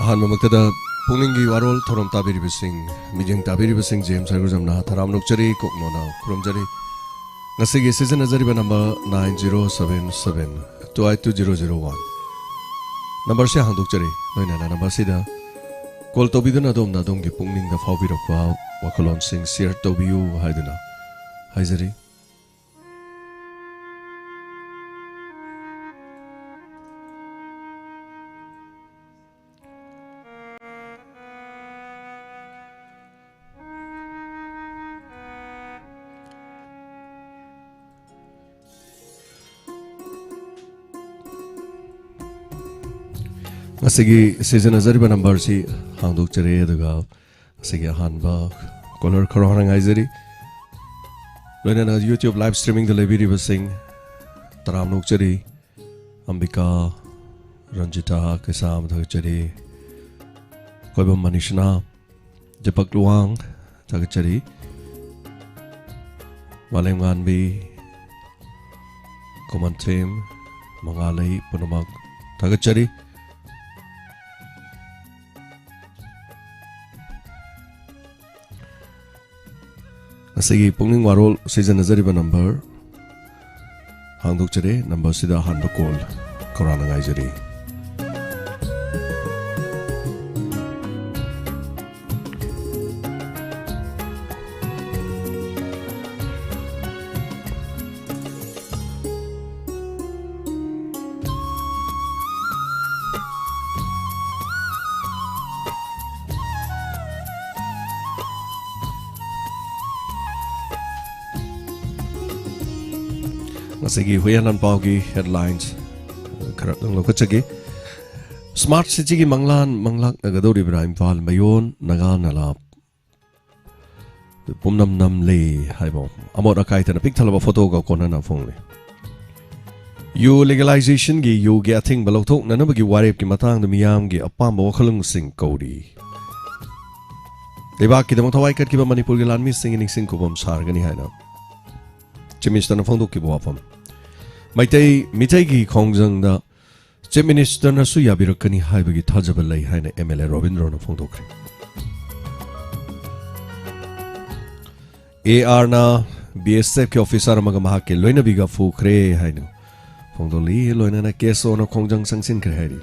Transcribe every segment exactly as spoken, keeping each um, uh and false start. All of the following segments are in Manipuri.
ꯑꯍꯥꯟꯕꯃꯛꯇꯗ ꯄꯨꯛꯅꯤꯡꯒꯤ ꯋꯥꯔꯣꯜ ꯊꯧꯔꯝ ꯇꯥꯕꯤꯔꯤꯕꯁꯤꯡ, ꯃꯤꯠꯌꯦꯡ ꯇꯥꯕꯤꯔꯤꯕꯁꯤꯡ ꯖꯦꯝꯁ ꯍꯥꯏꯒꯨꯖꯝꯅ ꯇꯔꯥꯝꯅ ꯑꯣꯛꯆꯔꯤ, ꯀꯣꯛꯅꯣꯅ ꯈꯨꯔꯨꯝꯖꯔꯤ꯫ ꯉꯁꯤꯒꯤ ꯁꯤꯖꯤꯟꯅꯖꯔꯤꯕ number nine zero seven seven two eight two zero zero one. ꯅꯝꯕꯔꯁꯤ ꯍꯥꯡꯗꯣꯛꯆꯔꯤ꯫ ꯂꯣꯏꯅꯅ ꯅꯝꯕꯔꯁꯤꯗ ꯀꯣꯜ ꯇꯧꯕꯤꯗꯨꯅ ꯑꯗꯣꯝꯅ ꯑꯗꯣꯝꯒꯤ ꯄꯨꯛꯅꯤꯡꯗ ꯐꯥꯎꯕꯤꯔꯛꯄ ꯋꯥꯈꯜꯂꯣꯟꯁꯤꯡ ꯁꯤꯌꯔ ꯇꯧꯕꯤꯌꯨ ꯍꯥꯏꯗꯨꯅ ꯍꯥꯏꯖꯔꯤ꯫ ꯉꯁꯤꯒꯤ ꯁꯤꯖꯤꯟꯅꯖꯔꯤꯕ ꯅꯝꯕꯔꯁꯤ ꯍꯥꯡꯗꯣꯛꯆꯔꯦ, ꯑꯗꯨꯒ ꯉꯁꯤꯒꯤ ꯑꯍꯥꯟꯕ ꯀꯣꯂꯔ ꯈꯔ ꯍꯥꯟꯅ ꯉꯥꯏꯖꯔꯤ꯫ ꯂꯣꯏꯅꯅ YouTube live streamingꯗ ꯂꯩꯕꯤꯔꯤꯕꯁꯤꯡ ꯇꯔꯥꯝꯅ ꯑꯣꯛꯆꯔꯤ꯫ ꯑꯝꯕꯤꯀꯥ, ꯔꯟꯖꯤꯇꯥ, ꯀꯩꯁꯥꯝ ꯊꯥꯒꯠꯆꯔꯤ꯫ ꯀꯣꯏꯕꯝ ꯃꯅꯤꯁꯅꯥ, ꯗꯤꯄꯛ ꯂꯨꯋꯥꯡ ꯊꯥꯒꯠꯆꯔꯤ꯫ ꯃꯥꯂꯦꯝꯉꯥꯟꯕꯤ, ꯈꯨꯃꯟꯊꯦꯝ, ꯃꯉꯥꯂꯩ ꯄꯨꯝꯅꯃꯛ ꯊꯥꯒꯠꯆꯔꯤ꯫ ꯉꯁꯤꯒꯤ ꯄꯨꯛꯅꯤꯡ ꯋꯥꯔꯣꯜ ꯁꯤꯖꯤꯟꯅꯖꯔꯤꯕ ꯅꯝꯕꯔ ꯍꯥꯡꯗꯣꯛꯆꯔꯦ꯫ ꯅꯝꯕꯔꯁꯤꯗ ꯑꯍꯥꯟꯕ ꯀꯣꯜ ꯈꯧꯔꯥꯡꯅ ꯉꯥꯏꯖꯔꯤ꯫ ꯉꯁꯤꯒꯤ ꯍꯨꯏꯌꯦꯟ ꯂꯥꯟꯄꯥꯎꯒꯤ headlines ꯈꯔ ꯂꯧꯈꯠꯆꯒꯦ꯫ Smart cityꯒꯤ ꯃꯪꯂꯥꯟ ꯃꯪꯂꯥꯛꯅꯒꯗꯧꯔꯤꯕ꯭ꯔꯥ? ꯏꯝꯐꯥꯜ ꯃꯌꯣꯟ ꯅꯒꯥ ꯅꯂꯥ ꯄꯨꯝꯅꯝ ꯅꯝꯂꯦ ꯍꯥꯏꯕ ꯑꯃꯣꯠ ꯑꯀꯥꯏꯗꯅ ꯄꯤꯛ ꯊꯜꯂꯕ ꯐꯣꯇꯣꯒ ꯀꯣꯟꯅꯅ ꯐꯣꯡꯂꯤ꯫ ꯌꯨ ꯂꯤꯒꯦꯂꯥꯏꯖꯦꯁꯟꯒꯤ, ꯌꯨꯒꯤ ꯑꯊꯤꯡꯕ ꯂꯧꯊꯣꯛꯅꯅꯕꯒꯤ ꯋꯥꯔꯦꯞꯀꯤ ꯃꯇꯥꯡꯗ ꯃꯤꯌꯥꯝꯒꯤ ꯑꯄꯥꯝꯕ ꯋꯥꯈꯜꯂꯣꯟꯁꯤꯡ ꯀꯧꯔꯤ꯫ ꯂꯩꯕꯥꯛꯀꯤꯗꯃꯛ ꯊꯋꯥꯏ ꯀꯠꯈꯤꯕ ꯃꯅꯤꯄꯨꯔꯒꯤ ꯂꯥꯟꯃꯤꯁꯤꯡꯒꯤ ꯅꯤꯡꯁꯤꯡ ꯈꯨꯕꯝ ꯁꯥꯔꯒꯅꯤ ꯍꯥꯏꯅ Chief Ministerꯅ ꯐꯣꯡꯗꯣꯛꯈꯤꯕ ꯋꯥꯐꯝ꯫ ꯃꯩꯇꯩ ꯃꯤꯇꯩꯒꯤ ꯈꯣꯡꯖꯪꯗ ꯆꯤꯐ ꯃꯤꯅꯤꯁꯇꯔꯅꯁꯨ ꯌꯥꯕꯤꯔꯛꯀꯅꯤ ꯍꯥꯏꯕꯒꯤ ꯊꯥꯖꯕ ꯂꯩ ꯍꯥꯏꯅ ꯑꯦꯝ ꯑꯦꯜ ꯑꯦ ꯔꯣꯕꯤꯟꯗ꯭ꯔꯣꯅ ꯐꯣꯡꯗꯣꯛꯈ꯭ꯔꯦ꯫ ꯑꯦ ꯑꯥꯔꯅ ꯕꯤ ꯑꯦꯁ ꯑꯦꯐꯀꯤ ꯑꯣꯐꯤꯁꯥꯔ ꯑꯃꯒ ꯃꯍꯥꯛꯀꯤ ꯂꯣꯏꯅꯕꯤꯒ ꯐꯨꯈ꯭ꯔꯦ ꯍꯥꯏꯅ ꯐꯣꯡꯗꯣꯛꯂꯤ꯫ ꯂꯣꯏꯅꯅ ꯀꯦ ꯑꯦꯁ ꯑꯣꯅ ꯈꯣꯡꯖꯪ ꯆꯪꯁꯤꯟꯈ꯭ꯔꯦ ꯍꯥꯏꯔꯤ꯫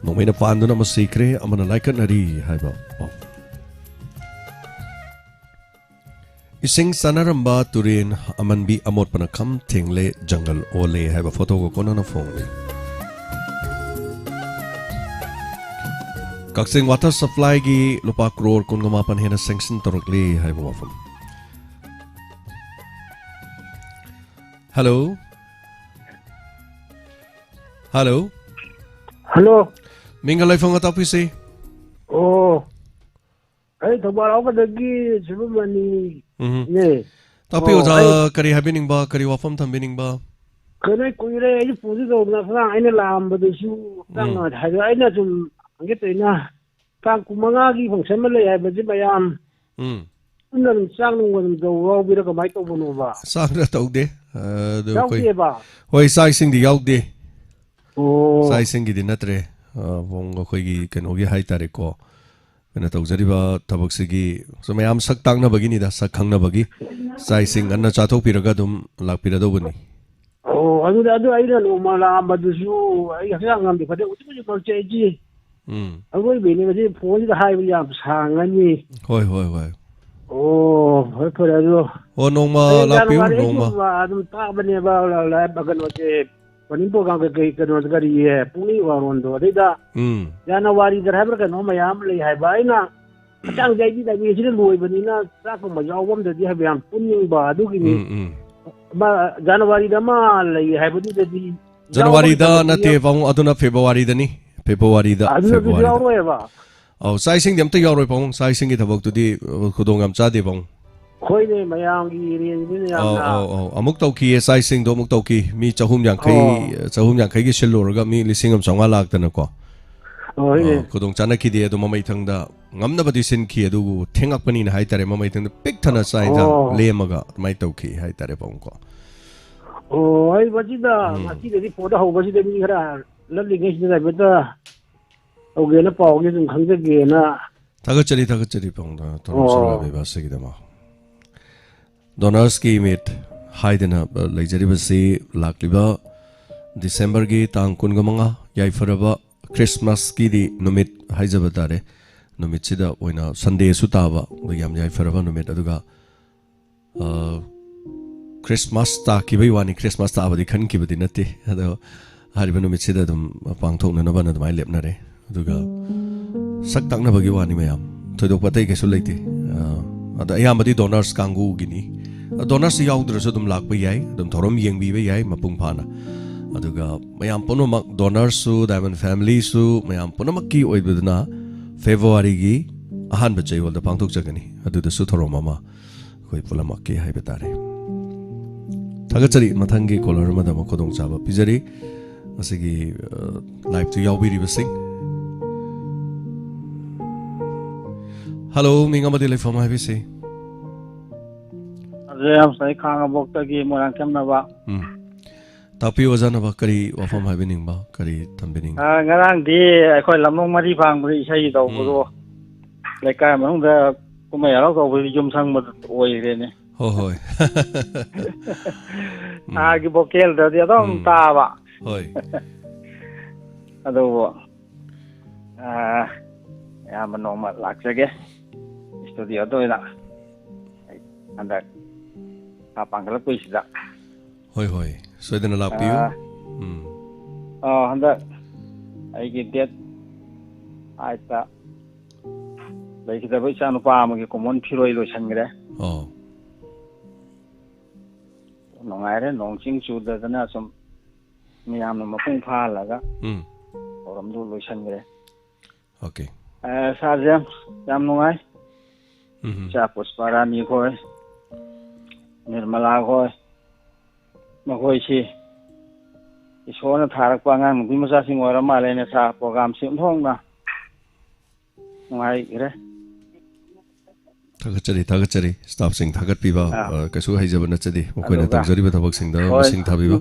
ꯅꯣꯡꯃꯩꯅ ꯄꯥꯟꯗꯨꯅ ꯑꯃ ꯁꯤꯈ꯭ꯔꯦ, ꯑꯃꯅ ꯂꯥꯏꯀꯠꯅꯔꯤ ꯍꯥꯏꯕ ꯄꯥꯎ꯫ ꯏꯁꯤꯡ ꯆꯥꯅꯔꯝꯕ ꯇꯨꯔꯦꯟ ꯑꯃꯟꯕꯤ ꯑꯃꯣꯠꯄꯅ ꯈꯝ ꯊꯦꯡꯂꯦ, ꯖꯪꯒꯜ ꯑꯣꯜꯂꯦ ꯍꯥꯏꯕ ꯐꯣꯇꯣꯒ ꯀꯣꯟꯅꯅ ꯐꯣꯡꯂꯤ꯫ ꯀꯛꯆꯤꯡ ꯋꯥꯇꯔ ꯁꯄ꯭ꯂꯥꯏꯒꯤ ꯂꯨꯄꯥ ꯀ꯭ꯔꯣꯔ ꯀꯨꯟꯒ ꯃꯥꯄꯟ ꯍꯦꯟꯅ ꯁꯦꯡꯁꯟ ꯇꯧꯔꯛꯂꯤ ꯍꯥꯏꯕ ꯋꯥꯐꯝ꯫ ꯍꯜꯂꯣ꯫ ꯍꯜꯂꯣ꯫ ꯍꯜꯂꯣ꯫ ꯃꯤꯡꯒ ꯂꯩꯐꯝꯒ ꯇꯥꯛꯄꯤꯁꯤ꯫ ꯑꯣ꯫ ꯑꯩ ꯊꯧꯕꯥꯜ ꯍꯧꯒꯗꯒꯤ ꯁꯤꯕꯃꯅꯤ ꯎꯝ꯫ ꯅꯦ꯫ ꯇꯥꯛꯄꯤꯌꯨ, ꯑꯣ, ꯑꯣꯖꯥ, ꯑꯩ ꯀꯔꯤ ꯍꯥꯏꯕꯤꯅꯤꯡꯕ, ꯀꯔꯤ ꯋꯥꯐꯝ ꯊꯝꯕꯤꯅꯤꯡꯕ? ꯀꯩꯅꯣ, ꯀꯨꯏꯔꯦ ꯑꯩꯁꯨ ꯐꯣꯟꯁꯨ ꯇꯧꯕꯗ, ꯉꯔꯥꯡ ꯑꯩꯅ ꯂꯥꯛꯑꯝꯕꯗ ꯁꯨ ꯎꯝ꯫ ꯍꯥꯏꯗꯣ ꯑꯩꯅ ꯁꯨꯝ ꯍꯪꯒꯦ ꯇꯧꯔꯤꯅ, ꯇꯥꯡ ꯀꯨꯟꯃꯉꯥꯒꯤ ꯐꯪꯁꯟ ꯑꯃ ꯂꯩ ꯍꯥꯏꯕꯁꯤ ꯃꯌꯥꯝ ꯎꯝ꯫ ꯄꯨꯟꯅ ꯑꯗꯨꯝ ꯆꯥꯛ ꯅꯨꯡ ꯑꯗꯨꯝ ꯇꯧ ꯌꯥꯎꯕꯤꯔꯥ ꯀꯃꯥꯏꯅ ꯇꯧꯕꯅꯣꯕ? ꯆꯥꯛꯅ ꯇꯧꯗꯦ꯫ ꯑ, ꯑꯗꯨ ꯑꯩꯈꯣꯏ ꯌꯥꯎꯗꯦꯕ? ꯍꯣꯏ, ꯆꯥꯛ ꯏꯁꯤꯡꯗꯤ ꯌꯥꯎꯗꯦ꯫ ꯑꯣ꯫ ꯆꯥꯛ ꯏꯁꯤꯡꯒꯤꯗꯤ ꯅꯠꯇ꯭ꯔꯦ꯫ ꯑ, ꯄꯨꯡ ꯑꯩꯈꯣꯏꯒꯤ ꯀꯩꯅꯣꯒꯤ ꯍꯥꯏꯇꯥꯔꯦꯀꯣ꯫ ꯑꯩꯈꯣꯏꯅ ꯇꯧꯖꯔꯤꯕ ꯊꯕꯛꯁꯤꯒꯤ ꯁꯨꯝ ꯃꯌꯥꯝ ꯁꯛ ꯇꯥꯛꯅꯕꯒꯤꯅꯤꯗ, ꯁꯛ ꯈꯪꯅꯕꯒꯤ꯫ ꯆꯥꯛ ꯏꯁꯤꯡ ꯉꯟꯅ ꯆꯥꯊꯣꯛꯄꯤꯔꯒ ꯑꯗꯨꯝ ꯂꯥꯛꯄꯤꯔꯗꯧꯕꯅꯤ꯫ ꯑꯣ, ꯑꯗꯨꯗ, ꯑꯗꯨ ꯑꯩꯅ ꯅꯣꯡꯃ ꯂꯥꯛꯑꯝꯕꯗꯨꯁꯨ ꯑꯩ ꯍꯛꯆꯥꯡ ꯉꯝꯗꯦ ꯈꯣꯠꯇꯦ, ꯍꯧꯖꯤꯛ ꯍꯧꯖꯤꯛ ꯃꯔꯛꯁꯦ ꯑꯩꯁꯤ ꯎꯝ꯫ ꯑꯔꯣꯏꯕꯩꯅꯦ, ꯃꯁꯤ ꯐꯣꯟꯁꯤꯗ ꯍꯥꯏꯕ ꯌꯥꯝ ꯁꯥꯡꯉꯅꯤ꯫ ꯍꯣꯏ, ꯍꯣꯏ, ꯍꯣꯏ꯫ ꯑꯣ, ꯐꯔꯦ, ꯐꯔꯦ, ꯑꯗꯣ ꯑꯣ, ꯅꯣꯡꯃ ꯑꯩ ꯂꯥꯛꯄꯤꯌꯨ, ꯖꯅꯋꯥꯔꯤ ꯑꯩꯁꯨ ꯅꯣꯡꯃ꯫ ꯑꯗꯨꯝ ꯇꯥꯕꯅꯦꯕ, ꯂ-, ꯂ-, ꯀꯩꯅꯣꯁꯦ, ꯃꯅꯤꯄꯨꯔ ꯀꯥꯡ ꯀꯩ, ꯀꯩ, ꯀꯩꯅꯣ, ꯀꯔꯤꯌꯦ, ꯄꯨꯛꯅꯤꯡ ꯋꯥꯔꯣꯟꯗꯣ꯫ ꯑꯗꯩꯗ ꯎꯝ꯫ ꯖꯅꯋꯥꯔꯤꯗ ꯍꯥꯏꯕ꯭ꯔꯥ ꯀꯩꯅꯣ ꯃꯌꯥꯝ ꯂꯩ ꯍꯥꯏꯕ꯫ ꯑꯩꯅ ꯍꯛꯆꯥꯡꯁꯦ ꯑꯩꯗꯤ ꯗꯥꯏꯕꯦꯇꯤꯁꯅ ꯂꯣꯏꯕꯅꯤꯅ ꯆꯥꯛꯀꯨꯝꯕ ꯌꯥꯎꯕ ꯑꯝꯗꯗꯤ ꯍꯥꯏꯕ ꯌꯥꯝ ꯄꯨꯟꯅꯤꯡꯕ, ꯑꯗꯨꯒꯤꯅꯤ꯫ ꯎꯝ, ꯎꯝ꯫ ꯑꯃ ꯖꯅꯋꯥꯔꯤꯗ ꯑꯃ ꯂꯩ ꯍꯥꯏꯕꯗꯨꯗꯗꯤ ꯖꯅꯋꯥꯔꯤꯗ ꯌꯥꯎꯕꯒꯤ ꯅꯠꯇꯦ, ꯊꯕꯛꯇꯤ ꯄꯥꯕꯨꯡ, ꯑꯗꯨꯅ ꯐꯦꯕꯋꯥꯔꯤꯗꯅꯤ, ꯐꯦꯕꯋꯥꯔꯤꯗ, ꯑꯗꯨꯗꯁꯨ ꯐꯦꯕꯋꯥꯔꯤꯗ꯫ ꯌꯥꯎꯔꯣꯏꯕ? ꯑꯧ, ꯆꯥꯛ ꯏꯁꯤꯡꯗꯤ ꯑꯝꯇ ꯌꯥꯎꯔꯣꯏ, ꯄꯥꯕꯨꯡ꯫ ꯆꯥꯛ ꯏꯁꯤꯡꯒꯤ ꯊꯕꯛꯇꯨꯗꯤ, ꯑ, ꯈꯨꯗꯣꯡ ꯌꯥꯝ ꯆꯥꯗꯦ, ꯄꯥꯕꯨꯡ꯫ ꯍꯣꯏꯅꯦ, ꯃꯌꯥꯝꯒꯤ ꯏꯔꯦꯟꯅꯤꯅ ꯑꯧ, ꯌꯥꯝꯅ꯫ ꯑꯧ, ꯑꯧ꯫ ꯑꯃꯨꯛ ꯇꯧꯈꯤꯌꯦ, ꯆꯥꯛ ꯏꯁꯤꯡꯗꯣ ꯑꯃꯨꯛ ꯇꯧꯈꯤ꯫ ꯃꯤ ꯆꯍꯨꯝ ꯌꯥꯡꯈꯩ, ꯑꯣ꯫ ꯆꯍꯨꯝ ꯌꯥꯡꯈꯩꯒꯤ ꯁꯤꯜꯂꯨꯔꯒ ꯃꯤ ꯂꯤꯁꯤꯡ ꯑꯃ ꯆꯥꯝꯃꯉꯥ ꯂꯥꯛꯇꯅꯀꯣ꯫ ꯑꯣ, ꯍꯣꯏꯅꯦ꯫ ꯑ, ꯈꯨꯗꯣꯡ ꯆꯥꯅꯈꯤꯗꯦ꯫ ꯑꯗꯣ ꯃꯃꯩꯊꯪꯗ ꯉꯝꯅꯕꯗꯤ ꯁꯤꯟꯈꯤ, ꯑꯗꯨꯕꯨ ꯊꯦꯡꯉꯛꯄꯅꯤꯅ ꯍꯥꯏꯇꯥꯔꯦ, ꯃꯃꯩꯊꯪꯗ ꯄꯤꯛ ꯊꯟꯅ ꯆꯥꯛ ꯏꯟꯁꯥꯡ ꯑꯣ꯫ ꯂꯦꯝꯃꯒ ꯑꯗꯨꯃꯥꯏꯅ ꯇꯧꯈꯤ ꯍꯥꯏꯇꯥꯔꯦ, ꯄꯥꯕꯨꯡꯀꯣ꯫ ꯑꯣ, ꯑꯩ ꯃꯁꯤꯗ ꯎꯝ꯫ ꯉꯁꯤꯗꯒꯤ ꯐꯣꯟ ꯍꯧꯕꯁꯤꯗ ꯃꯤ ꯈꯔ ꯂꯜꯂꯤꯉꯩꯁꯤꯗ ꯍꯥꯏꯐꯦꯠꯇ ꯇꯧꯒꯦꯅ, ꯄꯥꯎꯁꯦ ꯑꯗꯨꯝ ꯈꯪꯖꯒꯦꯅ꯫ ꯊꯥꯒꯠꯆꯔꯤ, ꯊꯥꯒꯠꯆꯔꯤ, ꯄꯥꯎꯗ ꯇꯧꯔꯝ ꯑꯣ꯫ ꯁꯔꯨ ꯂꯥꯛꯄꯤꯕ ꯑꯁꯤꯒꯤꯗꯃꯛ꯫ ꯗꯣꯅꯔꯁꯀꯤ ꯃꯤꯠ ꯍꯥꯏꯗꯅ, ꯑ, ꯂꯩꯖꯔꯤꯕꯁꯤ ꯂꯥꯛꯂꯤꯕ ꯗꯤꯁꯦꯝꯕꯔꯒꯤ ꯇꯥꯡ ꯀꯨꯟꯒ ꯃꯉꯥ, ꯌꯥꯏꯐꯔꯕ ꯈ꯭ꯔꯤꯁꯃꯥꯁꯀꯤꯗꯤ ꯅꯨꯃꯤꯠ ꯍꯥꯏꯖꯕ ꯇꯥꯔꯦ꯫ ꯅꯨꯃꯤꯠꯁꯤꯗ ꯑꯣꯏꯅ ꯁꯟꯗꯦꯁꯨ ꯇꯥꯕ, ꯑꯗꯨꯒ ꯌꯥꯝ ꯌꯥꯏꯐꯔꯕ ꯅꯨꯃꯤꯠ, ꯑꯗꯨꯒ ꯑ, ꯈ꯭ꯔꯤꯁꯃꯥꯁ ꯇꯥꯈꯤꯕꯒꯤ ꯋꯥꯅꯤ, ꯈ꯭ꯔꯤꯁꯃꯥꯁ ꯇꯥꯕꯗꯤ ꯈꯟꯈꯤꯕꯗꯤ ꯅꯠꯇꯦ꯫ ꯑꯗꯣ ꯍꯥꯏꯔꯤꯕ ꯅꯨꯃꯤꯠꯁꯤꯗ ꯑꯗꯨꯝ ꯄꯥꯡꯊꯣꯛꯅꯅꯕꯅ ꯑꯗꯨꯃꯥꯏꯅ ꯂꯦꯞꯅꯔꯦ꯫ ꯑꯗꯨꯒ ꯁꯛ ꯇꯥꯛꯅꯕꯒꯤ ꯋꯥꯅꯤ ꯃꯌꯥꯝ, ꯊꯣꯏꯗꯣꯛꯄ ꯑꯇꯩ ꯀꯩꯁꯨ ꯂꯩꯇꯦ꯫ ꯑ, ꯑꯗ ꯑꯌꯥꯝꯕꯗꯤ ꯗꯣꯅꯔꯁ ꯀꯥꯡꯕꯨꯒꯤꯅꯤ꯫ ꯗꯣꯅꯔꯁ ꯌꯥꯎꯗ꯭ꯔꯁꯨ ꯑꯗꯨꯝ ꯂꯥꯛꯄ ꯌꯥꯏ, ꯑꯗꯨꯝ ꯊꯧꯔꯝ ꯌꯦꯡꯕꯤꯕ ꯌꯥꯏ ꯃꯄꯨꯡ ꯐꯥꯅ꯫ ꯑꯗꯨꯒ ꯃꯌꯥꯝ ꯄꯨꯝꯅꯃꯛ, ꯗꯣꯅꯔꯁꯁꯨ, ꯗꯥꯏꯃꯟ ꯐꯦꯃꯤꯂꯤꯁꯨ, ꯃꯌꯥꯝ ꯄꯨꯝꯅꯃꯛꯀꯤ ꯑꯣꯏꯕꯗꯨꯅ ꯐꯦꯕ꯭ꯔꯨꯋꯥꯔꯤꯒꯤ ꯑꯍꯥꯟꯕ ꯆꯌꯣꯜꯗ ꯄꯥꯡꯊꯣꯛꯆꯒꯅꯤ꯫ ꯑꯗꯨꯗꯁꯨ ꯊꯧꯔꯝ ꯑꯃ ꯑꯩꯈꯣꯏ ꯄꯨꯝꯅꯃꯛꯀꯤ ꯍꯥꯏꯕ ꯇꯥꯔꯦ꯫ ꯊꯥꯒꯠꯆꯔꯤ, ꯃꯊꯪꯒꯤ ꯀꯣꯂꯔ ꯑꯃꯗ ꯑꯃꯨꯛ ꯈꯨꯗꯣꯡꯆꯥꯕ ꯄꯤꯖꯔꯤ꯫ ꯃꯁꯤꯒꯤ, ꯑ, ꯂꯥꯏꯚꯇꯨ ꯌꯥꯎꯕꯤꯔꯤꯕꯁꯤꯡ꯫ ꯍꯜꯂꯣ, ꯃꯤꯡ ꯑꯃꯗꯤ ꯂꯩꯐꯝ ꯍꯥꯏꯕꯤꯁꯤ꯫ ꯑꯗꯨ ꯌꯥꯝ ꯐꯩ, ꯈꯥꯉꯕꯣꯛꯇꯒꯤ ꯃꯣꯏꯔꯥꯡ ꯀꯦꯝꯅꯕ꯫ ꯎꯝ꯫ ꯇꯥꯛꯄꯤꯌꯨ ꯑꯣꯖꯥꯅꯕ, ꯀꯔꯤ ꯋꯥꯐꯝ ꯍꯥꯏꯕꯤꯅꯤꯡꯕ, ꯀꯔꯤ ꯊꯝꯕꯤꯅꯤꯡꯕ? ꯑ, ꯉꯔꯥꯡꯗꯤ ꯑꯩꯈꯣꯏ ꯂꯝꯂꯣꯡ ꯃꯔꯤ ꯐꯥꯡꯕꯗ ꯏꯁꯩ ꯇꯧꯕꯗꯣ, ꯎꯝ꯫ ꯂꯩꯀꯥꯏ ꯃꯅꯨꯡꯗ ꯀꯨꯝꯍꯩ ꯍꯔꯥꯎ ꯇꯧꯕꯗ ꯌꯨꯝ ꯁꯪꯕꯗ ꯑꯣꯏꯈ꯭ꯔꯦꯅꯦ꯫ ꯍꯣꯏ, ꯍꯣꯏ꯫ ꯎꯝ꯫ ꯊꯥꯒꯤ ꯚꯣꯀꯦꯜꯗꯗꯤ ꯑꯗꯨꯝ ꯎꯝ꯫ ꯇꯥꯕ꯫ ꯍꯣꯏ꯫ ꯑꯗꯨꯕꯨ, ꯑ, ꯑꯌꯥꯝꯕ ꯅꯣꯡꯃ ꯂꯥꯛꯆꯒꯦ ꯏꯁꯇꯨꯗꯤꯑꯣꯗ ꯑꯣꯏꯅ꯫ ꯑꯩ ꯍꯟꯗꯛ ꯊꯥ ꯄꯥꯡꯈꯠꯂꯛꯄꯩꯁꯤꯗ꯫ ꯍꯣꯏ, ꯍꯣꯏ꯫ ꯁꯣꯏꯗꯅ ꯂꯥꯛꯄꯤꯌꯨ꯫ ꯑ, ꯎꯝ꯫ ꯑ, ꯍꯟꯗꯛ ꯑꯩꯒꯤ ꯗꯦꯠ ꯑꯥꯏꯠꯇ ꯂꯩꯈꯤꯗꯕ ꯏꯆꯥ ꯅꯨꯄꯥ ꯑꯃꯒꯤ ꯀꯨꯝꯑꯣꯟ ꯐꯤꯔꯣꯏ ꯂꯣꯏꯁꯤꯟꯈ꯭ꯔꯦ꯫ ꯑꯣ꯫ ꯅꯨꯡꯉꯥꯏꯔꯦ, ꯅꯣꯡ ꯆꯤꯡ ꯆꯨꯗꯗꯅ ꯁꯨꯝ ꯃꯤꯌꯥꯝꯅ ꯃꯄꯨꯡ ꯐꯥꯍꯜꯂꯒ ꯎꯝ꯫ ꯊꯧꯔꯝꯗꯨ ꯂꯣꯏꯁꯤꯟꯈ꯭ꯔꯦ꯫ ꯑꯣꯀꯦ꯫ ꯑ, ꯁꯥꯔꯁꯦ ꯌꯥꯝ, ꯌꯥꯝ ꯅꯨꯡꯉꯥꯏ꯫ ꯎꯝ꯫ ꯏꯆꯥ ꯄꯨꯁꯄꯥꯔꯥꯅꯤ ꯈꯣꯏ, ꯅꯤꯔꯃꯂꯥ ꯈꯣꯏ, ꯃꯈꯣꯏꯁꯤ ꯏꯁꯣꯔꯅ ꯊꯥꯔꯛꯄ ꯑꯉꯥꯡ ꯅꯨꯄꯤ ꯃꯆꯥꯁꯤꯡ ꯑꯣꯏꯔ ꯃꯥꯜꯂꯦꯅꯦ, ꯁꯥꯔ, ꯄ꯭ꯔꯣꯒꯥꯝꯁꯤ ꯑꯣꯟꯊꯣꯛꯅ ꯅꯨꯡꯉꯥꯏꯈ꯭ꯔꯦ꯫ ꯊꯥꯒꯠꯆꯔꯤ, ꯊꯥꯒꯠꯆꯔꯤ꯫ Staffꯁꯤꯡ ꯊꯥꯒꯠꯄꯤꯕ, ꯑꯥ꯫ ꯑ, ꯀꯩꯁꯨ ꯍꯩꯖꯕ ꯅꯠꯆꯗꯦ꯫ ꯃꯈꯣꯏꯅ ꯑꯗꯨꯒ ꯇꯧꯖꯔꯤꯕ ꯊꯕꯛꯁꯤꯡꯗ ꯍꯣꯏ, ꯃꯁꯤꯡ ꯊꯥꯕꯤꯕ꯫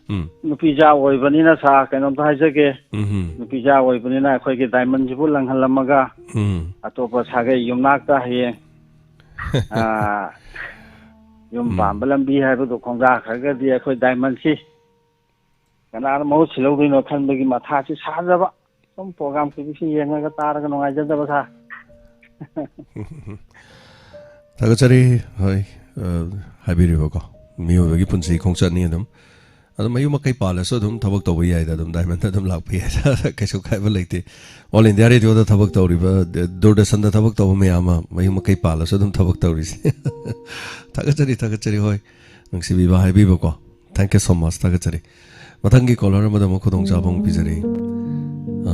ꯎꯝ꯫ ꯅꯨꯄꯤ ꯖꯥ ꯑꯣꯏꯕꯅꯤꯅ ꯁꯥꯔ, ꯀꯩꯅꯣꯝꯇ ꯍꯥꯏꯖꯒꯦ꯫ ꯎꯝ꯫ ꯅꯨꯄꯤ ꯖꯥ ꯑꯣꯏꯕꯅꯤꯅ ꯑꯩꯈꯣꯏꯒꯤ diamondꯁꯤꯕꯨ ꯂꯪꯍꯜꯂꯝꯃꯒ ꯎꯝ꯫ ꯑꯇꯣꯞꯄ ꯁꯥꯒꯩ ꯌꯨꯝꯅꯥꯛꯇ ꯍꯌꯦꯡ, ꯑꯥ, ꯌꯨꯝ ꯎꯝ꯫ ꯄꯥꯟꯕ ꯂꯝꯕꯤ ꯍꯥꯏꯕꯗꯨ ꯈꯣꯡꯗꯥꯈ꯭ꯔꯒꯗꯤ ꯑꯩꯈꯣꯏ diamondꯁꯤ ꯀꯅꯥꯅ ꯃꯍꯨꯠ ꯁꯤꯜꯍꯧꯗꯣꯏꯅꯣ ꯈꯟꯕꯒꯤ ꯃꯊꯥꯁꯤ ꯁꯥꯖꯕ꯫ ꯁꯨꯝ program ꯈꯨꯗꯤꯡꯁꯤ ꯌꯦꯡꯉꯒ ꯇꯥꯔꯒ ꯅꯨꯡꯉꯥꯏꯖꯗꯕ ꯁꯥꯔ꯫ ꯊꯥꯒꯠꯆꯔꯤ꯫ ꯍꯣꯏ, ꯑ, ꯍꯥꯏꯕꯤꯔꯤꯕꯀꯣ, ꯃꯤꯑꯣꯏꯕꯒꯤ ꯄꯨꯟꯁꯤ ꯈꯣꯡꯆꯠꯅꯤ ꯑꯗꯨꯝ꯫ ꯑꯗꯨꯝ ꯃꯌꯨꯝ ꯃꯀꯩ ꯄꯥꯜꯂꯁꯨ ꯑꯗꯨꯝ ꯊꯕꯛ ꯇꯧꯕ ꯌꯥꯏꯗ, ꯑꯗꯨꯝ diamondꯗ ꯑꯗꯨꯝ ꯂꯥꯛꯄ ꯌꯥꯏꯗ꯫ ꯀꯩꯁꯨ ꯀꯥꯏꯕ ꯂꯩꯇꯦ꯫ All India Radioꯗ ꯊꯕꯛ ꯇꯧꯔꯤꯕ, ꯗ-, ꯗꯨꯔꯗꯔꯁꯟꯗ ꯊꯕꯛ ꯇꯧꯕ ꯃꯌꯥꯝ ꯑꯃ ꯃꯌꯨꯝ ꯃꯀꯩ ꯄꯥꯜꯂꯁꯨ ꯑꯗꯨꯝ ꯊꯕꯛ ꯇꯧꯔꯤꯁꯦ꯫ ꯊꯥꯒꯠꯆꯔꯤ, ꯊꯥꯒꯠꯆꯔꯤ꯫ ꯍꯣꯏ, ꯅꯨꯡꯁꯤꯕꯤꯕ ꯍꯥꯏꯕꯤꯕꯀꯣ꯫ Thank you so much, ꯊꯥꯒꯠꯆꯔꯤ꯫ ꯃꯊꯪꯒꯤ caller ꯑꯃꯗ ꯑꯃꯨꯛ ꯈꯨꯗꯣꯡꯆꯥꯕ ꯑꯃꯨꯛ ꯄꯤꯖꯔꯤ꯫ ꯑ,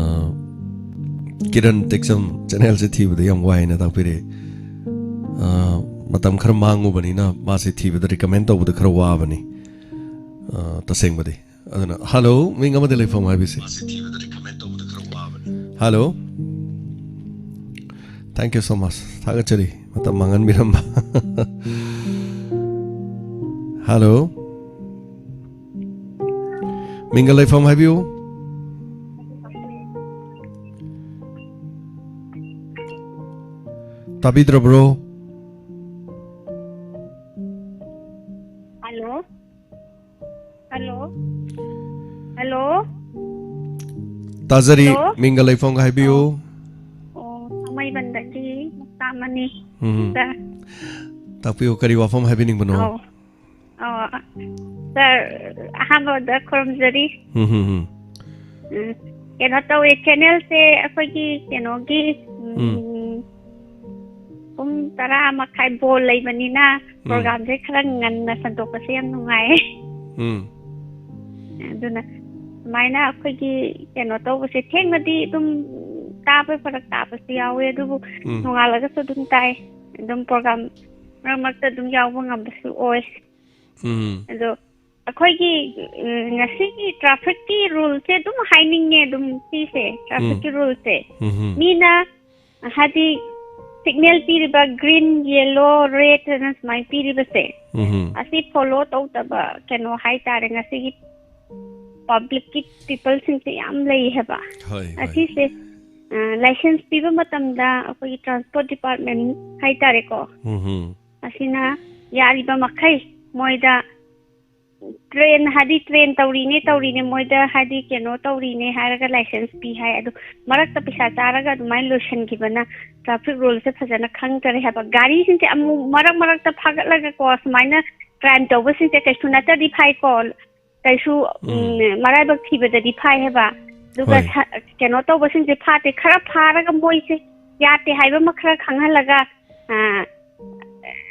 ꯀꯤꯔꯟ ꯇꯦꯛꯆꯝ channelꯁꯦ ꯊꯤꯕꯗ ꯌꯥꯝ ꯋꯥꯏꯅ ꯇꯥꯛꯄꯤꯔꯛꯑꯦ꯫ ꯑ, ꯃꯇꯝ ꯈꯔ ꯃꯥꯡꯉꯨꯕꯅꯤꯅ ꯃꯥꯁꯦ ꯊꯤꯕꯗ recommend ꯇꯧꯕꯗ ꯈꯔ ꯋꯥꯕꯅꯤ, ꯑ, ꯇꯁꯦꯡꯕꯗꯤ꯫ ꯑꯗꯨꯅ, hello, ꯃꯤꯡ ꯑꯃꯗꯤ ꯂꯩꯐꯝ ꯍꯥꯏꯕꯤꯁꯤ꯫ Hello. Thank you so much. ꯊꯥꯒꯠꯆꯔꯤ, ꯃꯇꯝ ꯃꯥꯡꯍꯟꯕꯤꯔꯝꯕ꯫ Hello. ꯃꯤꯡꯒ ꯂꯩꯐꯝ ꯍꯥꯏꯕꯤꯌꯨ꯫ ꯇꯥꯕꯤꯗ꯭ꯔꯕ꯭ꯔꯣ? Hello. Hello. Hello. ꯇꯥꯖꯔꯤ꯫ Hello. ꯃꯤꯡꯒ ꯂꯩꯐꯝꯒ ꯍꯥꯏꯕꯤꯌꯨ꯫ ꯑꯣ, ꯊꯥꯡꯃꯩꯕꯟꯗꯒꯤ ꯃꯨꯛꯇꯥꯃꯅꯤ꯫ ꯎꯝ꯫ ꯁꯥꯔ꯫ ꯇꯥꯛꯄꯤꯌꯨ, ꯀꯔꯤ ꯋꯥꯐꯝ ꯍꯥꯏꯕꯤꯅꯤꯡꯕꯅꯣ? ꯑꯧ꯫ ꯑꯣ, ꯁꯥꯔ, ꯑꯍꯥꯟꯕꯗ ꯈꯨꯔꯨꯝꯖꯔꯤ꯫ ꯎꯝ, ꯎꯝ, ꯎꯝ꯫ ꯎꯝ, ꯀꯩꯅꯣ ꯇꯧꯋꯦ, channelꯁꯦ ꯑꯩꯈꯣꯏꯒꯤ ꯀꯩꯅꯣꯒꯤ, ꯎꯝ, ꯎꯝ꯫ ꯄꯨꯡ ꯇꯔꯥ ꯃꯈꯥꯏ ꯕꯣꯜ ꯂꯩꯕꯅꯤꯅ ꯎꯝ꯫ Programꯁꯦ ꯈꯔ ꯉꯟꯅ ꯁꯟꯗꯣꯛꯄꯁꯦ ꯌꯥꯝ ꯅꯨꯡꯉꯥꯏꯌꯦ꯫ ꯎꯝ꯫ ꯑꯗꯨꯅ ꯁꯨꯃꯥꯏꯅ ꯑꯩꯈꯣꯏꯒꯤ ꯀꯩꯅꯣ ꯇꯧꯕꯁꯦ ꯊꯦꯡꯅꯗꯤ ꯑꯗꯨꯝ ꯇꯥꯕ ꯐꯔꯛ ꯇꯥꯕꯁꯨ ꯌꯥꯎꯋꯦ, ꯑꯗꯨꯕꯨ ꯎꯝ꯫ ꯅꯣꯡꯉꯥꯜꯂꯒꯁꯨ ꯑꯗꯨꯝ ꯇꯥꯏ꯫ ꯑꯗꯨꯝ program ꯃꯔꯛ ꯃꯔꯛꯇ ꯑꯗꯨꯝ ꯌꯥꯎꯕ ꯉꯝꯕꯁꯨ ꯑꯣꯏ꯫ ꯎꯝ꯫ ꯑꯗꯣ ꯑꯩꯈꯣꯏꯒꯤ, ꯎꯝ, ꯉꯁꯤꯒꯤ trafficꯀꯤ ruleꯁꯦ ꯑꯗꯨꯝ ꯍꯥꯏꯅꯤꯡꯉꯦ, ꯑꯗꯨꯝ ꯁꯤꯁꯦ, trafficꯀꯤ ꯎꯝ꯫ Ruleꯁꯦ꯫ ꯎꯝ꯫ ꯃꯤꯅ ꯍꯥꯏꯗꯤ ꯁꯤꯒꯅꯦꯜ ꯄꯤꯔꯤꯕ ꯒ꯭ꯔꯤꯟ, ꯌꯦꯂꯣ, ꯔꯦꯗ ꯍꯥꯏꯅ ꯁꯨꯃꯥꯏꯅ ꯄꯤꯔꯤꯕꯁꯦ, ꯎꯝ꯫ ꯑꯁꯤ ꯐꯣꯂꯣ ꯇꯧꯗꯕ ꯀꯩꯅꯣ ꯍꯥꯏꯇꯥꯔꯦ, ꯉꯁꯤꯒꯤ ꯄꯕ꯭ꯂꯤꯛꯀꯤ ꯄꯤꯄꯜꯁꯤꯡꯁꯦ ꯌꯥꯝ ꯂꯩ ꯍꯥꯏꯕ꯫ ꯍꯣꯏ, ꯍꯣꯏ꯫ ꯑꯁꯤꯁꯦ, ꯑ, ꯂꯥꯏꯁꯦꯟꯁ ꯄꯤꯕ ꯃꯇꯝꯗ ꯑꯩꯈꯣꯏꯒꯤ ꯇ꯭ꯔꯥꯟꯁꯄꯣꯔꯠ ꯗꯤꯄꯥꯔꯠꯃꯦꯟ ꯍꯥꯏꯇꯥꯔꯦꯀꯣ, ꯎꯝ꯫ ꯑꯁꯤꯅ ꯌꯥꯔꯤꯕ ꯃꯈꯩ ꯃꯣꯏꯗ ꯇ꯭ꯔꯦꯟ, ꯍꯥꯏꯗꯤ ꯇ꯭ꯔꯦꯟ ꯇꯧꯔꯤꯅꯦ, ꯇꯧꯔꯤꯅꯦ, ꯃꯣꯏꯗ ꯍꯥꯏꯗꯤ ꯀꯩꯅꯣ ꯇꯧꯔꯤꯅꯦ ꯍꯥꯏꯔꯒ ꯂꯥꯏꯁꯦꯟꯁ ꯄꯤ ꯍꯥꯏ, ꯑꯗꯨ ꯃꯔꯛꯇ ꯄꯩꯁꯥ ꯆꯥꯔꯒ ꯑꯗꯨꯃꯥꯏꯅ ꯂꯣꯏꯁꯤꯟꯈꯤꯕꯅ ꯇ꯭ꯔꯥꯐꯤꯛ ꯔꯨꯜꯁꯦ ꯐꯖꯅ ꯈꯪꯗꯔꯦ ꯍꯥꯏꯕ꯫ ꯒꯥꯔꯤꯁꯤꯡꯁꯦ ꯑꯃꯨꯛ ꯃꯔꯛ ꯃꯔꯛꯇ ꯐꯥꯒꯠꯂꯒꯀꯣ, ꯁꯨꯃꯥꯏꯅ ꯀ꯭ꯔꯥꯏꯝ ꯇꯧꯕꯁꯤꯡꯁꯦ ꯀꯩꯁꯨ ꯅꯠꯇ꯭ꯔꯗꯤ ꯐꯥꯏꯀꯣ, ꯀꯩꯁꯨ, ꯎꯝ꯫ ꯎꯝ, ꯃꯔꯥꯏꯕꯛ ꯊꯤꯕꯗꯗꯤ ꯐꯥꯏ ꯍꯥꯏꯕ꯫ ꯑꯗꯨꯒ ꯍꯣꯏ꯫ ꯁ-, ꯀꯩꯅꯣ ꯇꯧꯕꯁꯤꯡꯁꯦ ꯐꯥꯠꯇꯦ, ꯈꯔ ꯐꯥꯔꯒ ꯃꯣꯏꯁꯦ ꯌꯥꯗꯦ ꯍꯥꯏꯕ ꯑꯃ ꯈꯔ ꯈꯪꯍꯜꯂꯒ, ꯑ,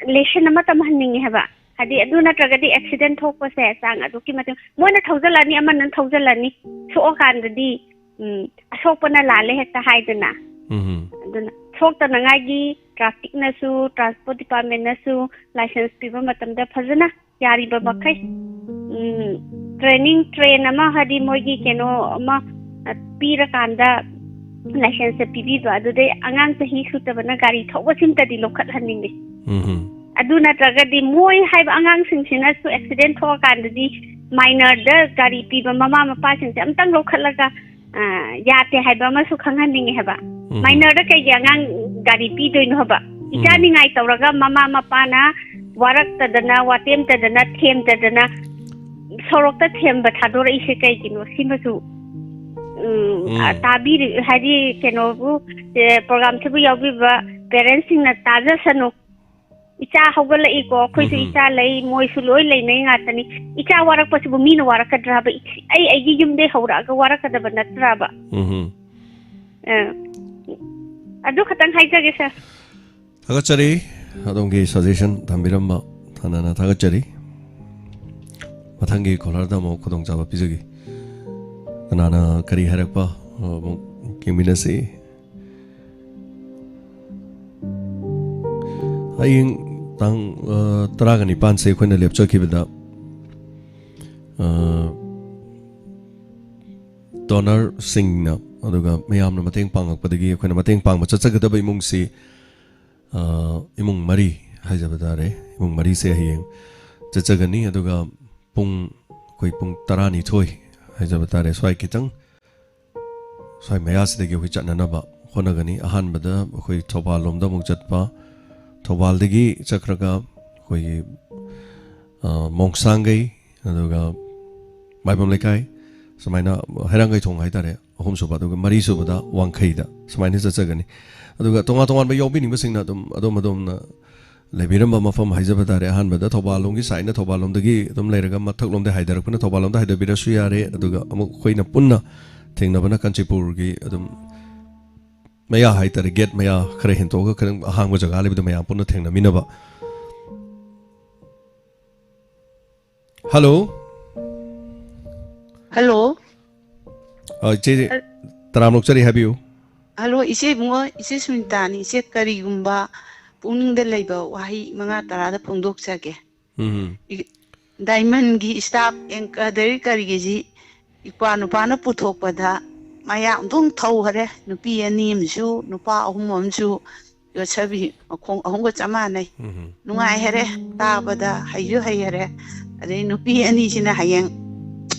ꯂꯦꯁꯟ ꯑꯃ ꯇꯝꯍꯟꯅꯤꯡꯉꯦ ꯍꯥꯏꯕ꯫ ꯍꯥꯏꯗꯤ ꯑꯗꯨ ꯅꯠꯇ꯭ꯔꯒꯗꯤ ꯑꯦꯛꯁꯤꯗꯦꯟ ꯊꯣꯛꯄꯁꯦ ꯆꯥꯡ ꯑꯗꯨꯛꯀꯤ ꯃꯇꯤꯛ, ꯃꯣꯏꯅ ꯊꯧꯖꯜꯂꯅꯤ, ꯑꯃꯅ ꯊꯧꯖꯜꯂꯅꯤ, ꯁꯣꯛꯑꯀꯥꯟꯗꯗꯤ, ꯎꯝ, ꯑꯁꯣꯛꯄꯅ ꯂꯥꯜꯂꯦ ꯍꯦꯛꯇ ꯍꯥꯏꯗꯅ꯫ ꯎꯝ꯫ ꯑꯗꯨꯅ ꯁꯣꯛꯇꯅꯉꯥꯏꯒꯤ ꯇ꯭ꯔꯥꯐꯤꯛꯅꯁꯨ, ꯇ꯭ꯔꯥꯟꯁꯄꯣꯔꯠ ꯗꯤꯄꯥꯔꯠꯃꯦꯟꯅꯁꯨ ꯂꯥꯏꯁꯦꯟꯁ ꯄꯤꯕ ꯃꯇꯝꯗ ꯐꯖꯅ ꯌꯥꯔꯤꯕ ꯃꯈꯩ, ꯎꯝ, ꯇ꯭ꯔꯦꯅꯤꯡ, ꯇ꯭ꯔꯦꯟ ꯑꯃ, ꯍꯥꯏꯗꯤ ꯃꯣꯏꯒꯤ ꯀꯩꯅꯣ ꯑꯃ, ꯑ, ꯄꯤꯔꯀꯥꯟꯗ ꯂꯥꯏꯁꯦꯟꯁꯁꯦ ꯄꯤꯕꯤꯕ, ꯑꯗꯨꯗꯩ ꯑꯉꯥꯡ ꯆꯍꯤ ꯁꯨꯗꯕꯅ ꯒꯥꯔꯤ ꯊꯧꯕꯁꯤꯃꯇꯗꯤ ꯂꯧꯈꯠꯍꯟꯅꯤꯡꯉꯤ꯫ ꯎꯝ꯫ ꯑꯗꯨ ꯅꯠꯇ꯭ꯔꯒꯗꯤ ꯃꯣꯏ ꯍꯥꯏꯕ ꯑꯉꯥꯡꯁꯤꯡꯁꯤꯅꯁꯨ ꯑꯦꯛꯁꯤꯗꯦꯟ ꯊꯣꯛꯑꯀꯥꯟꯗꯗꯤ ꯃꯥꯏꯅꯔꯗ ꯒꯥꯔꯤ ꯄꯤꯕ ꯃꯃꯥ ꯃꯄꯥꯁꯤꯡꯁꯦ ꯑꯝꯇꯪ ꯂꯧꯈꯠꯂꯒ, ꯑ, ꯌꯥꯗꯦ ꯍꯥꯏꯕ ꯑꯃꯁꯨ ꯈꯪꯍꯟꯅꯤꯡꯉꯦ ꯍꯥꯏꯕ꯫ ꯎꯝ꯫ ꯃꯥꯏꯅꯔꯗ ꯀꯩꯒꯤ ꯑꯉꯥꯡ ꯒꯥꯔꯤ ꯄꯤꯗꯣꯏꯅꯣ ꯍꯥꯏꯕ? ꯏꯆꯥ ꯎꯝ꯫ ꯅꯤꯡꯉꯥꯏ ꯇꯧꯔꯒ ꯃꯃꯥ ꯃꯄꯥꯅ ꯋꯥꯔꯛꯇꯗꯅ, ꯋꯥꯇꯦꯝꯇꯗꯅ, ꯊꯦꯝꯗꯗꯅ ꯁꯣꯔꯣꯛꯇ ꯊꯦꯝꯕ ꯊꯥꯗꯣꯔꯛꯏꯁꯦ ꯀꯩꯒꯤꯅꯣ? ꯁꯤꯃꯁꯨ, ꯎꯝ, ꯎꯝ꯫ ꯑ, ꯇꯥꯕꯤꯔꯤ-, ꯍꯥꯏꯗꯤ ꯀꯩꯅꯣꯕꯨ, ꯑꯦ, ꯄ꯭ꯔꯣꯒ꯭ꯔꯥꯝꯁꯤꯕꯨ ꯌꯥꯎꯕꯤꯕ ꯄꯦꯔꯦꯟꯁꯁꯤꯡꯅ ꯇꯥꯖꯁꯅꯨ꯫ ꯏꯆꯥ ꯍꯧꯒꯠꯂꯛꯏꯀꯣ, ꯑꯩꯈꯣꯏꯁꯨ ꯎꯝ꯫ ꯏꯆꯥ ꯂꯩ, ꯃꯣꯏꯁꯨ ꯂꯣꯏ ꯂꯩꯅꯩ ꯉꯥꯛꯇꯅꯤ꯫ ꯏꯆꯥ ꯋꯥꯔꯛꯄꯁꯤꯕꯨ ꯃꯤꯅ ꯋꯥꯔꯛꯀꯗ꯭ꯔꯕ? ꯏ-, ꯑꯩ ꯑꯩꯒꯤ ꯌꯨꯝꯗꯩ ꯍꯧꯔꯛꯑꯒ ꯋꯥꯔꯛꯀꯗꯕ ꯅꯠꯇ꯭ꯔꯕ? ꯎꯝ꯫ ꯑ, ꯑꯗꯨ ꯈꯇꯪ ꯍꯥꯏꯖꯒꯦ, ꯁꯥꯔ꯫ ꯊꯥꯒꯠꯆꯔꯤ, ꯑꯗꯣꯝꯒꯤ ꯁꯖꯦꯁꯟ ꯊꯝꯕꯤꯔꯝꯕ ꯊꯥꯅꯅ ꯊꯥꯒꯠꯆꯔꯤ꯫ ꯃꯊꯪꯒꯤ ꯀꯣꯂꯔꯗ ꯑꯃꯨꯛ ꯈꯨꯗꯣꯡꯆꯥꯕ ꯄꯤꯖꯒꯦ꯫ ꯀꯅꯥꯅ ꯀꯔꯤ ꯍꯥꯏꯔꯛꯄ, ꯑꯃꯨꯛ ꯌꯦꯡꯃꯤꯟꯅꯁꯤ꯫ ꯍꯌꯦꯡ ꯇꯥꯡ, ꯑ, ꯇꯔꯥꯒ ꯅꯤꯄꯥꯟꯁꯦ ꯑꯩꯈꯣꯏꯅ ꯂꯦꯞꯆꯈꯤꯕꯗ, ꯑ, ꯗꯣꯅꯔꯁꯤꯡꯅ, ꯑꯗꯨꯒ ꯃꯌꯥꯝꯅ ꯃꯇꯦꯡ ꯄꯥꯡꯉꯛꯄꯗꯒꯤ ꯑꯩꯈꯣꯏꯅ ꯃꯇꯦꯡ ꯄꯥꯡꯕ ꯆꯠꯆꯒꯗꯕ ꯏꯃꯨꯡꯁꯤ ꯑ, ꯏꯃꯨꯡ ꯃꯔꯤ ꯍꯥꯏꯖꯕ ꯇꯥꯔꯦ꯫ ꯏꯃꯨꯡ ꯃꯔꯤꯁꯦ ꯍꯌꯦꯡ ꯆꯠꯆꯒꯅꯤ꯫ ꯑꯗꯨꯒ ꯄꯨꯡ, ꯑꯩꯈꯣꯏ ꯄꯨꯡ ꯇꯔꯥꯅꯤꯊꯣꯏ ꯍꯥꯏꯖꯕ ꯇꯥꯔꯦ, ꯁ꯭ꯋꯥꯏ ꯈꯤꯇꯪ, ꯁ꯭ꯋꯥꯏ ꯃꯌꯥꯁꯤꯗꯒꯤ ꯑꯩꯈꯣꯏ ꯆꯠꯅꯅꯕ ꯍꯣꯠꯅꯒꯅꯤ꯫ ꯑꯍꯥꯟꯕꯗ ꯑꯩꯈꯣꯏ ꯊꯧꯕꯥꯜ ꯂꯣꯝꯗ ꯑꯃꯨꯛ ꯆꯠꯄ, ꯊꯧꯕꯥꯜꯗꯒꯤ ꯆꯠꯈ꯭ꯔꯒ ꯑꯩꯈꯣꯏꯒꯤ, ꯑ, ꯃꯣꯡꯁꯥꯡꯒꯩ, ꯑꯗꯨꯒ ꯃꯥꯏꯕꯝ ꯂꯩꯀꯥꯏ, ꯁꯨꯃꯥꯏꯅ ꯍꯩꯔꯥꯡꯒꯩ ꯊꯣꯡ ꯍꯥꯏꯇꯥꯔꯦ, ꯑꯍꯨꯝꯁꯨꯕ, ꯑꯗꯨꯒ ꯃꯔꯤꯁꯨꯕꯗ ꯋꯥꯡꯈꯩꯗ ꯁꯨꯃꯥꯏꯅ ꯆꯠꯆꯒꯅꯤ꯫ ꯑꯗꯨꯒ ꯇꯣꯉꯥꯟ ꯇꯣꯉꯥꯟꯕ ꯌꯥꯎꯕꯤꯅꯤꯡꯕꯁꯤꯡꯅ ꯑꯗꯨꯝ ꯑꯗꯣꯝ ꯑꯗꯣꯝꯅ ꯂꯩꯕꯤꯔꯝꯕ ꯃꯐꯝ ꯍꯥꯏꯖꯕ ꯇꯥꯔꯦ꯫ ꯑꯍꯥꯟꯕꯗ ꯊꯧꯕꯥꯜ ꯂꯣꯝꯒꯤ ꯁꯥꯏꯠꯅ ꯊꯧꯕꯥꯜ ꯂꯣꯝꯗꯒꯤ ꯑꯗꯨꯝ ꯂꯩꯔꯒ ꯃꯊꯛ ꯂꯣꯝꯗ ꯍꯥꯏꯊꯔꯛꯄꯅ ꯊꯧꯕꯥꯜ ꯂꯣꯝꯗ ꯍꯥꯏꯊꯕꯤꯔꯁꯨ ꯌꯥꯔꯦ꯫ ꯑꯗꯨꯒ ꯑꯃꯨꯛ ꯑꯩꯈꯣꯏꯅ ꯄꯨꯟꯅ ꯊꯦꯡꯅꯕꯅ ꯀꯥꯟꯆꯤꯄꯨꯔꯒꯤ ꯑꯗꯨꯝ ꯃꯌꯥ ꯍꯥꯏꯇꯥꯔꯦ, ꯒꯦꯠ ꯃꯌꯥ ꯈꯔ ꯍꯦꯟꯇꯣꯛꯑꯒ ꯈꯔ ꯑꯍꯥꯡꯕ ꯖꯒꯥ ꯂꯩꯕꯗ ꯃꯌꯥꯝ ꯄꯨꯟꯅ ꯊꯦꯡꯅꯃꯤꯟꯅꯕ꯫ ꯍꯜꯂꯣ꯫ ꯍꯜꯂꯣ꯫ ꯑ, ꯏꯆꯦ ꯍꯜ- ꯇꯔꯥꯝꯅ ꯑꯣꯛꯆꯔꯤ, ꯍꯥꯏꯕꯤꯌꯨ꯫ ꯍꯜꯂꯣ, ꯏꯆꯦ ꯏꯕꯨꯡꯉꯣ, ꯏꯆꯦ ꯁꯨꯅꯤꯇꯥꯅꯤ꯫ ꯏꯆꯦ, ꯀꯔꯤꯒꯨꯝꯕ ꯄꯨꯛꯅꯤꯡꯗ ꯂꯩꯕ ꯋꯥꯍꯩ ꯃꯉꯥ ꯇꯔꯥꯗ ꯐꯣꯡꯗꯣꯛꯆꯒꯦ꯫ ꯎꯝ꯫ ꯏ-, ꯗꯥꯏꯃꯟꯒꯤ ꯁ꯭ꯇꯥꯐ ꯑꯦꯡꯀꯔꯗꯒꯤ ꯀꯔꯤꯒꯤꯁꯤ ꯏꯄ꯭ꯋꯥ ꯅꯨꯄꯥꯅ ꯄꯨꯊꯣꯛꯄꯗ ꯃꯌꯥꯝ ꯑꯗꯨꯝ ꯊꯧꯈꯔꯦ꯫ ꯅꯨꯄꯤ ꯑꯅꯤ ꯑꯃꯁꯨ, ꯅꯨꯄꯥ ꯑꯍꯨꯝ ꯑꯃꯁꯨ, ꯌꯣꯠꯁꯕꯤ ꯃꯈꯣꯡ ꯑꯍꯨꯝꯒ ꯆꯞ ꯃꯥꯟꯅꯩ꯫ ꯎꯝ꯫ ꯅꯨꯡꯉꯥꯏ ꯍꯥꯏꯔꯦ, ꯇꯥꯕꯗ ꯍꯩꯁꯨ ꯍꯩ ꯍꯥꯏꯔꯦ꯫ ꯑꯗꯩ ꯅꯨꯄꯤ ꯑꯅꯤꯁꯤꯅ ꯍꯌꯦꯡ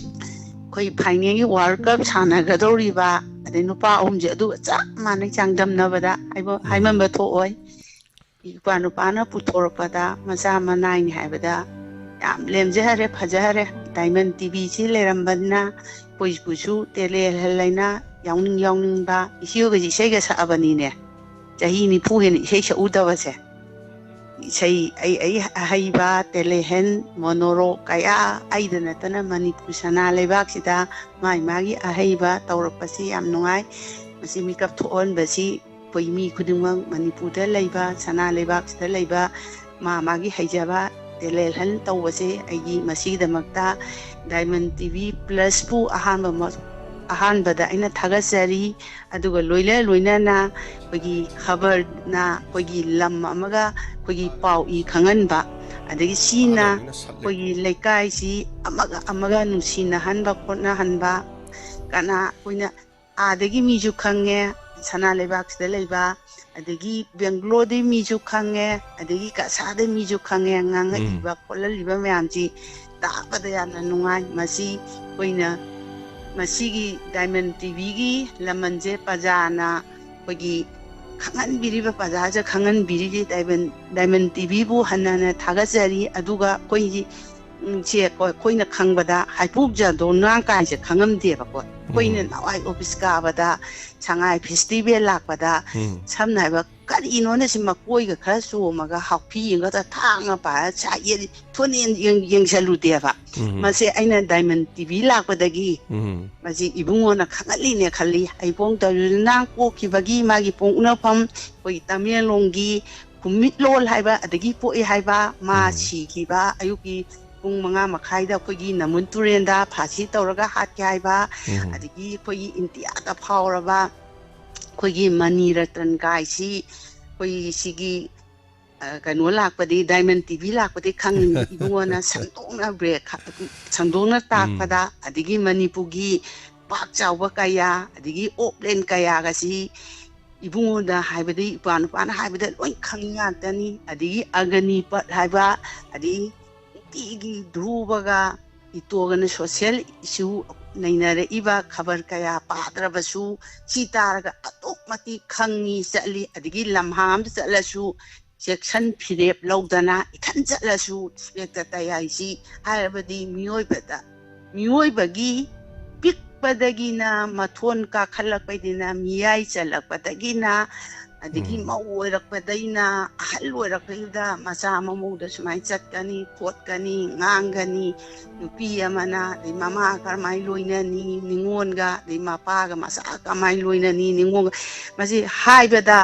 ꯑꯩꯈꯣꯏ ꯐꯥꯏꯅꯦꯜꯒꯤ ꯋꯥꯔꯜ ꯀꯞ ꯁꯥꯟꯅꯒꯗꯧꯔꯤꯕ, ꯑꯗꯩ ꯅꯨꯄꯥ ꯑꯍꯨꯝꯁꯦ ꯑꯗꯨꯒ ꯆꯞ ꯃꯥꯟꯅꯩ ꯆꯥꯡꯗꯝꯅꯕꯗ, ꯍꯥꯏꯕ-, ꯎꯝ꯫ ꯍꯥꯏꯃꯟꯕ ꯊꯣꯛꯑꯣꯏ꯫ ꯏꯄ꯭ꯋꯥ ꯅꯨꯄꯥꯅ ꯄꯨꯊꯣꯔꯛꯄꯗ ꯃꯆꯥ ꯃꯅꯥꯏꯅꯤ ꯍꯥꯏꯕꯗ ꯌꯥꯝ ꯂꯦꯝꯖꯍꯔꯦ, ꯐꯖꯍꯔꯦ꯫ ꯗꯥꯏꯃꯟ ꯇꯤꯚꯤꯁꯤ ꯂꯩꯔꯝꯕꯅꯤꯅ ꯑꯩꯈꯣꯏꯕꯨꯁꯨ ꯇꯦꯂꯦꯟ ꯍꯥꯏꯅ ꯌꯥꯎꯅꯤꯡ ꯌꯥꯎꯅꯤꯡꯕ, ꯏꯆꯦ ꯍꯣꯏꯒꯁꯦ ꯏꯁꯩꯒ ꯁꯛꯑꯕꯅꯤꯅꯦ꯫ ꯆꯍꯤ ꯅꯤꯐꯨ ꯍꯦꯟꯅ ꯏꯁꯩ ꯁꯛꯎꯗꯕꯁꯦ꯫ ꯏꯁꯩ ꯑꯩ, ꯑꯩ ꯑꯍꯩꯕ, ꯇꯦꯂꯦꯟ, ꯃꯣꯅꯣꯔꯣꯛ ꯀꯌꯥ ꯑꯩꯗ ꯅꯠꯇꯅ ꯃꯅꯤꯄꯨꯔ ꯁꯅꯥ ꯂꯩꯕꯥꯛꯁꯤꯗ ꯃꯥꯒꯤ ꯃꯥꯒꯤ ꯑꯍꯩꯕ ꯇꯧꯔꯛꯄꯁꯤ ꯌꯥꯝ ꯅꯨꯡꯉꯥꯏ꯫ ꯃꯁꯤ ꯃꯤꯀꯞ ꯊꯣꯛꯍꯟꯕꯁꯤ ꯑꯩꯈꯣꯏ ꯃꯤ ꯈꯨꯗꯤꯡꯃꯛ ꯃꯅꯤꯄꯨꯔꯗ ꯂꯩꯕ, ꯁꯅꯥ ꯂꯩꯕꯥꯛꯁꯤꯗ ꯂꯩꯕ ꯃꯥ ꯃꯥꯒꯤ ꯍꯩꯖꯕ ꯇꯦꯂꯦꯟ ꯍꯟ ꯇꯧꯕꯁꯦ ꯑꯩꯒꯤ ꯃꯁꯤꯒꯤꯗꯃꯛꯇ ꯗꯥꯏꯃꯟ ꯇꯤꯚꯤ ꯄ꯭ꯂꯁꯄꯨ ꯑꯍꯥꯟꯕ ꯃ-, ꯑꯍꯥꯟꯕꯗ ꯑꯩꯅ ꯊꯥꯒꯠꯆꯔꯤ꯫ ꯑꯗꯨꯒ ꯂꯣꯏꯅ ꯂꯣꯏꯅꯅ ꯑꯩꯈꯣꯏꯒꯤ ꯈꯕꯔꯅ ꯑꯩꯈꯣꯏꯒꯤ ꯂꯝ ꯑꯃꯒ ꯑꯩꯈꯣꯏꯒꯤ ꯄꯥꯎ ꯏ ꯈꯪꯍꯟꯕ, ꯑꯗꯒꯤ ꯁꯤꯅ ꯑꯩꯈꯣꯏꯒꯤ ꯂꯩꯀꯥꯏꯁꯤ ꯑꯃꯒ ꯑꯃꯒ ꯅꯨꯡꯁꯤꯅꯍꯟꯕ ꯈꯣꯠꯅꯍꯟꯕ, ꯀꯅꯥ ꯑꯩꯈꯣꯏꯅ ꯑꯥꯗꯒꯤ ꯃꯤꯁꯨ ꯈꯪꯉꯦ, ꯁꯅꯥ ꯂꯩꯕꯥꯛꯁꯤꯗ ꯂꯩꯕ, ꯑꯗꯒꯤ ꯕꯦꯡꯒ꯭ꯂꯣꯔꯗꯩ ꯃꯤꯁꯨ ꯈꯪꯉꯦ, ꯑꯗꯒꯤ ꯀꯁꯥꯗꯩ ꯃꯤꯁꯨ ꯈꯪꯉꯦ꯫ ꯉꯥꯡꯉꯛꯏꯕ ꯈꯣꯠꯂꯛꯂꯤꯕ ꯃꯌꯥꯝꯁꯤ ꯇꯥꯕꯗ ꯌꯥꯝꯅ ꯅꯨꯡꯉꯥꯏ꯫ ꯃꯁꯤ ꯑꯩꯈꯣꯏꯅ ꯃꯁꯤꯒꯤ ꯗꯥꯏꯃꯟ ꯇꯤꯚꯤꯒꯤ ꯂꯃꯟꯁꯦ ꯄ꯭ꯔꯖꯥꯅ ꯑꯩꯈꯣꯏꯒꯤ ꯈꯪꯍꯟꯕꯤꯔꯤꯕ, ꯄ꯭ꯔꯖꯥꯁꯦ ꯈꯪꯍꯟꯕꯤꯔꯤꯕ ꯗꯥꯏꯃꯟ, ꯗꯥꯏꯃꯟ ꯇꯤꯚꯤꯕꯨ ꯍꯟꯅ ꯍꯟꯅ ꯊꯥꯒꯠꯆꯔꯤ꯫ ꯑꯗꯨꯒ ꯑꯩꯈꯣꯏꯒꯤ, ꯎꯝ, ꯁꯦ ꯑꯩꯈꯣꯏ, ꯑꯩꯈꯣꯏꯅ ꯈꯪꯕꯗ ꯍꯩꯄꯣꯛ ꯖꯥꯗꯣꯅ ꯀꯥꯏꯁꯦ ꯈꯪꯉꯝꯗꯦꯕꯀꯣ꯫ ꯑꯩꯈꯣꯏꯅ ꯎꯝ꯫ ꯅꯍꯥꯟꯋꯥꯏ ꯑꯣꯐꯤꯁ ꯀꯥꯕꯗ ꯁꯉꯥꯏ ꯐꯦꯁꯇꯤꯚꯦꯜ ꯂꯥꯛꯄꯗ, ꯎꯝ꯫ ꯁꯝꯅ ꯍꯥꯏꯕ ꯀꯔꯤꯅꯣꯅ ꯁꯤ ꯃꯀꯣꯏꯒ ꯈꯔ ꯆꯣꯝꯃꯒ ꯍꯥꯎꯐꯤ ꯑꯃꯒ ꯊꯥꯡꯅ ꯄꯥꯏꯔ ꯁꯥ ꯌꯦ-, ꯊꯣꯟ ꯌꯦꯡ-, ꯌꯦꯡ-, ꯌꯦꯡꯁꯜꯂꯨꯗꯦꯕ꯫ ꯎꯝ꯫ ꯃꯁꯦ ꯑꯩꯅ ꯗꯥꯏꯃꯟ ꯇꯤꯚꯤ ꯂꯥꯛꯄꯗꯒꯤ ꯎꯝ꯫ ꯃꯁꯤ ꯏꯕꯨꯡꯉꯣꯅ ꯈꯪꯍꯜꯂꯤꯅꯦ ꯈꯜꯂꯤ꯫ ꯍꯩꯕꯣꯡ ꯇꯧꯗꯨꯅ ꯄꯣꯛꯈꯤꯕꯒꯤ ꯃꯥꯒꯤ ꯄꯣꯛꯅꯐꯝ ꯑꯩꯈꯣꯏꯒꯤ ꯇꯃꯦꯡꯂꯣꯡꯒꯤ ꯀꯨꯝꯃꯤꯠꯂꯣꯟ ꯍꯥꯏꯕ, ꯑꯗꯒꯤ ꯄꯣꯛꯏ ꯍꯥꯏꯕ, ꯃꯥ ꯎꯝ꯫ ꯁꯤꯈꯤꯕ ꯑꯌꯨꯛꯀꯤ ꯄꯨꯡ ꯃꯉꯥ ꯃꯈꯥꯏꯗ ꯑꯩꯈꯣꯏꯒꯤ ꯅꯃꯨꯟ ꯇꯨꯔꯦꯟꯗ ꯐꯥꯁꯤ ꯇꯧꯔꯒ ꯍꯥꯠꯀꯦ ꯍꯥꯏꯕ, ꯎꯝ꯫ ꯑꯗꯒꯤ ꯑꯩꯈꯣꯏꯒꯤ ꯏꯟꯗꯤꯌꯥꯗ ꯐꯥꯎꯔꯕ ꯑꯩꯈꯣꯏꯒꯤ ꯃꯅꯤ ꯔꯇꯟ ꯀꯥꯏꯁꯤ ꯑꯩꯈꯣꯏ ꯁꯤꯒꯤ, ꯑ, ꯀꯩꯅꯣ ꯂꯥꯛꯄꯗꯤ, ꯗꯥꯏꯃꯟ ꯇꯤꯚꯤ ꯂꯥꯛꯄꯗꯤ ꯈꯪꯉꯤꯅꯤ꯫ ꯏꯕꯨꯡꯉꯣꯅ ꯁꯟꯗꯣꯛꯅ ꯕ꯭ꯔꯦꯛ ꯁꯟꯗꯣꯛꯅ ꯎꯝ꯫ ꯇꯥꯛꯄꯗ, ꯑꯗꯒꯤ ꯃꯅꯤꯄꯨꯔꯒꯤ ꯄꯥꯛ ꯆꯥꯎꯕ ꯀꯌꯥ, ꯑꯗꯒꯤ ꯑꯣꯞꯂꯦꯟ ꯀꯌꯥꯒꯁꯤ ꯏꯕꯨꯡꯉꯣꯗ ꯍꯥꯏꯕꯗꯤ, ꯏꯄ꯭ꯋꯥ ꯅꯨꯄꯥꯅ ꯍꯥꯏꯕꯗ ꯂꯣꯏ ꯈꯪꯉꯤ ꯉꯥꯛꯇꯅꯤ꯫ ꯑꯗꯒꯤ ꯑꯒꯅꯤꯄꯠ ꯍꯥꯏꯕ, ꯑꯗꯒꯤ ꯅꯨꯡꯇꯤꯒꯤ ꯙ꯭ꯔꯨꯕꯒ ꯏꯇꯣꯒꯅ ꯁꯣꯁꯤꯌꯦꯜ ꯏꯁꯨ ꯅꯩꯅꯔꯛꯏꯕ ꯈꯕꯔ ꯀꯌꯥ ꯄꯥꯗ꯭ꯔꯕꯁꯨ, ꯁꯤ ꯇꯥꯔꯒ ꯑꯗꯨꯛ ꯃꯇꯤꯛ ꯈꯪꯉꯤ ꯆꯠꯂꯤ꯫ ꯑꯗꯒꯤ ꯂꯝꯍꯥꯡ ꯑꯃꯗ ꯆꯠꯂꯁꯨ ꯆꯦꯛꯁꯟ ꯐꯤꯔꯦꯞ ꯂꯧꯗꯅ ꯏꯊꯟ ꯆꯠꯂꯁꯨ ꯁꯨꯔꯦꯛꯇ ꯇꯩ ꯍꯥꯏꯁꯤ꯫ ꯍꯥꯏꯔꯕꯗꯤ ꯃꯤꯑꯣꯏꯕꯗ, ꯃꯤꯑꯣꯏꯕꯒꯤ ꯄꯤꯛꯄꯗꯒꯤꯅ ꯃꯊꯣꯟ ꯀꯥꯈꯠꯂꯛꯄꯗꯒꯤꯅ ꯃꯤꯌꯥꯏ ꯆꯜꯂꯛꯄꯗꯒꯤꯅ ꯑꯗꯒꯤ ꯎꯝ꯫ ꯃꯧ ꯑꯣꯏꯔꯛꯄꯗꯒꯤꯅ ꯑꯍꯜ ꯑꯣꯏꯔꯛꯄꯗ ꯃꯆꯥ ꯃꯃꯧꯗ ꯁꯨꯃꯥꯏꯅ ꯆꯠꯀꯅꯤ, ꯈꯣꯠꯀꯅꯤ, ꯉꯥꯡꯒꯅꯤ꯫ ꯅꯨꯄꯤ ꯑꯃꯅ ꯑꯗꯩ ꯃꯃꯥ ꯀꯔꯝꯍꯥꯏꯅ ꯂꯣꯏꯅꯅꯤ, ꯅꯤꯉꯣꯟꯒ, ꯑꯗꯩ ꯃꯄꯥꯒ ꯃꯆꯥ ꯀꯃꯥꯏꯅ ꯂꯣꯏꯅꯅꯤ, ꯅꯤꯉꯣꯟꯒ, ꯃꯁꯤ ꯍꯥꯏꯕꯗ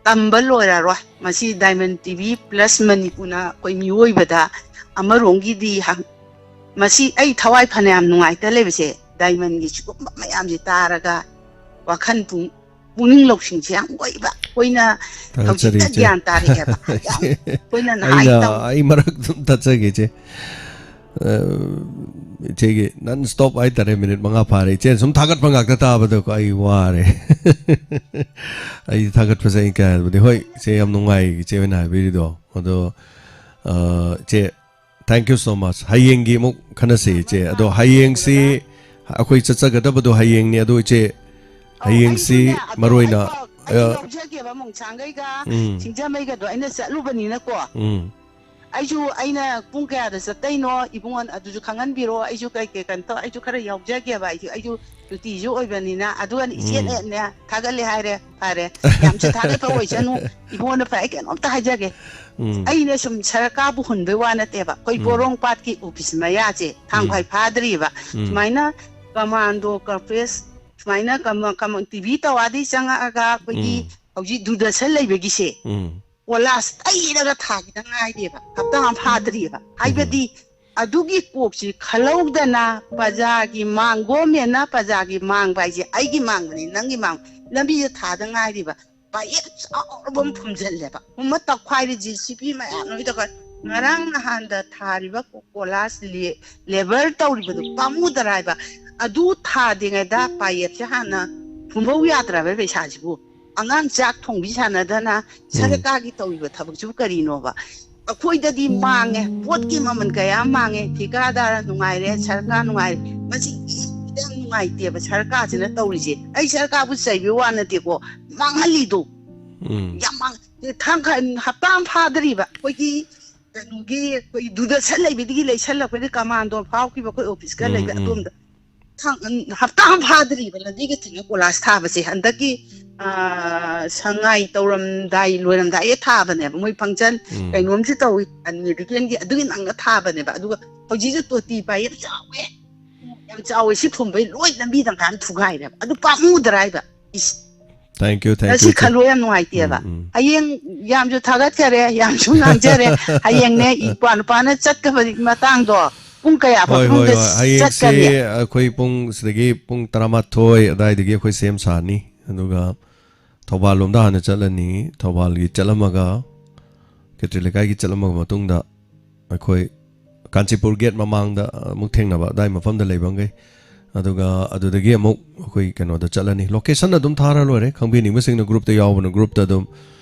ꯇꯝꯕ ꯂꯣꯏꯔꯔꯣꯏ꯫ ꯃꯁꯤ ꯗꯥꯏꯃꯟ ꯇꯤꯚꯤ ꯄ꯭ꯂꯁ ꯃꯅꯤꯄꯨꯔꯅ ꯑꯩꯈꯣꯏ ꯃꯤꯑꯣꯏꯕꯗ ꯑꯃꯔꯣꯝꯒꯤꯗꯤ ꯍ-, ꯃꯁꯤ ꯑꯩ ꯊꯋꯥꯏ ꯐꯅꯌꯥꯝ ꯅꯨꯡꯉꯥꯏꯇ ꯂꯩꯕꯁꯦ, ꯗꯥꯏꯃꯟꯒꯤ ꯁꯤꯒꯨꯝꯕ ꯃꯌꯥꯝꯁꯦ ꯇꯥꯔꯒ ꯋꯥꯈꯜ ꯄꯨꯡ-, ꯄꯨꯛꯅꯤꯡ ꯂꯧꯁꯤꯡꯁꯦ ꯌꯥꯝ ꯑꯣꯏꯕ꯫ ꯑꯩꯈꯣꯏꯅ ꯊꯥꯒꯠꯆꯔꯤ, ꯍꯧꯖꯤꯛꯇ ꯏꯆꯦ꯫ ꯒ꯭ꯌꯥꯟ ꯇꯥꯔꯛꯑꯦꯕ꯫ ꯌꯥꯝ ꯏꯆꯦ, ꯑꯩꯈꯣꯏꯅ ꯅꯍꯥꯟ ꯑꯩꯅ, ꯇꯝ- ꯑꯩ ꯃꯔꯛ ꯑꯗꯨꯝ ꯊꯠꯆꯒꯦ, ꯏꯆꯦ꯫ ꯑ, ꯏꯆꯦꯒꯤ ꯅꯟ ꯁ꯭ꯇꯣꯞ ꯍꯥꯏꯇꯥꯔꯦ, ꯃꯤꯅꯤꯠ ꯃꯉꯥ ꯐꯥꯔꯦ꯫ ꯏꯆꯦꯅ ꯁꯨꯝ ꯊꯥꯒꯠꯄ ꯉꯥꯛꯇ ꯇꯥꯕꯗꯀꯣ ꯑꯩ ꯋꯥꯔꯦ꯫ ꯑꯩ ꯊꯥꯒꯠꯄꯁꯦ ꯑꯩ ꯀꯌꯥꯕꯨꯗꯤ ꯍꯣꯏ, ꯏꯆꯦ ꯌꯥꯝ ꯅꯨꯡꯉꯥꯏ, ꯏꯆꯦ ꯍꯣꯏꯅ ꯍꯥꯏꯕꯤꯔꯤꯗꯣ꯫ ꯑꯗꯣ ꯑ, ꯏꯆꯦ, thank you so much꯫ ꯍꯌꯦꯡꯒꯤ ꯑꯃꯨꯛ ꯈꯟꯅꯁꯦ ꯏꯆꯦ꯫ ꯑꯗꯣ ꯍꯌꯦꯡꯁꯤ ꯑꯩꯈꯣꯏ ꯆꯠꯆꯒꯗꯕꯗꯣ ꯍꯌꯦꯡꯅꯤ꯫ ꯑꯗꯣ ꯏꯆꯦ, ꯑꯧ, ꯍꯌꯦꯡꯁꯤ ꯑꯩꯁꯨꯅꯦ, ꯑꯗꯣ ꯃꯔꯨ ꯑꯣꯏꯅ ꯑꯩ ꯌꯥꯎ-, ꯑꯩ ꯑ, ꯌꯥꯎꯖꯒꯦꯕ, ꯃꯣꯡꯁꯥꯡꯒꯩꯒ ꯎꯝ꯫ ꯁꯤꯡꯖꯃꯩꯒꯗꯣ ꯑꯩꯅ ꯆꯠꯂꯨꯕꯅꯤꯅꯀꯣ꯫ ꯎꯝ꯫ ꯑꯩꯁꯨ, ꯑꯩꯅ ꯄꯨꯡ ꯀꯌꯥꯗ ꯆꯠꯇꯣꯏꯅꯣ ꯏꯕꯨꯡꯉꯣ, ꯑꯗꯨꯁꯨ ꯈꯪꯍꯟꯕꯤꯔꯣ꯫ ꯑꯩꯁꯨ ꯀꯩ ꯀꯩ ꯀꯩꯅꯣ ꯇꯧ-, ꯑꯩꯁꯨ ꯈꯔ ꯌꯥꯎꯖꯒꯦꯕ꯫ ꯑꯩꯁꯨ, ꯑꯩꯁꯨ ꯁꯨꯇꯤꯁꯨ ꯑꯣꯏꯕꯅꯤꯅ꯫ ꯑꯗꯨꯒꯅꯤ ꯏꯆꯦꯅ ꯎꯝ꯫ ꯍꯦꯛꯅꯦ ꯊꯥꯒꯠꯂꯦ ꯍꯥꯏꯔꯦ, ꯐꯔꯦ꯫ ꯌꯥꯝꯁꯨ ꯊꯥꯒꯠꯄ ꯑꯣꯏꯁꯅꯨ꯫ ꯏꯕꯨꯡꯉꯣꯅ ꯐꯔꯦ, ꯑꯩ ꯀꯩꯅꯣꯝꯇ ꯍꯥꯏꯖꯒꯦ꯫ ꯎꯝ꯫ ꯑꯩꯅ ꯁꯨꯝ ꯁꯔꯀꯥꯔꯕꯨ ꯍꯨꯟꯕꯩ ꯋꯥ ꯅꯠꯇꯦꯕ꯫ ꯑꯩꯈꯣꯏ ꯎꯝ꯫ ꯄꯣꯔꯣꯝꯄꯥꯠꯀꯤ ꯑꯣꯐꯤꯁ ꯃꯌꯥꯁꯦ ꯎꯝ꯫ ꯊꯥꯡꯈꯥꯏ ꯐꯥꯗ꯭ꯔꯤꯕ꯫ ꯎꯝ꯫ ꯁꯨꯃꯥꯏꯅ ꯀꯃꯥꯟꯗꯣ, ꯀꯔꯄꯦꯁ, ꯁꯨꯃꯥꯏꯅ ꯀꯃ-, ꯀꯃ-, ꯇꯤ ꯚꯤ ꯇꯋꯥꯔꯗꯒꯤ ꯆꯪꯉꯛꯑꯒ ꯑꯩꯈꯣꯏꯒꯤ ꯎꯝ꯫ ꯍꯧꯖꯤꯛ ꯗꯨꯔꯗꯔꯁꯟ ꯂꯩꯕꯒꯤꯁꯦ, ꯎꯝ꯫ ꯀꯣꯂꯥꯁ ꯇꯩꯔꯒ ꯊꯥꯈꯤꯗ ꯉꯥꯏꯔꯤꯕ꯫ ꯍꯞꯇꯥ ꯑꯃ ꯐꯥꯗ꯭ꯔꯤꯕ꯫ ꯎꯝ꯫ ꯍꯥꯏꯕꯗꯤ ꯑꯗꯨꯒꯤ ꯀꯣꯛꯁꯤ ꯈꯜꯍꯧꯗꯅ ꯄ꯭ꯔꯖꯥꯒꯤ ꯃꯥꯡ-, ꯒꯣꯔꯃꯦꯟꯅ ꯄ꯭ꯔꯖꯥꯒꯤ ꯃꯥꯡꯕ ꯍꯥꯏꯁꯦ ꯑꯩꯒꯤ ꯃꯥꯡꯕꯅꯤ, ꯅꯪꯒꯤ ꯃꯥꯡ-, ꯂꯝꯕꯤꯗ ꯊꯥꯗ ꯉꯥꯏꯔꯤꯕ꯫ ꯄꯥꯌꯦꯞ ꯆꯥꯎꯔꯕ ꯑꯃ ꯐꯨꯝꯖꯤꯜꯂꯦꯕ꯫ ꯐꯨꯝꯃ ꯇꯧꯈꯥꯏꯔꯦ, ꯖꯦ ꯁꯤ ꯕꯤ ꯃꯌꯥꯝ ꯂꯣꯏ ꯇꯧꯈꯥꯏ꯫ ꯉꯔꯥꯡ ꯅꯍꯥꯟꯗ ꯊꯥꯔꯤꯕ ꯀꯣ-, ꯀꯣꯂꯥꯁ ꯂꯦ-, ꯂꯦꯕꯔ ꯇꯧꯔꯤꯕꯗꯨ ꯄꯥꯝꯃꯨꯗ꯭ꯔꯥ ꯍꯥꯏꯕ? ꯑꯗꯨ ꯊꯥꯗ꯭ꯔꯤꯉꯩꯗ ꯄꯥꯌꯦꯞꯁꯦ ꯍꯥꯟꯅ ꯐꯨꯝꯕꯧ ꯌꯥꯗ꯭ꯔꯕ ꯄꯩꯁꯥꯁꯤꯕꯨ? ꯑꯉꯥꯡ ꯆꯥꯛ ꯊꯣꯡꯕꯤ ꯁꯥꯟꯅꯗꯅ ꯎꯝ꯫ ꯁꯔꯀꯥꯔꯒꯤ ꯇꯧꯔꯤꯕ ꯊꯕꯛꯁꯤꯕꯨ ꯀꯔꯤꯅꯣꯕ? ꯑꯩꯈꯣꯏꯗꯗꯤ ꯃꯥꯡꯉꯦ, ꯄꯣꯠꯀꯤ ꯃꯃꯜ ꯀꯌꯥ ꯃꯥꯡꯉꯦ, ꯊꯤꯀꯥꯗꯥꯔ ꯅꯨꯡꯉꯥꯏꯔꯦ, ꯁꯔꯀꯥꯔ ꯅꯨꯡꯉꯥꯏꯔꯦ꯫ ꯃꯁꯤ ꯌꯥꯝ ꯅꯨꯡꯉꯥꯏꯇꯦꯕ ꯁꯔꯀꯥꯔꯁꯤꯅ ꯇꯧꯔꯤꯁꯦ꯫ ꯑꯩ ꯁꯔꯀꯥꯔꯕꯨ ꯆꯩꯕꯒꯤ ꯋꯥ ꯅꯠꯇꯦꯀꯣ, ꯃꯥꯡꯍꯜꯂꯤꯗꯣ ꯎꯝ꯫ ꯌꯥꯝ ꯃꯥꯡ-, ꯊꯥꯡ-, ꯍꯞꯇꯥ ꯑꯃ ꯐꯥꯗ꯭ꯔꯤꯕ ꯑꯩꯈꯣꯏꯒꯤ ꯀꯩꯅꯣꯒꯤ, ꯑꯩꯈꯣꯏ ꯗꯨꯔꯗꯔꯁꯟ ꯂꯩꯕꯗꯒꯤ ꯂꯩꯁꯜꯂꯛꯄꯗ ꯀꯃꯥꯟꯗꯣ ꯐꯥꯎꯈꯤꯕ ꯑꯩꯈꯣꯏ ꯑꯣꯐꯤꯁꯀ ꯎꯝ, ꯂꯩꯕ ꯎꯝ꯫ ꯑꯗꯣꯝꯗ ꯊꯥꯡ-, ꯍꯞꯇꯥ ꯑꯃ ꯐꯥꯗ꯭ꯔꯤꯕ ꯂꯝꯕꯤꯒ ꯊꯤꯡꯉ ꯀꯣꯂꯥꯁ ꯊꯥꯕꯁꯦ ꯍꯟꯗꯛꯀꯤ, ꯑꯥ, ꯁꯉꯥꯏ ꯇꯧꯔꯝꯗꯥꯏ, ꯂꯣꯏꯔꯝꯗꯥꯏꯗ ꯊꯥꯕꯅꯦꯕ꯫ ꯃꯣꯏ ꯐꯪꯁꯟ ꯎꯝ꯫ ꯀꯩꯅꯣꯝꯁꯨ ꯇꯧꯏ, ꯑꯅꯤ ꯋꯤꯀꯦꯟꯒꯤ, ꯑꯗꯨꯒꯤ ꯅꯪꯅ ꯊꯥꯕꯅꯦꯕ꯫ ꯑꯗꯨꯒ ꯍꯧꯖꯤꯛꯁꯨ ꯇꯣꯇꯤ ꯄꯥꯏꯞ ꯌꯥꯝ ꯆꯥꯎꯋꯦ, ꯌꯥꯝ ꯆꯥꯎꯋꯦ꯫ ꯁꯤ ꯐꯨꯝꯕꯩ ꯂꯣꯏ ꯂꯝꯕꯤ ꯇꯪꯈꯥꯏ ꯑꯃ ꯊꯨꯒꯥꯏꯔꯦꯕ꯫ ꯑꯗꯨ ꯄꯥꯝꯃꯨꯗ꯭ꯔꯥ ꯍꯥꯏꯕ? ꯏꯁ꯫ Thank you, thank ꯉꯁꯤ you, ꯏꯆꯦ꯫ ꯈꯜꯂꯣ ꯌꯥꯝ ꯅꯨꯡꯉꯥꯏꯇꯦꯕ꯫ ꯎꯝ, ꯎꯝ꯫ ꯍꯌꯦꯡ ꯌꯥꯝꯁꯨ ꯊꯥꯒꯠꯈꯔꯦ, ꯌꯥꯝꯁꯨ ꯉꯥꯡꯖꯔꯦ꯫ ꯍꯌꯦꯡꯅꯦ, ꯏꯄ꯭ꯋꯥ ꯅꯨꯄꯥꯅ ꯆꯠꯀꯕꯒꯤ ꯃꯇꯥꯡꯗꯣ ꯄꯨꯡ ꯀꯌꯥ ꯍꯣꯏ, ꯍꯣꯏ, ꯐꯥꯎꯗ ꯍꯣꯏ꯫ ꯍꯌꯦꯡꯁꯦ ꯆꯠꯀꯅꯤ? ꯑꯩꯈꯣꯏ ꯄꯨꯡ ꯁꯤꯗꯒꯤ ꯄꯨꯡ ꯇꯔꯥꯃꯥꯊꯣꯏ ꯑꯗꯨꯋꯥꯏꯗꯒꯤ ꯑꯩꯈꯣꯏ ꯁꯦꯝ ꯁꯥꯔꯅꯤ꯫ ꯑꯗꯨꯒ ꯊꯧꯕꯥꯜ ꯂꯣꯝꯗ ꯍꯥꯟꯅ ꯆꯠꯂꯅꯤ꯫ ꯊꯧꯕꯥꯜꯒꯤ ꯆꯠꯂꯝꯃꯒ, ꯈꯦꯇ꯭ꯔꯤ ꯂꯩꯀꯥꯏꯒꯤ ꯆꯠꯂꯝꯃꯒ ꯃꯇꯨꯡꯗ ꯑꯩꯈꯣꯏ ꯀꯥꯟꯆꯤꯄꯨꯔ ꯒꯦꯠ ꯃꯃꯥꯡꯗ ꯑꯃꯨꯛ ꯊꯦꯡꯅꯕ ꯑꯗꯥꯏ ꯃꯐꯝꯗ ꯂꯩꯕꯈꯩ꯫ ꯑꯗꯨꯒ ꯑꯗꯨꯗꯒꯤ ꯑꯃꯨꯛ ꯑꯩꯈꯣꯏ ꯀꯩꯅꯣꯗ ꯆꯠꯂꯅꯤ꯫ ꯂꯣꯀꯦꯁꯟ ꯑꯗꯨꯝ ꯊꯥꯔ ꯂꯣꯏꯔꯦ, ꯈꯪꯕꯤꯅꯤꯡꯕꯁꯤꯡꯅ ꯒ꯭ꯔꯨꯞꯇ ꯌꯥꯎꯕꯅ ꯒ꯭ꯔꯨꯞꯇ ꯑꯗꯨꯝ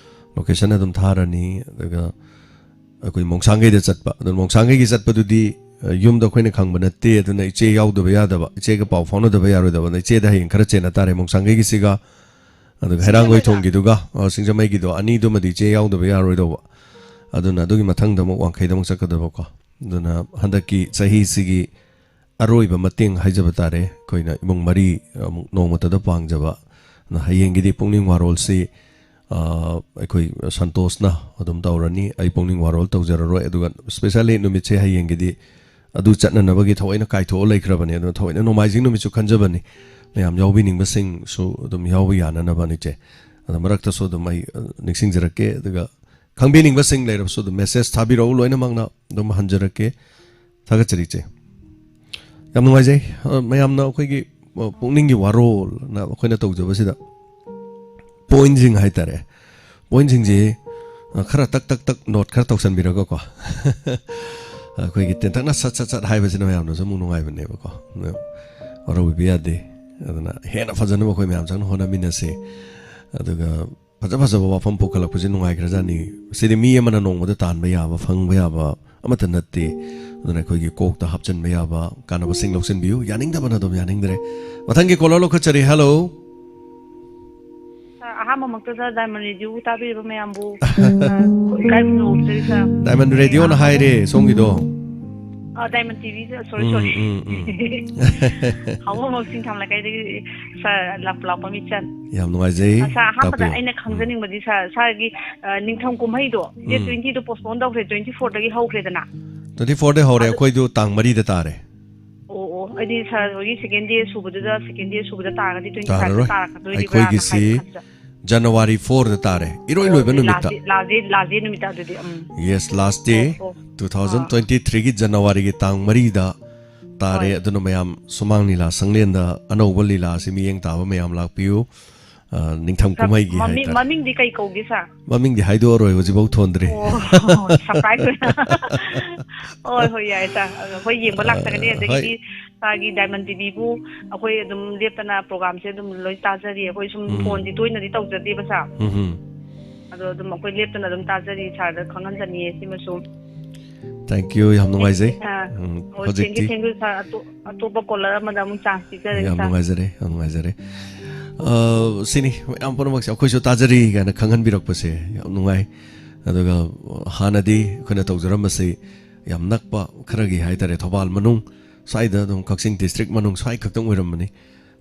ꯂꯣꯀꯦꯁꯟ ꯑꯗꯨꯝ ꯊꯥꯔꯅꯤ꯫ ꯑꯗꯨꯒ ꯑꯩꯈꯣꯏ ꯃꯣꯡꯁꯥꯡꯒꯩꯗ ꯆꯠꯄ꯫ ꯑꯗꯨ ꯃꯣꯡꯁꯥꯡꯒꯩꯒꯤ ꯆꯠꯄꯗꯨꯗꯤ, ꯑ, ꯌꯨꯝꯗ ꯑꯩꯈꯣꯏꯅ ꯈꯪꯕ ꯅꯠꯇꯦ꯫ ꯑꯗꯨꯅ ꯏꯆꯦ ꯌꯥꯎꯗꯕ ꯌꯥꯗꯕ, ꯏꯆꯦꯒ ꯄꯥꯎ ꯐꯥꯎꯅꯗꯕ ꯌꯥꯔꯣꯏꯗꯕ꯫ ꯑꯗꯨꯅ ꯏꯆꯦꯗ ꯍꯌꯦꯡ ꯈꯔ ꯆꯦꯟꯅ ꯇꯥꯔꯦ, ꯃꯣꯡꯁꯥꯡꯒꯩꯒꯤꯁꯤꯒ꯫ ꯑꯗꯨꯒ ꯍꯩꯔꯥꯡꯒꯣꯏ ꯁꯤꯡꯖꯃꯩꯗ? ꯊꯣꯡꯒꯤꯗꯨꯒ, ꯑ, ꯁꯤꯡꯖꯃꯩꯒꯤꯗꯣ, ꯑꯅꯤꯗꯨꯃꯗꯤ ꯏꯆꯦ ꯌꯥꯎꯗꯕ ꯌꯥꯔꯣꯏꯗꯧꯕ꯫ ꯑꯗꯨꯅ ꯑꯗꯨꯒꯤ ꯃꯊꯪꯗ ꯑꯃꯨꯛ ꯋꯥꯡꯈꯩꯗ ꯑꯃꯨꯛ ꯆꯠꯀꯗꯕꯀꯣ꯫ ꯑꯗꯨꯅ ꯍꯟꯗꯛꯀꯤ ꯆꯍꯤꯁꯤꯒꯤ ꯑꯔꯣꯏꯕ ꯃꯇꯦꯡ ꯍꯥꯏꯖꯕ ꯇꯥꯔꯦ, ꯑꯩꯈꯣꯏꯅ ꯏꯃꯨꯡ ꯃꯔꯤ ꯑꯃꯨꯛ ꯅꯣꯡꯃꯇꯗ ꯄꯥꯡꯖꯕ꯫ ꯑꯗꯨꯅ ꯍꯌꯦꯡꯒꯤꯗꯤ ꯄꯨꯛꯅꯤꯡ ꯋꯥꯔꯣꯜꯁꯤ, ꯑ, ꯑꯩꯈꯣꯏ ꯁꯟꯇꯣꯁꯅ ꯑꯗꯨꯝ ꯇꯧꯔꯅꯤ꯫ ꯑꯩ ꯄꯨꯛꯅꯤꯡ ꯋꯥꯔꯣꯜ ꯇꯧꯖꯔꯔꯣꯏ꯫ ꯑꯗꯨꯒ specially ꯅꯨꯃꯤꯠꯁꯦ ꯍꯌꯦꯡꯒꯤꯗꯤ ꯑꯗꯨ ꯆꯠꯅꯅꯕꯒꯤ ꯊꯑꯣꯏꯅ ꯀꯥꯏꯊꯣꯛꯑ ꯂꯩꯈ꯭ꯔꯕꯅꯦ꯫ ꯑꯗꯨꯅ ꯊꯑꯣꯏꯅ ꯅꯣꯡꯃꯥꯏꯖꯤꯡ ꯅꯨꯃꯤꯠꯁꯨ ꯈꯟꯖꯕꯅꯤ꯫ ꯃꯌꯥꯝ ꯌꯥꯎꯕꯤꯅꯤꯡꯕꯁꯤꯡꯁꯨ ꯑꯗꯨꯝ ꯌꯥꯎꯕ ꯌꯥꯅꯅꯕꯅꯤ, ꯏꯆꯦ꯫ ꯑꯗꯣ ꯃꯔꯛꯇꯁꯨ ꯑꯗꯨꯝ ꯑꯩ, ꯑ, ꯅꯤꯡꯁꯤꯡꯖꯔꯛꯀꯦ꯫ ꯑꯗꯨꯒ ꯈꯪꯕꯤꯅꯤꯡꯕꯁꯤꯡ ꯂꯩꯔꯕꯁꯨ ꯑꯗꯨꯝ message ꯊꯥꯕꯤꯔꯛꯎ, ꯂꯣꯏꯅꯃꯛꯅ ꯑꯗꯨꯝ ꯍꯟꯖꯔꯛꯀꯦ꯫ ꯊꯥꯒꯠꯆꯔꯤ, ꯏꯆꯦ꯫ ꯌꯥꯝ ꯅꯨꯡꯉꯥꯏꯖꯩ꯫ ꯑ, ꯃꯌꯥꯝꯅ ꯑꯩꯈꯣꯏꯒꯤ, ꯑ, ꯄꯨꯛꯅꯤꯡꯒꯤ ꯋꯥꯔꯣꯜꯅ ꯑꯩꯈꯣꯏꯅ ꯇꯧꯖꯕꯁꯤꯗ ꯄꯣꯏꯟꯁꯤꯡ ꯍꯥꯏꯇꯥꯔꯦ, ꯄꯣꯏꯟꯁꯤꯡꯁꯤ, ꯑ, ꯈꯔ ꯇꯛ ꯇꯛ ꯇꯛ ꯅꯣꯠ ꯈꯔ ꯇꯧꯁꯟꯕꯤꯔꯒꯀꯣ꯫ ꯑꯩꯈꯣꯏꯒꯤ ꯇꯦꯟꯇꯛꯅ ꯁꯠ ꯁꯠ ꯁꯠ ꯍꯥꯏꯕꯁꯤꯅ ꯃꯌꯥꯝꯅꯁꯨ ꯑꯃꯨꯛ ꯅꯨꯡꯉꯥꯏꯕꯅꯦꯕꯀꯣ꯫ ꯑꯗꯨꯅ ꯋꯥꯔꯧꯕꯤꯕ ꯌꯥꯗꯦ꯫ ꯑꯗꯨꯅ ꯍꯦꯟꯅ ꯐꯖꯅꯕ ꯑꯩꯈꯣꯏ ꯃꯌꯥꯝ ꯆꯪꯅ ꯍꯣꯠꯅꯃꯤꯟꯅꯁꯤ꯫ ꯑꯗꯨꯒ ꯐꯖ ꯐꯖꯕ ꯋꯥꯐꯝ ꯄꯨꯈꯠꯂꯛꯄꯁꯦ ꯅꯨꯡꯉꯥꯏꯈ꯭ꯔꯖꯥꯠꯅꯤ꯫ ꯁꯤꯗꯤ ꯃꯤ ꯑꯃꯅ ꯅꯣꯡꯃꯗ ꯇꯥꯟꯕ ꯌꯥꯕ, ꯐꯪꯕ ꯌꯥꯕ ꯑꯃꯠꯇ ꯅꯠꯇꯦ꯫ ꯑꯗꯨꯅ ꯑꯩꯈꯣꯏꯒꯤ ꯀꯣꯛꯇ ꯍꯥꯞꯆꯤꯟꯕ ꯌꯥꯕ ꯀꯥꯟꯅꯕꯁꯤꯡ ꯂꯧꯁꯤꯟꯕꯤꯌꯨ꯫ ꯌꯥꯅꯤꯡꯗꯕꯅ ꯑꯗꯨꯝ ꯌꯥꯅꯤꯡꯗ꯭ꯔꯦ꯫ ꯃꯊꯪꯒꯤ ꯀꯣꯂꯔ ꯂꯧꯈꯠꯆꯔꯤ꯫ ꯍꯦꯜꯂꯣ꯫ ꯁꯥꯔ, ꯑꯍꯥꯟꯕꯃꯛꯇꯗ ꯗꯥꯏꯃꯟ ꯔꯦꯗꯤꯑꯣꯕꯨ ꯇꯥꯕꯤꯔꯤꯕ ꯃꯌꯥꯝꯕꯨ, ꯑ, ꯏꯀꯥꯏ ꯈꯨꯝꯅꯧꯖꯔꯤ, ꯁꯥꯔ꯫ ꯗꯥꯏꯃꯟ ꯔꯦꯗꯤꯑꯣꯅ ꯍꯥꯏꯔꯦ, ꯁꯣꯝꯒꯤꯗꯣ꯫ ꯑ, ꯗꯥꯏꯃꯟ ꯇꯤꯚꯤꯁꯦ, ꯁꯣꯔꯤ, ꯎꯝ, ꯁꯣꯔꯤ꯫ ꯎꯝ, ꯎꯝ꯫ ꯍꯥꯎꯕꯝ ꯁꯤꯡꯊꯥꯝ ꯂꯩꯀꯥꯏꯗꯒꯤ ꯁꯥꯔ ꯂꯥꯛ-, ꯂꯥꯛꯄ ꯃꯤꯆꯟ꯫ ꯌꯥꯝ ꯅꯨꯡꯉꯥꯏꯖꯩ꯫ ꯑ, ꯁꯥꯔ, ꯑꯍꯥꯟꯕꯗ ꯇꯥꯛꯄꯤꯌꯨ꯫ ꯑꯩꯅ ꯎꯝ꯫ ꯈꯪꯖꯅꯤꯡꯕꯗꯤ, ꯁꯥꯔ, ꯁꯥꯔꯒꯤ, ꯑ, ꯅꯤꯡꯊꯧ ꯀꯨꯝꯍꯩꯗꯣ, ꯗꯦꯠ ꯎꯝ꯫ Twenty ꯗꯣ postpone ꯇꯧꯈ꯭ꯔꯦ, twenty four ꯗꯒꯤ ꯍꯧꯈ꯭ꯔꯦꯗꯅ꯫ Twenty four ꯗꯒꯤ ꯍꯧꯔꯦ, ꯑꯗꯨ ꯑꯩꯈꯣꯏꯗꯨ ꯇꯥꯡ ꯃꯔꯤꯗ ꯇꯥꯔꯦ꯫ ꯑꯣ, ꯑꯣ, ꯑꯩꯗꯤ ꯁꯥꯔ ꯍꯣꯏꯒꯤ second day ꯁꯨꯕꯗꯨꯗ, second day ꯁꯨꯕꯗ ꯇꯥꯔꯒꯗꯤ twenty five ꯇꯥꯔꯔꯣꯏ꯫ ꯇꯥꯔꯛꯀꯗꯣꯏꯅꯤꯕ꯭ꯔꯥꯅ ꯑꯩꯈꯣꯏꯒꯤꯁꯤ ꯍꯥꯏꯅ ꯈꯟꯖ-, January four ꯗ ꯇꯥꯔꯦ, ꯏꯔꯣꯏ ꯑꯣ, ꯂꯣꯏꯕ ꯑꯗꯨꯗꯤ ꯅꯨꯃꯤꯠꯇ꯫ Last day, last day ꯅꯨꯃꯤꯠꯇ ꯑꯗꯨꯗꯤ, ꯎꯝ꯫ Yes, last day, ꯑꯣ, ꯑꯣ꯫ Two thousand twenty three ꯒꯤ January ꯒꯤ ꯇꯥꯡ ꯃꯔꯤꯗ ꯇꯥꯔꯦ꯫ ꯍꯣꯏ꯫ ꯑꯗꯨꯅ ꯃꯌꯥꯝ ꯁꯨꯃꯥꯡ ꯂꯤꯂꯥ ꯁꯪꯂꯦꯟꯗ ꯑꯅꯧꯕ ꯂꯤꯂꯥ ꯑꯁꯤ ꯃꯤꯠꯌꯦꯡ ꯇꯥꯕ ꯃꯌꯥꯝ ꯂꯥꯛꯄꯤꯌꯨ꯫ ꯑ, ꯅꯤꯡꯊꯝ ꯀꯨꯝꯍꯩꯒꯤ ꯃꯃꯤꯡ, ꯍꯥꯏꯇꯥꯔꯦ꯫ ꯃꯃꯤꯡꯗꯤ ꯀꯩ ꯀꯧꯒꯦ, ꯁꯥꯔ? ꯃꯃꯤꯡꯗꯤ ꯍꯥꯏꯗꯣꯛꯑꯔꯣꯏ, ꯍꯧꯖꯤꯛꯐꯥꯎ ꯊꯣꯟꯗ꯭ꯔꯤ꯫ ꯑꯣ, surprise ꯑꯣꯏꯅ꯫ ꯍꯣꯏ, ꯍꯣꯏ, ꯌꯥꯏ, ꯁꯥꯔ꯫ ꯑꯗꯣ ꯑꯩꯈꯣꯏ ꯌꯦꯡꯕ ꯂꯥꯛꯆꯒꯅꯤ꯫ ꯑ, ꯍꯣꯏ꯫ ꯑꯗꯒꯤꯗꯤ ꯁꯥꯔꯒꯤ Diamond ꯇꯤꯚꯤꯕꯨ ꯑꯩꯈꯣꯏ ꯑꯗꯨꯝ ꯂꯦꯞꯇꯅ programꯁꯦ ꯑꯗꯨꯝ ꯂꯣꯏ ꯇꯥꯖꯔꯤ꯫ ꯑꯩꯈꯣꯏ ꯁꯨꯝ ꯎꯝ꯫ Phoneꯗꯤ ꯇꯣꯏꯅꯗꯤ ꯇꯧꯖꯗꯦꯕ, ꯁꯥꯔ꯫ ꯎꯝ, ꯎꯝ꯫ ꯑꯗꯣ ꯑꯗꯨꯝ ꯑꯩꯈꯣꯏ ꯂꯦꯞꯇꯅ ꯑꯗꯨꯝ ꯇꯥꯖꯔꯤ, ꯁꯥꯔꯗ ꯈꯪꯍꯟꯖꯅꯤꯡꯉꯦ ꯁꯤꯃꯁꯨ꯫ Thank you, ꯌꯥꯝ ꯅꯨꯡꯉꯥꯏꯖꯩ꯫ ꯑ, ꯎꯝ, ꯑꯣ, thank you, ꯍꯧꯖꯤꯛꯇꯤ thank you, ꯁꯥꯔ꯫ ꯑꯇꯣ-, ꯑꯇꯣꯞꯄ caller ꯑꯃꯗ ꯑꯃꯨꯛ chance ꯄꯤꯖꯔꯒꯦ, ꯌꯥꯝ ꯁꯥꯔ꯫ ꯅꯨꯡꯉꯥꯏꯖꯔꯦ, ꯌꯥꯝ ꯅꯨꯡꯉꯥꯏꯖꯔꯦ꯫ ꯑ, ꯁꯤꯅꯤ, ꯃꯌꯥꯝ ꯄꯨꯝꯅꯃꯛꯁꯦ ꯑꯩꯈꯣꯏꯁꯨ ꯇꯥꯖꯔꯤ ꯀꯥꯏꯅ ꯈꯪꯍꯟꯕꯤꯔꯛꯄꯁꯦ ꯌꯥꯝ ꯅꯨꯡꯉꯥꯏ꯫ ꯑꯗꯨꯒ ꯍꯥꯟꯅꯗꯤ ꯑꯩꯈꯣꯏꯅ ꯇꯧꯖꯔꯝꯕꯁꯤ ꯌꯥꯝ ꯅꯛꯄ ꯈꯔꯒꯤ ꯍꯥꯏꯇꯥꯔꯦ, ꯊꯧꯕꯥꯜ ꯃꯅꯨꯡ ꯁ꯭ꯋꯥꯏꯗ, ꯑꯗꯨꯝ ꯀꯛꯆꯤꯡ district ꯃꯅꯨꯡ ꯁ꯭ꯋꯥꯏ ꯈꯛꯇꯪ ꯑꯣꯏꯔꯝꯕꯅꯤ꯫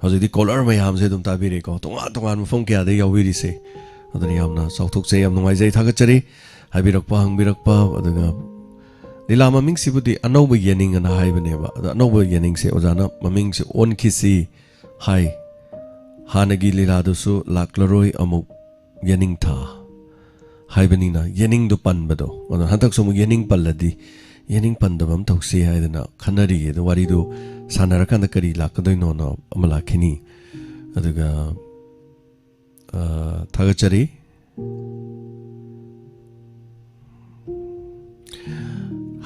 ꯍꯧꯖꯤꯛꯇꯤ caller ꯃꯌꯥꯝꯁꯦ ꯑꯗꯨꯝ ꯇꯥꯕꯤꯔꯦꯀꯣ, ꯇꯣꯉꯥꯟ ꯇꯣꯉꯥꯟꯕ ꯃꯐꯝ ꯀꯌꯥꯗ ꯌꯥꯎꯕꯤꯔꯤꯁꯦ꯫ ꯑꯗꯨꯅ ꯌꯥꯝꯅ ꯆꯥꯎꯊꯣꯛꯆꯩ, ꯌꯥꯝ ꯅꯨꯡꯉꯥꯏꯖꯩ, ꯊꯥꯒꯠꯆꯔꯤ꯫ ꯍꯥꯏꯕꯤꯔꯛꯄ, ꯍꯪꯕꯤꯔꯛꯄ, ꯑꯗꯨꯒ ꯂꯤꯂꯥ ꯃꯃꯤꯡꯁꯤꯕꯨꯗꯤ ꯑꯅꯧꯕ ꯌꯦꯅꯤꯡ ꯑꯅ ꯍꯥꯏꯕꯅꯦꯕ꯫ ꯑꯗꯣ ꯑꯅꯧꯕ ꯌꯦꯅꯤꯡꯁꯦ ꯑꯣꯖꯥꯅ ꯃꯃꯤꯡꯁꯦ ꯑꯣꯟꯈꯤꯁꯤ ꯍꯥꯏ꯫ ꯍꯥꯟꯅꯒꯤ ꯂꯤꯂꯥꯗꯨꯁꯨ ꯂꯥꯛꯂꯔꯣꯏ ꯑꯃꯨꯛ ꯌꯦꯅꯤꯡꯊꯥ ꯍꯥꯏꯕꯅꯤꯅ, ꯌꯦꯅꯤꯡꯗꯣ ꯄꯟꯕꯗꯣ꯫ ꯑꯗꯣ ꯍꯟꯗꯛꯁꯨ ꯑꯃꯨꯛ ꯌꯦꯅꯤꯡ ꯄꯜꯂꯗꯤ ꯌꯦꯅꯤꯡ ꯄꯟꯗꯕ ꯑꯃ ꯇꯧꯁꯤ ꯍꯥꯏꯗꯅ ꯈꯟꯅꯔꯤꯌꯦ꯫ ꯑꯗꯣ ꯋꯥꯔꯤꯗꯨ ꯁꯥꯟꯅꯔꯀꯥꯟꯗ ꯀꯔꯤ ꯂꯥꯛꯀꯗꯣꯏꯅꯣꯅ ꯑꯃ ꯂꯥꯛꯈꯤꯅꯤ꯫ ꯑꯗꯨꯒ, ꯑ, ꯊꯥꯒꯠꯆꯔꯤ꯫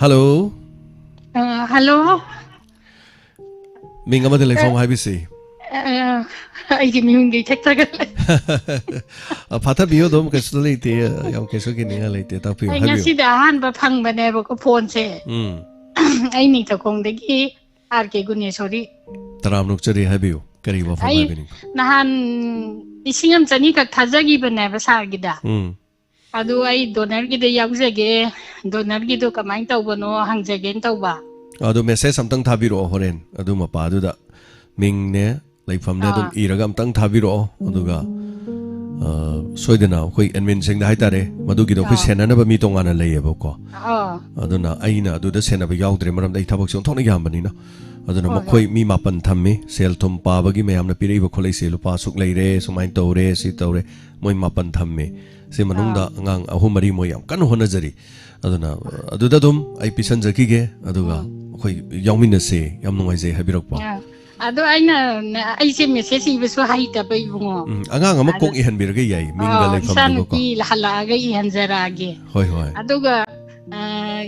Hello꯫ ꯑ, hello꯫ ꯃꯤꯡ ꯑꯃꯗ ꯂꯩꯐꯝ ꯑ, ꯍꯥꯏꯕꯤꯁꯤ꯫ ꯑ, ꯑꯩꯒꯤ ꯃꯤꯡꯗꯤ ꯏꯊꯛ ꯊꯥꯒꯠꯂꯦ꯫ ꯑ, ꯐꯥꯊꯕꯤꯌꯨ ꯑꯗꯨꯝ, ꯀꯩꯁꯨ ꯂꯩꯇꯦ, ꯌꯥꯝ ꯀꯩꯁꯨ ꯀꯤꯅꯤꯡꯉꯥꯏ ꯂꯩꯇꯦ, ꯇꯥꯛꯄꯤꯌꯨ, ꯑꯩ ꯍꯥꯏꯕꯤꯌꯨ꯫ ꯉꯁꯤꯗ ꯑꯍꯥꯟꯕ ꯐꯪꯕꯅꯦꯕꯀꯣ phoneꯁꯦ꯫ ꯎꯝ꯫ ꯑꯩ ꯅꯤꯡꯊꯧꯈꯣꯡꯗꯒꯤ R K ꯒꯨꯅꯦꯁꯣꯔꯤ꯫ ꯇꯔꯥꯝ ꯅꯣꯛꯆꯔꯤ, ꯍꯥꯏꯕꯤꯌꯨ, ꯀꯔꯤ ꯋꯥꯐꯝ ꯑꯩ ꯍꯥꯏꯕꯤꯅꯤꯡꯕ? ꯅꯍꯥꯟ ꯂꯤꯁꯤꯡ ꯑꯃ ꯆꯅꯤ ꯈꯛ ꯊꯥꯖꯈꯤꯕꯅꯦꯕ ꯁꯥꯔꯒꯤꯗ꯫ ꯎꯝ꯫ ꯑꯗꯨ ꯑꯩ donorꯒꯤꯗ ꯌꯥꯎꯖꯒꯦ, donorꯒꯤꯗꯣ ꯀꯃꯥꯏꯅ ꯇꯧꯕꯅꯣ ꯍꯪꯖꯒꯦꯅ ꯇꯧꯕ꯫ ꯑꯗꯨ message ꯑꯝꯇꯪ ꯊꯥꯕꯤꯔꯛꯑꯣ ꯍꯣꯔꯦꯟ, ꯑꯗꯨ ꯃꯄꯥꯗꯨꯗ ꯃꯤꯡꯅꯦ, ꯂꯩꯐꯝꯅꯦ ꯑꯗꯨꯝ ꯑꯥ꯫ ꯏꯔꯒ ꯑꯝꯇꯪ ꯊꯥꯕꯤꯔꯛꯑꯣ꯫ ꯑꯗꯨꯒ, ꯑ, ꯁꯣꯏꯗꯅ ꯑꯩꯈꯣꯏ adminꯁꯤꯡꯗ ꯍꯥꯏꯇꯥꯔꯦ, ꯃꯗꯨꯒꯤꯗꯣ ꯑꯩꯈꯣꯏ ꯑꯥ꯫ ꯁꯦꯟꯅꯅꯕ ꯃꯤ ꯇꯣꯉꯥꯟꯅ ꯂꯩꯌꯦꯕꯀꯣ꯫ ꯑꯥ꯫ ꯑꯗꯨꯅ ꯑꯩꯅ ꯑꯗꯨꯗ ꯁꯦꯟꯅꯕ ꯌꯥꯎꯗ꯭ꯔꯦ, ꯃꯔꯝꯗꯤ ꯑꯩ ꯊꯕꯛꯁꯦ ꯑꯣꯟꯊꯣꯛꯅ ꯌꯥꯝꯕꯅꯤꯅ꯫ ꯑꯗꯨꯅ ꯍꯣꯏ, ꯃꯈꯣꯏ ꯍꯣꯏ꯫ ꯃꯤ ꯃꯥꯄꯟ ꯊꯝꯃꯤ꯫ ꯁꯦꯜ ꯊꯨꯝ ꯄꯥꯕꯒꯤ ꯃꯌꯥꯝꯅ ꯄꯤꯔꯛꯏꯕ ꯈꯣꯠꯂꯛꯏꯁꯦ, ꯂꯨꯄꯥ ꯑꯁꯨꯛ ꯂꯩꯔꯦ, ꯁꯨꯃꯥꯏꯅ ꯇꯧꯔꯦ, ꯁꯤ ꯇꯧꯔꯦ, ꯃꯣꯏ ꯃꯥꯄꯟ ꯊꯝꯃꯤ꯫ ꯁꯤ ꯃꯅꯨꯡꯗ ꯑꯥ꯫ ꯑꯉꯥꯡ ꯑꯍꯨꯝ ꯃꯔꯤ ꯃꯣꯏ ꯌꯥꯝ ꯀꯟꯅ ꯍꯣꯠꯅꯖꯔꯤ꯫ ꯑꯗꯨꯅ ꯑꯗꯨꯗ ꯑꯗꯨꯝ ꯑꯩ ꯄꯤꯁꯟꯖꯈꯤꯒꯦ, ꯑꯗꯨꯒ ꯎꯝ꯫ ꯑꯩꯈꯣꯏ ꯌꯥꯎꯃꯤꯟꯅꯁꯦ꯫ ꯌꯥꯝ ꯅꯨꯡꯉꯥꯏꯖꯩ ꯍꯥꯏꯕꯤꯔꯛꯄ꯫ ꯑꯥ꯫ ꯑꯗꯣ ꯑꯩꯅ, ꯑꯩꯁꯦ ꯃꯦꯁꯦꯖ ꯏꯕꯁꯨ ꯍꯩꯇꯕ, ꯏꯕꯨꯡꯉꯣ꯫ ꯎꯝ, ꯑꯉꯥꯡ ꯑꯃ ꯀꯣꯛ ꯏꯍꯟꯕꯤꯔꯒ ꯌꯥꯏ, ꯃꯤꯡꯒ ꯑꯥ, ꯂꯩꯐꯝꯗꯨꯒꯀꯣ꯫ ꯏꯆꯥꯅꯨꯄꯤ ꯍꯜꯂꯛꯑꯒ ꯏꯍꯟꯖꯔꯛꯑꯒꯦ꯫ ꯍꯣꯏ, ꯍꯣꯏ꯫ ꯑꯗꯨꯒ, ꯑ,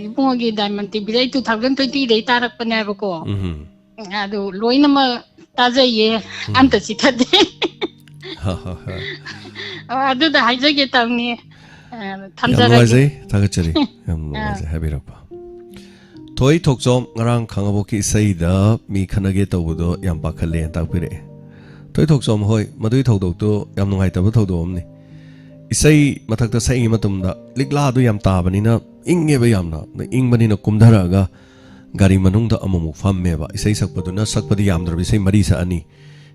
ꯏꯕꯨꯡꯉꯣꯒꯤ ꯗꯥꯏꯃꯟ ꯇꯤꯚꯤꯗ ꯑꯩ two thousand twenty ꯗꯩ ꯇꯥꯔꯛꯄꯅꯦꯕꯀꯣ꯫ ꯎꯝ꯫ ꯑꯗꯨ ꯂꯣꯏꯅꯃꯛ ꯇꯥꯖꯩꯌꯦ, ꯎꯝ꯫ ꯑꯝꯇ ꯆꯤꯊꯗꯦ꯫ ꯍꯣꯏ, ꯍꯣꯏ, ꯍꯣꯏ꯫ ꯑ, ꯑꯗꯨꯗ ꯍꯥꯏꯖꯒꯦ ꯇꯧꯅꯤ꯫ ꯑ, ꯌꯥꯝ ꯊꯝꯖꯔꯒꯦ꯫ ꯅꯨꯡꯉꯥꯏꯖꯩ, ꯊꯥꯒꯠꯆꯔꯤ꯫ ꯌꯥꯝ ꯑꯥ꯫ ꯅꯨꯡꯉꯥꯏꯖꯩ, ꯍꯥꯏꯕꯤꯔꯛꯄ꯫ ꯊꯣꯏ ꯊꯣꯛꯆꯣꯝ, ꯉꯔꯥꯡ ꯈꯥꯡꯉꯕꯣꯛꯀꯤ ꯏꯁꯩꯗ ꯃꯤ ꯈꯠꯅꯒꯦ ꯇꯧꯕꯗꯣ ꯌꯥꯝ ꯄꯥꯈꯠꯂꯦꯅ ꯇꯥꯛꯄꯤꯔꯛꯑꯦ꯫ ꯊꯣꯏ ꯊꯣꯛꯆꯣꯝ, ꯍꯣꯏ, ꯃꯗꯨꯒꯤ ꯊꯧꯗꯣꯛꯇꯨ ꯌꯥꯝ ꯅꯨꯡꯉꯥꯏꯇꯕ ꯊꯧꯗꯣꯛ ꯑꯃꯅꯤ꯫ ꯏꯁꯩ ꯃꯊꯛꯇ ꯁꯛꯏꯉꯩ ꯃꯇꯝꯗ ꯂꯤꯛꯂꯥꯗꯨ ꯌꯥꯝ ꯇꯥꯕꯅꯤꯅ ꯏꯪꯉꯦꯕ ꯌꯥꯝꯅ꯫ ꯏꯪꯕꯅꯤꯅ ꯀꯨꯝꯊꯔꯛꯑꯒ ꯒꯥꯔꯤ ꯃꯅꯨꯡꯗ ꯑꯃꯨꯛꯃꯨꯛ ꯐꯝꯃꯦꯕ꯫ ꯏꯁꯩ ꯁꯛꯄꯗꯨꯅ, ꯁꯛꯄꯗꯤ ꯌꯥꯝꯗ꯭ꯔꯕ ꯏꯁꯩ ꯃꯔꯤ ꯁꯛꯑꯅꯤ꯫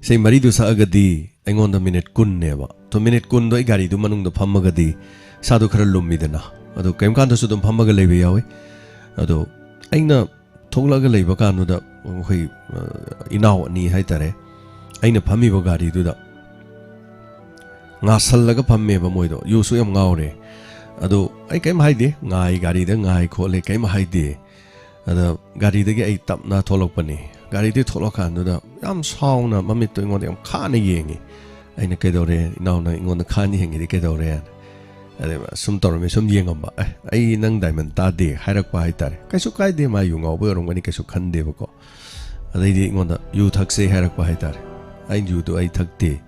ꯏꯁꯩ ꯃꯔꯤꯗꯨ ꯁꯛꯑꯒꯗꯤ ꯑꯩꯉꯣꯟꯗ ꯃꯤꯅꯤꯠ ꯀꯨꯟꯅꯦꯕ꯫ ꯑꯗꯣ ꯃꯤꯅꯤꯠ ꯀꯨꯟꯗꯣ ꯑꯩ ꯒꯥꯔꯤꯗꯨ ꯃꯅꯨꯡꯗ ꯐꯝꯃꯒꯗꯤ ꯏꯁꯥꯗꯣ ꯈꯔ ꯂꯨꯝꯃꯤꯗꯅ꯫ ꯑꯗꯣ ꯀꯔꯤꯝ ꯀꯥꯟꯗꯁꯨ ꯑꯗꯨꯝ ꯐꯝꯃꯒ ꯂꯩꯕ ꯌꯥꯎꯏ꯫ ꯑꯗꯣ ꯑꯩꯅ ꯊꯣꯛꯂꯛꯑꯒ ꯂꯩꯕ ꯀꯥꯟꯗꯨꯗ ꯑꯩꯈꯣꯏ, ꯑ, ꯏꯅꯥꯎ ꯑꯅꯤ ꯍꯥꯏꯇꯥꯔꯦ, ꯑꯩꯅ ꯐꯝꯃꯤꯕ ꯒꯥꯔꯤꯗꯨꯗ ꯉꯥꯁꯜꯂꯒ ꯐꯝꯃꯦꯕ ꯃꯣꯏꯗꯣ, ꯌꯨꯁꯨ ꯌꯥꯝ ꯉꯥꯎꯔꯦ꯫ ꯑꯗꯣ ꯑꯩ ꯀꯔꯤꯝ ꯍꯥꯏꯗꯦ, ꯉꯥꯏ, ꯒꯥꯔꯤꯗ ꯉꯥꯏ ꯈꯣꯠꯂꯦ, ꯀꯔꯤꯝ ꯍꯥꯏꯗꯦ꯫ ꯑꯗ ꯒꯥꯔꯤꯗꯒꯤ ꯑꯩ ꯇꯞꯅ ꯊꯣꯛꯂꯛꯄꯅꯤ꯫ ꯒꯥꯔꯤꯗꯒꯤ ꯊꯣꯛꯂꯛꯀꯥꯟꯗꯨꯗ ꯌꯥꯝ ꯁꯥꯎꯅ ꯃꯃꯤꯠꯇꯣ ꯑꯩꯉꯣꯟꯗ ꯌꯥꯝ ꯈꯥꯅ ꯌꯦꯡꯉꯤ꯫ ꯑꯩꯅ, "ꯀꯩꯗꯧꯔꯦ? ꯏꯅꯥꯎꯅ ꯑꯩꯉꯣꯟꯗ ꯈꯥꯅ ꯌꯦꯡꯉꯤꯗꯤ ꯀꯩꯗꯧꯔꯦ?" ꯑꯗꯩ ꯁꯨꯝ ꯇꯧꯔꯝꯃꯤ, ꯁꯨꯝ ꯌꯦꯡꯉꯝꯕ꯫ "ꯑꯦ, ꯑꯩ ꯅꯪ ꯗꯥꯏꯃꯟ ꯇꯥꯗꯦ" ꯍꯥꯏꯔꯛꯄ ꯍꯥꯏꯇꯥꯔꯦ꯫ ꯀꯩꯁꯨ ꯀꯥꯏꯗꯦ, ꯃꯥ ꯌꯨ ꯉꯥꯎꯕ ꯑꯣꯏꯔꯝꯒꯅꯤ, ꯀꯩꯁꯨ ꯈꯟꯗꯦꯕꯀꯣ꯫ ꯑꯗꯩꯗꯤ ꯑꯩꯉꯣꯟꯗ, "ꯌꯨ ꯊꯛꯁꯦ" ꯍꯥꯏꯔꯛꯄ ꯍꯥꯏꯇꯥꯔꯦ꯫ ꯑꯩꯅ, "ꯌꯨꯗꯨ ꯑꯩ ꯊꯛꯇꯦ,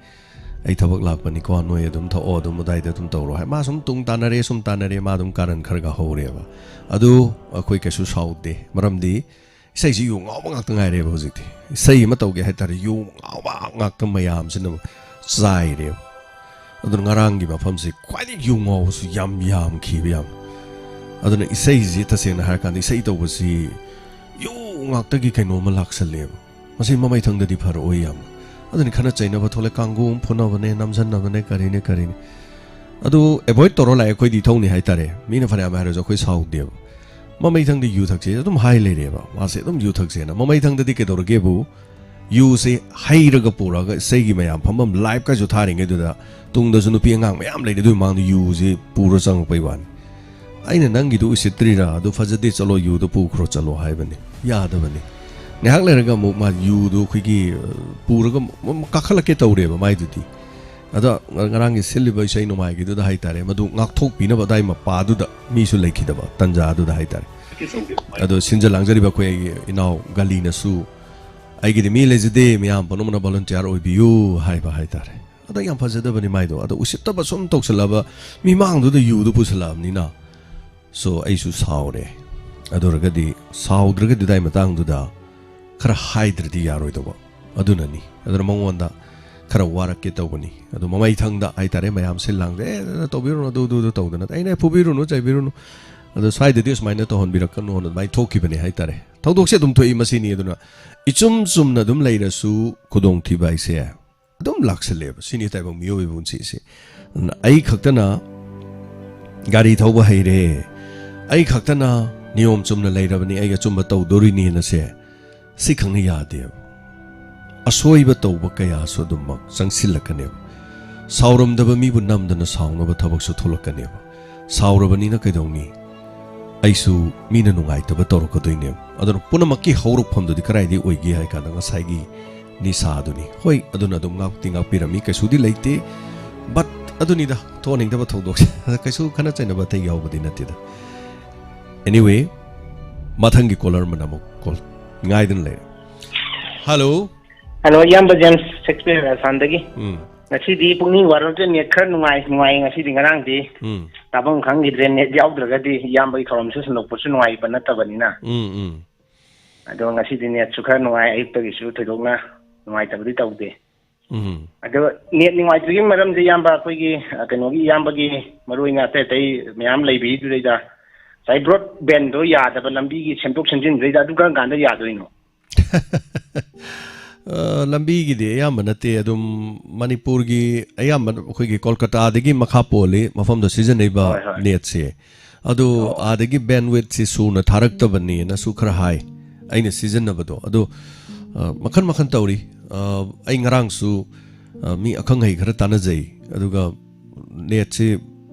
ꯑꯩ ꯊꯕꯛ ꯂꯥꯛꯄꯅꯤꯀꯣ, ꯅꯣꯏ ꯑꯗꯨꯝ ꯊꯛꯑꯣ, ꯑꯗꯨꯝ ꯑꯗꯥꯏꯗ ꯑꯗꯨꯝ ꯇꯧꯔꯣ" ꯍꯥꯏ꯫ ꯃꯥ ꯁꯨꯝ ꯇꯨꯡ ꯇꯥꯟꯅꯔꯦ, ꯁꯨꯝ ꯇꯥꯟꯅꯔꯦ, ꯃꯥ ꯑꯗꯨꯝ ꯀꯥꯔꯟ ꯈꯔꯒ ꯍꯧꯔꯦꯕ꯫ ꯑꯗꯨ ꯑꯩꯈꯣꯏ ꯀꯩꯁꯨ ꯁꯥꯎꯗꯦ, ꯃꯔꯝꯗꯤ ꯏꯁꯩꯁꯤ ꯌꯨ ꯉꯥꯎꯕ ꯉꯥꯛꯇ ꯉꯥꯏꯔꯦꯕ ꯍꯧꯖꯤꯛꯇꯤ꯫ ꯏꯁꯩ ꯑꯃ ꯇꯧꯒꯦ ꯍꯥꯏ ꯇꯥꯔꯦ, ꯌꯨ ꯉꯥꯎꯕ ꯉꯥꯛꯇ ꯃꯌꯥꯝꯁꯤꯅ ꯆꯥꯏꯔꯦꯕ꯫ ꯑꯗꯨꯅ ꯉꯔꯥꯡꯒꯤ ꯃꯐꯝꯁꯤ ꯈ꯭ꯋꯥꯏꯗꯒꯤ ꯌꯨ ꯉꯥꯎꯕꯁꯨ ꯌꯥꯝ ꯌꯥꯝꯈꯤꯕ ꯌꯥꯝ꯫ ꯑꯗꯨꯅ ꯏꯁꯩꯁꯤ ꯇꯁꯦꯡꯅ ꯍꯥꯏꯔꯀꯥꯟꯗ ꯏꯁꯩ ꯇꯧꯕꯁꯤ ꯌꯨ ꯉꯥꯛꯇꯒꯤ ꯀꯩꯅꯣꯝꯃ ꯂꯥꯛꯁꯜꯂꯦꯕ꯫ ꯃꯁꯤ ꯃꯃꯩꯊꯪꯗꯗꯤ ꯐꯔꯛꯑꯣꯏ ꯌꯥꯝꯅ꯫ ꯑꯗꯨꯅꯤ ꯈꯠꯅ ꯆꯩꯅꯕ ꯊꯣꯛꯂꯛꯑꯦ, ꯀꯥꯡꯒꯨ ꯑꯃ ꯐꯨꯅꯕꯅꯦ, ꯅꯝꯖꯟꯅꯕꯅꯦ, ꯀꯔꯤꯅꯦ ꯀꯔꯤꯅꯦ꯫ ꯑꯗꯨ ꯑꯦꯚꯣꯏꯗ ꯇꯧꯔ ꯂꯥꯛꯑꯦ ꯑꯩꯈꯣꯏꯗꯤ, ꯏꯊꯧꯅꯤ ꯍꯥꯏꯇꯥꯔꯦ꯫ ꯃꯤꯅ ꯐꯅꯌꯥꯝ ꯍꯥꯏꯔꯁꯨ ꯑꯩꯈꯣꯏ ꯁꯥꯎꯗꯦꯕ꯫ ꯃꯃꯩꯊꯪꯗ ꯌꯨ ꯊꯛꯁꯦ ꯑꯗꯨꯝ ꯍꯥꯏ ꯂꯩꯔꯦꯕ꯫ ꯃꯥꯁꯦ ꯑꯗꯨꯝ ꯌꯨ ꯊꯛꯁꯦꯅ꯫ ꯃꯃꯩꯊꯪꯗꯗꯤ ꯀꯩꯗꯧꯔꯒꯦꯕꯨ, ꯌꯨꯁꯦ ꯍꯩꯔꯒ ꯄꯨꯔꯛꯑꯒ ꯏꯁꯩꯒꯤ ꯃꯌꯥꯝ ꯐꯝꯐꯝ ꯂꯥꯏꯞꯀꯁꯨ ꯊꯥꯔꯤꯉꯩꯗꯨꯗ ꯇꯨꯡꯗꯁꯨ ꯅꯨꯄꯤ ꯑꯉꯥꯡ ꯃꯌꯥꯝ ꯂꯩꯔꯦ, ꯑꯗꯨꯒꯤ ꯃꯃꯥꯡꯗ ꯌꯨꯁꯦ ꯄꯨꯔ ꯆꯪꯉꯛꯄꯩ ꯋꯥꯅꯤ꯫ ꯑꯩꯅ, "ꯅꯪꯒꯤꯗꯨ ꯎꯁꯤꯠꯇ꯭ꯔꯤꯔꯥ? ꯑꯗꯨ ꯐꯖꯗꯦ, ꯆꯠꯂꯣ, ꯌꯨꯗꯣ ꯄꯨꯈ꯭ꯔꯣ ꯆꯠꯂꯣ" ꯍꯥꯏꯕꯅꯤ꯫ ꯌꯥꯗꯕꯅꯤ꯫ ꯉꯥꯏꯍꯥꯛ ꯂꯩꯔꯒ ꯑꯃꯨꯛ ꯃꯥ ꯌꯨꯗꯨ ꯑꯩꯈꯣꯏꯒꯤ, ꯑ, ꯄꯨꯔꯒ ꯑꯃꯨꯛ ꯀꯥꯈꯠꯂꯛꯀꯦ ꯇꯧꯔꯦꯕ ꯃꯥꯏꯗꯨꯗꯤ꯫ ꯑꯗ ꯉꯔꯥꯡꯒꯤ ꯁꯤꯜꯂꯤꯕ ꯏꯁꯩ ꯅꯣꯡꯃꯥꯏꯒꯤꯗꯨꯗ ꯍꯥꯏꯇꯥꯔꯦ, ꯃꯗꯨ ꯉꯥꯛꯊꯣꯛꯄꯤꯅꯕ ꯑꯗꯥꯏ ꯃꯄꯥꯗꯨꯗ ꯃꯤꯁꯨ ꯂꯩꯈꯤꯗꯕ ꯇꯟꯖꯥꯗꯨꯗ ꯍꯥꯏꯇꯥꯔꯦ꯫ ꯑꯗꯣ ꯁꯤꯟꯖ ꯂꯥꯡꯖꯔꯤꯕ ꯑꯩꯈꯣꯏ ꯑꯩꯒꯤ ꯏꯅꯥꯎ ꯒꯥꯂꯤꯅꯁꯨ, "ꯑꯩꯒꯤꯗꯤ ꯃꯤ ꯂꯩꯖꯗꯦ, ꯃꯌꯥꯝ ꯄꯨꯝꯅꯃꯛꯅ volunteer ꯑꯣꯏꯕꯤꯌꯨ" ꯍꯥꯏꯕ ꯍꯥꯏꯇꯥꯔꯦ꯫ ꯑꯗꯣ ꯌꯥꯝ ꯐꯖꯗꯕꯅꯤ ꯃꯥꯏꯗꯣ꯫ ꯑꯗꯣ ꯎꯁꯤꯠꯇꯕ ꯁꯨꯝ ꯇꯧꯁꯜꯂꯛꯑꯕ, ꯃꯤꯃꯥꯡꯗꯨꯗ ꯌꯨꯗꯨ ꯄꯨꯁꯜꯂꯛꯑꯕꯅꯤꯅ꯫ So, ꯑꯩꯁꯨ ꯁꯥꯎꯔꯦ꯫ ꯑꯗꯨ ꯑꯣꯏꯔꯒꯗꯤ ꯁꯥꯎꯗ꯭ꯔꯒꯗꯤ ꯑꯗꯥꯏ ꯃꯇꯥꯡꯗꯨꯗ ꯈꯔ ꯍꯥꯏꯗ꯭ꯔꯗꯤ ꯌꯥꯔꯣꯏꯗꯧꯕ꯫ ꯑꯗꯨꯅꯅꯤ꯫ ꯑꯗꯨꯅ ꯃꯉꯣꯟꯗ ꯈꯔ ꯋꯥꯔꯛꯀꯦ ꯇꯧꯕꯅꯤ꯫ ꯑꯗꯨ ꯃꯃꯩꯊꯪꯗ ꯍꯥꯏꯇꯥꯔꯦ, ꯃꯌꯥꯝ ꯁꯤꯜ ꯂꯥꯡꯗ, "ꯑꯦ, ꯇꯧꯕꯤꯔꯨꯅꯨ, ꯑꯗꯨ, ꯑꯗꯨ, ꯑꯗꯨ ꯇꯧꯗꯅ", ꯑꯩꯅ, "ꯐꯨꯕꯤꯔꯨꯅꯨ, ꯆꯩꯕꯤꯔꯨꯅꯨ꯫ ꯑꯗꯣ ꯁ꯭ꯋꯥꯏꯗꯗꯤ ꯑꯁꯨꯃꯥꯏꯅ ꯇꯧꯍꯟꯕꯤꯔꯛꯀꯅꯣꯅ" ꯑꯗꯨꯃꯥꯏꯅ ꯊꯣꯛꯈꯤꯕꯅꯤ ꯍꯥꯏꯇꯥꯔꯦ꯫ ꯊꯧꯗꯣꯛꯁꯦ ꯑꯗꯨꯝ ꯊꯣꯛꯏ ꯃꯁꯤꯅꯤ꯫ ꯑꯗꯨꯅ ꯏꯆꯨꯝ ꯆꯨꯝꯅ ꯑꯗꯨꯝ ꯂꯩꯔꯁꯨ ꯈꯨꯗꯣꯡꯊꯤꯕ ꯍꯥꯏꯁꯦ ꯑꯗꯨꯝ ꯂꯥꯛꯁꯜꯂꯦꯕ꯫ ꯁꯤꯅꯤ ꯇꯥꯏꯕꯪ ꯃꯤꯑꯣꯏꯕ ꯄꯨꯟꯁꯤꯁꯦ꯫ ꯑꯗꯨꯅ ꯑꯩ ꯈꯛꯇꯅ ꯒꯥꯔꯤ ꯊꯧꯕ ꯍꯩꯔꯦ, ꯑꯩ ꯈꯛꯇꯅ ꯅꯤꯌꯣꯝ ꯆꯨꯝꯅ ꯂꯩꯔꯕꯅꯤ, ꯑꯩ ꯑꯆꯨꯝꯕ ꯇꯧꯗꯣꯔꯤꯅꯦꯅꯁꯦ, ꯁꯤ ꯈꯪꯅ ꯌꯥꯗꯦꯕ꯫ ꯑꯁꯣꯏꯕ ꯇꯧꯕ ꯀꯌꯥꯁꯨ ꯑꯗꯨꯃꯛ ꯆꯪꯁꯤꯜꯂꯛꯀꯅꯦꯕ꯫ ꯁꯥꯎꯔꯝꯗꯕ ꯃꯤꯕꯨ ꯅꯝꯗꯅ ꯁꯥꯎꯅꯕ ꯊꯕꯛꯁꯨ ꯊꯣꯛꯂꯛꯀꯅꯦꯕ꯫ ꯁꯥꯎꯔꯕꯅꯤꯅ ꯀꯩꯗꯧꯅꯤ? ꯑꯩꯁꯨ ꯃꯤꯅ ꯅꯨꯡꯉꯥꯏꯇꯕ ꯇꯧꯔꯛꯀꯗꯣꯏꯅꯦꯕ꯫ ꯑꯗꯨꯅ ꯄꯨꯝꯅꯃꯛꯀꯤ ꯍꯧꯔꯛꯐꯝꯗꯨꯗꯤ ꯀꯗꯥꯏꯗꯒꯤ ꯑꯣꯏꯒꯦ ꯍꯥꯏ ꯀꯥꯟꯗ ꯉꯁꯥꯏꯒꯤ ꯅꯤꯁꯥꯗꯨꯅꯤ꯫ ꯍꯣꯏ, ꯑꯗꯨꯅ ꯑꯗꯨꯝ ꯉꯥꯛꯇꯤ ꯉꯥꯛꯄꯤꯔꯝꯃꯤ, ꯀꯩꯁꯨꯗꯤ ꯂꯩꯇꯦ꯫ But ꯑꯗꯨꯅꯤꯗ, ꯊꯣꯛꯍꯟꯅꯤꯡꯗꯕ ꯊꯧꯗꯣꯛꯁꯦ꯫ ꯀꯩꯁꯨ ꯈꯠꯅ ꯆꯩꯅꯕ ꯑꯇꯩ ꯌꯥꯎꯕꯗꯤ ꯅꯠꯇꯦꯗ꯫ Anyway, ꯃꯊꯪꯒꯤ caller ꯑꯃꯅ ꯑꯃꯨꯛ call ꯉꯥꯏꯗꯨꯅ ꯂꯩꯔꯦ꯫ Hello꯫ Hello, ꯏꯌꯥꯝꯕ ꯖꯦꯝꯁ, ꯁꯦꯛꯁꯄꯤꯌꯔ ꯑꯁꯥꯝꯗꯒꯤ꯫ ꯎꯝ꯫ ꯉꯁꯤꯗꯤ ꯄꯨꯛꯅꯤꯡ ꯋꯥꯔꯧꯗꯦ, net ꯈꯔ ꯅꯨꯡꯉꯥꯏ, ꯅꯨꯡꯉꯥꯏ ꯉꯁꯤꯗꯤ꯫ ꯉꯔꯥꯡꯗꯤ ꯎꯝ꯫ ꯇꯥꯐꯝ ꯈꯪꯈꯤꯗ꯭ꯔꯦ, net ꯌꯥꯎꯗ꯭ꯔꯒꯗꯤ ꯏꯌꯥꯝꯕꯒꯤ ꯊꯧꯔꯝꯁꯨ ꯁꯟꯗꯣꯛꯄꯁꯨ ꯅꯨꯡꯉꯥꯏꯕ ꯅꯠꯇꯕꯅꯤꯅ꯫ ꯎꯝ, ꯎꯝ꯫ ꯑꯗꯣ ꯉꯁꯤꯗꯤ netꯁꯨ ꯈꯔ ꯅꯨꯡꯉꯥꯏ, ꯑꯌꯨꯛꯇꯒꯤꯁꯨ ꯊꯣꯏꯗꯣꯛꯅ ꯅꯨꯡꯉꯥꯏꯇꯕꯗꯤ ꯇꯧꯗꯦ꯫ ꯎꯝ꯫ ꯑꯗꯣ net ꯅꯨꯡꯉꯥꯏꯇ꯭ꯔꯤꯒꯤ ꯃꯔꯝꯁꯦ, ꯏꯌꯥꯝꯕ, ꯑꯩꯈꯣꯏꯒꯤ, ꯑ, ꯀꯩꯅꯣꯒꯤ ꯏꯌꯥꯝꯕꯒꯤ ꯃꯔꯨ ꯑꯣꯏꯅ ꯑꯇꯩ ꯑꯇꯩ ꯃꯌꯥꯝ ꯂꯩꯕꯤꯗꯨꯗꯩꯗ ꯉꯁꯥꯏ broadbandꯗꯣ ꯌꯥꯗꯕ, ꯂꯝꯕꯤꯒꯤ ꯁꯦꯝꯗꯣꯛ ꯁꯦꯝꯖꯤꯟꯗꯨꯗꯩꯗ ꯑꯗꯨ ꯀꯔꯝ ꯀꯥꯟꯗ ꯌꯥꯗꯣꯏꯅꯣ? ꯑ, ꯂꯝꯕꯤꯒꯤꯗꯤ ꯑꯌꯥꯝꯕ ꯅꯠꯇꯦ, ꯑꯗꯨꯝ ꯃꯅꯤꯄꯨꯔꯒꯤ ꯑꯌꯥꯝꯕ ꯑꯩꯈꯣꯏꯒꯤ ꯀꯣꯜꯀꯇꯥꯗꯒꯤ ꯃꯈꯥ ꯄꯣꯜꯂꯤ ꯃꯐꯝꯗ ꯁꯤꯖꯤꯟꯅꯔꯤꯕ ꯍꯣꯏ, ꯍꯣꯏ꯫ Netꯁꯦ꯫ ꯑꯗꯣ ꯑꯣ꯫ ꯑꯥꯗꯒꯤ bandwidthꯁꯤ ꯁꯨꯅ ꯊꯥꯔꯛꯇꯕꯅꯦꯅꯁꯨ ꯈꯔ ꯍꯥꯏ, ꯑꯩꯅ ꯁꯤꯖꯤꯟꯅꯕꯗꯣ꯫ ꯑꯗꯣ, ꯑ, ꯃꯈꯟ ꯃꯈꯟ ꯇꯧꯔꯤ꯫ ꯑ, ꯑꯩ ꯉꯔꯥꯡꯁꯨ, ꯑ, ꯃꯤ ꯑꯈꯪ ꯑꯍꯩ ꯈꯔ ꯇꯥꯟꯅꯖꯩ, ꯑꯗꯨꯒ netꯁꯤ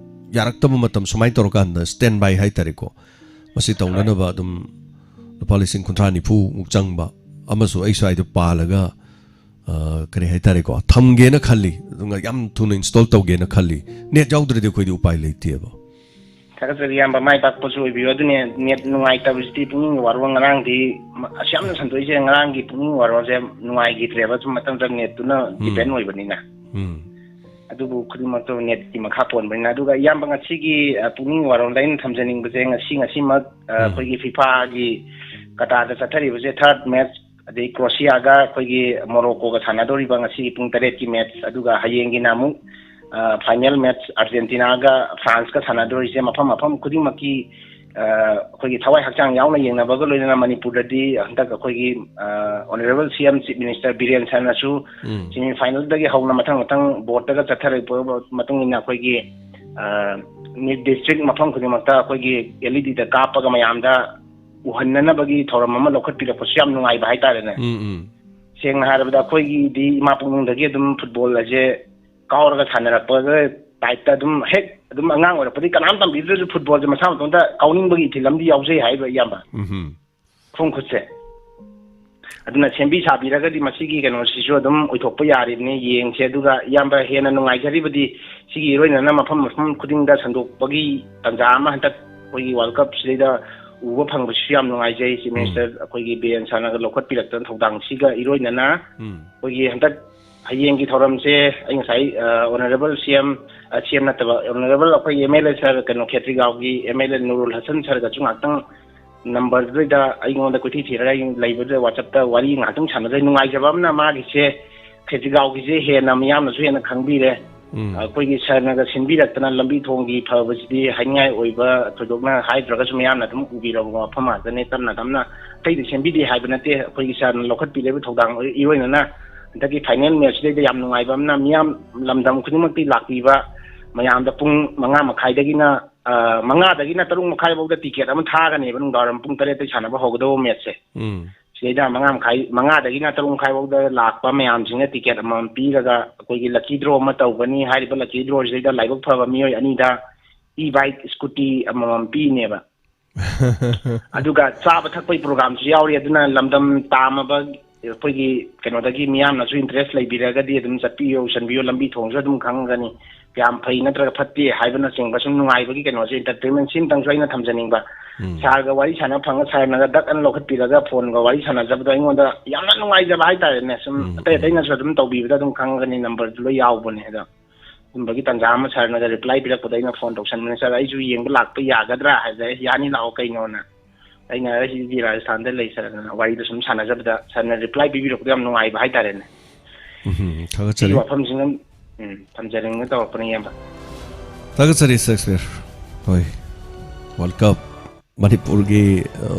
ꯌꯥꯔꯛꯇꯕ ꯃꯇꯝ ꯁꯨꯃꯥꯏꯅ ꯇꯧꯔꯀꯥꯟꯗ standby ꯍꯥꯏꯇꯥꯔꯦꯀꯣ, ꯃꯁꯤ ꯇꯧꯅꯅꯕ ꯑꯗꯨꯝ ꯂꯨꯄꯥ ꯂꯤꯁꯤꯡ ꯀꯨꯟꯊ꯭ꯔꯥ ꯅꯤꯐꯨꯃꯨꯛ ꯆꯪꯕ ꯑꯃꯁꯨ ꯑꯩ ꯁ꯭ꯋꯥꯏꯗ ꯄꯥꯜꯂꯒ, ꯑ, ꯀꯔꯤ ꯍꯥꯏꯇꯥꯔꯦꯀꯣ, ꯊꯝꯒꯦꯅ ꯈꯜꯂꯤ꯫ ꯑꯗꯨꯒ ꯌꯥꯝ ꯊꯨꯅ install ꯇꯧꯒꯦꯅ ꯈꯜꯂꯤ꯫ Net ꯌꯥꯎꯗ꯭ꯔꯗꯤ ꯑꯩꯈꯣꯏꯗꯤ ꯎꯄꯥꯏ ꯂꯩꯇꯦꯕ꯫ ꯊꯥꯒꯠꯆꯔꯤ ꯏꯌꯥꯝꯕ, ꯃꯥꯏ ꯄꯥꯛꯄꯁꯨ ꯑꯣꯏꯕꯤꯌꯨ꯫ ꯑꯗꯨꯅꯦ, net ꯅꯨꯡꯉꯥꯏꯇꯕꯁꯤꯗꯤ ꯄꯨꯛꯅꯤꯡꯒꯤ ꯋꯥꯔꯣꯜ꯫ ꯉꯔꯥꯡꯗꯤ ꯃ-, ꯑꯁꯨꯛ ꯌꯥꯝꯅ ꯁꯟꯗꯣꯛꯏꯁꯦ, ꯉꯔꯥꯡꯒꯤ ꯄꯨꯛꯅꯤꯡ ꯋꯥꯔꯣꯜꯁꯦ ꯅꯨꯡꯉꯥꯏꯈꯤꯗ꯭ꯔꯦꯕ꯫ ꯁꯨꯝ ꯃꯇꯝ ꯃꯇꯝ netꯇꯨꯅ ꯎꯝ꯫ Depend ꯑꯣꯏꯕꯅꯤꯅ꯫ ꯎꯝ꯫ ꯑꯗꯨꯕꯨ ꯈꯨꯗꯤꯡꯃꯛꯇꯣ netꯀꯤ ꯃꯈꯥ ꯄꯣꯟꯕꯅꯤꯅ꯫ ꯑꯗꯨꯒ ꯏꯌꯥꯝꯕ, ꯉꯁꯤꯒꯤ, ꯑ, ꯄꯨꯛꯅꯤꯡ ꯋꯥꯔꯣꯜꯗ ꯑꯩꯅ ꯊꯝꯖꯅꯤꯡꯕꯁꯦ, ꯉꯁꯤ, ꯉꯁꯤꯃꯛ, ꯑ, ꯎꯝ꯫ ꯑꯩꯈꯣꯏꯒꯤ FIFAꯒꯤ ꯀꯇꯥꯔꯗ ꯆꯠꯊꯔꯤꯕꯁꯦ, third match, ꯑꯗꯩ Croatiaꯒ ꯑꯩꯈꯣꯏꯒꯤ Moroccoꯒ ꯁꯥꯟꯅꯗꯧꯔꯤꯕ ꯉꯁꯤꯒꯤ ꯄꯨꯡ ꯇꯔꯦꯠꯀꯤ match, ꯑꯗꯨꯒ ꯍꯌꯦꯡꯒꯤꯅ ꯑꯃꯨꯛ, ꯑ, final match Argentinaꯒ Franceꯀ ꯁꯥꯟꯅꯗꯣꯔꯤꯁꯦ, ꯃꯐꯝ ꯃꯐꯝ ꯈꯨꯗꯤꯡꯃꯛꯀꯤ, ꯑ, ꯑꯩꯈꯣꯏꯒꯤ ꯊꯋꯥꯏ ꯍꯛꯆꯥꯡ ꯌꯥꯎꯅ ꯌꯦꯡꯅꯕꯒ ꯂꯣꯏꯅꯅ ꯃꯅꯤꯄꯨꯔꯗꯗꯤ ꯍꯟꯗꯛ ꯑꯩꯈꯣꯏꯒꯤ, ꯑ, Honourable CM Chief Minister Biren ꯁꯔꯅꯁꯨ ꯎꯝ꯫ Semi finalꯗꯒꯤ ꯍꯧꯅ ꯃꯊꯪ ꯃꯊꯪ boardꯇꯒ ꯆꯠꯊꯔꯛꯄ ꯃꯇꯨꯡ ꯏꯟꯅ ꯑꯩꯈꯣꯏꯒꯤ, ꯑ, district ꯃꯐꯝ ꯈꯨꯗꯤꯡꯃꯛꯇ ꯑꯩꯈꯣꯏꯒꯤ LEDꯗ ꯀꯥꯞꯄꯒ ꯃꯌꯥꯝꯗ ꯎꯍꯟꯅꯅꯕꯒꯤ ꯊꯧꯔꯝ ꯑꯃ ꯂꯧꯈꯠꯄꯤꯔꯛꯄꯁꯨ ꯌꯥꯝ ꯅꯨꯡꯉꯥꯏꯕ ꯍꯥꯏꯇꯥꯔꯦꯅꯦ꯫ ꯎꯝ, ꯎꯝ꯫ ꯁꯦꯡꯅ ꯍꯥꯏꯔꯕꯗ ꯑꯩꯈꯣꯏꯒꯤꯗꯤ ꯏꯃꯥ ꯄꯨꯛꯅꯨꯡꯗꯒꯤ ꯑꯗꯨꯝ football ꯑꯁꯦ ꯀꯥꯎꯔꯒ ꯁꯥꯟꯅꯔꯛꯄꯒ typeꯇ ꯑꯗꯨꯝ ꯍꯦꯛ ꯑꯗꯨꯝ ꯑꯉꯥꯡ ꯑꯣꯏꯔꯛꯄꯗꯒꯤ ꯀꯅꯥꯝ ꯇꯝꯕꯤꯗ꯭ꯔꯁꯨ footballꯁꯦ ꯃꯁꯥ ꯃꯇꯣꯝꯇ ꯀꯥꯎꯅꯤꯡꯕꯒꯤ ꯏꯊꯤꯜ ꯑꯃꯗꯤ ꯌꯥꯎꯖꯩ ꯍꯥꯏꯔꯤꯕ ꯏꯌꯥꯝꯕ꯫ ꯎꯝ꯫ ꯈꯣꯡ ꯈꯨꯠꯁꯦ꯫ ꯑꯗꯨꯅ ꯁꯦꯝꯕꯤ ꯁꯥꯕꯤꯔꯒꯗꯤ ꯃꯁꯤꯒꯤ ꯀꯩꯅꯣꯁꯤꯁꯨ ꯑꯗꯨꯝ ꯑꯣꯏꯊꯣꯛꯄ ꯌꯥꯔꯤꯕꯅꯤ꯫ ꯌꯦꯡꯁꯦ꯫ ꯑꯗꯨꯒ ꯏꯌꯥꯝꯕ, ꯍꯦꯟꯅ ꯅꯨꯡꯉꯥꯏꯖꯔꯤꯕꯗꯤ ꯁꯤꯒꯤ ꯏꯔꯣꯏꯅꯅ ꯃꯐꯝ ꯃꯐꯝ ꯈꯨꯗꯤꯡꯗ ꯁꯟꯗꯣꯛꯄꯒꯤ ꯇꯥꯟꯖꯥ ꯑꯃ ꯍꯟꯗꯛ ꯑꯩꯈꯣꯏꯒꯤ World Cup ꯁꯤꯗꯩꯗ ꯎꯕ ꯐꯪꯕꯁꯤꯁꯨ ꯌꯥꯝ ꯅꯨꯡꯉꯥꯏꯖꯩ꯫ Chief ꯎꯝ꯫ Minister ꯑꯩꯈꯣꯏꯒꯤ ꯕꯤꯔꯦꯟ ꯁꯔꯅꯒ ꯂꯧꯈꯠꯄꯤꯔꯛꯇꯅ ꯊꯧꯗꯥꯡꯁꯤꯒ ꯏꯔꯣꯏꯅꯅ ꯎꯝ꯫ ꯑꯩꯈꯣꯏꯒꯤ ꯍꯟꯗꯛ ꯍꯌꯦꯡꯒꯤ ꯊꯧꯔꯝꯁꯦ ꯑꯩ ꯉꯁꯥꯏ, ꯑ, Honourable CM, ꯑ, CM ꯅꯠꯇꯕ, Honourable ꯑꯩꯈꯣꯏꯒꯤ MLA sir, ꯀꯩꯅꯣ, ꯈꯦꯇ꯭ꯔꯤꯒꯥꯎꯒꯤ MLA ꯅꯨꯔꯨꯜ ꯍꯁꯟ ꯁꯔꯒꯁꯨ ꯉꯥꯏꯍꯥꯛꯇꯪ numberꯗꯨꯗ ꯑꯩꯉꯣꯟꯗ ꯀꯣꯏꯊꯤ ꯊꯤꯔꯒ ꯑꯩ ꯂꯩꯕꯗꯨꯗ WhatsAppꯇ ꯋꯥꯔꯤ ꯉꯥꯏꯍꯥꯛꯇꯪ ꯁꯥꯟꯅꯖꯩ꯫ ꯅꯨꯡꯉꯥꯏꯖꯕ ꯑꯃꯅ ꯃꯥꯒꯤꯁꯦ ꯈꯦꯇ꯭ꯔꯤꯒꯥꯎꯒꯤꯁꯦ ꯍꯦꯟꯅ ꯃꯤꯌꯥꯝꯅꯁꯨ ꯍꯦꯟꯅ ꯈꯪꯕꯤꯔꯦ꯫ ꯎꯝ꯫ ꯑꯩꯈꯣꯏꯒꯤ ꯁꯔꯅꯒ ꯁꯤꯟꯕꯤꯔꯛꯇꯅ ꯂꯝꯕꯤ ꯊꯣꯡꯒꯤ ꯐꯕꯁꯤꯗꯤ ꯍꯥꯏꯅꯤꯡꯉꯥꯏ ꯑꯣꯏꯕ ꯊꯣꯏꯗꯣꯛꯅ ꯍꯥꯏꯗ꯭ꯔꯒꯁꯨ ꯃꯌꯥꯝꯅ ꯑꯗꯨꯝ ꯎꯕꯤꯔꯕ ꯃꯐꯝ ꯉꯥꯛꯇꯅꯦ꯫ ꯇꯞꯅ ꯇꯞꯅ ꯑꯇꯩꯗꯤ ꯁꯦꯝꯕꯤꯗꯦ ꯍꯥꯏꯕ ꯅꯠꯇꯦ꯫ ꯑꯩꯈꯣꯏꯒꯤ ꯁꯔꯅ ꯂꯧꯈꯠꯄꯤꯔꯤꯕ ꯊꯧꯗꯥꯡ ꯏꯔꯣꯏꯅꯅ ꯍꯟꯗꯛꯀꯤ final matchꯁꯤꯗꯩꯗ ꯌꯥꯝ ꯅꯨꯡꯉꯥꯏꯕ ꯑꯃꯅ ꯃꯤꯌꯥꯝ ꯂꯝꯗꯝ ꯈꯨꯗꯤꯡꯃꯛꯇꯤ ꯂꯥꯛꯄꯤꯕ ꯃꯌꯥꯝꯗ ꯄꯨꯡ ꯃꯉꯥ ꯃꯈꯥꯏꯗꯒꯤꯅ, ꯑ, ꯃꯉꯥꯗꯒꯤꯅ ꯇꯔꯨꯛ ꯃꯈꯥꯏ ꯐꯥꯎꯗ ticket ꯑꯃ ꯊꯥꯒꯅꯦꯕ, ꯅꯨꯡꯗꯥꯡꯋꯥꯏꯔꯝ ꯄꯨꯡ ꯇꯔꯦꯠꯇꯩ ꯁꯥꯟꯅꯕ ꯍꯧꯒꯗꯧꯕ matchꯁꯦ꯫ ꯎꯝ꯫ ꯁꯤꯗꯩꯗ ꯃꯉꯥ ꯃꯈꯥꯏ, ꯃꯉꯥꯗꯒꯤꯅ ꯇꯔꯨꯛ ꯃꯈꯥꯏ ꯐꯥꯎꯗ ꯂꯥꯛꯄ ꯃꯌꯥꯝꯁꯤꯡꯅ ticket ꯑꯃꯃꯝ ꯄꯤꯔꯒ ꯑꯩꯈꯣꯏꯒꯤ lucky draw ꯑꯃ ꯇꯧꯒꯅꯤ꯫ ꯍꯥꯏꯔꯤꯕ lucky drawꯁꯤꯗꯩꯗ ꯂꯥꯏꯕꯛ ꯐꯕ ꯃꯤꯑꯣꯏ ꯑꯅꯤꯗ e-bike scooty ꯑꯃꯃꯝ ꯄꯤꯅꯦꯕ꯫ ꯑꯗꯨꯒ ꯆꯥꯕ ꯊꯛꯄꯒꯤ ꯄ꯭ꯔꯣꯒ꯭ꯔꯥꯝꯁꯨ ꯌꯥꯎꯔꯤ꯫ ꯑꯗꯨꯅ ꯂꯝꯗꯝ ꯇꯥꯝꯃꯕ ꯑꯩꯈꯣꯏꯒꯤ ꯀꯩꯅꯣꯗꯒꯤ ꯃꯤꯌꯥꯝꯅꯁꯨ ꯏꯟꯇꯔꯦꯁ ꯂꯩꯕꯤꯔꯒꯗꯤ ꯑꯗꯨꯝ ꯆꯠꯄꯤꯌꯨ, ꯆꯟꯕꯤꯌꯨ꯫ ꯂꯝꯕꯤ ꯊꯣꯡꯁꯨ ꯑꯗꯨꯝ ꯈꯪꯒꯅꯤ, ꯀꯌꯥꯝ ꯐꯩ ꯅꯠꯇ꯭ꯔꯒ ꯐꯠꯇꯦ ꯍꯥꯏꯕꯅꯆꯤꯡꯕ꯫ ꯁꯨꯝ ꯅꯨꯡꯉꯥꯏꯕꯒꯤ ꯀꯩꯅꯣꯁꯦ, ꯏꯟꯇꯔꯇꯦꯟꯃꯦꯟ ꯁꯤꯝꯇꯪꯁꯨ ꯑꯩꯅ ꯊꯝꯖꯅꯤꯡꯕ꯫ ꯎꯝ꯫ ꯁꯥꯔꯒ ꯋꯥꯔꯤ ꯁꯥꯟꯅ ꯐꯪꯉ ꯁꯥꯔꯅꯒ ꯗꯛ ꯑꯅ ꯂꯧꯈꯠꯄꯤꯔꯒ ꯐꯣꯟꯒ ꯋꯥꯔꯤ ꯁꯥꯟꯅꯖꯕꯗꯣ ꯑꯩꯉꯣꯟꯗ ꯌꯥꯝꯅ ꯅꯨꯡꯉꯥꯏꯖꯕ ꯍꯥꯏꯇꯥꯔꯦꯅꯦ꯫ ꯁꯨꯝ ꯎꯝ, ꯑꯇꯩ ꯎꯝ꯫ ꯑꯇꯩꯅꯁꯨ ꯑꯗꯨꯝ ꯇꯧꯕꯤꯕꯗ ꯑꯗꯨꯝ ꯈꯪꯒꯅꯤ, ꯅꯝꯕꯔꯗꯨ ꯂꯣꯏ ꯌꯥꯎꯕꯅꯦ꯫ ꯑꯗꯣ ꯑꯗꯨꯝꯕꯒꯤ ꯇꯥꯟꯖꯥ ꯑꯃ ꯁꯥꯔꯅꯒ ꯔꯤꯄ꯭ꯂꯥꯏ ꯄꯤꯔꯛꯄꯗ ꯑꯩꯅ ꯐꯣꯟ ꯇꯧꯁꯟꯕꯅꯦ, "ꯁꯥꯔ, ꯑꯩꯁꯨ ꯌꯦꯡꯕ ꯂꯥꯛꯄ ꯌꯥꯒꯗ꯭ꯔꯥ?" ꯍꯥꯏꯕꯗ, "ꯑꯦ, ꯌꯥꯅꯤ, ꯂꯥꯛꯑꯣ ꯀꯩꯅꯣꯅ"꯫ ꯑꯩꯅ, "ꯑꯩꯗꯤ ꯔꯥꯖꯁꯊꯥꯟꯗ ꯂꯩ ꯁꯥꯔ" ꯑꯗꯨꯅ ꯋꯥꯔꯤꯗꯣ ꯁꯨꯝ ꯁꯥꯟꯅꯖꯕꯗ ꯁꯥꯔꯅ ꯔꯤꯄ꯭ꯂꯥꯏ ꯄꯤꯕꯤꯔꯛꯄꯗꯣ ꯌꯥꯝ ꯅꯨꯡꯉꯥꯏꯕ ꯍꯥꯏꯇꯥꯔꯦꯅꯦ꯫ ꯎꯝ, ꯁꯤꯒꯤ ꯊꯥꯒꯠꯆꯔꯤ꯫ ꯋꯥꯐꯝꯁꯤꯅ, ꯎꯝ, ꯊꯝꯖꯅꯤꯡꯅ ꯇꯧꯔꯛꯄꯅꯦ, ꯏꯌꯥꯝꯕ꯫ ꯊꯥꯒꯠꯆꯔꯤ, ꯁꯦꯛꯁꯄꯤꯌꯔ꯫ ꯍꯣꯏ, ꯋꯥꯔꯜ ꯀꯞ ꯃꯅꯤꯄꯨꯔꯒꯤ, ꯑ,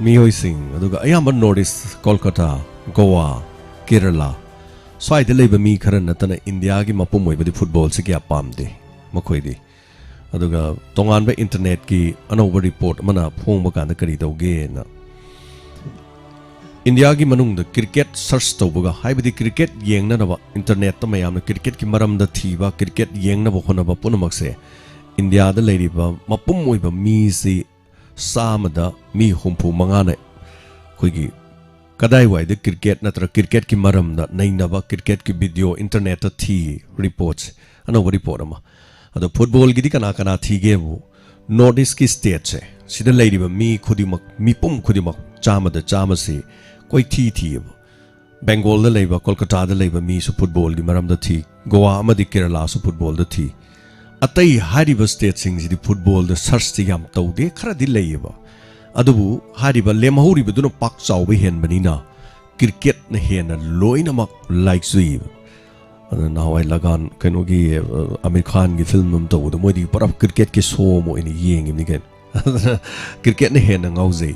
ꯃꯤꯑꯣꯏꯁꯤꯡ, ꯑꯗꯨꯒ ꯑꯌꯥꯝꯕ ꯅꯣꯔꯠ ꯏꯁ, ꯀꯣꯜꯀꯇꯥ, ꯒꯣꯋꯥ, ꯀꯦꯔꯂꯥ, ꯁ꯭ꯋꯥꯏꯗ ꯂꯩꯕ ꯃꯤ ꯈꯔ ꯅꯠꯇꯅ ꯏꯟꯗꯤꯌꯥꯒꯤ ꯃꯄꯨꯝ ꯑꯣꯏꯕꯗꯤ ꯐꯨꯠꯕꯣꯜꯁꯤ ꯀꯌꯥ ꯄꯥꯝꯗꯦ ꯃꯈꯣꯏꯗꯤ꯫ ꯑꯗꯨꯒ ꯇꯣꯉꯥꯟꯕ ꯏꯟꯇꯔꯅꯦꯠꯀꯤ ꯑꯅꯧꯕ ꯔꯤꯄꯣꯔꯠ ꯑꯃꯅ ꯐꯣꯡꯕ ꯀꯥꯟꯗ ꯀꯔꯤ ꯇꯧꯒꯦꯅ, ꯏꯟꯗꯤꯌꯥꯒꯤ ꯃꯅꯨꯡꯗ ꯀ꯭ꯔꯤꯀꯦꯠ ꯁꯔꯆ ꯇꯧꯕꯒ, ꯍꯥꯏꯕꯗꯤ ꯀ꯭ꯔꯤꯀꯦꯠ ꯌꯦꯡꯅꯅꯕ ꯏꯟꯇꯔꯅꯦꯠꯇ ꯃꯌꯥꯝꯅ ꯀ꯭ꯔꯤꯀꯦꯠꯀꯤ ꯃꯔꯝꯗ ꯊꯤꯕ, ꯀ꯭ꯔꯤꯀꯦꯠ ꯌꯦꯡꯅꯕ ꯍꯣꯠꯅꯕ ꯄꯨꯝꯅꯃꯛꯁꯦ, ꯏꯟꯗꯤꯌꯥꯗ ꯂꯩꯔꯤꯕ ꯃꯄꯨꯝ ꯑꯣꯏꯕ ꯃꯤꯁꯤ ꯆꯥꯝꯃꯗ ꯃꯤ ꯍꯨꯝꯐꯨ ꯃꯉꯥꯅ ꯑꯩꯈꯣꯏꯒꯤ ꯀꯗꯥꯏꯋꯥꯏꯗ ꯀ꯭ꯔꯤꯀꯦꯠ ꯅꯠꯇ꯭ꯔꯒ ꯀ꯭ꯔꯤꯀꯦꯠꯀꯤ ꯃꯔꯝꯗ ꯅꯩꯅꯕ ꯀ꯭ꯔꯤꯀꯦꯠꯀꯤ ꯚꯤꯗꯤꯑꯣ ꯏꯟꯇꯔꯅꯦꯠꯇ ꯊꯤ, ꯔꯤꯄꯣꯔꯠꯁꯦ, ꯑꯅꯧꯕ ꯔꯤꯄꯣꯔꯠ ꯑꯃ꯫ ꯑꯗꯣ ꯐꯨꯠꯕꯣꯜꯒꯤꯗꯤ ꯀꯅꯥ ꯀꯅꯥ ꯊꯤꯒꯦꯕꯨ, ꯅꯣꯔꯠ ꯏꯁꯀꯤ ꯁ꯭ꯇꯦꯠꯁꯦ, ꯁꯤꯗ ꯂꯩꯔꯤꯕ ꯃꯤ ꯈꯨꯗꯤꯡꯃꯛ, ꯃꯤꯄꯨꯝ ꯈꯨꯗꯤꯡꯃꯛ ꯆꯥꯝꯃꯗ ꯆꯥꯝꯃꯁꯤ ꯀꯣꯏꯊꯤ ꯊꯤꯌꯦꯕ꯫ ꯕꯦꯡꯒꯣꯜꯗ ꯂꯩꯕ, ꯀꯣꯜꯀꯇꯥꯗ ꯂꯩꯕ ꯃꯤꯁꯨ ꯐꯨꯠꯕꯣꯜꯒꯤ ꯃꯔꯝꯗ ꯊꯤ, ꯒꯣꯋꯥ ꯑꯃꯗꯤ ꯀꯦꯔꯂꯥꯁꯨ ꯐꯨꯠꯕꯣꯜꯗ ꯊꯤ꯫ ꯑꯇꯩ ꯍꯥꯏꯔꯤꯕ ꯁ꯭ꯇꯦꯠꯁꯤꯡꯁꯤꯗꯤ ꯐꯨꯠꯕꯣꯜꯗ ꯁꯔꯆꯇꯤ ꯌꯥꯝ ꯇꯧꯗꯦ, ꯈꯔꯗꯤ ꯂꯩꯌꯦꯕ꯫ ꯑꯗꯨꯕꯨ ꯍꯥꯏꯔꯤꯕ ꯂꯦꯝꯍꯧꯔꯤꯕꯗꯨꯅ ꯄꯥꯛ ꯆꯥꯎꯕ ꯍꯦꯟꯕꯅꯤꯅ ꯀ꯭ꯔꯤꯀꯦꯠꯅ ꯍꯦꯟꯅ ꯂꯣꯏꯅꯃꯛ ꯂꯥꯏꯛ ꯆꯨꯏꯌꯦꯕ꯫ ꯑꯗꯨꯅ ꯅꯍꯥꯟꯋꯥꯏ ꯂꯒꯥꯟ, ꯀꯩꯅꯣꯒꯤ, ꯑ, ꯑꯃꯤꯔ ꯈꯥꯟꯒꯤ ꯐꯤꯂꯝ ꯑꯃ ꯇꯧꯕꯗꯣ, ꯃꯣꯏꯗꯤ ꯄꯨꯔꯥ ꯀ꯭ꯔꯤꯀꯦꯠꯀꯤ ꯁꯣ ꯑꯃ ꯑꯣꯏꯅ ꯌꯦꯡꯉꯤꯕꯅꯤ ꯀꯩꯅꯣ꯫ ꯑꯗꯨꯅ ꯀ꯭ꯔꯤꯀꯦꯠꯅ ꯍꯦꯟꯅ ꯉꯥꯎꯖꯩ꯫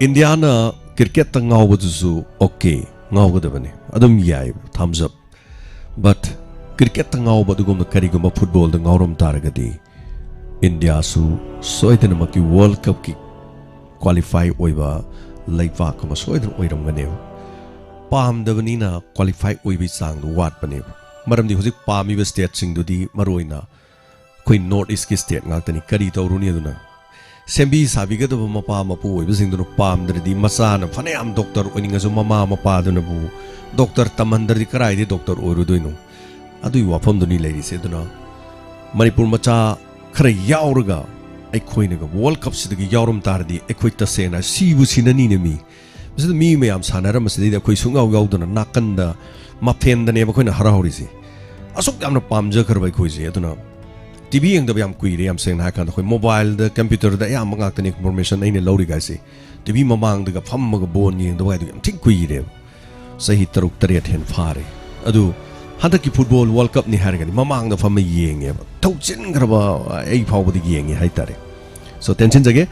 ꯏꯟꯗꯤꯌꯥꯅ ꯀ꯭ꯔꯤꯀꯦꯠꯇ ꯉꯥꯎꯕꯗꯨꯁꯨ ꯑꯣꯀꯦ, ꯉꯥꯎꯒꯗꯕꯅꯤ, ꯑꯗꯨꯝ ꯌꯥꯏ, thumbs up꯫ But ꯀ꯭ꯔꯤꯀꯦꯠꯇ ꯉꯥꯎꯕ ꯑꯗꯨꯒꯨꯝꯅ ꯀꯔꯤꯒꯨꯝꯕ ꯐꯨꯠꯕꯣꯜꯗ ꯉꯥꯎꯔꯝ ꯇꯥꯔꯒꯗꯤ, ꯏꯟꯗꯤꯌꯥꯁꯨ ꯁꯣꯏꯗꯅꯃꯛꯀꯤ ꯋꯥꯔꯜ ꯀꯞꯀꯤ ꯀ꯭ꯋꯥꯂꯤꯐꯥꯏ ꯑꯣꯏꯕ ꯂꯩꯕꯥꯛ ꯑꯃ ꯁꯣꯏꯗꯅ ꯑꯣꯏꯔꯝꯒꯅꯦꯕ꯫ ꯄꯥꯝꯗꯕꯅꯤꯅ ꯀ꯭ꯋꯥꯂꯤꯐꯥꯏ ꯑꯣꯏꯕꯒꯤ ꯆꯥꯡꯗꯣ ꯋꯥꯠꯄꯅꯦꯕ꯫ ꯃꯔꯝꯗꯤ ꯍꯧꯖꯤꯛ ꯄꯥꯝꯃꯤꯕ ꯁ꯭ꯇꯦꯠꯁꯤꯡꯗꯨꯗꯤ ꯃꯔꯨꯑꯣꯏꯅ ꯑꯩꯈꯣꯏ ꯅꯣꯔꯠ ꯏꯁꯀꯤ ꯁ꯭ꯇꯦꯠ ꯉꯥꯛꯇꯅꯤ꯫ ꯀꯔꯤ ꯇꯧꯔꯨꯅꯤ ꯑꯗꯨꯅ? ꯁꯦꯝꯕꯤ ꯁꯥꯕꯤꯒꯗꯕ ꯃꯄꯥ ꯃꯄꯨ ꯑꯣꯏꯕꯁꯤꯡꯗꯨꯅ ꯄꯥꯝꯗ꯭ꯔꯗꯤ, ꯃꯆꯥꯅ ꯐꯅꯌꯥꯝ ꯗꯣꯛꯇꯔ ꯑꯣꯏꯅꯤꯡꯉꯁꯨ ꯃꯃꯥ ꯃꯄꯥꯗꯨꯅꯕꯨ ꯗꯣꯛꯇꯔ ꯇꯝꯍꯟꯗ꯭ꯔꯗꯤ ꯀꯗꯥꯏꯗꯒꯤ ꯗꯣꯛꯇꯔ ꯑꯣꯏꯔꯨꯗꯣꯏꯅꯣ? ꯑꯗꯨꯒꯤ ꯋꯥꯐꯝꯗꯨꯅꯤ ꯂꯩꯔꯤꯁꯦ꯫ ꯑꯗꯨꯅ ꯃꯅꯤꯄꯨꯔ ꯃꯆꯥ ꯈꯔ ꯌꯥꯎꯔꯒ ꯑꯩꯈꯣꯏꯅꯒ ꯋꯥꯔꯜ ꯀꯞꯁꯤꯗꯒꯤ ꯌꯥꯎꯔꯝ ꯇꯥꯔꯗꯤ ꯑꯩꯈꯣꯏ ꯇꯁꯦꯡꯅ ꯁꯤꯕꯨ ꯁꯤꯅꯅꯤꯅꯦ ꯃꯤ꯫ ꯃꯁꯤꯗ ꯃꯤ ꯃꯌꯥꯝ ꯁꯥꯟꯅꯔꯝꯕꯁꯤꯗꯩꯗ ꯑꯩꯈꯣꯏ ꯁꯨꯡꯌꯥꯎ ꯌꯥꯎꯗꯅ ꯅꯥꯀꯟꯗ ꯃꯐꯦꯟꯗꯅꯦꯕ ꯑꯩꯈꯣꯏꯅ ꯍꯔꯥꯎꯔꯤꯁꯦ꯫ ꯑꯁꯨꯛ ꯌꯥꯝꯅ ꯄꯥꯝꯖꯈ꯭ꯔꯕ ꯑꯩꯈꯣꯏꯁꯦ꯫ ꯑꯗꯨꯅ ꯇꯤ ꯚꯤ ꯌꯦꯡꯗꯕ ꯌꯥꯝ ꯀꯨꯏꯔꯦ, ꯌꯥꯝ ꯁꯦꯡꯅ ꯍꯥꯏꯔꯀꯥꯟꯗ꯫ ꯑꯩꯈꯣꯏ ꯃꯣꯕꯥꯏꯜꯗ, ꯀꯝꯄ꯭ꯌꯨꯇꯔꯗ ꯑꯌꯥꯝꯕ ꯉꯥꯛꯇꯅꯤ ꯏꯟꯐꯣꯔꯃꯦꯁꯟ ꯑꯩꯅ ꯂꯧꯔꯤꯒꯥꯏꯁꯦ꯫ ꯇꯤ ꯚꯤ ꯃꯃꯥꯡꯗꯒ ꯐꯝꯃꯒ ꯕꯣꯜ ꯌꯦꯡꯗꯕ ꯍꯥꯏꯗꯣ ꯌꯥꯝ ꯊꯤ ꯀꯨꯏꯔꯦꯕ꯫ ꯆꯍꯤ ꯇꯔꯨꯛ ꯇꯔꯦꯠ ꯍꯦꯟꯅ ꯐꯥꯔꯦ꯫ ꯑꯗꯨ ꯍꯟꯗꯛꯀꯤ ꯐꯨꯠꯕꯣꯜ ꯋꯥꯔꯜ ꯀꯞꯅꯤ ꯍꯥꯏꯔꯒꯗꯤ ꯃꯃꯥꯡꯗ ꯐꯝꯃ ꯌꯦꯡꯉꯦꯕ꯫ ꯊꯧꯖꯤꯟꯈ꯭ꯔꯕ ꯑꯩ ꯐꯥꯎꯕꯗ ꯌꯦꯡꯉꯦ ꯍꯥꯏꯇꯥꯔꯦ꯫ ꯁꯣ, ꯇꯦꯟꯁꯤꯟꯖꯒꯦ꯫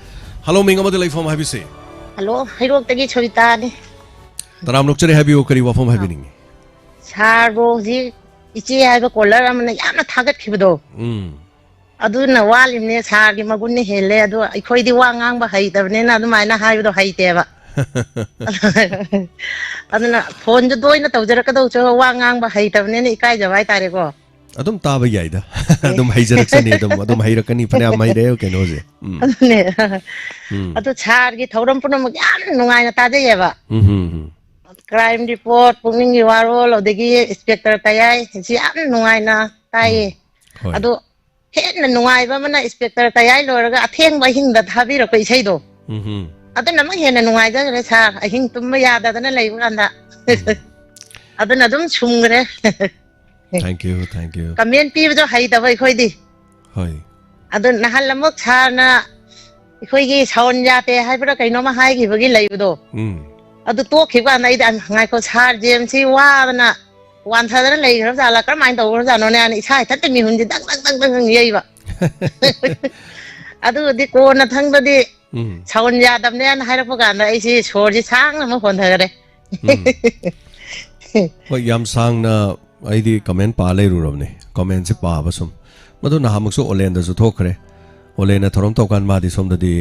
ꯍꯜꯂꯣ, ꯃꯤꯡ ꯑꯃꯗ ꯂꯩꯐꯝ ꯍꯥꯏꯕꯤꯁꯦ? ꯍꯜꯂꯣ, ꯍꯩꯔꯣꯛꯇꯒꯤ ꯁꯣꯕꯤꯇꯥꯅꯤ꯫ ꯇꯔꯥꯝ ꯅꯣꯛꯆꯔꯤ, ꯍꯥꯏꯕꯤꯌꯨ, ꯀꯔꯤ ꯋꯥꯐꯝ ꯍꯥꯏꯕꯤꯅꯤꯡꯉꯤ? ꯁꯥꯔꯕꯨ ꯍꯧꯖꯤꯛ ꯏꯆꯦ ꯍꯥꯏꯕ ꯀꯣꯂꯔ ꯑꯃꯅ ꯌꯥꯝꯅ ꯊꯥꯒꯠꯈꯤꯕꯗꯣ, ꯎꯝ꯫ ꯑꯗꯨꯅ ꯋꯥꯠꯂꯤꯕꯅꯦ, ꯁꯥꯔꯒꯤ ꯃꯒꯨꯟꯅ ꯍꯦꯜꯂꯦ꯫ ꯑꯗꯣ ꯑꯩꯈꯣꯏꯗꯤ ꯋꯥ ꯉꯥꯡꯕ ꯍꯩꯇꯕꯅꯤꯅ ꯑꯗꯨꯃꯥꯏꯅ ꯍꯥꯏꯕꯗꯣ ꯍꯩꯇꯦꯕ꯫ ꯑꯗꯨꯅ ꯐꯣꯟꯁꯨ ꯇꯣꯏꯅ ꯇꯧꯖꯔꯛꯀꯗꯧꯁꯨ ꯋꯥ ꯉꯥꯡꯕ ꯍꯩꯇꯕꯅꯤꯅ ꯏꯀꯥꯏꯖꯕ ꯍꯥꯏꯇꯥꯔꯦꯀꯣ꯫ ꯑꯗꯨꯝ ꯇꯥꯕ ꯌꯥꯏꯗ꯫ ꯑꯦ꯫ ꯑꯗꯨꯝ ꯍꯩꯖꯔꯛꯁꯅꯤ, ꯑꯗꯨꯝ, ꯑꯗꯨꯝ ꯍꯩꯔꯛꯀꯅꯤ, ꯐꯅꯌꯥꯝ ꯍꯩꯔꯦ ꯀꯩꯅꯣꯁꯦ꯫ ꯎꯝ꯫ ꯑꯗꯨꯅꯦ꯫ ꯎꯝ꯫ ꯑꯗꯨ ꯁꯥꯔꯒꯤ ꯊꯧꯔꯝ ꯄꯨꯝꯅꯃꯛ ꯌꯥꯝ ꯅꯨꯡꯉꯥꯏꯅ ꯇꯥꯖꯩꯌꯦꯕ꯫ ꯎꯝ, ꯎꯝ, ꯎꯝ꯫ ꯀ꯭ꯔꯥꯏꯝ ꯔꯤꯄꯣꯔꯠ, ꯄꯨꯛꯅꯤꯡꯒꯤ ꯋꯥꯔꯣꯜ, ꯑꯗꯒꯤ ꯏꯟꯁꯄꯦꯛꯇꯔ ꯇꯌꯥꯏ, ꯁꯤ ꯌꯥꯝ ꯅꯨꯡꯉꯥꯏꯅ ꯇꯥꯏꯌꯦ꯫ ꯎꯝ꯫ ꯍꯣꯏ꯫ ꯑꯗꯣ ꯍꯦꯟꯅ ꯅꯨꯡꯉꯥꯏꯕ ꯑꯃꯅ ꯏꯟꯁꯄꯦꯛꯇꯔ ꯇꯌꯥꯏ ꯂꯣꯏꯔꯒ ꯑꯊꯦꯡꯕ ꯑꯍꯤꯡꯗ ꯊꯥꯕꯤꯔꯛꯄ ꯏꯁꯩꯗꯣ꯫ ꯎꯝ, ꯎꯝ꯫ ꯑꯗꯨꯅ ꯑꯃꯨꯛ ꯍꯦꯟꯅ ꯅꯨꯡꯉꯥꯏꯖꯈ꯭ꯔꯦ ꯁꯥꯔ, ꯑꯍꯤꯡ ꯇꯨꯝꯕ ꯌꯥꯗꯗꯅ ꯂꯩꯕ ꯀꯥꯟꯗ꯫ ꯎꯝ꯫ ꯑꯗꯨꯅ ꯑꯗꯨꯝ ꯁꯨꯝꯈ꯭ꯔꯦ꯫ Thank you, thank you꯫ ꯀꯃꯦꯟ ꯄꯤꯕꯗꯣ ꯍꯩꯇꯕ ꯑꯩꯈꯣꯏꯗꯤ꯫ ꯍꯣꯏ꯫ ꯑꯗꯨ ꯅꯍꯥꯟ ꯑꯃꯨꯛ ꯁꯥꯔꯅ ꯑꯩꯈꯣꯏꯒꯤ ꯁꯥꯎꯟ ꯌꯥꯗꯦ ꯍꯥꯏꯕ꯭ꯔꯥ ꯀꯩꯅꯣꯝꯃ ꯍꯥꯏꯈꯤꯕꯒꯤ ꯂꯩꯕꯗꯣ꯫ ꯎꯝ꯫ ꯑꯗꯨ ꯇꯣꯛꯈꯤꯕ ꯀꯥꯟꯗ ꯑꯩꯗꯤ, "ꯑ, ꯉꯥꯏꯈꯣ, ꯁꯥꯔ ꯖꯦꯝꯁꯁꯤ ꯋꯥꯗꯅ ꯋꯥꯟꯊꯗꯅ ꯂꯩꯈ꯭ꯔꯕ ꯖꯥꯠꯂꯥ, ꯀꯔꯝꯍꯥꯏꯅ ꯇꯧꯈ꯭ꯔ ꯖꯥꯠꯅꯣꯅꯦ?" ꯍꯥꯏꯅ ꯏꯁꯥ ꯏꯊꯟꯇ ꯃꯤꯍꯨꯟꯁꯦ ꯗꯪ ꯗꯪ ꯗꯪ ꯗꯪ ꯌꯩꯕ꯫ ꯑꯗꯨꯒꯗꯤ ꯀꯣꯟꯅ ꯊꯪꯗꯗꯤ ꯎꯝ꯫ ꯁꯥꯎꯟ ꯌꯥꯗꯕꯅꯦꯅ ꯍꯥꯏꯔꯛꯄ ꯀꯥꯟꯗ ꯑꯩꯁꯤ ꯁꯣꯔꯁꯤ ꯁꯥꯡꯅ ꯑꯃꯨꯛ ꯍꯣꯟꯊꯈꯔꯦ꯫ ꯎꯝ꯫ ꯍꯣꯏ, ꯌꯥꯝ ꯁꯥꯡꯅ ꯑꯩꯗꯤ ꯀꯃꯦꯟ ꯄꯥ ꯂꯩꯔꯨꯔꯕꯅꯦ, ꯀꯃꯦꯟꯁꯦ ꯄꯥꯕ ꯁꯨꯝ꯫ ꯃꯗꯨ ꯅꯍꯥꯟꯃꯨꯛꯁꯨ ꯑꯣꯂꯦꯟꯗꯁꯨ ꯊꯣꯛꯈ꯭ꯔꯦ꯫ ꯑꯣꯂꯦꯟꯅ ꯊꯧꯔꯝ ꯇꯧꯀꯥꯟ ꯃꯥꯗꯤ ꯁꯣꯝꯗꯗꯤ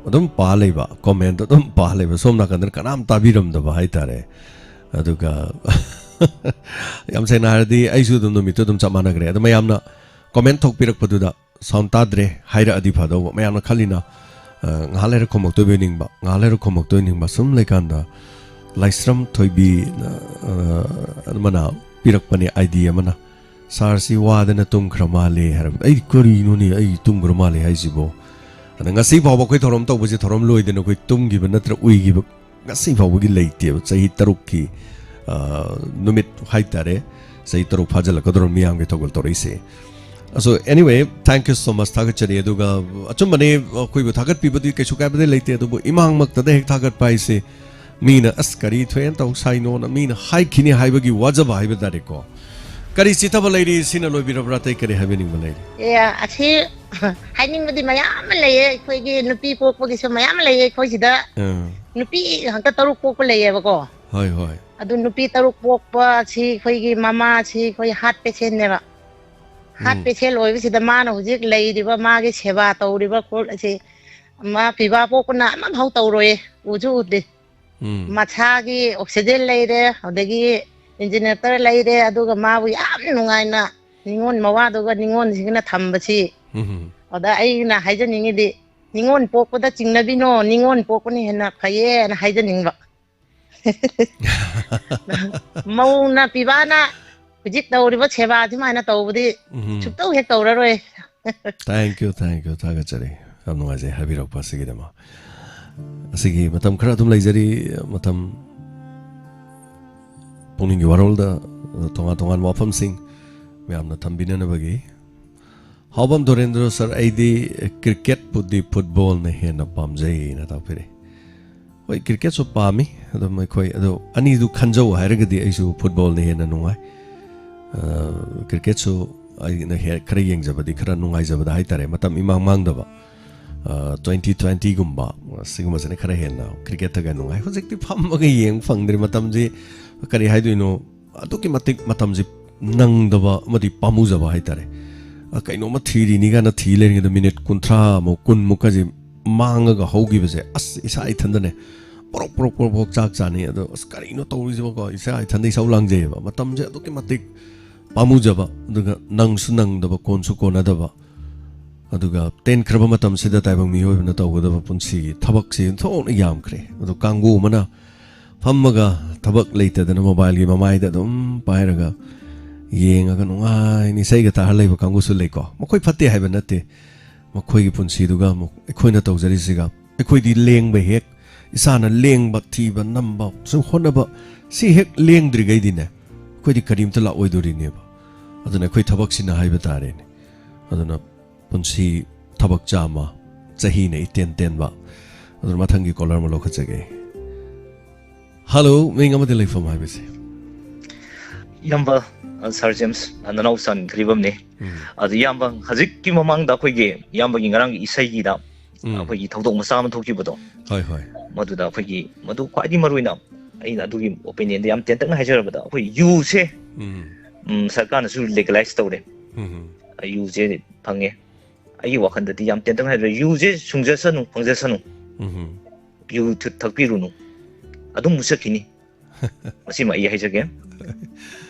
ꯑꯗꯨꯝ ꯄꯥ ꯂꯩꯕ, ꯀꯃꯦꯟꯗꯣ ꯑꯗꯨꯝ ꯄꯥ ꯂꯩꯕ, ꯁꯣꯝ ꯅꯥꯀꯟꯗꯅ ꯀꯅꯥꯝ ꯇꯥꯕꯤꯔꯝꯗꯕ ꯍꯥꯏꯇꯥꯔꯦ꯫ ꯑꯗꯨꯒ ꯌꯥꯝ ꯁꯦꯡꯅ ꯍꯥꯏꯔꯗꯤ ꯑꯩꯁꯨ ꯑꯗꯨꯝ ꯅꯨꯃꯤꯠꯇꯨ ꯑꯗꯨꯝ ꯆꯞ ꯃꯥꯟꯅꯈ꯭ꯔꯦ꯫ ꯑꯗꯣ ꯃꯌꯥꯝꯅ ꯀꯃꯦꯟ ꯊꯣꯛꯄꯤꯔꯛꯄꯗꯨꯗ ꯁꯥꯎꯟ ꯇꯥꯗ꯭ꯔꯦ ꯍꯥꯏꯔꯛꯑꯗꯤ ꯐꯗꯧꯕ꯫ ꯃꯌꯥꯝꯅ ꯈꯜꯂꯤꯅ, ꯑ, ꯉꯥꯏꯍꯥꯛ ꯂꯩꯔ ꯈꯨꯝꯃꯛꯇꯣꯏꯕꯣꯏ ꯅꯤꯡꯕ, ꯉꯥꯏꯍꯥꯛ ꯂꯩꯔ ꯈꯨꯝꯃꯛꯇꯣꯏ ꯅꯤꯡꯕ꯫ ꯁꯨꯝ ꯂꯩꯀꯥꯟꯗ ꯂꯥꯏꯁ꯭ꯔꯝ ꯊꯣꯏꯕꯤꯅ, ꯑ, ꯑꯃꯅ ꯄꯤꯔꯛꯄꯅꯦ ꯑꯥꯏꯗꯤ ꯑꯃꯅ, "ꯁꯥꯔꯁꯤ ꯋꯥꯗꯅ ꯇꯨꯝꯈ꯭ꯔ ꯃꯥꯜꯂꯦ" ꯍꯥꯏꯔꯕꯗ, ꯑꯩ, "ꯀꯔꯤꯅꯣꯅꯦ, ꯑꯩ ꯇꯨꯝꯈ꯭ꯔ ꯃꯥꯜꯂꯦ ꯍꯥꯏꯁꯤꯕꯣ?" ꯑꯗ ꯉꯁꯤ ꯐꯥꯎꯕ ꯑꯩꯈꯣꯏ ꯊꯧꯔꯝ ꯇꯧꯕꯁꯦ ꯊꯧꯔꯝ ꯂꯣꯏꯗꯅ ꯑꯩꯈꯣꯏ ꯇꯨꯝꯈꯤꯕ ꯅꯠꯇ꯭ꯔ ꯎꯏꯈꯤꯕ ꯉꯁꯤ ꯐꯥꯎꯕꯒꯤ ꯂꯩꯇꯦꯕ꯫ ꯆꯍꯤ ꯇꯔꯨꯛꯀꯤ, ꯑ, ꯅꯨꯃꯤꯠ ꯍꯥꯏꯇꯥꯔꯦ, ꯆꯍꯤ ꯇꯔꯨꯛ ꯐꯥꯖꯤꯜꯂꯛꯀꯗꯧꯔ ꯃꯤꯌꯥꯝꯒꯤ ꯊꯧꯒꯜ ꯇꯧꯔꯛꯏꯁꯦ꯫ ꯑꯁꯣ, anyway, thank you so much, ꯊꯥꯒꯠꯆꯔꯤ꯫ ꯑꯗꯨꯒ ꯑꯆꯨꯝꯕꯅꯦ, ꯑꯩꯈꯣꯏꯕꯨ ꯊꯥꯒꯠꯄꯤꯕꯗꯤ ꯀꯩꯁꯨ ꯀꯥꯏꯕꯗꯤ ꯂꯩꯇꯦ, ꯑꯗꯨꯕꯨ ꯏꯃꯥꯡꯃꯛꯇꯗ ꯍꯦꯛ ꯊꯥꯒꯠꯄ ꯍꯥꯏꯁꯦ ꯃꯤꯅ "ꯑꯁ, ꯀꯔꯤ ꯊꯣꯏꯅ ꯇꯧ ꯁꯥꯏꯅꯣꯅ" ꯃꯤꯅ ꯍꯥꯏꯈꯤꯅꯤ ꯍꯥꯏꯕꯒꯤ ꯋꯥꯖꯕ ꯍꯥꯏꯕ ꯇꯥꯔꯦꯀꯣ꯫ ꯀꯔꯤ ꯆꯤꯊꯕ ꯂꯩꯔꯤ? ꯁꯤꯅ ꯂꯣꯏꯕꯤꯔꯕ꯭ꯔꯥ? ꯑꯇꯩ ꯀꯔꯤ ꯍꯥꯏꯕꯤꯅꯤꯡꯕ ꯂꯩꯔꯤ? ꯑꯦ, ꯑꯁꯤ ꯍꯥꯏꯅꯤꯡꯕꯗꯤ ꯃꯌꯥꯝ ꯑꯃ ꯂꯩꯌꯦ꯫ ꯑꯩꯈꯣꯏꯒꯤ ꯅꯨꯄꯤ ꯄꯣꯛꯄꯒꯤꯁꯨ ꯃꯌꯥꯝ ꯑꯃ ꯂꯩꯌꯦ ꯑꯩꯈꯣꯏ ꯁꯤꯗ꯫ ꯑꯥ꯫ ꯅꯨꯄꯤ ꯉꯥꯛꯇ ꯇꯔꯨꯛ ꯄꯣꯛꯄ ꯂꯩꯌꯦꯕꯀꯣ꯫ ꯍꯣꯏ, ꯍꯣꯏ꯫ ꯑꯗꯨ ꯅꯨꯄꯤ ꯇꯔꯨꯛ ꯄꯣꯛꯄ ꯑꯁꯤ ꯑꯩꯈꯣꯏꯒꯤ ꯃꯃꯥꯁꯤ ꯑꯩꯈꯣꯏ ꯍꯥꯔꯠ ꯄꯦꯁꯦꯟꯅꯦꯕ꯫ ꯍꯥꯔꯠ ꯎꯝ꯫ ꯄꯦꯁꯦꯟ ꯑꯣꯏꯕꯁꯤꯗ ꯃꯥꯅ ꯍꯧꯖꯤꯛ ꯂꯩꯔꯤꯕ ꯃꯥꯒꯤ ꯁꯦꯕꯥ ꯇꯧꯔꯤꯕ ꯈꯣꯠ ꯑꯁꯤ ꯃꯥ ꯄꯤꯕꯥ ꯄꯣꯛꯄꯅ ꯑꯃꯐꯥꯎ ꯇꯧꯔꯣꯏꯌꯦ, ꯎꯁꯨ ꯎꯗꯦ꯫ ꯎꯝ꯫ ꯃꯁꯥꯒꯤ ꯑꯣꯛꯁꯤꯖꯦꯟ ꯂꯩꯔꯦ, ꯑꯗꯒꯤ ꯏꯟꯖꯤꯅꯦꯇꯔ ꯂꯩꯔꯦ, ꯑꯗꯨꯒ ꯃꯥꯕꯨ ꯌꯥꯝ ꯅꯨꯡꯉꯥꯏꯅ ꯅꯤꯉꯣꯜ ꯃꯋꯥꯗꯨꯒ ꯅꯤꯉꯣꯜꯁꯤꯡꯅ ꯊꯝꯕꯁꯤ꯫ ꯎꯝ꯫ ꯑꯗ ꯑꯩꯅ ꯍꯥꯏꯖꯅꯤꯡꯉꯤꯗꯤ, ꯅꯤꯉꯣꯜ ꯄꯣꯛꯄꯗ ꯆꯤꯡꯅꯕꯤꯅꯣ, ꯅꯤꯉꯣꯜ ꯄꯣꯛꯄꯅ ꯍꯦꯟꯅ ꯐꯩꯌꯦꯅ ꯍꯥꯏꯖꯅꯤꯡꯕ꯫ ꯃꯧꯅ ꯄꯤꯕꯥꯅ ꯍꯧꯖꯤꯛ ꯇꯧꯔꯤꯕ ꯁꯦꯕꯥ ꯑꯗꯨꯃꯥꯏꯅ ꯇꯧꯕꯗꯤ ꯎꯝ꯫ ꯁꯨꯛꯇꯧ ꯍꯦꯛ ꯇꯧꯔꯔꯣꯏ꯫ Thank you, thank you, ꯊꯥꯒꯠꯆꯔꯤ꯫ ꯌꯥꯝ ꯅꯨꯡꯉꯥꯏꯖꯩ ꯍꯥꯏꯕꯤꯔꯛꯄ ꯑꯁꯤꯒꯤꯗꯃꯛ꯫ ꯑꯁꯤꯒꯤ ꯃꯇꯝ ꯈꯔ ꯑꯗꯨꯝ ꯂꯩꯖꯔꯤ, ꯃꯇꯝ ꯄꯨꯛꯅꯤꯡꯒꯤ ꯋꯥꯔꯣꯜꯗ ꯇꯣꯉꯥꯟ ꯇꯣꯉꯥꯟꯕ ꯋꯥꯐꯝꯁꯤꯡ ꯃꯌꯥꯝꯅ ꯊꯝꯕꯤꯅꯅꯕꯒꯤ꯫ ꯍꯥꯎꯕꯝ ꯙꯣꯔꯦꯟꯗ꯭ꯔ ꯁꯥꯔ, ꯑꯩꯗꯤ ꯀ꯭ꯔꯤꯀꯦꯠꯄꯨꯗꯤ ꯐꯨꯠꯕꯣꯜꯅ ꯍꯦꯟꯅ ꯄꯥꯝꯖꯩꯅ ꯇꯥꯛꯄꯤꯔꯛꯏ꯫ ꯍꯣꯏ, ꯀ꯭ꯔꯤꯀꯦꯠꯁꯨ ꯄꯥꯝꯃꯤ ꯑꯗꯨꯝ ꯑꯩꯈꯣꯏ, ꯑꯗꯣ ꯑꯅꯤꯗꯨ ꯈꯟꯖꯧ ꯍꯥꯏꯔꯒꯗꯤ ꯑꯩꯁꯨ ꯐꯨꯠꯕꯣꯜꯅ ꯍꯦꯟꯅ ꯅꯨꯡꯉꯥꯏ꯫ ꯑ, ꯀ꯭ꯔꯤꯀꯦꯠꯁꯨ ꯑꯩꯅ ꯍꯦ-, ꯈꯔ ꯌꯦꯡꯖꯕꯗꯤ ꯈꯔ ꯅꯨꯡꯉꯥꯏꯖꯕꯗ ꯍꯥꯏꯇꯥꯔꯦ, ꯃꯇꯝ ꯏꯃꯥꯡ ꯃꯥꯡꯗꯕ꯫ ꯑ, twenty twenty ꯒꯨꯝꯕ, ꯁꯤꯒꯨꯝꯕꯁꯤꯅ ꯈꯔ ꯍꯦꯟꯅ ꯀ꯭ꯔꯤꯀꯦꯠꯇꯒ ꯅꯨꯡꯉꯥꯏ꯫ ꯍꯧꯖꯤꯛꯇꯤ ꯐꯝꯃꯒ ꯌꯦꯡꯕ ꯐꯪꯗ꯭ꯔꯦ, ꯃꯇꯝꯁꯤ ꯀꯔꯤ ꯍꯥꯏꯗꯣꯏꯅꯣ, ꯑꯗꯨꯛꯀꯤ ꯃꯇꯤꯛ ꯃꯇꯝꯁꯤ ꯅꯪꯗꯕ ꯑꯃꯗꯤ ꯄꯥꯝꯃꯨꯖꯕ ꯍꯥꯏꯇꯥꯔꯦ꯫ ꯑ, ꯀꯩꯅꯣꯝꯃ ꯊꯤꯔꯤꯅꯤ ꯀꯥꯏꯅ ꯊꯤ ꯂꯩꯔꯤꯉꯩꯗ ꯃꯤꯅꯤꯠ ꯀꯨꯟꯊ꯭ꯔꯥꯃꯨꯛ, ꯀꯨꯟꯃꯨꯛꯀꯁꯦ ꯃꯥꯡꯉꯒ ꯍꯧꯈꯤꯕꯁꯦ, ꯑꯁ, ꯏꯁꯥ ꯏꯊꯟꯗꯅꯦ ꯄ꯭ꯔꯣꯛ ꯄ꯭ꯔꯣꯛ ꯄ꯭ꯔꯣꯛ ꯄ꯭ꯔꯣꯛ ꯆꯥꯛ ꯆꯥꯅꯤ꯫ ꯑꯗꯣ, "ꯑꯁ, ꯀꯔꯤꯅꯣ ꯇꯧꯔꯤꯁꯤꯕꯣꯀꯣ?" ꯏꯁꯥ ꯏꯊꯟꯗ ꯏꯁꯧ ꯂꯥꯡꯖꯩꯌꯦꯕ꯫ ꯃꯇꯝꯁꯦ ꯑꯗꯨꯛꯀꯤ ꯃꯇꯤꯛ ꯄꯥꯝꯃꯨꯖꯕ, ꯑꯗꯨꯒ ꯅꯪꯁꯨ ꯅꯪꯗꯕ, ꯀꯣꯟꯁꯨ ꯀꯣꯟꯅꯗꯕ꯫ ꯑꯗꯨꯒ ꯇꯦꯟꯈ꯭ꯔꯕ ꯃꯇꯝꯁꯤꯗ ꯇꯥꯏꯕꯪ ꯃꯤꯑꯣꯏꯕꯅ ꯇꯧꯒꯗꯕ ꯄꯨꯟꯁꯤꯒꯤ ꯊꯕꯛꯁꯤ ꯑꯣꯟꯊꯣꯛꯅ ꯌꯥꯝꯈ꯭ꯔꯦ꯫ ꯑꯗꯣ ꯀꯥꯡꯕꯨ ꯑꯃꯅ ꯐꯝꯃꯒ ꯊꯕꯛ ꯂꯩꯇꯗꯅ ꯃꯣꯕꯥꯏꯜꯒꯤ ꯃꯃꯥꯏꯗ ꯑꯗꯨꯝ ꯄꯥꯏꯔꯒ ꯌꯦꯡꯉꯒ ꯅꯨꯡꯉꯥꯏꯅ ꯏꯁꯩꯒ ꯇꯥꯔ ꯂꯩꯕ ꯀꯥꯡꯕꯨꯁꯨ ꯂꯩꯀꯣ꯫ ꯃꯈꯣꯏ ꯐꯠꯇꯦ ꯍꯥꯏꯕ ꯅꯠꯇꯦ, ꯃꯈꯣꯏꯒꯤ ꯄꯨꯟꯁꯤꯗꯨꯒ ꯑꯃꯨꯛ ꯑꯩꯈꯣꯏꯅ ꯇꯧꯖꯔꯤꯁꯤꯒ꯫ ꯑꯩꯈꯣꯏꯗꯤ ꯂꯦꯡꯕ ꯍꯦꯛ, ꯏꯁꯥꯅ ꯂꯦꯡꯕ, ꯊꯤꯕ, ꯅꯝꯕ, ꯁꯨꯝ ꯍꯣꯠꯅꯕ, ꯁꯤ ꯍꯦꯛ ꯂꯦꯡꯗ꯭ꯔꯤꯈꯩꯗꯤꯅꯦ, ꯑꯩꯈꯣꯏꯗꯤ ꯀꯔꯤꯝꯇ ꯂꯥꯛꯑꯣꯏꯗꯣꯔꯤꯅꯦꯕ꯫ ꯑꯗꯨꯅ ꯑꯩꯈꯣꯏ ꯊꯕꯛꯁꯤꯅ ꯍꯥꯏꯕ ꯇꯥꯔꯦꯅꯦ꯫ ꯑꯗꯨꯅ ꯄꯨꯟꯁꯤ ꯊꯕꯛ ꯆꯥꯝꯃ, ꯆꯍꯤꯅ ꯏꯇꯦꯟ ꯇꯦꯟꯕ꯫ ꯑꯗꯨꯅ ꯃꯊꯪꯒꯤ ꯀꯣꯂꯔ ꯑꯃ ꯂꯧꯈꯠꯆꯒꯦ꯫ ꯍꯜꯂꯣ, ꯃꯤꯡ ꯑꯃꯗꯤ ꯂꯩꯐꯝ ꯍꯥꯏꯕꯁꯦ꯫ ꯏꯌꯥꯝꯕ, ꯑ, ꯁꯥꯔ ꯖꯦꯝꯁ, ꯑ, ꯅꯅꯥꯎ ꯆꯥꯟ ꯈ꯭ꯔꯤꯕꯝꯅꯤ꯫ ꯎꯝ, ꯑꯗꯨ ꯏꯌꯥꯝꯕ, ꯍꯧꯖꯤꯛꯀꯤ ꯃꯃꯥꯡꯗ ꯑꯩꯈꯣꯏꯒꯤ ꯏꯌꯥꯝꯕꯒꯤ ꯉꯔꯥꯡꯒꯤ ꯏꯁꯩꯒꯤꯗ ꯎꯝ꯫ ꯑꯩꯈꯣꯏꯒꯤ ꯊꯧꯗꯣꯛ ꯃꯆꯥ ꯑꯃ ꯊꯣꯛꯈꯤꯕꯗꯣ, ꯍꯣꯏ, ꯍꯣꯏ꯫ ꯃꯗꯨꯗ ꯑꯩꯈꯣꯏꯒꯤ, ꯃꯗꯨ ꯈ꯭ꯋꯥꯏꯗꯒꯤ ꯃꯔꯨ ꯑꯣꯏꯅ ꯑꯩꯅ ꯑꯗꯨꯒꯤ ꯑꯣꯄꯤꯅꯤꯌꯟꯗ ꯌꯥꯝ ꯇꯦꯟꯇꯛꯅ ꯍꯥꯏꯖꯔꯕꯗ, ꯑꯩꯈꯣꯏ ꯌꯨꯁꯦ, ꯎꯝ, ꯎꯝ, ꯁꯔꯀꯥꯔꯅꯁꯨ ꯂꯤꯒꯦꯂꯥꯏꯁ ꯇꯧꯔꯦ꯫ ꯎꯝ, ꯑ, ꯌꯨꯁꯦ ꯐꯪꯉꯦ꯫ ꯑꯩꯒꯤ ꯋꯥꯈꯜꯗꯗꯤ ꯌꯥꯝ ꯇꯦꯟꯇꯛꯅ ꯍꯥꯏꯔꯕꯗ, ꯌꯨꯁꯦ ꯁꯨꯡꯖꯁꯅꯨ, ꯐꯪꯖꯁꯅꯨ, ꯎꯝ, ꯌꯨ ꯊ-, ꯊꯛꯄꯤꯔꯨꯅꯨ, ꯑꯗꯨꯝ ꯃꯨꯁꯛꯈꯤꯅꯤ꯫ ꯃꯁꯤꯃ ꯑꯩ ꯍꯥꯏꯖꯒꯦ꯫